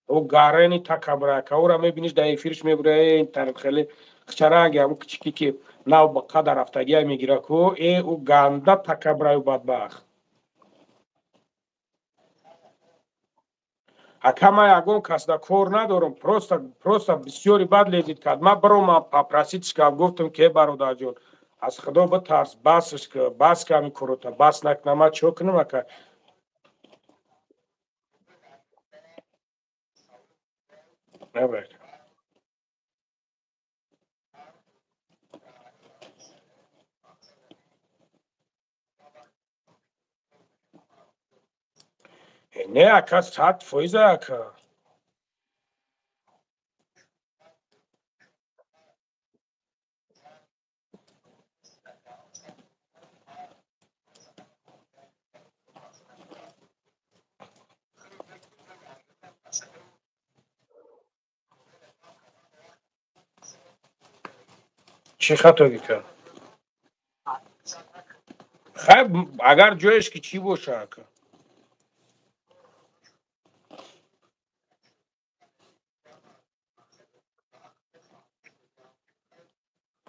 Ӯ гарени такабрай ака. Ӯра мебиниш дар эфирш мебура, э тараф хеле хчаранги ҳамун кичики ки нав ба қадар рафтагия мегира ку, э ӯ ганда такабраю бадбахт. Ака ман ягон касда кор надорам, просто бисёри бад лезид кард. Ман биромам попроситш кардам, гуфтам ки бародарҷон, аз худо битарс, басш ки, бас ки ҳамин корота, бас накунам, ман чико кунам ака? Не, ака, 100% ака. Чӣ хатогӣ кард? Хайр, агар ҷоеш ки чӣ боша ака?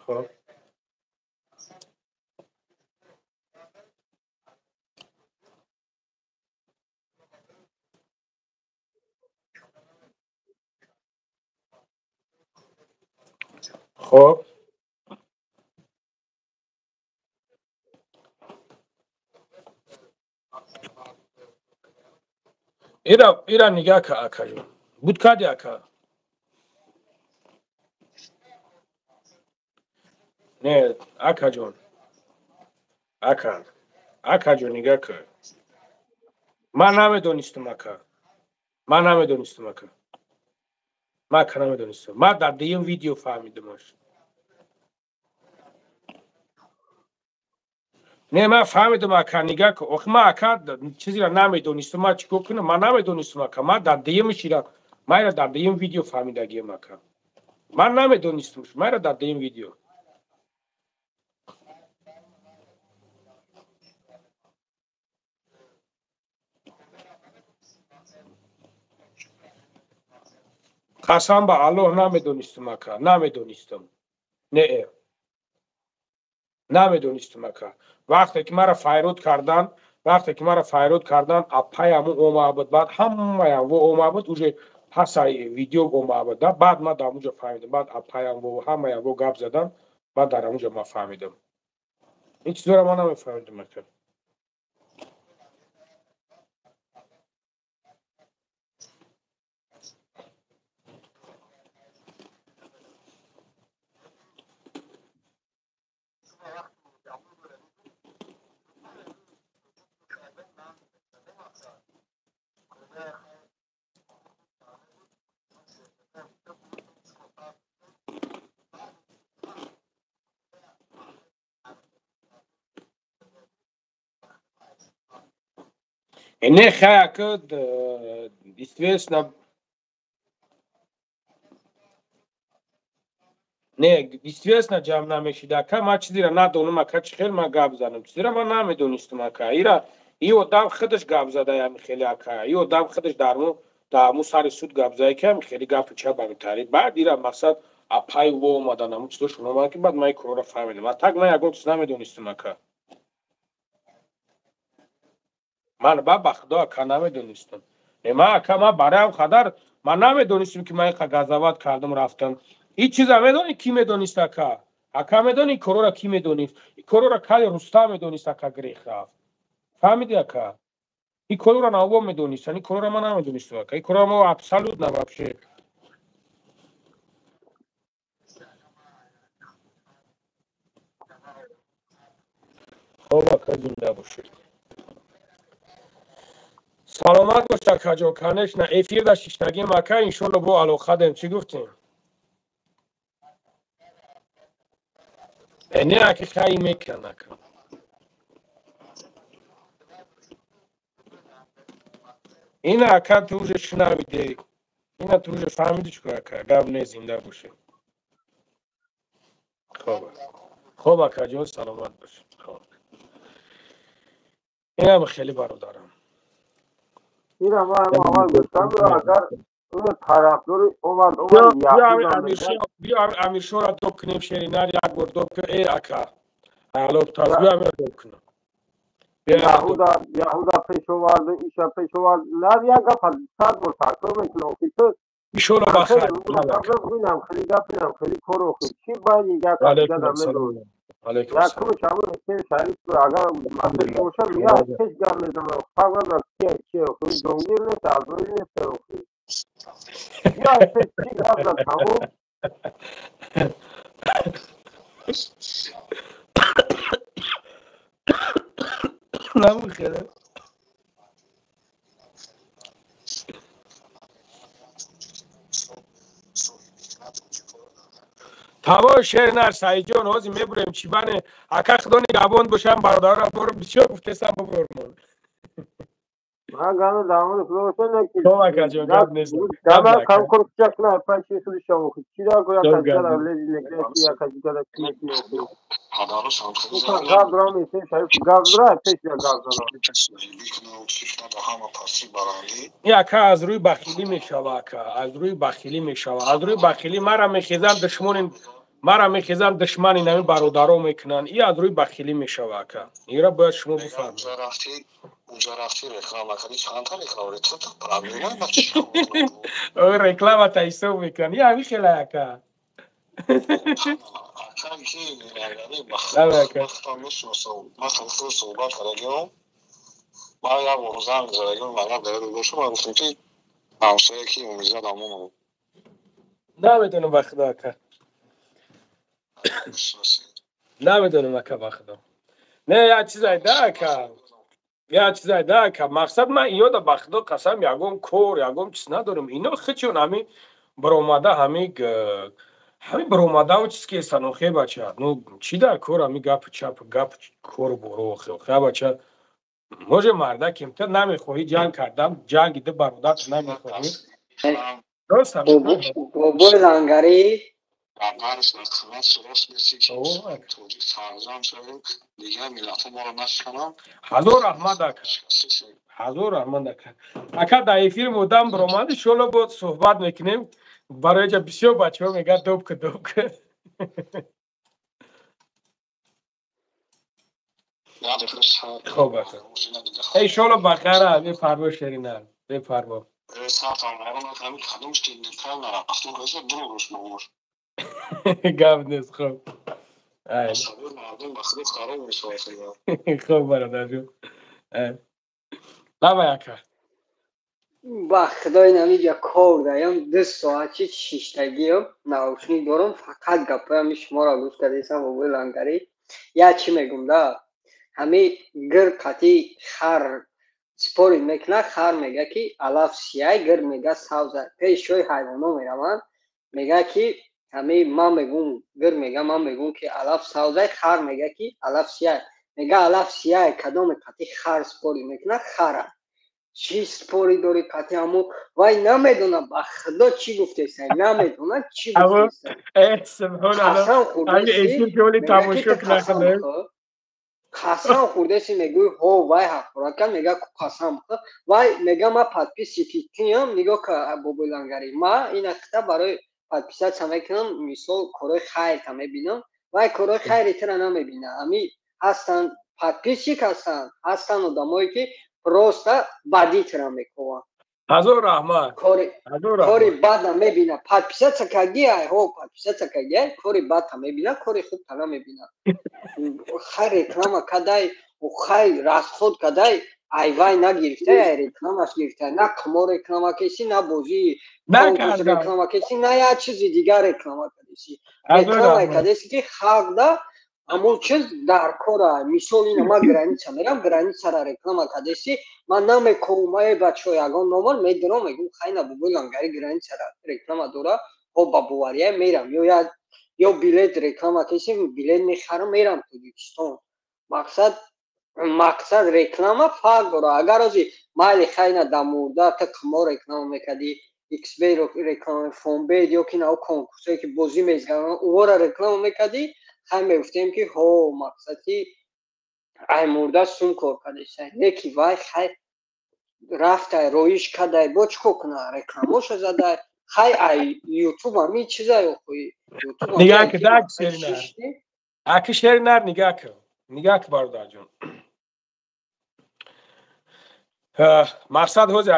Хоб. Хоб. Ира нигаҳ ка акаҷон. Буд кади ака? Не, акаҷон. Ака. Акаҷон нигаҳ ка. Ман намедонистам ака. Ман намедонистам ака. Ман ака намедонистам. Ман дар дуюм видео фаҳмидамаш. Не, ман фаҳмидам ака, нигаҳ ка. Охи ман ака чизеро намедонистам, ман чӣ кор кунам? Ман намедонистам ака. Ман дар дуюмаш ира, ман ира дар дуюм видео фаҳмидагиам ака. Ман намедонистам, ман ира дар дуюм видео. Қасам ба Аллоҳ намедонистам ака, намедонистам. Не, намедонистам ака. Вақте ки маро файрод кардан, вақте ки маро файрод кардан, апаяму омада буд, баъд ҳамаям во омада буд, уже пасаи видео омада буд, баъд ман дар онҷо фаҳмидам, баъд апаям во ҳамаям во гап задан, баъд дар онҷо ман фаҳмидам. Ин чизоро ман намефаҳмидам ака. Не, хай, естественно, не, естественно, ҷамъ намешид ака. Ман чизеро надонам ака, чӣ хел ман гап занам? Чизеро ман намедонистам ака. Ира и одам худаш гап зада ами хеле ака. И одам худаш дар ҳамун сари суд гап зада ки ами хеле гапи чап ами тари. Баъд ира мақсад апай во омадан, ҳамун чизошон омадан ки баъд ман ин корро фаҳмидам. А так ман ягон чиз намедонистам ака. Ман ба худо ака намедонистам. Не, ман ака, ман барои ҳам қадар Ман намедонистам ки ман инқа газават кардам рафтам. Ин чиза медонӣ ки медонист ака? Ака медонӣ ин корора ки медонист? Ин корора кали Рустам медонист ака грех рафт. Фаҳмидӣ ака? Ин корора навбо медонистан, ин корора ман намедонистам ака. Ин корора мо абсолютно вообще. Хоб ака, зинда бошед. Саломат бош акаҷон, конечно, эфир да шиштагим ака, иншолло бо алоқа дем. Чӣ гуфтем? Не аки хай мекан ака. Ина ака ту уже шунавиде. Ина ту уже фаҳмиди чӣ ака, гап не, зинда бошед. Хоб. Хоб акаҷон, саломат бош. Хоб. Инам хеле бародарам. Ина ман аввал гуфтам, агар тарафдори омад омад биё Амиршоро доб кунем, шеринар як бор доб кун. Э ака, алоб таз биё Амир доб кунам. Яҳуда пеш овард, иша пеш овард. Нар як гап 100 бор такрор мекунам ки ту ишоро бахайр. Инам хеле гап, инам хеле кор охир. Чӣ бояд ин гап медонӣ? Якумш ҳамон Ҳусейн Шариф, агар масъул бошад, я пеш гап мезанам. Фарқ надорад кия кия, охир ҷонгир нест, азроил нест охир. Я пеш чӣ гап зад тамом. Намухеле. Тамом шернар Саидҷон, ҳозир мебурем чибане. Ака худо нигаҳбон бошам, бародарро боро бисёр гуфтесам бубурмон. Ман гано дамоди худо бошам не ки. Хоб акаҷон, гап нест. Дама кам кор кучак на панч худи шамо худ. Чӣ дар гоя каҷгада лези некне ки я каҷгада чи некне охир. Гап дорам Ҳусейн Шариф гап дора пеш я гап дорам. Ин ака аз рӯи бахилӣ мешава ака, аз рӯи бахилӣ мешава. Аз рӯи бахилӣ мара мехезанд душмони мара мехезанд душмани нами бародаро мекунанд. И аз рӯи бахилӣ мешава ака. Инро бояд шумо бифаҳмед. Рекламата ҳисоб мекунанд. И ҳамин хела ака. Ман як бор занг задагим, магар дар ёд бошам, ман гуфтам ки ҳамсоя ки умизад амонов. Намедонам ба худо ака. Намедонам ака ба худо. Не, як чизай да ака. Як чизай да ака. Мақсад ман иёда ба худо қасам ягон кор, ягон чиз надорам. Ино хичон ҳами баромада ҳами баромадаву чиз ки ҳестанд охе бача. Ну чӣ дар кор ҳами гапу чап гап кору боро охе охе бача. Може мардакем ту намехоҳӣ ҷанг кардам, ҷанги ду бародар ту намехоҳӣ. Рост бобои лангарӣ ҳазор раҳмат ака, ҳазор раҳмат ака. Ака дар эфир муддам баромадӣ, иншолло боз суҳбат мекунем. Барои ҷа бисёр бачаҳо мегӯяд добка добка. Хоб ака. Иншолло бахайр, бепарво шеринар, бепарво. Гап нест, хоб. Хоб бародарҷон. Давай ака. Ба худои намиҷа кор даям, 2 соат чи шиштагиам, наушник дорам, фақат гапоям шуморо гӯш кардесам бобои лангарӣ. Я чӣ мегум да? Ҳами гир қати хар спорит мекунад, хар мега ки алаф сияй, гир мега сабза. Пешои ҳайвоно мераванд, мега ки ҳами ман мегум, гир мега ман мегум ки алаф сабзай, хар мега ки алаф сияй. Мега алаф сияй, кадоме қати хар спорит мекунад, хара. Чӣ спори дори қати ҳамо? Вай намедонам ба худо чӣ гуфтесай, намедонам чӣ гуфтесай. Қасам хӯрдеси, қасам хӯрдеси мегӯй ҳо вай ҳақорат кард, мега ку қасам хӯр. Вай мега ман подписчики киям, нигоҳ ка бобои лангарӣ. Ман ина қита барои подписатсия мекунам, мисол корҳои хайрта мебинам, вай корҳои хайри тира намебинад. Ҳами ҳастанд подписчик ҳастанд, ҳастанд одамое ки просто бадӣ тира мекунанд. Ҳазор раҳмат. Кори бада мебина. Подписаться кардиай, ҳо, подписаться кардиай, кори бадта мебина, кори хубта намебина. Хай реклама кадай, хай расход кадай, айвай нагирифтай, ай рекламаш гирифтай. На қимор реклама кеси, на бозии конкурс реклама кеси, на як чизи дигар реклама кадеси. Реклама кадеси ки халқ да ҳамон чиз дар кора. Мисол, ина ман граница мерам, границара реклама кадеси, ман намековум, эй бачаҳо, ягон номар медурам, мегӯм, хайна бобои Лангари границара реклама дора, ҳо, ба бовария мерам. Ё як ё билет реклама кеси, билет мехарам, мерам Тоҷикистон. Мақсад реклама фарқ дора. Агар ози майли, хайна дамурда та қимор реклама мекардӣ, xb реклама, фонбет ё ки нав конкурсое ки бозӣ мезананд, ӯора реклама мекардӣ, хай мегуфтем ки ҳо, мақсад ки ай мурда сум кор кардеса. Не ки вай хай рафтай, роиш кадай, бо чӣ кор куна, рекламоша задай, хай ай ютуб ами чизай охои. Нигаҳ ки даг шеринар, аки шеринар, нигаҳ ки, нигаҳ ки, бародарҷон, мақсад ҳозир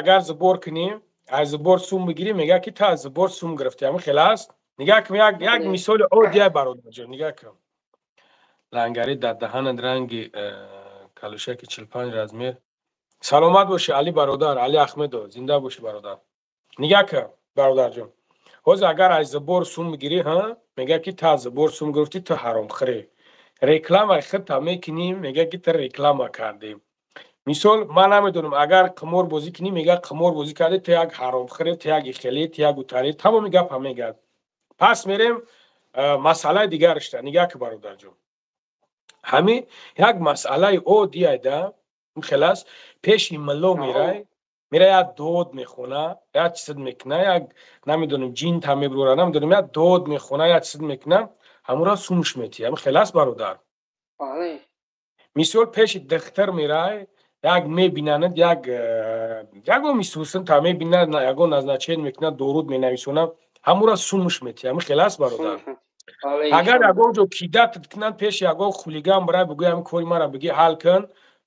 агар сбор кунӣ, аз сбор сум бигирӣ, мега ки ту аз сбор сум гирифтӣ. Ҳамин хел аст. Нигаҳ кун, як мисоли оддия, бародарҷон, нигаҳ кун. Лангари, дар даҳанат ранги калушаки 45 размер. Саломат бошӣ, Али бародар, Али Ахмедов, зинда бошӣ, бародар. Нигаҳ кун, бародарҷон, ҳозир агар аз сбор сум бигирӣ, ҳа, мега ки ту аз сбор сум гирифтӣ, ту ҳаромхӯрӣ. Рекламаи худта мекунӣ, мега ки ту реклама кардӣ. Мисол, ман намедонам, агар қимор бозӣ кунӣ, мега қимор бозӣ кардӣ, ту як ҳаромхӯре, ту як ихелӣ, ту як утарӣ, тамоми гапа мегӯяд. Пас мерем масъалаи дигарашта. Нигаҳ ки, бародарҷон, ҳамин як масъалаи оддиайда хел аст. Пеши милло мерай, мера, як дод мехона, як чиз мекуна, як намедонам, ҷинта мебурора, намедонам, як дод мехона, як чиз мекуна, ҳамура сумш метиҳ. Ҳамин хел аст, бародар. Мисол, пеши духтар мерай, як мебинанад, як ягон мисусн та мебинад, ягон назначение мекунад, доруд менависонад, ҳамура сумш метиҳ. Ҳамин хел аст, бародар. Агар ягон ҷо кидать кунанд, пеши ягон хулиган бирай, бигӯй, ҳамин кори мара бигӣ, ҳал кун,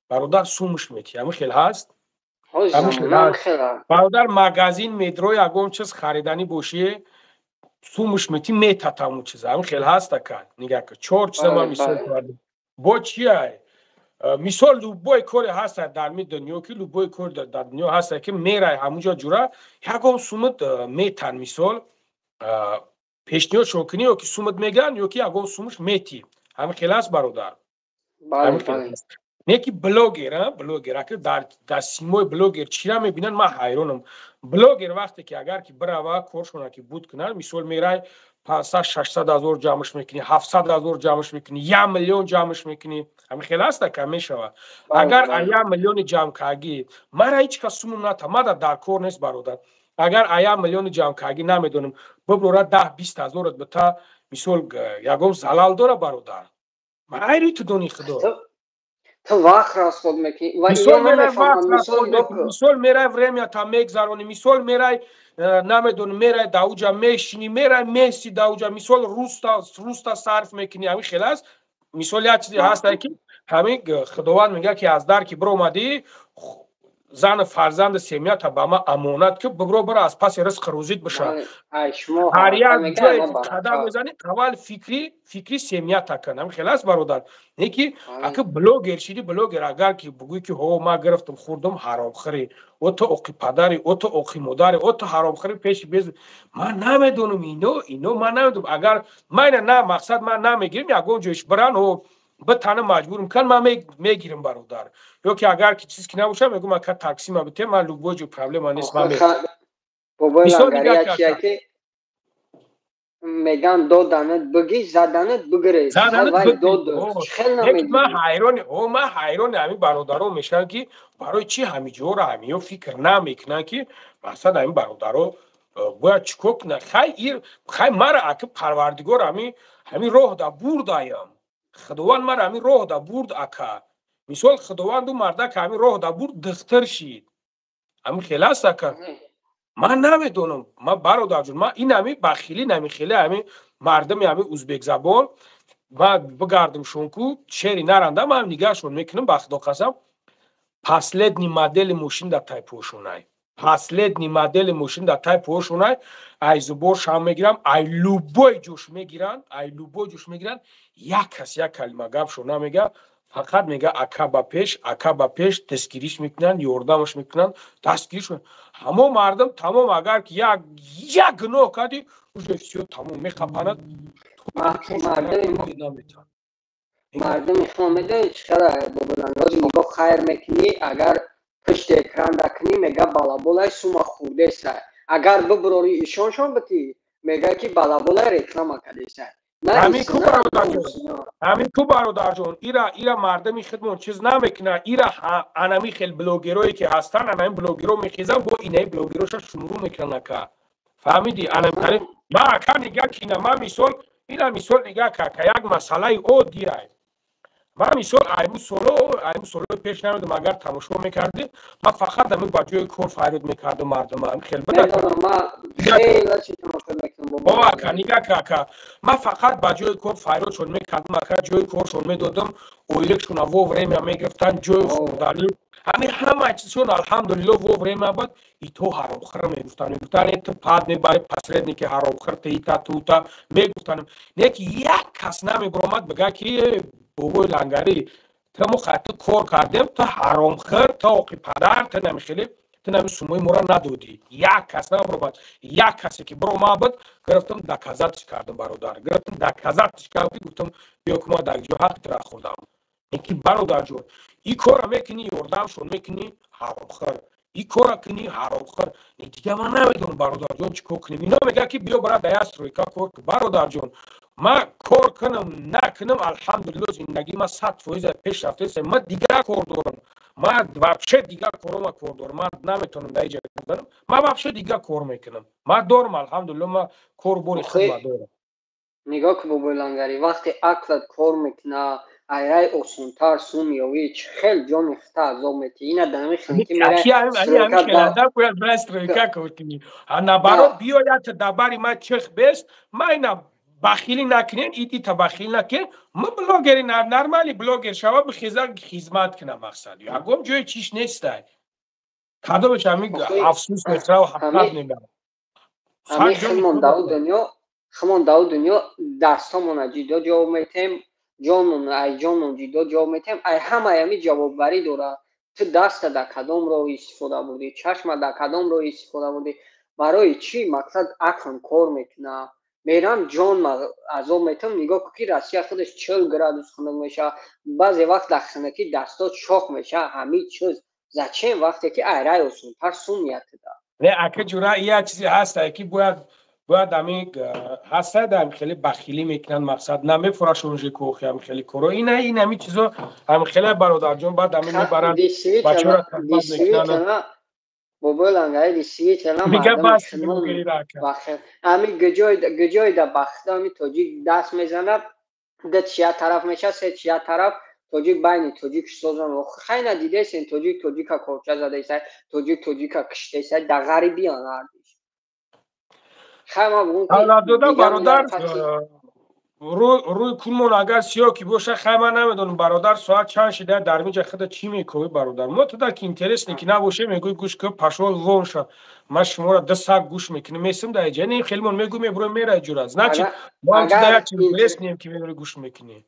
бародар, сумш метиҳ. Ҳамин хел ҳаст, бародар. Магазин медро, ягон чиз хариданӣ бошӣ, сумш метӣ, метат ҳамун чиза. Ҳамин хел ҳаст, ака. Нигаҳ кун, чор чиза ман мисол кардам. Бо чиай? Мисол, любой коре ҳаста дар ми дунё ки, любой кор дар дунё ҳаста ки мерай, ҳамунҷо ҷура ягон сумат метан. Мисол, пешниҳодшон кунӣ, ё ки сумат мегӯянд, ё ки ягон сумаш метӣ. Ҳамин хел аст, бародар. Не ки блогер, блогер аки дар симои блогер чира мебинанд, ман ҳайронам. Блогер вақте ки агар ки бирава, коршона ки буд кунанд, мисол, мерай, 500, 600 ҳазор ҷамъш мекунӣ, 700 ҳазор ҷамъш мекунӣ, 1 миллион ҷамъш мекунӣ. Ҳамин хел аста ка мешава. Агар 1 миллиони ҷамъ кардӣ, мара ҳеҷ кас сумум ната, мада дар кор нест, бародар. Агар 1 миллиони ҷамъ кардӣ, намедонам, биброра, 10, 20 ҳазорат бита, мисол, ягон залал дора, бародар? Ман айри ту дони худо. Ту вақт расход мекунӣ. Мисол, мерай, время та мегзаронӣ, мисол, мерай, намедонам, мерай, дауҷа мешинӣ, мерай, меси дауҷа, мисол, руста сарф мекунӣ. Ҳамин хел аст. Мисол, як чизе ҳастае ки ҳамин Худованд мегӯяд ки аз дар ки биромадӣ, зану фарзанду семьята ба ман амонат, ки бибро, бира, аз паси ризқи рӯзит биша. Ҳар як ҷое қадам мезанӣ, аввал фикри семьята кун. Ҳамин хел аст, бародар. Не ки аки блогер шиди, блогер агар ки бугӯӣ ки ҳо, ман гирифтам, хӯрдам, ҳаромхӯрӣ, о ту оқи падари, о ту оқи модари, о ту ҳаромхӯрӣ пеши без. Ман намедонам, ино ман намедонам, агар ман ина на мақсад, ман намегирим, ягон ҷоиш биран, ҳо, битана маҷбурм кан, ман мегирам, бародар. Ё ки агар ки чиз ки набошад, мегӯм, ака, таксима бите, ман любой ҷо проблема нест, ман меган, доданат бигӣ, заданат бигирез. Ман ҳайрони, о, ман ҳайрони ҳамин бародарон мешавам, ки барои чӣ ҳамин ҷоро ҳамиё фикр намекунанд, ки мақсад ҳамин бародаро бояд чӣ кор кунанд. Хай, мара аки Парвардигор ҳамин роҳ да бурдаям, Худованд мара ҳамин роҳ да бурд, ака. Мисол, Худованду мардак ҳамин роҳ да бурд, духтар шид. Ҳамин хел аст, ака. Ман намедонам, ман, бародарҷон, ман ин ҳами бахилӣ нами хеле ҳами мардами ҳами узбекзабон, ман бигардам шонку, шери наранда, ман нигаҳшон мекунам, ба Худо қасам. Последний модели мошин дар тай пошонай, последний модели мошин дар тай пошонай. Ай зуборшам мегирам, ай любой ҷош мегиранд, ай любой ҷош мегиранд. Як кас як калима гапшо намега, фақат мега: «Ака, ба пеш, ака, ба пеш». Дастгириш мекунанд, ёрдамаш мекунанд, дастгириш. Ҳамо мардум тамом, агар ки як гуноҳ кардӣ, уже всё, тамом, мехапанад. Мардуми шумо медонед чӣ қадар боболанрози нигоҳ хайр мекунӣ, агар пушти экран дакунӣ, мега: «Балаболай, сума хурдеса». Агар бибурори, ишоншон битӣ, мега ки балаболай, реклама кардеса. Ҳамин ку, бародарҷон, ира мардами хидмон чиз намекунад. Ира анами хел блогерое ки ҳастанд, анами блогеро мехезанд, бо инаи блогероша шумрӯ мекунанд, ака, фаҳмидӣ? Анами ма, ака, нига кина, ма мисол, ина мисол нига ка, як масъалаи оддиай. Ман мисол айму солои пеш намедум, агар тамошо мекардӣ, ман фақат ами ба ҷои кор фарёд мекардам мардума хел. Ака, нига ка, ака, ман фақат ба ҷои кор фарёдшон мекардам, ака, ҷои коршон медодам, ойликшона вовремя мегирифтанд, ҷои хӯрданӣ, ҳами ҳама чизшон, алҳамдулилло, вовремя буд. Ито ҳаромхӯр мегуфтанд, мегуфтанд: «Ту пад мебари, посредники ҳаромхӯр, ту ита тута», мегуфтанд. Не ки як кас намебуромад бига ки: «Бобои Лангарӣ, ту мо ту кор кардем, ту ҳаромхӯр, ту оқи падар, ту намихелӣ, ту нами сумои моро надодӣ». Як кас набуромад. Як касе ки буромад буд, гирифтам, доказать ш кардам, бародар, гирифтам, доказать ш кардам, гуфтам: «Биё ки ма дар ҷо ҳақи тура хӯрдам». Ки бародарҷон, и кора мекунӣ, ёрдамшон мекунӣ, ҳаромхӯр, и кора кунӣ, ҳаромхӯр. Дига ман намедонам, бародарҷон, чӣ кор кунем. Ино мегӯяд ки биё бара дая стройка кор. Бародарҷон, ман кор кунам накунам, алҳамдулилло, зиндагии ман 100% пеш рафтаест. Ман дигар кор дорам, ман вообще дигар корома кор дорам, ман наметавонам дар иҷа занам. Ман вообще дигар кор мекунам, ман дорам, алҳамдулилло, ман кору бори худма дорам. Нигоҳ ку, бобои Лангарӣ, вақте ақлат кор мекуна, айрай осонтар сум ёвӣ, чӣ хел ҷони хита азоб метӣ. Ина дами Наоборот, биёяд дабари ма чих бест, ма ина бахилӣ накунен, ита бахилӣ накунен. Ма блогери нормали, блогер шава, бихеза, хизмат кунам, мақсад ягон ҷои чиш нестай. Кадомеш ҳами афсӯс мехӯрав, ҳақиқат мебарам. Ҳами химон даву дунё, химон даву дунё, дастҳомона ҷидо ҷавоб метем, ҷонмон ай ҷонмон ҷидо ҷавоб метем, ай ҳамаи ҳами ҷавобгарӣ дорад. Ту даста дар кадом роҳ истифода бурдӣ, чашма дар кадом роҳ истифода бурдӣ, барои чӣ мақсад ақлм кор мекунад, мерам ҷон азоб метам. Нигоҳ ку ки Россия худаш 40 градус хунук мешавад, баъзе вақт дар хунукӣ дастот шох мешавад. Ҳамин чиз зачем, вақте ки айрай осонтар сум меятида? Не, ака, ҷура, як чизе ҳаста ки бояд ами ҳаста ами хеле бахилӣ мекунанд, мақсад намефурашон жекохи ами хеле коро, ина ин ами чизо ами хеле, бародарҷон, баъд ами мебаранд, бачаро тахмат мекунанд. Бобои Лангари, действительно, ами гуҷои да бахта ами тоҷик даст мезанад, да чия тараф мешавад, се чия тараф тоҷик байни тоҷик созан. Хайна дидесен, тоҷик тоҷика корча задаеса, тоҷик тоҷика киштеса, да ғарибиян ҳардиш. Давлатзода, бародар, рӯи кунмон агар сиёҳ ки боша, хай, ман намедонам, бародар, соат чанд шида, дар миҷа худа чӣ мекоӣ, бародар? Мо туда ки интересне ки набоше, мегӯй: «Гӯш ки, пошёл вон ша, ман шуморо 2 саат гӯш мекунам, месим дар иҷа». Не, хелмон мегӯй, мебурои, мерай, ҷура, значит, мо туда як чиз интереснем ки мебурои, гӯш мекунӣ.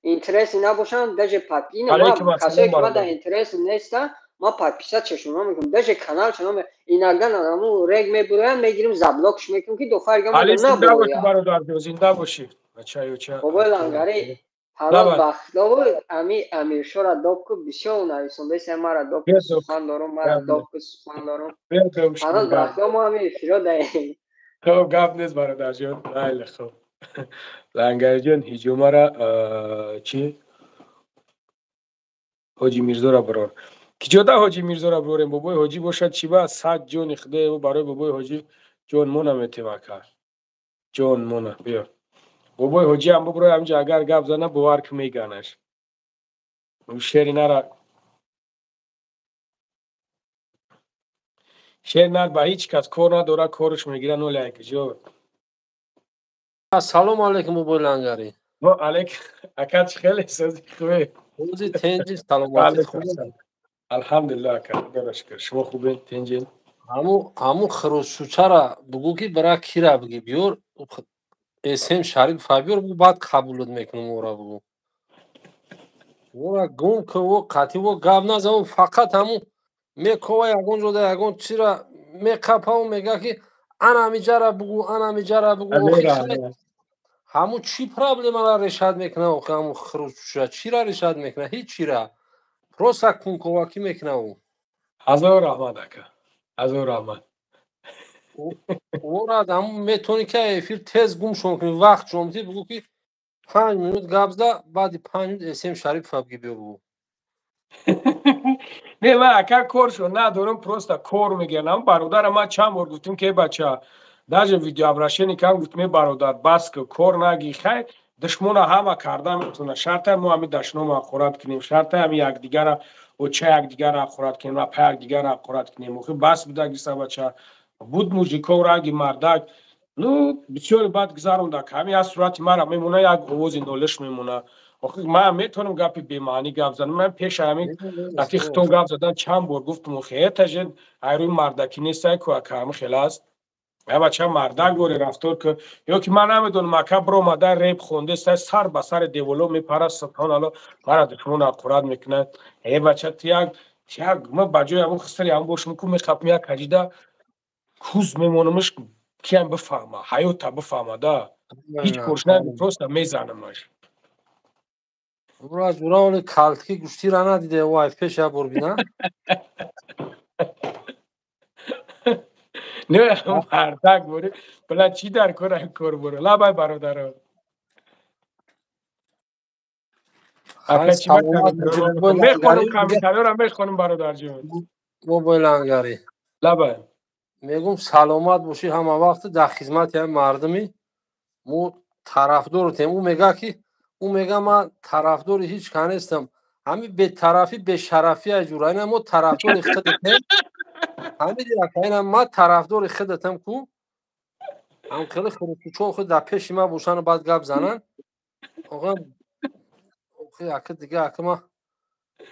Интереси набошам, даже ина касое ки ман дар интерес неста, ма подписать чашуна мекунам, даже канал чуна иногда наму рег мебуроям, мегирим, заблок ш мекунам ки дофарга. Бародар, зинда бошӣ. Бобои Лангари, ҳалол бахтову ами Амиршора доб ку, бисёр нависондаиса, мара доб ку, сухан дорум, мара доб ку, сухан дорум. Ҳалол бахтов, мо ами эфиро даем. Хоб, гап нест, бародарҷон, майли. Хоб, Лангариҷон, ҳиҷумара чӣ, Ҳоҷи Мирзора бирор. Киҷода Ҳоҷи Мирзора бирорем? Бобои Ҳоҷӣ бошад, чӣ ба сад ҷони худои, барои бобои Ҳоҷӣ ҷон мона метем, ака, ҷон мона. Биё, бобои Ҳоҷиам бубурой ҳамҷа, агар гап зана, бовар ки меганаш. Шери нара, шер нар ба ҳеҷ кас кор надора, корш мегира ноляйк ҷо. Ассалому алайкум, бобои Лангарӣ. Алейк, ака, чӣ хеле сози, хубе? Рӯзи тенҷи, саломатӣ, хуб. Алҳамдулиллоҳ ака, худоро шукр. Шумо хубед, тинҷед? Ҳамун хирӯзшучара бугӯ ки бира кира биги биёр, СМ Шарипов биёр, бугӯ баъд қабулат мекунам ора бугӯ. Ора гум ки о қатъи о гап назан, фақат ҳамун мекова ягон ҷода ягон чира меқапаву мега ки ана ҳамиҷара бугӯ, ана ҳамиҷара бугӯ. Ҳамун чӣ проблемара решат мекунад охи ҳамун хирӯзшуча? Чира решат мекунад? Ҳеҷ чира. Просто кунковакӣ мекунад ӯ. Ҳазор раҳмат ака. Ҳазор раҳмат. Ора ҳамун метавонӣ ки эфир тез гумшон кунӣ, вақт ҷомтӣ бугӯ ки 5 минут гап зада, баъди 5 минут СМ Шарипов биги биё бугӯ. Не, ман ака коршо надорам, просто кор мегирам. Бародарам ман чанд бор гуфтем ки бача, даже видеообращение кам гуфтем, бародар, бас ки кор наги, хай душмона ҳама карда метавона. Шарта мо ҳами дашнома ҳақорат кунем, шарта ҳами якдигара оча якдигара ҳақорат кунем, апа якдигара ҳақорат кунем. Охи бас будагиса бача. Буд мужиков ранги мардак. Ну, бисёре бад гузаронда. Ҳами аз сурати мара мемона, як овози нолиш мемона. Охи ман метавонам гапи бемаънӣ гап занам. Ман пеша ҳамин вақти хитон гап задан чанд бор гуфтам, охи это же айрӯи мардакӣ нестай ку ака, ҳами хел аст. Я бача мардак боре рафтор ки ё ки ман намедонам ака биромада реп хондеста сар ба сари деволо мепара, субҳоналло, мара душмон ҳақорат мекунад. Э бача, ту як ман ба ҷои ҳамун хисари ҳамун бошам ку мехапм як ҳаҷида куз мемонамаш, киам бифаҳма, ҳаёта бифаҳма да. Ҳеҷ корш наги, просто мезанамаш. Ура ҷура оли калтки гӯштира надиде, вай пеш як бор бина. Не, мардак боре, била чӣ дар кор ин кор боре. Лабай бародаро. Ака чӣ мехонам комментариёро мехонам бародарҷон. Бобои Лангари. Лабай. Мегум саломат бошӣ ҳама вақт дар хизмати ҳами мардуми мо тарафдоротем. Ӯ мега ки ӯ мега ман тарафдори ҳеҷ ка нестам. Ҳами бетарафӣ бешарафӣ ҷура. Ина мо тарафдори худатем. Ҳамиди ака, ина ман тарафдори худатам ку. Ҳам хеле хурӯчучон худ дар пеши ман бошану баъд гап занан. Оға охи ака дига ака ма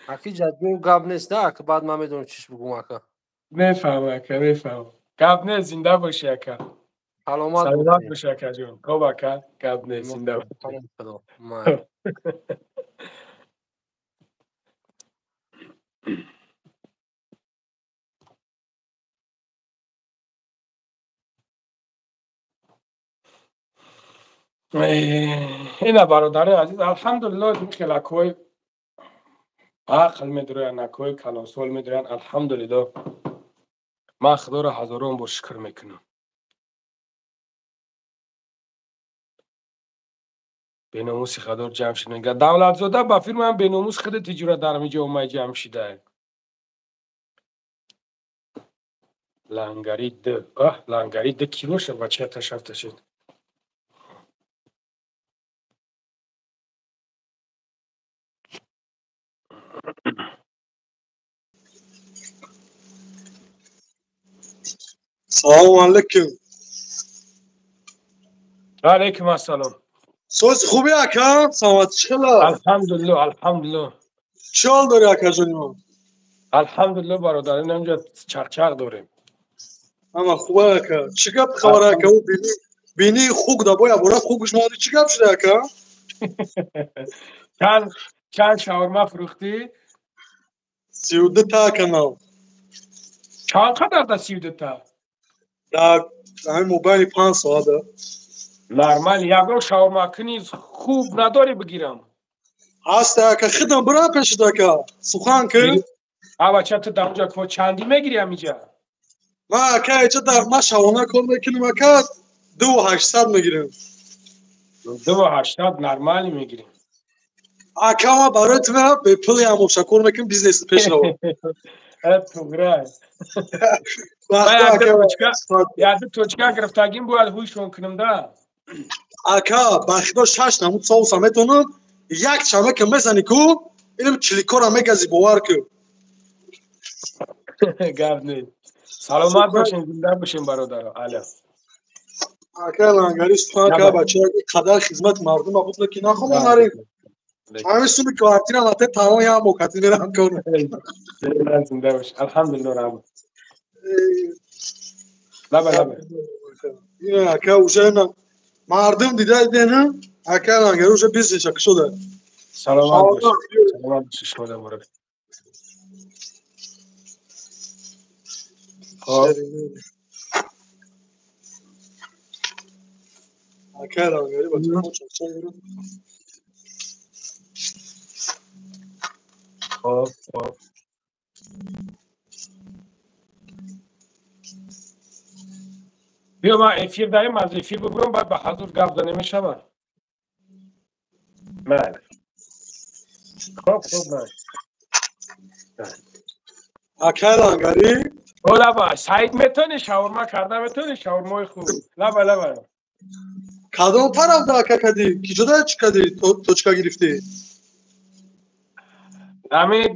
аки ҷадгӯ гап нест да ака, баъд ман медонам чиш бигӯм ака. Мефаҳмам ака, мефаҳмам. Гап нест, зинда бошӣ ака. Саломат Саломат бошӣ акаҷон. Хоб ака, гап нест, зинда бошӣ. Ина бародари азиз, алҳамдулиллоҳ, хел акои ақл медироянд, акои калонсол медироянд, алҳамдулиллоҳ. Ман худоро ҳазорон бор шукр мекунам. Беномуси худор ҷамъ шуд мега. Давлатзода ба фирмаам беномус худи тиҷора дар ҳамиҷо омай ҷамъ шидае. Лангари д. Аҳ, Лангари д кӣ боша бача ташафташед. Салому алейкум. Алейкум ассалом. Соз хуби ака? Саломат чӣ хела? Алҳамдулиллоҳ, алҳамдулиллоҳ. Чӣ ҳол дорӣ акаҷони ман? Алҳамдулиллоҳ бародар, инамҷа чақчақ дорем. Ҳама хуба ака. Чӣ гап хабар ака? Ӯ бини хук да боя бора хук шумоди чӣ гап шуда ака? Чанд шаурма фурӯхтӣ? 32 та ака нав. Чанд қадар да 32 та? Дар ҳамин мобайни 5 соат да. Нормал, ягон шаурмакунӣ хуб надорӣ бигирам? Ҳаст ака, хидам бира пешит ака. Сухан ки. А бача ту дар онҷа ко чандӣ мегирӣ ҳамиҷа? Ман ака иҷа дар ман шабона кор мекунам ака, 2800 мегирам. 2800 нормалӣ мегирӣ. Ака ман барои ту мерам бепули ҳамоша кор мекунам, бизнес пеш равам. Тугра. Яду точка гирифтагим бояд ҳуйшон кунам да. Ака, ба худо шаш намуд соуса метонам, як чамака мезани ку, инам чиликора мегазӣ бовар ку. Гап нест. Саломат бошем, зинда бошем бародаро. Аля. Ака Лангари сухан ка бача қадар хизмати мардум буд ки нахом нарем. Ҳамин суми квартира мате тамом як мокати мерам кор. Зинда бош. Алҳамдулиллоҳ, раҳмат. Лаба лаба. Ина ака уже на мардум дида дена ака лангар уже бизнес кушода. Саломат бош. Саломат бош, шода мурак. Хоб. Ака лангари бачаҳо чақчақ дорад. Хоб, хоб. Биё, ман эфир дарем, аз эфир бубурам, баъд ба ҳазур гап занем, мешавад? Майли. Хоб, хоб, майли. Ака лангари О, лаба, Саид метавонӣ шаурма карда метавонӣ, шаурмои хуб. Лаба, лаба. Кадом тараф да ака кади? Ки ҷода чӣ кади? Точка гирифтӣ? Ҳамин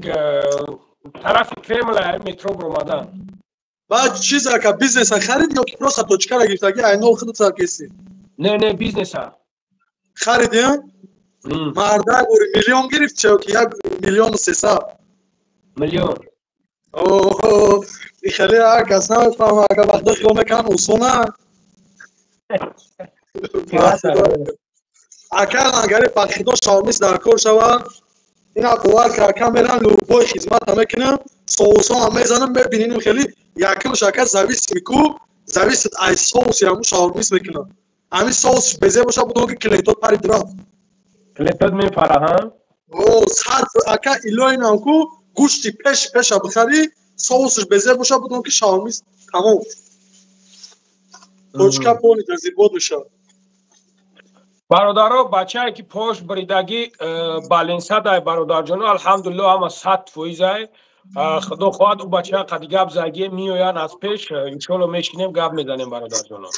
тарафи Кремл, метро буромадан. Баъд чиз ака, бизнеса харид ё ки просто точкара гирифтаги айнол худат сар кеси? Не, не, бизнеса. Хариди? Мардак ори миллион гирифт чё ки 1 300 000? Миллион. Оҳо, хеле кас намефаҳма ака, вақто хиёл мекунам осона. Ака лангари, фархидо шаурмис дар кор шавад. Ина бовар ки ака мерам любой хизмата мекунам, соусонам мезанам, мебининим хеле якумш ака зависит ку зависит ай соуси ҳамун шаурмис мекунам. Ҳамин соус безе боша, будон ки клиентот парид рафт. Клиентот мепара, ҳа? О, сад ака илоинам ку гӯшти пеш пеша бихарӣ, соусш безе боша, будон ки шаурмис тамом. Точка полный разибод мешавад. Бародаро, бачае ки пош бридагӣ баленсадай, бародарҷоно, алҳамдулиллоҳ, ҳама 100%-ай. Худо хоҳад, ӯ бача қади гап заги меоянд аз пеш, иншоалло, мешинем, гап мезанем, бародарҷоно.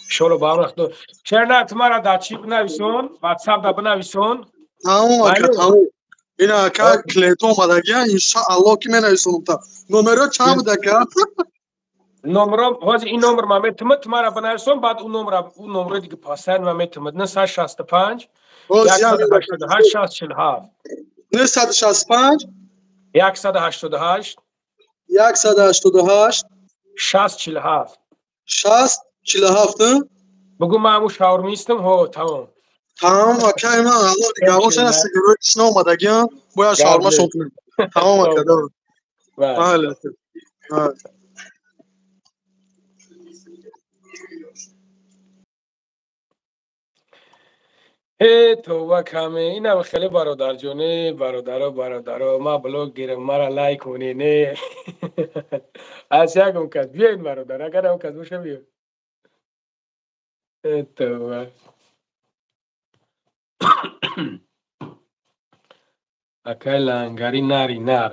Иншоалло, ба амри Худо. Шернат, мара дар чӣ бинависон? Ватсап да бинависон. Тамом ака, тамом. Ина ака клиентҳо омадагиян, иншааллоҳ ки менависонам та. Номеро чанд буд ака? Номеро ҳозир ин номер ма метимад, мара бинависон, баъд ӯ номера, ӯ номерои дига пасайн ма метимад. 965 188 60 47. 965 188 188 60 47. 60 47. Бугӯ, ман ҳамун шаурмистам, ҳо, тамом. Тамом акай, ман аллоҳ нигаҳбон аст, гурӯҳи кишна омадагиян, бояд шаурмашон кунем. Тамом ака, майли. Э, товба каме, инам хеле бародарҷоне, бародаро, бародаро, ман блог гирам, мара лайк кунӣ, не. Аз ягон кас, биёед, бародар, агар ягон кас боша, биё. Э, товба. Акай лангари, нари нар.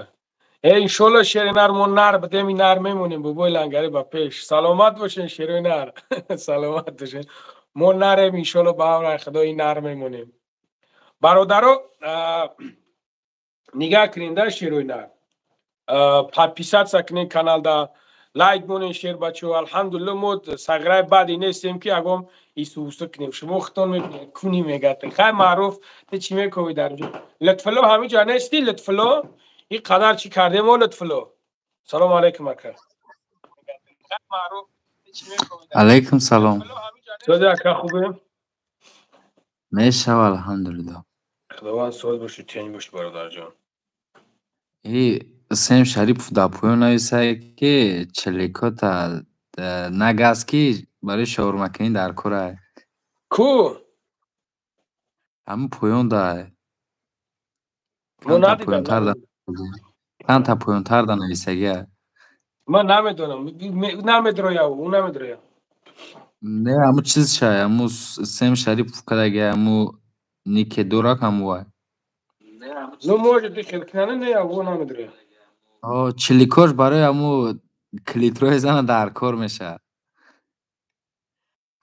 Э, иншолло, шери нар, мо нар будем, нар мемонем, бобои лангари ба пеш. Саломат бошен, шерои нар. Саломат бошен. Мо нарем, иншолло, ба амри Худо ин нар мемонем. Бародаро, нигаҳ кунед, да, шерои нар. Подписаться кунед каналда, лайк монед, шербачо. Алҳамдулилло, мо сағираи баъде нестем, ки ягон ису-усу кунем. Шумо худтон мебинед, куни мегардем. Хай, маъруф, ту чӣ мекови дар ҷо? Лутфулло ҳамин ҷо нестӣ, Лутфулло? Ин қадар чӣ кардем, о, Лутфулло? Салому алайкум, ака. Алайкум салом. Сози, ака, хубем? Мешава, алҳамдулилло. Худованд соз бошӣ, тинҷ бошӣ, бародарҷон. И Сем Шарипов дар поён нависае, ки челикота нагаз, ки барои шаурмакунӣ дар корае. Ку? Ҳамин поён да. Мо надидам. Чандта поёнтар да нависагия. Ман намедонам, намедроя, ӯ намедроя. Не, ҳамун чиз шай, ҳамун Сем Шарипов кадаги, ҳамун нике дорак, ҳамун. Ну, может, хел кунана, не, ӯ намедроя. Чиликош барои ҳамун клитрои зана дар кор мешавад.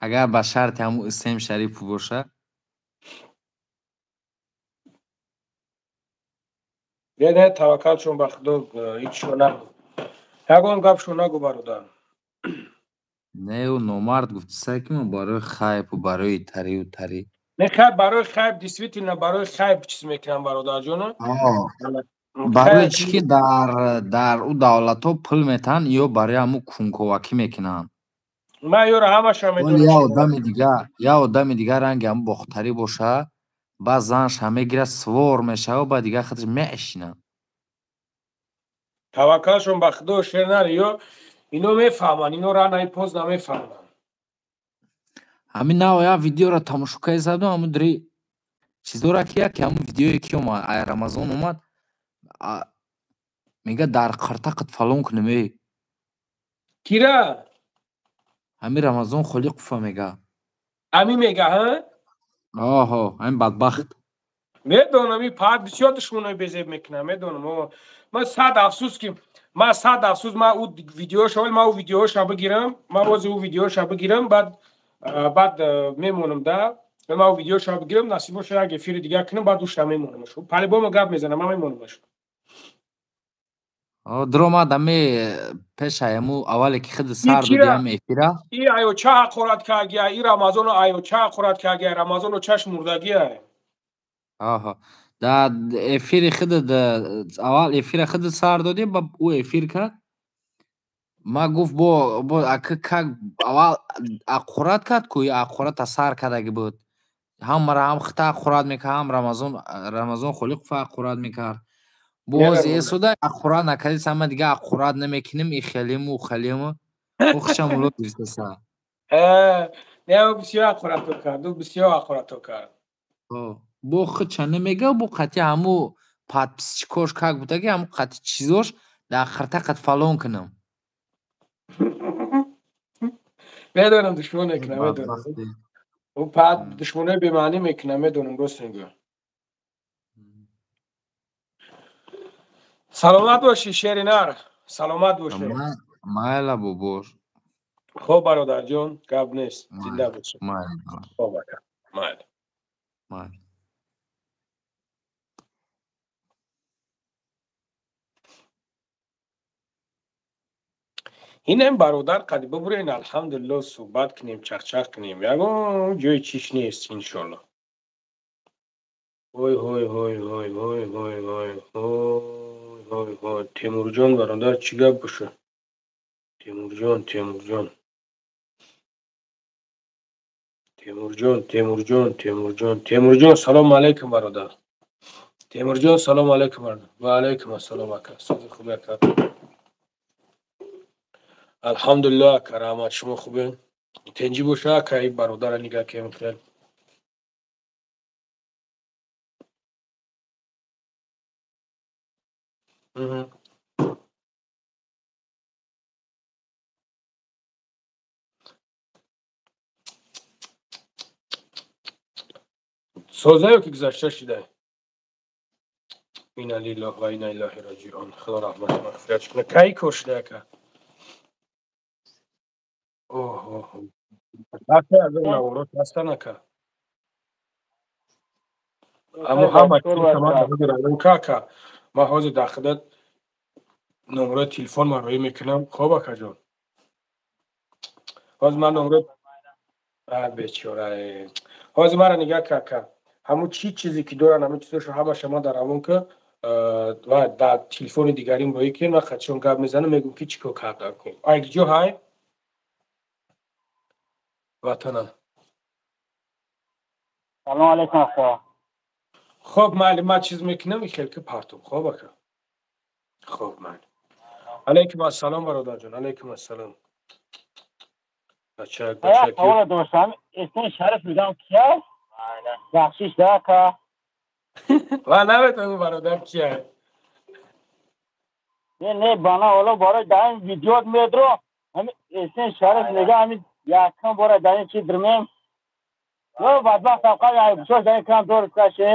Агар ба шарти ҳамун Сем Шарипов боша. Не, не, таваккалшон ба Худо, ҳичшо нагӯ. Ягон гапшо нагӯ, бародар. Не, ӯ номард гуфтиса, ки мо барои хайпу барои тарию тарӣ. Не хайп барои хайп, действительно барои хайп чиз мекунам, бародарҷоно. Барои чӣ ки дар ӯ давлатҳо пул метаҳанд ё барои ҳамун кунковакӣ мекунанд. Ман ёро ҳамаша медонам. Я одами дигар ранги ҳамун бохтарӣ боша, баъд занша мегирад, свор мешава, баъд дигар худаш меашинад. Таваккалшон ба Худо, шер нари, ё ино мефаҳманд, ино ранаи поз намефаҳманд. Ҳамин нав як видеоро тамошо карда задам, ҳамун дри чиздора ки яке ҳамун видеое ки омад, ай Рамазон омад, мега дар қиртақат фалон кунем, эй. Кира? Ҳамин Рамазон Холиқова мега. Ҳамин мега, ҳа? Оҳо, ҳамин бадбахт. Медонам, ин пад бисёр душманои безеб мекунам, медонам. Ман сад афсӯс ки ман сад афсӯс, ман ӯ видеоша, вале ман ӯ видеоша бигирам, ман бози ӯ видеоша бигирам, баъд мемонам да. Ман ӯ видеоша бигирам, насиб боша як эфири дигар кунам, баъд ӯша мемонамаш. По-любому гап мезанам, ман мемонамаш. Дромад ами пеша ему аввале ки худ сар додиам эфира. И аё ча ҳақорат кардия, и Рамазоно аё ча ҳақорат кардия, Рамазоно чашм мурдагия. Аҳа. Да эфири худ аввал эфира худ сар додӣ, ба ӯ эфир кард. Ма гуфт бо ака как аввал ҳақорат кард ку, ҳақората сар кардаги буд. Ҳамара ҳам хита ҳақорат мекард, ҳам Рамазон Холиқов ҳақорат мекард. Боз эсода ҳақорат накардӣ, сама дига ҳақорат намекунем, и хелиму хелиму. Ӯ хушам уло гирифтаса. Не, ӯ бисёр ҳақорато кард, ӯ бисёр ҳақорато кард. Бо худша намега, бо қатъи ҳаму подписчикош как будаги, ҳаму қатъи чизош дар қиртақат фалон кунам. Медонам, душмон мекунам, медонам. Ӯ пад душмонои бемаънӣ мекунам, медонам, рост мегӯям. Саломат бошӣ, шери нар, саломат бошӣ. Майла бобош. Хоб, бародарҷон, гап нест, зинда бошӣ. Хоб, ака, майли. Майли. Инам бародар қади бубурен, алҳамдулилло, суҳбат кунем, чахчах кунем, ягон ҷои чиш нест, иншолло. Ой ой ой ой ой ой ой ой ой ой, Темурҷон бародар, чӣ гап боша? Темурҷон, Темурҷон, Темурҷон, Темурҷон, Темурҷон, Темурҷон, салому алайкум бародар. Темурҷон, салому алайкум бародар. Ва алайкум ассалом ака. Сози хуб ака. Алҳамдулилло ака, раҳмат, шумо хубен? Тенҷӣ боша ака, ин бародара нигаҳ кем хел. Созаё ки гузашта шида. Инна лиллаҳи ва инна илайҳи роҷиун. Худо раҳмату мағфиратш кунад. Кай кор шида ака? Оҳ, ака, аз он наворот ҳастан ака. Аммо ҳама ака, ман ҳозир дар худат номерои телефон ман роӣ мекунам. Хоб акаҷон, ҳозир ман номеро бечора, ҳозир маро нигаҳ ка ака, ҳамун чӣ чизе ки доранд, ҳамин чизошо ҳамаша ман дар равон ка ва дар телефони дигарим роӣ кунем, ман хатшон гап мезанам, мегӯм ки чӣ кор кардан кун. Ай ҷо ҳай ватана. Салом алейкум ака. Хоб, майли, ман чиз мекунам, хел ки партум. Хоб ака. Хоб, майли. Алейкум ассалом бародарҷон, алейкум ассалом. Бачак, бачак. Савол доштам, исми Шариф мегам кия? Бахшиш да ака. Ва наметонам бародар кия. Не, не, бана ҳоло барои дар ин видеот медро, ҳамин исми Шариф мегам, ҳамин якум бора дар ин чи дирмем. Ё бадбахт авқат айбшош дар ин кам дор каше.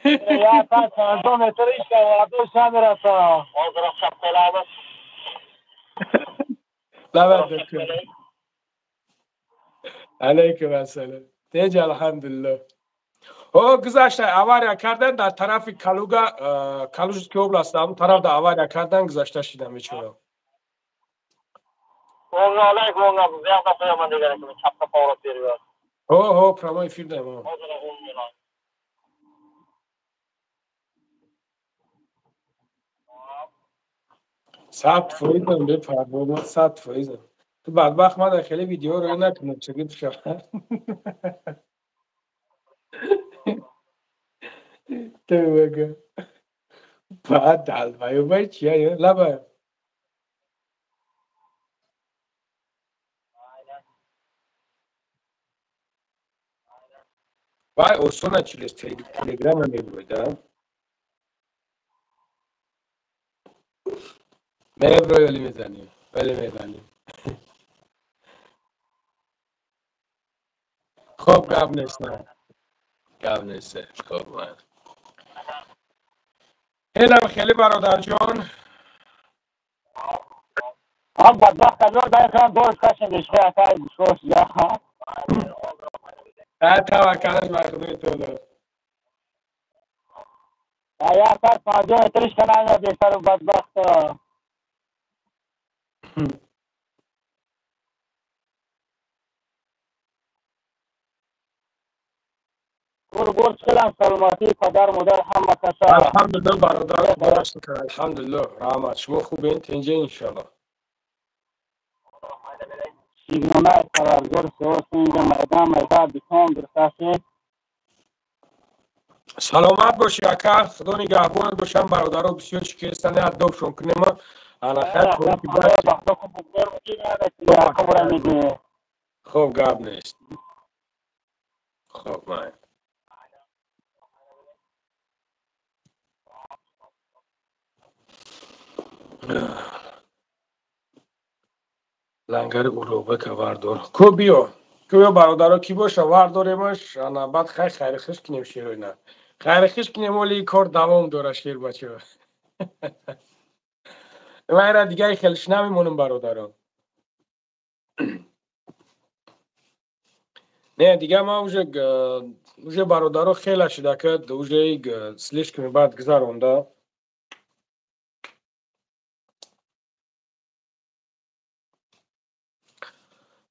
Я та чандо метр ишка вадо шамираса. Алейкум ассалом. Теҷ, алҳамдулилло. О, гузашта авария кардан дар тарафи Калуга, Калужский област, ҳамун тараф да авария кардан гузашта шидам бечора. O'ngga olaylik, o'ngga bu yoqda qo'yaman degan ekan, chapga pog'lab berib. Ho, ho, прямой эфир даем. Hozir o'ngga. Сад фоизам бепарво, ман 100 фоизам. Ту бадбахт мада хеле видеоро накунам, чагид шава. Ту бага. Баъд далбаю чия лаба. Вай осона через телеграма мебурӣ, да? Мебурӣ вале мезанӣ, вале мезанӣ. Хоб гап нест, на. Гап нест, хоб ман. Инам хеле бародарҷон. Ҳам бадбахт азор дай хам дорш кашем бешхе акай гушош я. Таваккалаш бар Худои Таоло. Я сар 50 метриш канал бештар бадбахт. Гур гур чилам саломатӣ падар модар ҳама каса. Алҳамдулиллоҳ бародар, худо шукр. Алҳамдулиллоҳ, раҳмат. Шумо хубен, тинҷе иншоаллоҳ. Шигнонаи парвардигор сиёсинҷа майда майда битон гирифтаси. Саломат бошӣ ака, худо нигаҳбонат бошам. Бародаро бисёр чӣ ки ҳастанд, адобшон кунем. Ана хайр. Хоб гап нест. Хоб май. Лангари Улуғбека вардор. Ку биё. Ку биё бародаро ки боша вардоремаш, ана баъд хай хайрихиш кинем шероина. Хайрихиш кинем оли кор давом дора шер бачаҳо. Вайра дигари хелиш намемонам бародаро. Не, дига ман уже бародаро хела шуда ки уже слишком баъд гузаронда.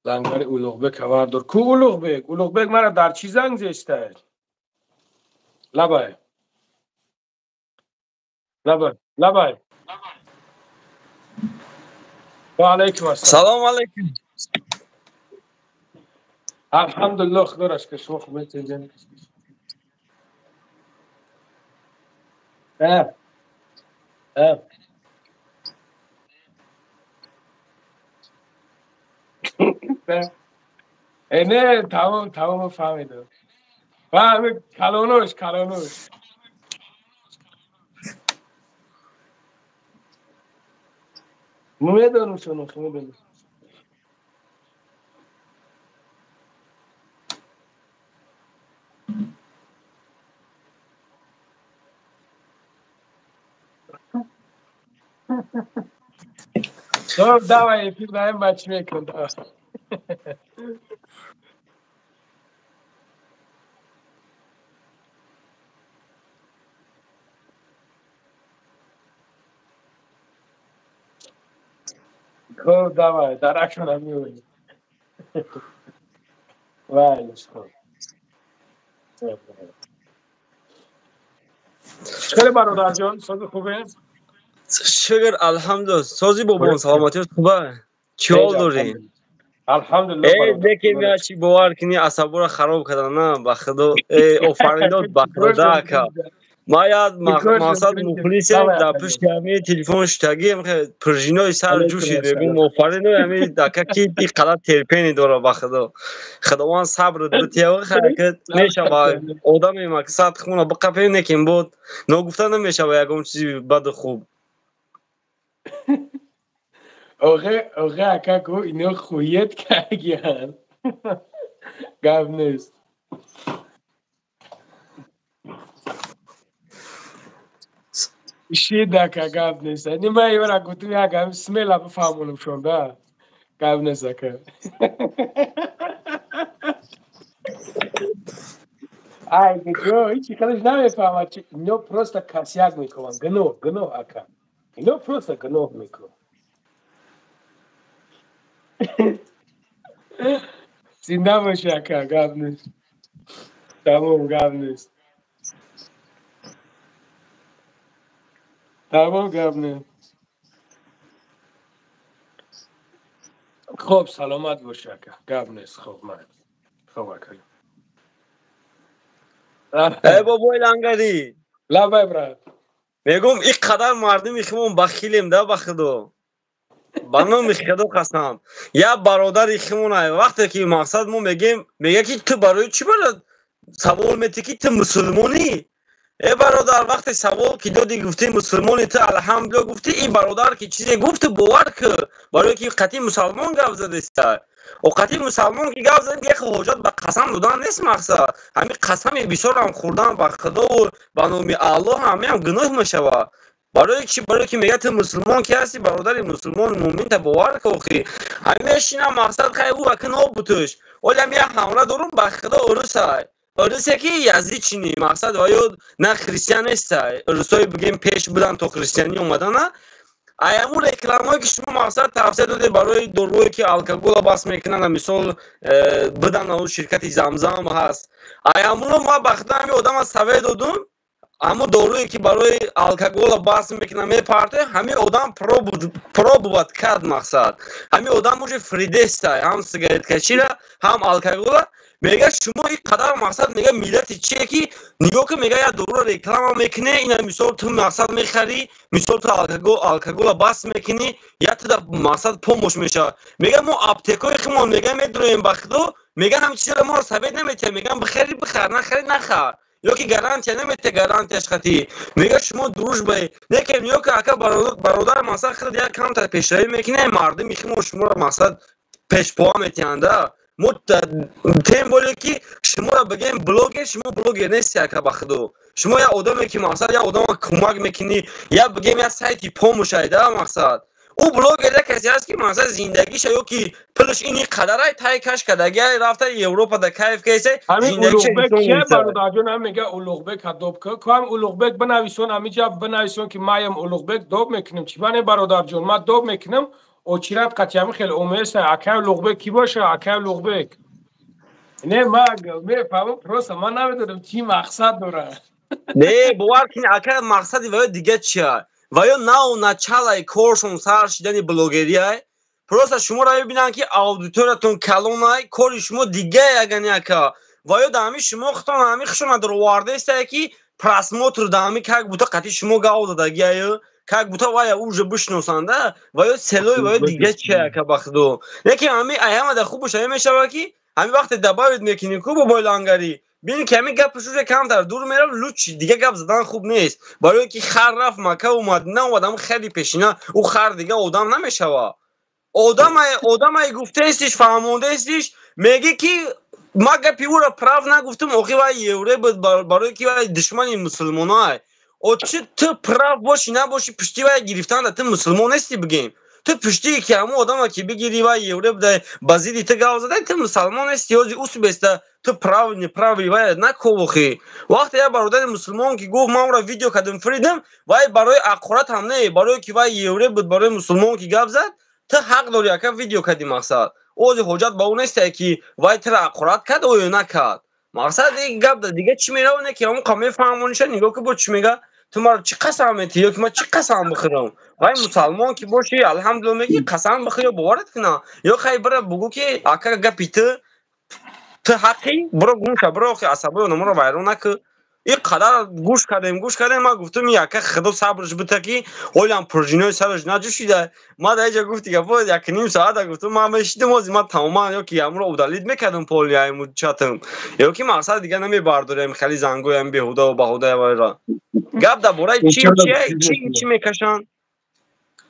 Лангари Улуғбек вардор. Ку Улуғбек? Улуғбек мара дар чӣ занг зестай? Лабай. Лабай. Лабай. Ва алайкум ассалом. Салом алайкум. Алҳамдулиллоҳ, худоро шукр, шумо хубед ҷон? Э. Э. Э не, тамом, тамом фаҳмидам. Фаҳмид, калонош, калонош. Медонам шуно, медонам. Хоб, давай эфир даем бачи мекунам, давай. Хоб, давай, даракшонам меоӣ. Вайлиш, хоб. Хеле бародарҷон, сози хубе? Шукр, алҳамдулиллоҳ. Сози бобон, саломатият хуба? Чӣ ҳол дорӣ? Алҳамдулиллоҳ Э, бародар. лекин меа чӣ бовар кунӣ, асабора хароб кардан, на, ба худо. Э, офарин дод ба худо, ака. Ма як мақсад мухлисем, дар пушти ҳамин телефон шутагием, пружинои сар ҷӯшид, мегӯм офарин ҳамин ака ки ин қадар терпение дора ба худо. Худованд сабрат бития, ҳаракат мешава. Одаме мақсад хона биқапем, лекин буд ногуфта намешава ягон чизи баду хуб. Охе, охе ака ку ино хует кагиян. Гап нест. Шид ака гап нест. Нима ивара гуфтум як ҳам смело бифаҳмонам шон да. Гап нест ака. Ай, ҷо, ҳичи хелеш намефаҳмад чи ино просто косяк мекунанд. Гуноҳ, гуноҳ ака. Ино просто гуноҳ мекунанд. Зинда бошӣ, ака, гап нест. Тамом, гап нест. Тамом, гап нест. Хоб, саломат бошӣ, ака, гап нест. Хоб, ман. Хоб, ака. Эй бобои лангарӣ. Лабай, брат. Мегум, ин қадар мардуми химон бахилем да, ба худо. Ба номи худо қасам. Як бародари химон вақте ки мақсад мо мегем, мега ки ту барои чӣ бара савол метӣ ки ту мусулмонӣ? Э бародар, вақте савол ки додӣ гуфтӣ мусулмонӣ, ту алҳамдулилла гуфтӣ, ин бародар ки чизе гуфт, ту бовар кӣ, барое ки қатъи мусалмон гап задеста. О қатъи мусалмон ки гап задем, яхе ҳоҷат ба қасам додан нест мақсад. Ҳамин қасами бисёрам хӯрдан ба худову ба номи Аллоҳ ҳамеам гуноҳ мешавад. Барои чи? Барои ки мега ту мусулмон ки ҳасти, бародари мусулмон мӯмин та бовар кӣ охи. Ҳамин мешинам мақсад хай ӯ аки нобутуш. Олям як ҳамра дорум ба худо урусай. Урусе ки язычный мақсад ва ё на христиан нестай. Урусои бигем пеш будан то христианӣ омадана. Аяму рекламое ки шумо мақсад тавсия додед барои дорӯе ки алкогола бас мекунанд, мисол будан ӯ ширкати Замзам ҳаст. Аямуно ма ба худо ҳамин одама саве додум. Ҳамун дорӯе ки барои алкогола бас мекунанд мепарте, ҳамин одам пробовать кард мақсад. Ҳамин одам уже фридестай, ҳам сигареткашира, ҳам алкогола. Мега шумо ин қадар мақсад мега миллати чие ки нигоҳ кун, мега як доруро реклама мекунӣ, ина мисол ту мақсад мехарӣ, мисол ту алкогола бас мекунӣ, як туда мақсад помош мешавад. Мега мо аптекои химон мега медроем ба худо, мега ҳамин чизаро моро совет наметиҳад, меган бихарӣ бихар, нахарӣ нахар. Ё ки гарантия наметиҳад, гарантияш хати. Мега шумо дружбаи. Не ки нигоҳ кун, ака бародар мақсад худ як камтар пешравӣ мекунӣ, мардуми химон шуморо мақсад пешпоа метиҳанда. Мо тем более ки шуморо бигем блогер, шумо блогер нести, ака, ба худо. Шумо як одаме ки мақсад як одама кӯмак мекунӣ, як бигем як сайти помощай да мақсад. Ӯ блогер як касе ҳаст ки мақсад зиндагиша ё ки пулаш ини қадарай тай каш кардагиай, рафта Европада кайф кайса, ҳамин зиндагиша Улуғбек инсон кия мешавад. Бародарҷон ҳам мега Улуғбек доб ку. Ку ҳам Улуғбек бинависон, ҳамиҷа бинависон ки маям Улуғбек доб мекунем. Чӣ бане бародарҷон, ман доб мекунам. Очират қатъи хеле омеса. Акай Улуғбек кӣ боша? Акай Улуғбек. Не, ман мефаҳмам, просто ман намедонам чӣ мақсад дорад. Не, бовар кунед, ака, мақсади ва ё дига чия? Ва ё нав началаи коршон сар шидани блогерияй. Просто шуморо мебинанд ки аудиториятон калонай, кори шумо дигае ягани ака. Ва ё дар ҳамин шумо худтон ҳамин хушона даровардаистае ки просмотр дар ҳамин как будто қатъи шумо гав додагиаю, как будто вая уже бишносанда, ва ё целои ва ё дига чия, ака, ба худо. Лекин ҳамин ай ҳамада хубаш ҳамин мешавад ки ҳамин вақте добавить мекунӣ ку бобои лангарӣ, бини ки ҳамин гапаш уже камтар дур мерав, лучше дига гап задан хуб нест. Барое ки хар рафт Маккаву Мадина омад, ҳамн хари пешина, ӯ хар дига одам намешавад. Одамай одамай гуфтаистиш, фаҳмондаистиш, мегӣ ки ма гапи ӯро прав нагуфтам, охи вай евре буд, барое ки вай душмани мусулмонай. О чи ту прав бошӣ набошӣ, пушти вай гирифтанда ту мусулмон нести бигем. Ту пушти ки ҳамун одама ки бигирӣ, вай евре буда, ба зидди ту гап зада, ту мусалмон нести. Ҳози усбеста ту прав неправи вай наковохӣ. Вақте як бародари мусулмон ки гуфт, ман ӯро видео кардам фиридам, вай барои ақурат ҳам не, барое ки вай евре буд, барои мусулмон ки гап зад, ту ҳақ дорӣ, ака, видео кардӣ мақсад. Ози ҳоҷат ба ӯ нестае ки вай туро ақурат кард оё накард. Мақсад ин гап дига чӣ мерава, не ки ҳамон қа мефаҳмониша, нигоҳ ки бо чӣ мега, ту маро чӣ қасам метиҳӣ ё ки ман чӣ қасам бихӯрам? Вай мусалмон ки бошӣ, алҳамдулилла мегӣ, қасам бихӯр ё боварат кунам. Ё хай бира бугӯ ки ака гапи ту ҳаққӣ, биро гум ша, биро охи асабои одаморо вайрон накӯ. Ин қадар гӯш кардем, гӯш кардем, ман гуфтам ин ака худо сабрш бита ки ҳолиам пружинои сараш наҷӯшида. Ман дар инҷа гуфти гапо якним соата гуфтам, ман мешидам ози ман тамоман ё ки ҳамро удалить мекардам поли айму чатам. Ё ки мақсад дига намебардорем хеле зангоям беҳудаву баҳудая вайра. Гап дар бораи чи чи чи мекашанд?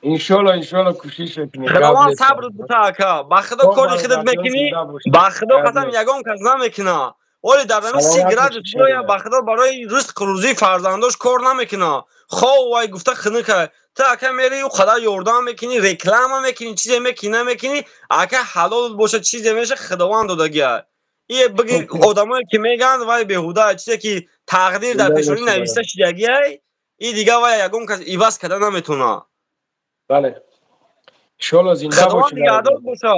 Иншолло, иншолло, кӯшиш мекунем. Худованд сабр бита, ака. Ба худо кори худат мекунӣ, ба худо қасам ягон кас намекуна. Оли дар ҳамин 30 градус чиёя ба худо барои ризқу рӯзии фарзандош кор намекуна. Хов вай гуфта хунука. Ту ака мери ӯ қадар ёрдам мекунӣ, реклама мекунӣ, чизе мекунӣ, намекунӣ, ака ҳалол бошад, чизе меша Худованд додагия. Ие биги одамое ки мегӯянд вай беҳуда, чизе ки тақдир дар пешонӣ нависта шидагиай, и дига вай ягон кас иваз карда наметавонад. Бале. Иншолло зинда Худованд бошӣ. нигаҳдор боша.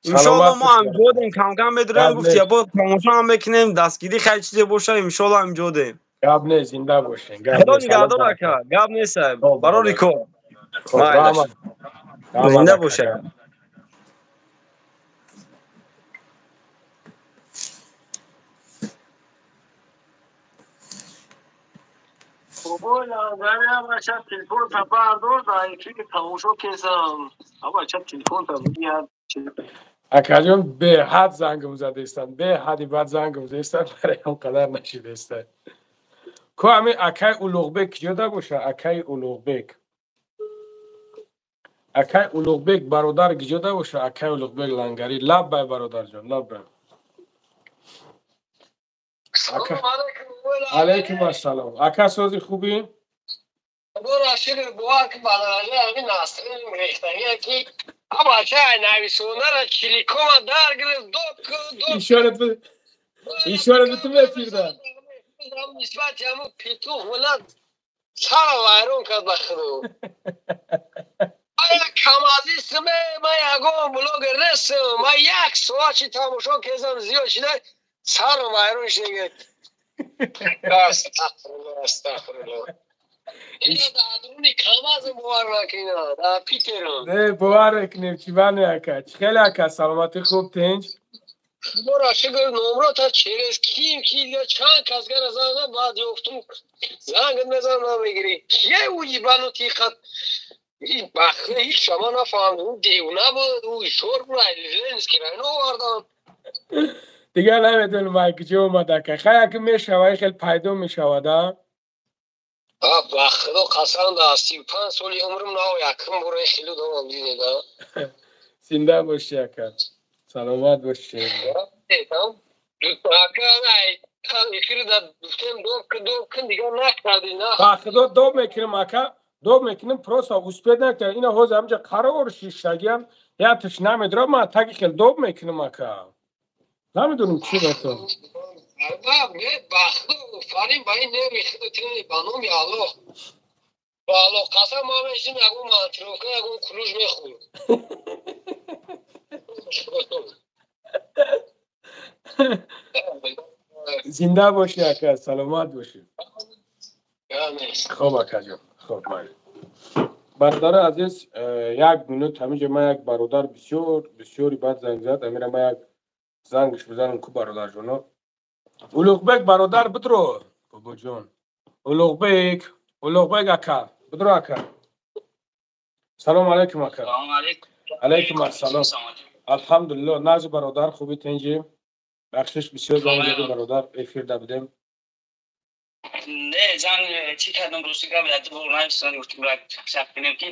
Иншоалло мо ҳамҷодем, кам-кам медурем, гуфти бо тамошо ҳам мекунем, дастгирӣ хай чизе боша, иншоалло ҳамҷодем. Гап нест, зинда бошен. Худо нигаҳдор ака, гап нест, барори кор. Зинда боша. Бобой лангари абача телефон та бардор да эфири тамошо кесам. Абача телефон та бигир. Акаҷон беҳад зангм задаистанд, беҳади бад зангм задаистанд, барои он қадар нашидаистанд. Ко ҳамин акай Улуғбек киҷода боша? Акай Улуғбек. Акай Улуғбек бародар киҷода боша? Акай Улуғбек лангари. Лаббай бародарҷон, лаббай. Алейкум ассалом. Ака сози хубӣ? Бора шукр бовар ки ба дараҷаи ҳамин насрин рехтагие ки абача нависонара чиликома дар гирифт доб доб. Ишорат битум эфирда. Нисбати ҳамун петух милад сара вайрон кард ба худо. Ман як камазистме, ман ягон блогер нестам, ман як соат чи тамошо кезам зиёд шида сарам вайрон шида. Астағфируллоҳ, астағфируллоҳ. Ина дар дуруни камазм бовар накунад, дар Питерам. Не, бовар мекунем, чӣ бане ака. Чӣ хеле ака, саломатӣ хуб, тинҷ? Худоро шукр, номро та через ким ки дига чанд кас гара занг зад, баъд ёфтум зангат мезанам намегирӣ. Кие ӯ ибану тиқат? Ин бахи ҳеҷ шама нафаҳмидам. Ӯ девона буд, ӯ ишор буд, Ленинский район овардам. Дигар намедонам ай куҷо омад ака. Хай ака мешава, хел пайдо мешавад, а? Ба худо қасам да 35 соли умрим нав якум бора хеле домам дидед, а? Зинда бошӣ ака. Саломат бошӣ. Ака, ай эфир да гуфтем доб кун, доб кун, дигар накардӣ, на. Ба худо доб мекунем ака, доб мекунем, просто успед накардем. Ина ҳозир ҳамҷа қарор шиштагиам, як туш намедорам, ман таги хел доб мекунем ака. Намедонам чӣ бато. Не, ба худо офарин ба ин нерви худо ба номи Аллоҳ. Ба Аллоҳ қасам ман мешидим ягон монтировка, ягон кулуш мехӯрд. Зинда бошӣ ака, саломат бошӣ. Хоб акаҷон, хоб майли. Бародари азиз, як минут ҳаминҷо ман як бародар бисёр бисёри бад занг зад, амира ман як зангш бизанам ку бародарҷоно. Улуғбек бародар бидро, бобоҷон. Улуғбек, Улуғбек ака, бидро ака. Салом алейкум ака. Салом алейкум. Алейкум ассалом. Алҳамдулиллоҳ, нази бародар хуби тинҷи. Бахшиш бисёр занг зади бародар, эфирда будем. Не, занг чӣ кардам рости гап дар бор нависон гуфтем як шах кунем ки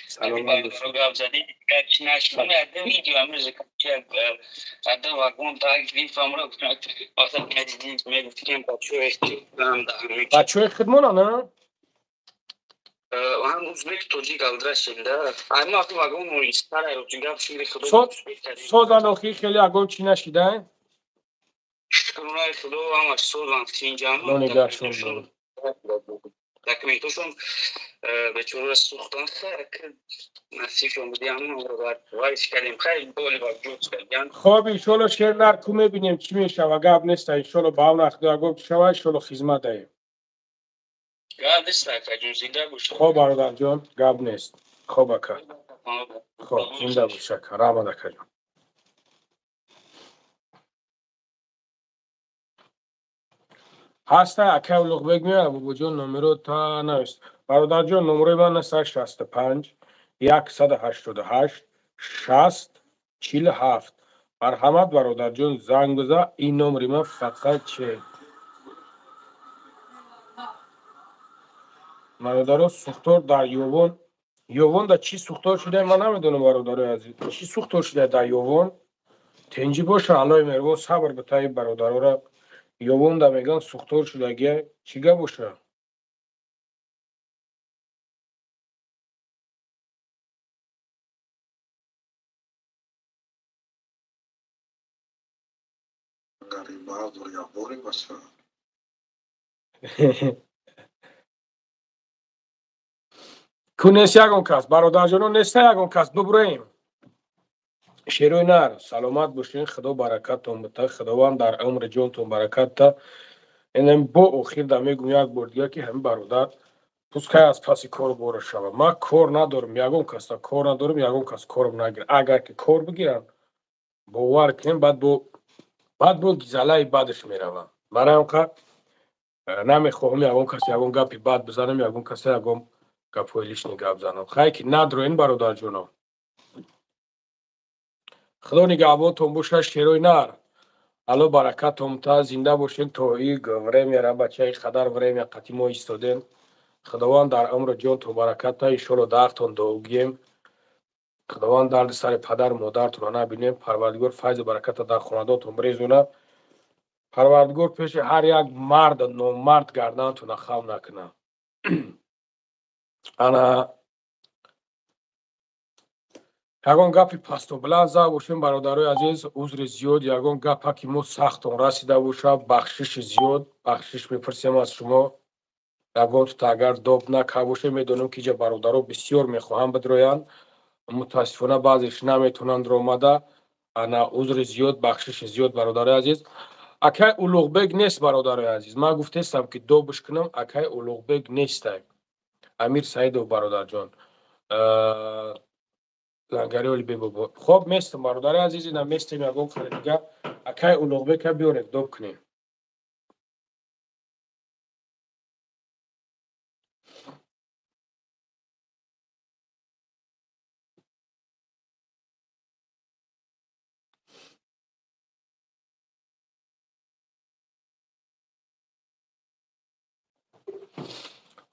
Саломат бошӣ. Гап задӣ, гап чӣ нашуд. Ман ду видео амрӯз ду вагон так гирифтам ро гуфтем вақте медидӣ мегуфтӣ ки бачаҳои Бачаҳои хидмона на? Ҳам узбек тоҷик алдрашем да. Ай ма вақти вагон истара рости гап шири худо. Созан охи хеле ягон чӣ нашида? Шукрунаи худо ҳамаш созан тинҷам. Нонигаҳшон дорад. Документошон бечора сӯхтан, хайр насибшон буди ҳамонро вайш кардем, хайр боли ба ҷуз кардем. Хоб иншолло шер нар ку мебинем чӣ мешава, гап неста иншолло ба он вақт ягон чӣ шава, иншолло хизмат даем. Гап нест акаҷон, зинда бош. Хоб бародарҷон, гап нест. Хоб ака. Хоб зинда бош ака, раҳмат акаҷон. Ҳаста акай Улуғбек меояд бобоҷон номеро та навист. Бародарҷон номерои ман аст 65 188 60 47. Марҳамат бародарҷон занг биза, ин номери ман фақат че. Бародаро сӯхтор дар Ёвон. Ёвон да чӣ сӯхтор шуда ман намедонам бародарои азиз. Чӣ сӯхтор шуда дар Ёвон? Тинҷӣ боша, Аллоҳи меҳрубон сабр бита ин бародарора. Ёвон да меган сӯхтор шудагия, чӣ гап боша? Ку нест ягон кас, бародарҷоно неста ягон кас, бубуроем. Шерои нар, саломат бошед, Худо баракаттон бита, Худованд дар умри ҷонтон баракат та. Инам бо охир да мегум як бор дига ки ҳамин бародар пускай аз паси кор бора шава. Ман кор надорам, ягон касда кор надорам, ягон кас корам нагирад. Агар ки кор бигиранд, бовар кунем, баъд бо гизалаи бадаш меравам. Барои ҳамқа намехоҳам ягон кас ягон гапи бад бизанам, ягон каса ягон гапҳои лишний гап занам. Хай ки надроен бародарҷоно. Худо нигаҳбонтон бошад, шерои нар. Алло баракатон та, зинда бошед то иг время ра бачаи қадар время қати мо истодем. Худованд дар умру ҷонтон баракат та, иншоалло дархтон дуогӯем. Худованд дарди сари падару модаратонро набинем. Парвардигор файзу бараката дар хонадонтон бирезонад. Парвардигор пеши ҳар як мард номард гарданатонро хам накунад. Ана ягон гапи пасту баланд зада бошем, бародарои азиз, узри зиёд, ягон гапа ки мо сахтон расида бошад, бахшиши зиёд, бахшиш мепурсем аз шумо. Ягон тута агар доб накарда бошем, медонем ки иҷа бародаро бисёр мехоҳанд бидроянд, мутаассифона баъзеш наметавонанд омада. Ана узри зиёд, бахшиши зиёд, бародарои азиз. Акай Улуғбек нест, бародарои азиз. Ман гуфтаистам ки добш кунам, акай Улуғбек нестай. Амир Саидов бародарҷон. Лангари оли бебобо. Хоб местам, бародари азиз, ина местем ягон хари дига. Акай Улуғбека биёред, доб кунем.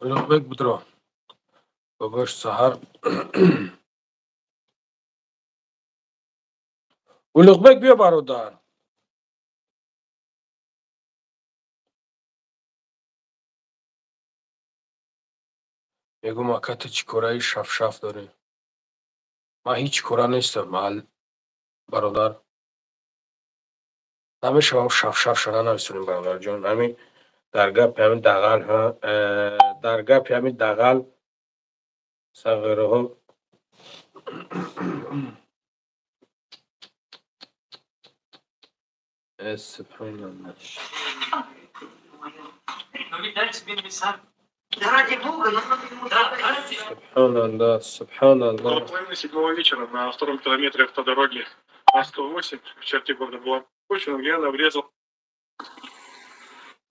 Улуғбек будро. Бобош саҳар. Улуғбек биё бародар. Мегӯм ака ту чӣ кораи шафшаф дорӣ? Ман ҳеҷ кора нестам, бародар. Намешавам шафшафша нанависонем бародарҷон. Ҳамин дар гапи ҳамин дағал, дар гапи ҳамин дағал сағираҳо Субҳаналлоҳ. Субҳаналлоҳ, субҳаналлоҳ. Около 6:30 вечера на втором километре автодороги А108 в черте города была включена, где она врезал.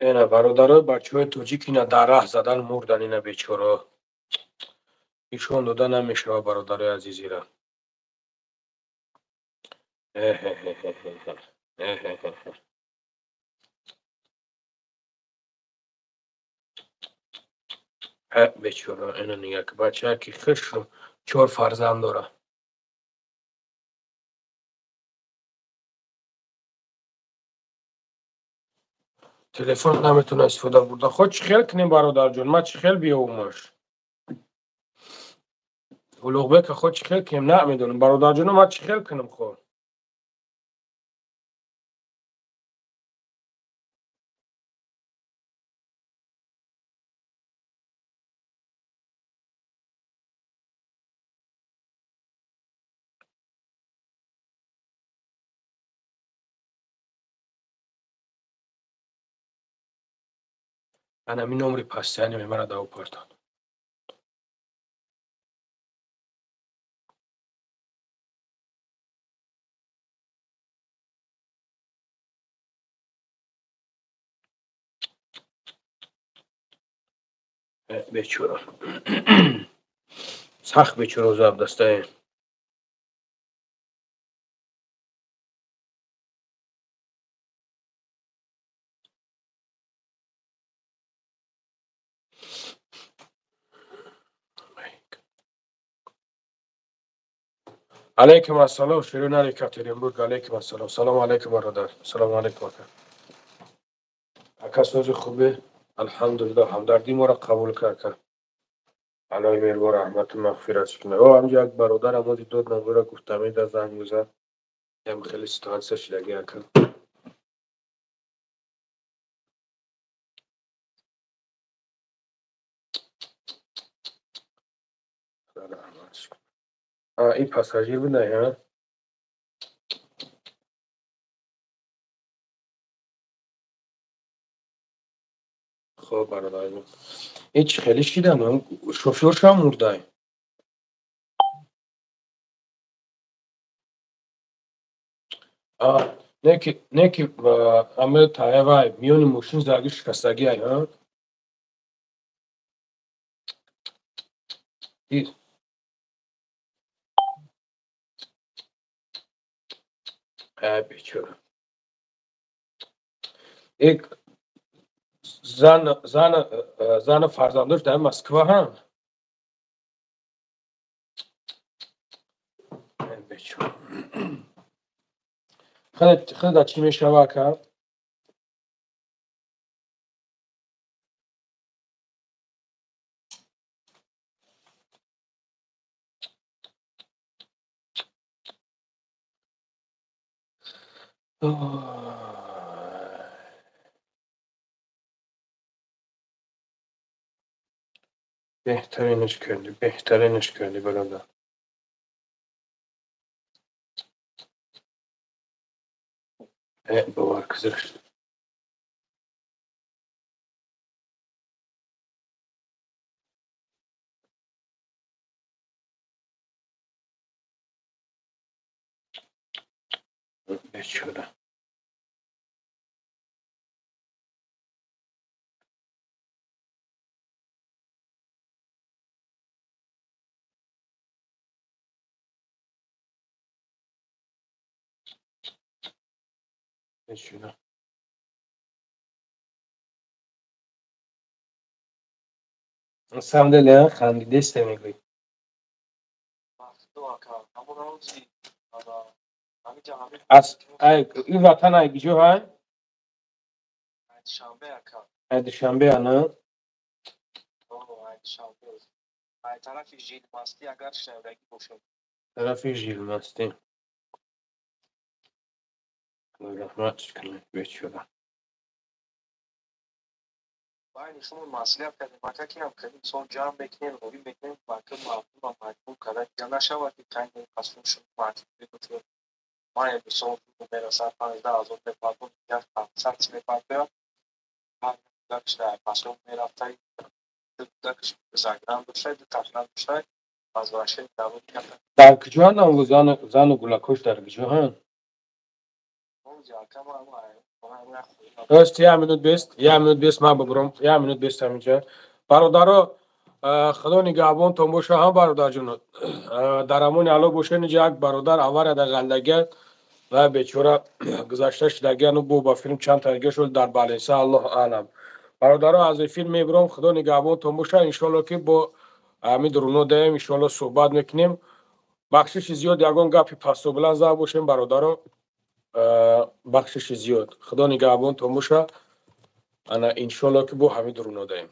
Ина бародарои бачаҳои тоҷик ина дар раҳ задан мурдан, ина бечора. Нишон дода намешавад бародарои азизира. Бечора, ина нига ки бачае ки хушру 4 фарзанд дорад. Телефон наметавона истифода бурда. Хо чӣ хел кунем бародарҷон? Ман чӣ хел биёвумаш? Улуғбека хо чӣ хел кунем? Намедонам бародарҷоно, ман чӣ хел кунам хо? Ана ми номри пастияни мемара да упартон. Бечора. Сахт бечора забдастае. Алейкум ассалом, Ширин Екатеринбург, алейкум ассалом. Салом алейкум, бародар. Салом алейкум, ака. Ака сози хубе? Алҳамдулиллоҳ, ҳамдардии моро қабул кар, ака. Аллоҳи меҳрубон раҳмату мағфират кунад. О, ҳамҷо як бародар амоди дод намура гуфта меда занг бизад. Ям хеле ситуатсия шидаги, ака. Раҳмат. Ин пассажир будай, ҳа? Хоб, бародарҷон. Ҳеч хеле шидан, шофёршам мурдай. Не ки аме таявай миёни мошин заги шикастагӣ ай, ҳа? Ай бечора. Эк зан фарзандош дар Москва ҳам. Бечора. Хеле чӣ мешава, ака? Беҳтаринаш кардӣ, беҳтаринаш кардӣ, бародар. Бовар гузашт. Бечора. Бечора. На самом деле, хандидесте мегӯӣ. Аз ай ин ватан ай куҷо ҳай? Ай Душанбе, ана? Тарафи Жилмастӣ. Раҳматш кунад, бечора. Байни худмон маслиҳат кардем, ака, ки ҳам кардем, мисол ҷамъ мекунем, ровӣ мекунем, бака мардумам маҷбур карда, дига нашавад, ки кайни қасум шуд, маҷбур ман мисол мерасад 15 000 мепартом, як 500 мепартоям, ҳар кӯдакш дар пасом мерафтай, ду кӯдакш загран доштай, ду тахран доштай, возвращение даводи. Дар куҷо ҳанд зану гулакош, дар куҷо ҳанд? Рост, як минут бест, як минут бест, ман бибурам, як минут бест ҳаминҷа. Бародаро, Худо нигаҳбонтон боша, ҳам бародарҷон. Дар амони Алло бошед, инҷа як бародар авария дар ғалдагия ва бечора гузашта шудагия, ну бо ба филм чанд тарига шуд дар Баленса, Аллоҳ аълам. Бародаро, аз эфир мебурам, Худо нигаҳбонтон боша, иншоалло ки бо ҳамин дуруно даем, иншоалло суҳбат мекунем. Бахшиши зиёд, ягон гапи пасту баланд зада бошем, бародаро, бахшиши зиёд. Худо нигаҳбонтон боша, ана иншоалло ки бо ҳамин дуруно даем.